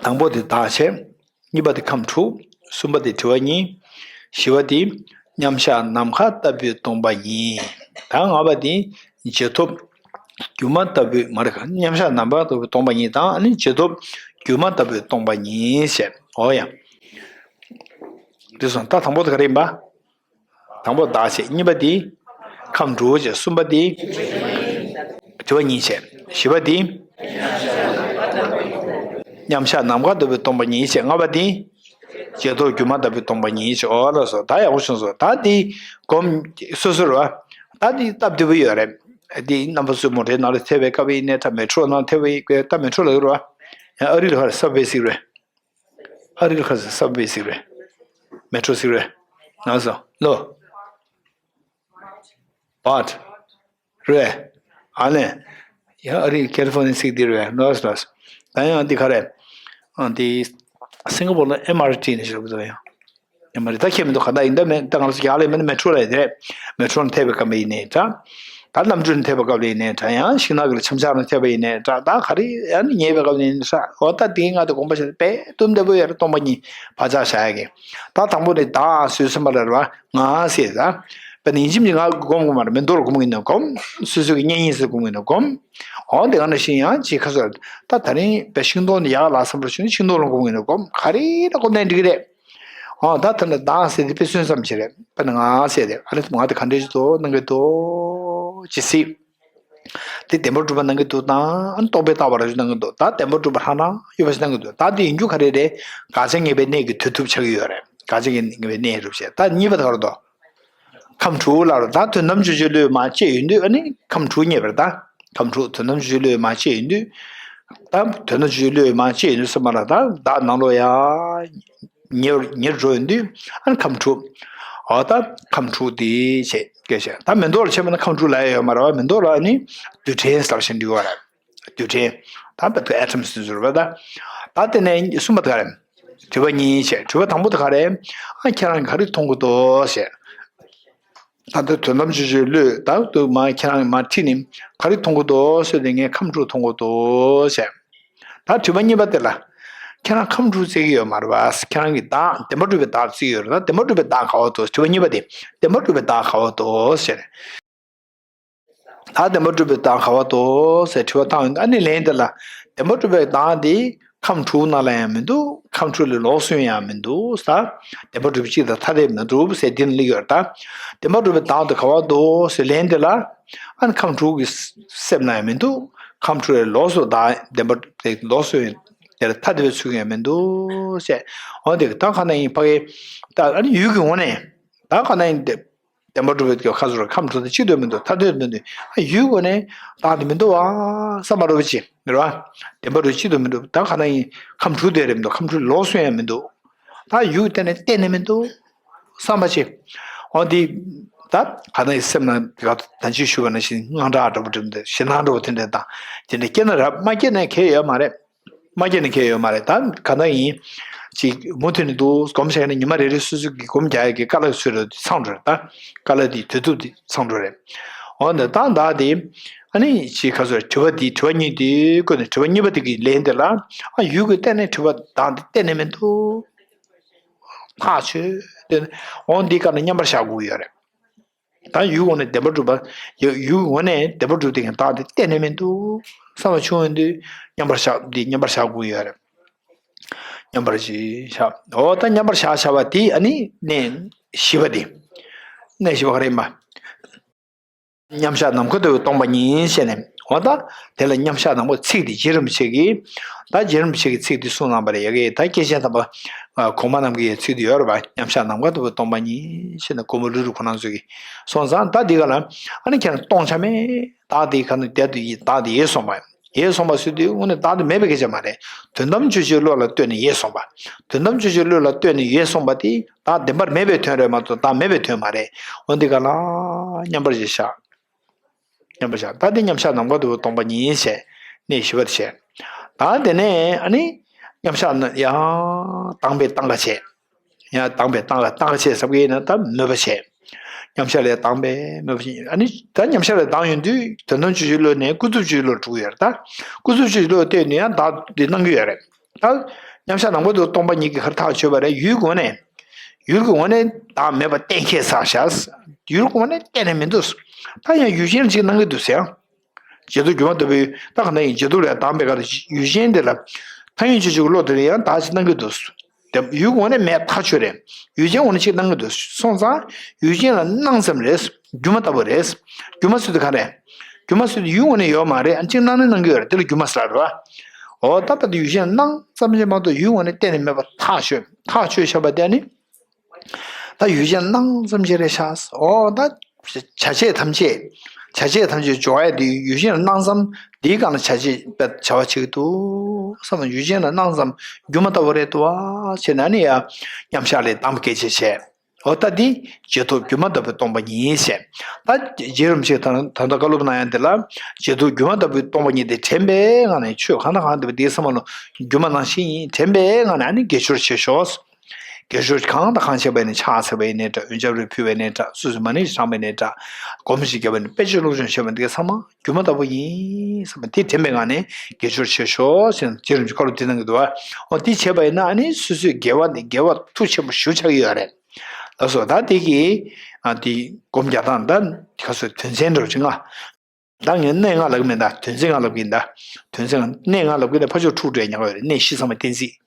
དང་པོ་དེ་བདག་བྱས། གཉིས་པ་དེ་ཁམས་དྲུག་གསུམ་པ་དེ་དྲི་བ་གཉིས། བཞི་པ་དེ་མཉམ་གཞག་ནམ་མཁའ་ལྟ་བུའི་སྟོང་པ་ཉིད། ད་ལྔ་པ་དེ་རྗེས་ཐོབ་སྒྱུ་མ་ལྟ་བུའི་མ་རེད། མཉམ་གཞག་ནམ་མཁའ་ལྟ་བུའི་སྟོང་པ་ཉིད་དང་། ཨ་ནི་རྗེས་ཐོབ་སྒྱུ་མ་ལྟ་བུའི་སྟོང་པ་ཉིད་བྱས། འོ་ཡ། འདི་སོང་ད་དང་པོ་དེ་ག་རེ་ཡིན་པ། དང་པོ་བདག་བྱས། གཉིས་པ་དེ་ཁམས་དྲུག་བྱས། གསུམ་པ་དེ་དྲི་བ་གཉིས་བྱས། བཞི་པ་དེ་མཉམ་གཞག་ནམ་མཁའ་ལྟ་བུའི་སྟོང་པ་ཉིད་བྱས། ལྔ་པ་དེ་རྗེས་ཐོབ་སྒྱུ་མ་ལྟ་བུའི་སྟོང་པ་ཉིད་བྱས། འོ་ལགས་སོ། ད་ཡག་པོ་བྱུང་སོང་། ད་དེ་སྒོམ་སོ་སོར་བ། ད་དེ་སྟབས་བདེ་པོ་ཡོད་རེད། དེ་རྣམ་པ་ཚོའི་མོ་ཊའི་ནང་ལ་ཐེབས་པའི་སྐབས་ཡིན་ནའི་འདྲ། མེ་ཊོ་ནང་ཐེབས་པའི་སྐབས། ད་མེ་ཊོ་ལ་ཡོད་རེད་བ། ཡང་ཨ་རི་ལ་ཧ་ལས་སབ་ཝེ་ཟེར་རེད། ཨ་རི་ལ་ཁ་སང་སབ་ཝེ་ཟེར་རེད། མེ་ཊོ་ཟེར་རེད། ང་ཚོ་ལོ། བཱཊ། རེད། ཨ་ནི། ཡང་ཨ་རི་ཀེ་ལི་ཧྥོར་ནི་ཡ་ཟེར་འདི་རེད། ལོས་ལོས། ད་ཡང་འདི་ག་རེད། ཨ་འདི། སིང་ག་པོར་ལ་ཨེམ་ཨར་ཊི་ནི་ཞེས་པ་དང་ཡང་། ཨེམ་ཨར་ཊི་ད་ཁྱད་མི་འདུག་ག་ད་ཡིན་ད་མེད་ད་ང་ཚོ་རྒྱ་ལ་ཡིན་མིན་མེ་ཊོ་ལ་ཡིན་དེ་རེད། མེ་ཊོ་ནི་ཐེབས་པའི་སྐབས་ཡིན་ནའི་འདྲ། ད་གནམ་གྲུ་ནས་ཐེབས་པའི་སྐབས་ལ་ཡིན་ནའི་འདྲ། ཡང་ཤིང་ནགས་ཀྱི་ལ་འཆམ་འཆམ་ནས་ཐེབས་པ་ཡིན་ནའི་འདྲ། ད་ག་རེ་ཡང་ནི་ཉེས་པའི་སྐབས་ལ་ཡིན་ནའི་འདྲ། འོ་ད་དེའི་ང་དེ་དགོངས་པ་བཞེས་ཏེ་དཔེ་སྟོབས་ལྡན་པོ་ཡོད་རེད། སྟོང་པ་ཉིད་བག་ཆགས་བཞག་ཡ་གི། ད་དང་པོ་ནི་བདག་ཟེར་སེམས་པ་ལ་རེད་བ། ང་ཟེར་ད། དཔེར་ན་ཡིན་གཅིག་མིན་གཅིག་ང་སྒོམ་དགོས་མ་རེད། མི་འདོར་སྒོམ་གྱི་ན་སྒོམ། སོ་སོ་གི་གཉེན་ཉེ་ཟེར་སྒོམ་གྱི་ན་སྒོམ། འོ་དེ་ག་ནང་བཞིན་ཡང་ཅིག་ཁ་སོ། ད་ད་རིང་དཔེ་ཤིང་སྡོང་དེ་ཡག་ལ་བསམ་པ་བྱུང་ན་ཤིང་སྡོང་ལ་སྒོམ་གྱི་ན་སྒོམ། ག་རེ་ལ་སྒོམ་ན་འགྲིག་གི་རེད། འོ་ད་ད་ནི་བདག་ཟེར་དེ་དཔེ་མཚོན་ཙམ་ཞིག་རེད། དཔེར་ན་ང་ཟེར་དེ་ཨ་རེ་ང་དེ་ག་འདྲ་ཞིག་འདུག་གནང་གི་འདུག་ཅི་སྲིད། དེ་བདེན་པར་གྲུབ་པ་གནང་གི་འདུག་དང་། ཨ་ནི་རྟོག་པས་བཏགས་པ་རང་བྱུང་གནང་གི་འདུག་ད་བདེན་པར་གྲུབ་པ་ཧྲང་ཧྲང་ཡོད་པ་ཞིག་གནང་གི་འདུག་ད་དེ་ཡིན་རྒྱུ་ག་རེ་རེད། དགག་བྱ་ངེས་པའི་གནས་ཀྱི་དོད་ཐུབ་ཆགས་ཀྱི་ཡོད་རེད། དགག་བྱ་ངེས་པའི་གནས་རུབ་བྱས། ད་གཉིས་པ་དེ་ག་རེ་འདུག་ཁམས་དྲུག་ལ་རུ་ད་དོན་དམ་བརྗོད་བྱའི་བློས་མ་དཔྱད་ཡོང་དུས། ཨ་ནི་ཁམས་དྲུག་རྙེད་པ་རེད་ད། ཁམས་དྲུག་དོན་དམ་བརྗོད་བྱའི་བློས་མ་དཔྱད་ཡོང་དུས། ད་དོན་དམ་བརྗོད་བྱའི་བློས་མ་དཔྱད་ཡོང་དུས་ཟེར་མ་ལ་ད་བདག་ནང་ལོགས་ཡ། ཉེར་ཉེར་འགྲོ་ཡོང་དུས། ཨ་ནི་ཁམས་དྲུག་འོ་ད་ཁམས་དྲུག་དེ་བྱས་སྐད་ཆ། ད་མེ་ཏོག་ལ་བྱས་པ་ན་ཁམས་དྲུག་ལ་ཡ་ཡོད་མ་རེད་བ། མེ་ཏོག་ལ་ནི་རྡུལ་ཕྲན་ཟེར་བཞིན་འདུས་པ་རེད། རྡུལ་ཕྲན། ད་བར་དུ་ཨེ་ཊམ་ཟེར་ཟེར་བ་ད། ད་དེ་ནས་གསུམ་པ་དེ་ག་རེད། དྲི་བ་གཉིས་བྱས། དྲི་བ་དང་པོ་དེ་ག་རེད། ཨ་ཁྱེད་རང་གིས་ག་རེ་མཐོང་གི་འདུག་ཟེར། ད་ལྟ་དོན་དམ་བརྗོད་བྱའི་བློས་ད་དུ་མ་ཁྱེད་རང་གིས་མ་ཁྲིད་ནས་ག་རེ་མཐོང་གི་འདུག་ཟེར་དུས། ངས་ཁམས་དྲུག་མཐོང་གི་འདུག་ཟེར། ད་དྲི་བ་གཉིས་པ་དེ་ལ། ཁྱེད་རང་ཁམས་དྲུག་བརྩི་གི་ཡོད་མ་རེད་པ། ཁྱེད་རང་གིས་བདག་བདེན་པར་གྲུབ་པའི་བདག་བརྩི་གི་ཡོད་རེད། ད་བདེན་པར་གྲུབ་པའི་བདག་ག་པར་འདུག་དྲི་བ་གཉིས་པ་དེ། བདེན་པར་གྲུབ་པའི་བདག་ག་པར་འདུག་ཟེར། ད་བདེན་པར་གྲུབ་པའི་བདག་ག་པར་འདུག་ཟེར་དྲི་བ་བཏང་ཡོང་དུས། ཨ་ནི་ལན་དེ་ལ། བདེན་པར་གྲུབ་པའི་བདག་དེ་ཁམས་དྲུག་ནང་ལ་ཡང་མི་འདུག་ཁམས་དྲུག་ལས་ལོགས་སུ་ཡང་མི་འདུག་ཟེར། བདེན་པར་གྲུབ་པའི་སྤྱི་དང་ཐ་དད་མི་འགྲུབ་ཟེར་འདི་ནས་སླེབས་ཡོད་རེད་ད། བདེན་པར་གྲུབ་པའི་བདག་དེ་ག་པར་འདུག་ཟེར་ལན་དེ་ལ། ཨ་ནི་ཁམས་དྲུག་གི་སེམས་ལ་ཡང་མི་འདུག་ཁམས་དྲུག་ལས་ལོགས་སུ་བདག་བདེན་པར་དེ་ལོགས་སུ་དེར་ཐ་དད་པའི་ཚུལ་ཡང་མི་འདུག་ཟེར། འོ་དེ་ད་ག་ནང་ཡིན་ཕ་གི། ད་ཨ་ནི་ཡུལ་གྱི་ངོས་ནས། ད་ག་ནང་ཡིན་དེ། བདེན་པར་གྲུབ་པའི་ཁ་ཟུར་ཁམས་དྲུག་དང་གཅིག་ཏུ་མི་འདུག་ཐ་དད་མི་འདུག་ཨ་ཡུལ་གྱི་ངོས་ནས་བདག་དེ་མི་འདུག་བ། བསམ་པ་རུ་ཅི་རེད་བ། བདེན་པར་གྲུབ་གཅིག་ཏུ་མི་འདུག་ད་ག་ནང་ཡིན་ཁམས་དྲུག་དེ་རེད་མི་འདུག་ཁམས་དྲུག་ལོགས་སུ་ཡང་མི་འདུག་ད་ཡུལ་གཏན་ནས་གཏན་ནས་མི་འདུག་བསམ་པ་བྱེད། འོ་འདི་ད་ག་ནས་སེམས་ནང་དེ་ག་ད་ཅི་ཞུ་བ་ནང་བཞིན་དངངས་སྐྲག་འདྲ་པོ་འདྲ་པོ་འདི་ཞེད་སྣང་འདྲ་པོ་དེ་འདྲ་དང་དེ་འདྲ་སྐྱེས་ན་རབ་མ་སྐྱེས་ན་ཁྱད་ཡོད་མ་རེད། མ་སྐྱེས་ན་ཁྱད་ཡོད་མ་རེད། ད་ག་ན་ཡིན། ཅིག་མུ་མཐུད་ནས་འདུག་སྒོམ་བྱས་ནས་ཉི་མ་རེ་རེ་སོ་སོ་གི་སྒོམ་རྒྱག་ཡག་གི་དཀའ་ལས་ཚུད་རེད་ཚང་འགྲོ་རེད་ད། དཀའ་ལས་དེ་དུས་ཚོད་དེ་ཚང་འགྲོ་རེད། འོ་ན་ད་ད་དེ། ཨ་ནི་ཅིག་ག་ཚོད་དྲི་བ་དེ་དྲི་བ་གཉིས་དེ་བཀོད་ནས་དྲི་བ་གཉིས་པ་དེ་གི་ལན་དེ་ལ། ཨ་ཡུལ་གྱི་གཏན་ནས་དྲི་བ་དང་དེ་གཏན་ནས་མི་འདུག་ཐག་ཆོད་དེ། འོ་འདི་ག་ནས་མཉམ་པར་བཞག་དགོས་ཡོད་རེད། ད་ཡུལ་ངོ་ནས་བདེན་པར་གྲུབ་པ། ཡུལ་ངོ་ནས་བདེན་པར་གྲུབ་དེ་ཡང་བདག་དེ་གཏན་ནས་མི་འདུག་བསམ་པ་བྱུང་ཡོང་དུས་མཉམ་པར་བཞག་འདི་མཉམ་པར་བཞག་དགོས་ཡོད་རེད། མཉམ་པར་ཞིག་བཞག་འོ་ད་མཉམ་པར་བཞག་བྱ་བ་དེ་ཨ་ནི་གནས་བཞི་པ་དེ། གནས་བཞི་པ་ག་རེ་ཡིན་པ། མཉམ་བཞག་ནམ་མཁའ་ལྟ་བུའི་སྟོང་པ་ཉིད་ཞེས་ནས་འོ་ད། དེ་ལ་མཉམ་བཞག་ནམ་མཁའ་ཚིག་དེ་རྗེ་རིན་པོ་ཆེ་གིས། ད་རྗེ་རིན་པོ་ཆེ་གིས་ཚིག་དེ་གསུངས་གནང་བ་རེད་ཡ་གི་ད་སྐྱེས་ཆེན་དམ་པ། གོང་མ་རྣམས་ཀྱི་ཚིག་དེ་ཡོད་རེད་པ། མཉམ་བཞག་ནམ་མཁའ་ལྟ་བུའི་སྟོང་པ་ཉིད་ཞེས་ནས་གོང་མ་ལུས་རུ་ཁོ་རང་ཚོས་ཀྱིས་གསུངས་ཙང་ད་འདི་ག་ལ། ཨ་ནི་ཁྱེད་རང་སྟོང་ཆ་མེད་བདག་དེ་ག་ནས་བསྡད་དུ་ཡི་བདག་དེ་ཡེ་སོང་བ། ཡེ་སོང་བ་ཟེར་དུས་དངོས་གནས་བདག་དེ་མེད་པའི་སྐད་ཆ་མ་རེད། དོན་དམ་དཔྱོད་བྱེད་བློ་ལ་ལྟོས་ནས་ཡེ་སོང་བ། དོན་དམ་དཔྱོད་བྱེད་བློ་ལ་ལྟོས་ནས་ཡེ་སོང་བ་དེ་བདག་བདེན་པར་མེད་པའི་དོན་རེད་མ་གཏོགས་བདག་མེད་པའི་དོན་མ་རེད། འོ་འདི་ག་ལ་མཉམ་པར་ཞིག་བཞག་མཉམ་པར་བཞག་ད་དེ་མཉམ་བཞག་ནམ་མཁའ་ལྟ་བུ་སྟོང་པ་ཉིད་ཞེས་གནས་བཞི་པར་བཤད། ད་དེ་ནས་ཨ་ནི་མཉམ་བཞག་ན་ཡང་དང་པའི་སྟངས་ཀ་བྱས། ཡང་དང་པའི་སྟངས་ཀ་སྟངས་ཀ་བྱས་ཟེར་བ་ཡིན་ན་ད་མོས་པ་བྱས། མཉམ་བཞག་ལས་དང་པའི་མོས་པ་བྱས། ཨ་ནི་ད་མཉམ་བཞག་ལས་དང་ཡོང་དུས་དོན་དམ་དཔྱོད་བྱེད་བློ་ནས་ཀུན་རྫོབ་དཔྱོད་བློ་འགྲོ་གི་ཡོད་རེད་ད། ཀུན་རྫོབ་དཔྱོད་བྱེད་བློ་བལྟས་ནས་ཡང་བདག་འདི་སྣང་གི་ཡོད་རེད། ད་མཉམ་བཞག་ནམ་མཁའ་ལྟ་བུ་སྟོང་པ་ཉིད་ཀྱི་ཧར་ཐག་ཆོད་པ་རེད། ཡུལ་སྒོ་ནས། ཡུལ་སྒོ་ནས་བདག་མེད་པ་གཏན་འཁེལ་ཚར་བཞག་ཡུལ་སྒོ་ནས་གཏན་ནས་མི་འདུག་ད་ཡང་ཡུལ་ཅན་ཅིག་སྣང་གི་འདུག་ཟེར་ཡང་། བྱེད་དོ་སྒྱུ་མ་ལྟ་བུའི་ད་ག་ན་ཡིན་བྱེད་དོ་ལས་བདག་མེད་ག་ལ་ཡུལ་ཅན་དེ་ལ། ཐ་སྙད་དཔྱོད་བྱེད་ཀྱི་བློ་དེ་ལ་ཡང་བདག་ཅིག་སྣང་གི་འདུག་དེ་ཡུལ་སྒོ་ནས་མེད་ཐག་ཆོད་རེད། ཡུལ་ཅན་འོ་ན་ཅིག་སྣང་གི་འདུག་སོང་ཙང་ཡུལ་ཅན་ལ་སྣང་ཙམ་རེད། སྒྱུ་མ་ལྟ་བུ་རེད། སྒྱུ་མ་ཟེར་དུས་ག་རེ། སྒྱུ་མ་ཟེར་དུས་ཡུལ་ངོ་ནས་ཡོད་མ་རེད། ཨ་ཅིག་སྣང་ནས་སྣང་གི་ཡོད་རེད། དེ་ལ་སྒྱུ་མ་ཟེར་རེད་བ། འོ་ད་ལྟ་དུ་ཡུལ་ཅན་སྣང་ཙམ་ཞིག་མ་གཏོགས་ཡུལ་ངོ་ནས་གཏན་ནས་མེད་པ་ཐག་ཆོད་ཐག་ཆོད་བྱས་པ་དེ་ནི། ད་ཡུལ་ཅན་སྣང་ཙམ་ཞིག་རེད་ཤག་འོ་ད་བྱ་བྱེད་ཐམས་ཅད་བྱ་བྱེད་ཐམས་ཅད་སྦྱོར་ཡ་དེ་ཡུལ་ཅན་སྣང་ཙམ་དེའི་སྒང་ལ་བྱ་བྱེད་པའི་བྱ་བ་བྱེད་ཀྱི་འདུག་བསམ་ན་ཡུལ་ཅན་ལ་སྣང་ཙམ་སྒྱུ་མ་ལྟ་བུ་རེད་འདུག་བ་བྱས་ན་ནི་ཡ་མཉམ་བཞག་ལས་དང་པོ་སྐད་ཆ་བྱས། འོ་ད་འདི་རྗེས་ཐོབ་སྒྱུ་མ་ལྟ་བུའི་སྟོང་པ་ཉིད་ཟེར། ད་རྗེ་རིན་པོ་ཆེས་ད་ད་ལྟ་བཀའ་སློབ་གནང་ཡ་འདི་ལ་རྗེས་ཐོབ་སྒྱུ་མ་ལྟ་བུའི་སྟོང་པ་ཉིད་དེ་དྲན་པའི་ངང་ནས་ཆོས་གང་དང་གང་འདུས་པ་འདིའི་ས་མ་ལུ་སྒྱུ་མ་ནང་བཞིན་ཡིན་དྲན་པའི་ངང་ནས་ཨ་ནི་དགེ་སྦྱོར་བྱེད་ཤོག་དགེ་སྦྱོར་གང་དང་གང་བྱས་པ་ཡིན་ནའི་ཕྱག་འཚལ་བ་ཡིན་ནའི་འདྲ་འོན་ཆབ་རེ་ཕུལ་བ་ཡིན་ནའི་འདྲ་སོ་སོས་མ་ཎི་བགྲངས་པ་ཡིན་ནའི་འདྲ་སྒོམ་ཞིག་བརྒྱབ་པ་ཡིན་ནའི་དཔེ་ཆ་སློབ་སྦྱོང་བྱས་པ་འདིའི་ས་མ་སྒྱུ་མ་ལྟ་བུ་ཡིན་བསམ་པ་འདི་དྲན་པའི་ངང་ནས་དགེ་སྦྱོར་བྱེད་ཤོག་ཟེར་ནས་རྗེ་རིན་པོ་ཆེས་བཀའ་སློབ་འདི་གནང་གི་འདུག་བ། འོ་འདི་བྱས་པ་ཡིན་ན་ཨ་ནི་སོ་སོའི་དགེ་བ་འདི་དགེ་བ་མཐུ་ཆེན་པོ་ཞེ་པོ་ཆགས་ཀྱི་ཡོད་རེད། ལགས་སོ་ད་འདི་གི་ཨ་འདི་སྒོམ་རྒྱག་སྟངས་ད་ཁ་སོ་དོན་ཚན་འདྲ་བོ་ཅིག་ལྔ། ད་ངས་གནས་ལྔ་ལབ་ཀྱི་མེད་ད་དོན་ཚན་ལྔ་ལབ་ཀྱི་ཡིན་ད། དོན་ཚན་ལྔ་གནས་ལྔ་ལབ་ཀྱི་ཡིན་ད་ཕར་ཕྱོགས་འཁྲུག་འགྲོ་ཡ་ཉེན་ཁ་ཡོད་རེད། གནས་བཞི་ཚང་མ་གཏན་ཚིགས།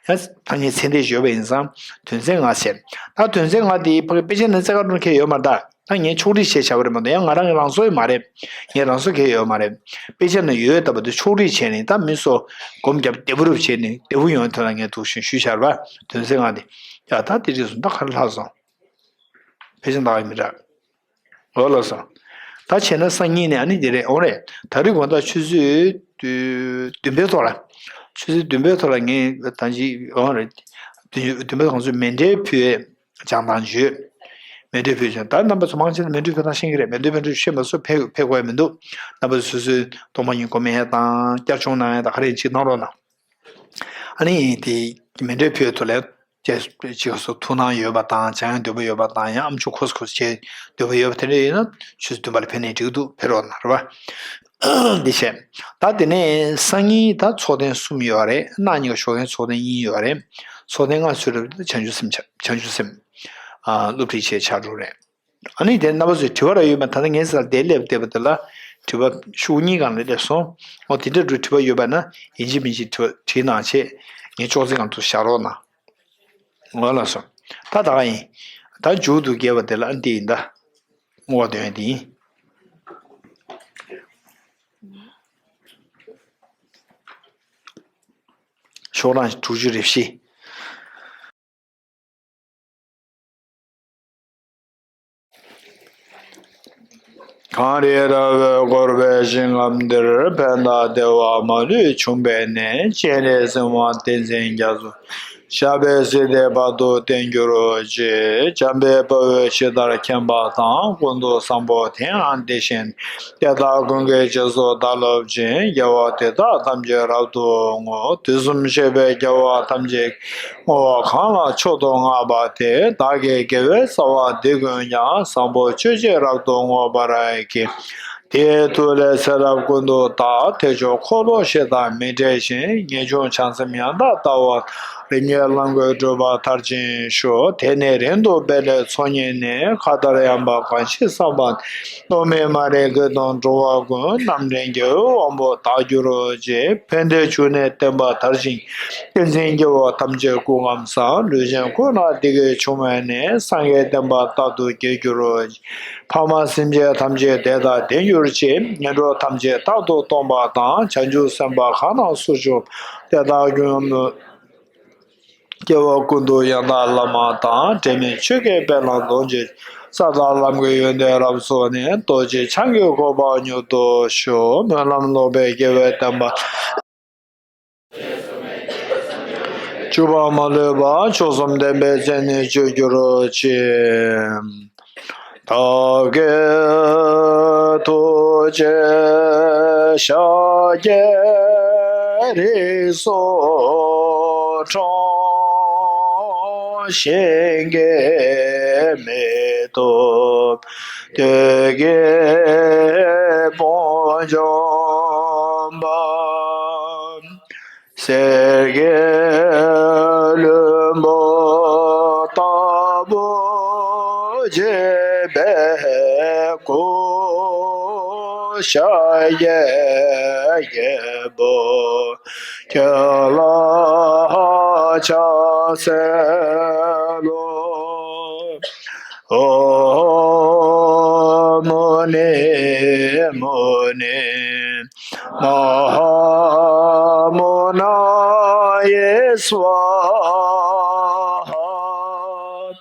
ཡང་ད་ངས་ཚད་ལྡན་ཞིག་ཡོད་པ་ཡིན་ཙང་དོན་ཚན་ལྔ་བྱས། ད་དོན་ཚན་ལྔ་དེ་ཕ་གི་དཔེ་ཆ་ནང་རྩ་ཁ་འགྲོ་མཁན་ཡོད་མ་རེད་ད། ད་ངས་ཕྱོགས་སྒྲིག་བྱས་བྱ་བ་རེད་མ་གཏོགས་ཡང་ང་རང་གི་རང་བཟོ་ཡོད་མ་རེད། ངས་རང་བཟོ་གང་ཡང་ཡོད་མ་རེད། དཔེ་ཆ་ནང་ཡོད་ལྟ་བུ་དེ་ཕྱོགས་སྒྲིག་བྱས་ནས་ད་མི་ཚོ་སྒོམ་རྒྱབ་བདེ་པོ་རུ་བྱས་ནས་བདེ་པོ་ཡོང་བའི་དོན་ལ་ངས་འདུག་བཞིན་ཞུས་བཞག་རེད་པ། དོན་ཚན་ལྔ་དེ། ཡ་ད་དེ་རིགས་སོང་ད་ག་རེ་ལྷག་སོང་། ཕལ་ཆེར་འདང་ཡང་མི་འདྲ། འོ་ལགས་སོ། ད་བྱས་ན་སང་ཉིན་ནས་ཨ་ནི་དེ་རེད་འོ་རེད། ད་རེས་དགོང་དག་ཆུ་ཚོད་བདུན་པའི་ཐོག་ལ། ཆུ་ཚོད་བདུན་པའི་ཐོག་ལ་ངས་ད་ཅི་འོ་རེད། བདུན་བདུན་པའི་ཐོག་ཚོད་མཎྜལ་ཕུལ་བྱང་ཐང་བརྗོད། མཎྜལ་ཕུལ་བྱང་ད་རྣམ་པ་ཚོ་མང་ཆེ་ན་མཎྜལ་ཕུལ་སྟངས་ཤེས་ཀྱི་རེད། མཎྜལ་ཕུལ་སྟངས་ཤེས་མ་སོང་ཕེབས་ཕེབས་དགོས་ཡ་མི་འདུག་རྣམ་པ་ཚོ་སོ་སོའི་སྟོང་པ་ཉིད་སྒོམ་ཡ་དང་བསྐྱར་སྦྱོང་གནང་ཡ་དང་ག་རེ་ཅིག་གནང་རོགས་གནང་། ཨ་ནི་དེ་མཎྜལ་ཕུལ་ཐོག་ལ་ཅེས་ཅིག་སོ་ཐུགས་སྣང་ཡོད་པ་དང་བྱ་ཡང་འདོད་པ་ཡོད་པ་དང་ཡང་ཨམ་ཅོག་ཁོ་སོ་ཁོ་སོ་བྱེད་འདོད་པ་ཡོད་པ་དེ་འདྲ་ཡིན་ན་ཆུ་ཚོད་བདུན་པ་ལ་ཕེབས་ནས་འགྲིག་འདུག་ཕེབས་རོགས་གནང་རེད་པ། འདི་བྱས། ད་དེ་ནས་སང་ཉིན་ད་ཚོགས་ཐེངས་གསུམ་ཡོད་རེད། གནངས་ཉིན་ཞོགས་ཀས་ཚོགས་ཐེངས་གཉིས་ཡོད་རེད། ཚོགས་ཐེངས་ལྔ་ཚུད་རབས་བྱང་ཆུབ་སེམས་བྱ་བྱང་ཆུབ་སེམས། ཨ་སློབ་ཁྲིད་བྱས་ཕྱག་དྲུག་རེད། ཨ་ནི་དེ་རྣམ་པ་ཚོས་དྲི་བ་ར་ཡོད་མ་ད་ལྟ་ངའི་སར་དེ་སླེབས་བསྡད་པ་དེ་ལ་དྲི་བ་ཤོག་གཉིས་སྒང་ལ་སླེབས་སོང་། འོ་དེ་འདྲ་འདྲ་དྲི་བ་ཡོད་པ་ན་ཡིན་གཅིག་མིན་གཅིག་དྲི་བ་དྲིས་གནང་བྱས་ངའི་ཅོག་ཙེ་སྒང་དུ་བཞག་རོགས་གནང་། འོ་ལགས་སོ། ད་ད་ག་ཡིན། ད་མཇུག་ཏུ་རྒྱས་པ་དེ་ལ་ཨ་འདི་ཡིན་ད། བསྔོ་བ་འདོན་ཡ་འདི་ཡིན། ཤོག་གྲངས་དྲུག་ཅུ་རེ་བཞི། གངས་རི་ལྟ་བུར་བསྐོར་བའི་ཞིང་ཁམས་འདིར། ཕན་དང་བདེ་བ་མ་ལུས་འབྱུང་བའི་གནས། སྤྱན་རས་གཟིགས་དབང་བསྟན་འཛིན་རྒྱ་མཚོ། ཞབས་པད་སྲིད་མཐའི་བར་དུ་བརྟན་གྱུར་ཅིག། འཇམ་དཔལ་དཔའ་བོས་ཇི་ལྟར་མཁྱེན་པ་དང་། ཀུན་ཏུ་བཟང་པོ་དེ་ཡང་དེ་བཞིན་ཏེ། དེ་དག་ཀུན་གྱི་རྗེས་སུ་བདག་སློབ་ཅིང་། དགེ་བ་འདི་དག་ཐམས་ཅད་རབ་ཏུ་བསྔོ། དུས་གསུམ་གཤེགས་པའི་རྒྱལ་བ་ཐམས་ཅད་ཀྱིས། བསྔོ་བ་གང་ལ་མཆོག་ཏུ་བསྔགས་པ་དེས། བདག་གི་དགེ་བའི་རྩ་བ་འདི་ཀུན་ཀྱང་། བཟང་པོ་སྤྱོད་ཕྱིར་རབ་ཏུ་བསྔོ་བར་བགྱི། དེའི་མཐུ་ལས་ཚེ་རབས་ཀུན་ཏུ་བདག། ཐེག་མཆོག་འཁོར་ལོ་བཞི་དང་མི་འབྲལ་ཞིང་། ངེས་འབྱུང་བྱང་སེམས་ཡང་དག་ལྟ་བ་དང་། རིམ་གྱིས་ལམ་ཀུན་བགྲོད་པ་མཐར་ཕྱིན་ཤོག། དེ་ནས་རིང་དུ་སྤེལ་ལེགས་ཚོགས་བརྙེས་ནས། མཁའ་ལྟར་ཡངས་པ་གང་ཞིག་བསམ་པ་ནི། གཏོར་མའི་མ་རིག་གེགས་དང་འགྲོ་བ་ཀུན། རྣམ་འདྲེན་རྒྱལ་བའི་དབང་པོ་བདག་གྱུར་ཅིག། ཕན་བདེའི་འབྱུང་གནས་བསྟན་པ་མཐར་ཕྱིན། ཏིང་འཛིན་རྒྱལ་བ་ཐམས་ཅད་སྐུ་ཁམས་བཟང་། ལུས་ཅན་ཀུན་ལ་བདེ་སྐྱིད་འབྱུང་བའི་གནས། སངས་རྒྱས་བསྟན་པ་རྟག་ཏུ་རྒྱས་གྱུར་ཅིག། ཕ་མ་སེམས་ཅན་ཐམས་ཅད་བདེ་དང་ལྡན་གྱུར་ཅིག། ངན་འགྲོ་ཐམས་ཅད་རྟག་ཏུ་སྟོངས་པ་དང་། བྱང་ཆུབ་སེམས་དཔའ་གང་རྣམས་སུ་བྱུང་། དེ་དག་ཀུན། སྐྱེ་བ་ཀུན་ཏུ་ཡང་དག་བླ་མ་དང་། འབྲལ་མེད་ཆོས་ཀྱི་དཔལ་ལ་འདུད་ཅིང་། ས་དང་ལམ་གྱི་ཡོན་ཏན་རབ་རྫོགས་ནས། རྡོ་རྗེ་འཆང་གི་གོ་འཕང་མྱུར་ཐོབ་ཤོག། སྨོན་ལམ་ལོག་པའི་དགེ་བའི་བསྟན་པ། བཅུ་པ་མ་ལུས་པ། མཆོག་གསུམ་ལྡན་པའི་མཚན་ནི་སྤྱོད་གྱུར་ཅིག། བདག་གི་ཐུགས་རྗེ་ཤཱཀྱའི་རིགས་སུ་འཁྲུངས། ཞིང་གི་མེ་ཏོག་དུས་ཀྱི་དཔལ་འབྱུང་པ། གསེར་གྱི་ལྷུན་པོ་ལྟ་བུ་བརྗིད་པའི་སྐུ། ཤཱཀྱའི་རྒྱལ་པོ་ཁྱོད་ལ་ཕྱག་འཚལ་ལོ། ཨོཾ་མུ་ནེ་མུ་ནེ་མ་ཧཱ་མུ་ན་ཡེ་སྭཱ་ཧཱ།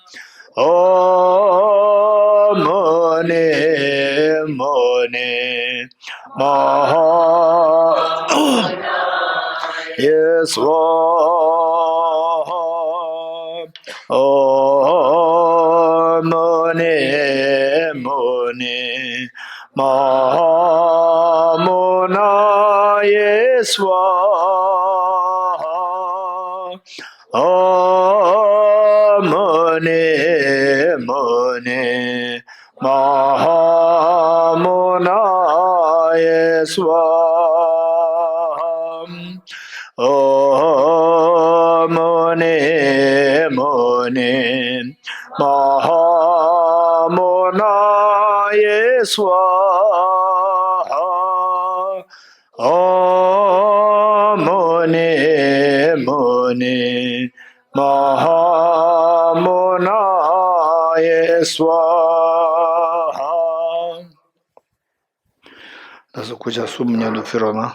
ཨོཾ་མུ་ནེ་མུ་ནེ་མ་ཧཱ་ཡེ་སྭཱ་ཧཱ། ཨོཾ་མུ་ནེ་མུ་ནེ་མ་ཧཱ་མུ་ན་ཡེ་སྭཱ་ཧཱ། ཨོཾ་མུ་ནེ་མུ་ནེ་མ་ཧཱ་མུ་ན་ཡེ་སྭཱ་ཧཱ། ཨོཾ་མུ་ནེ་མུ་ནེ་མ་ཧཱ་མུ་ན་ཡེ་སྭཱ་ཧཱ། ཨོཾ་མུ་ནེ་མུ་ནེ་མ་ཧཱ་མུ་ན་ཡེ་སྭཱ་ཧཱ། ད་སོ་སྐུ་ཕྱག་གསུམ་མཉམ་དུ་ཕུལ་རོགས་གནང་།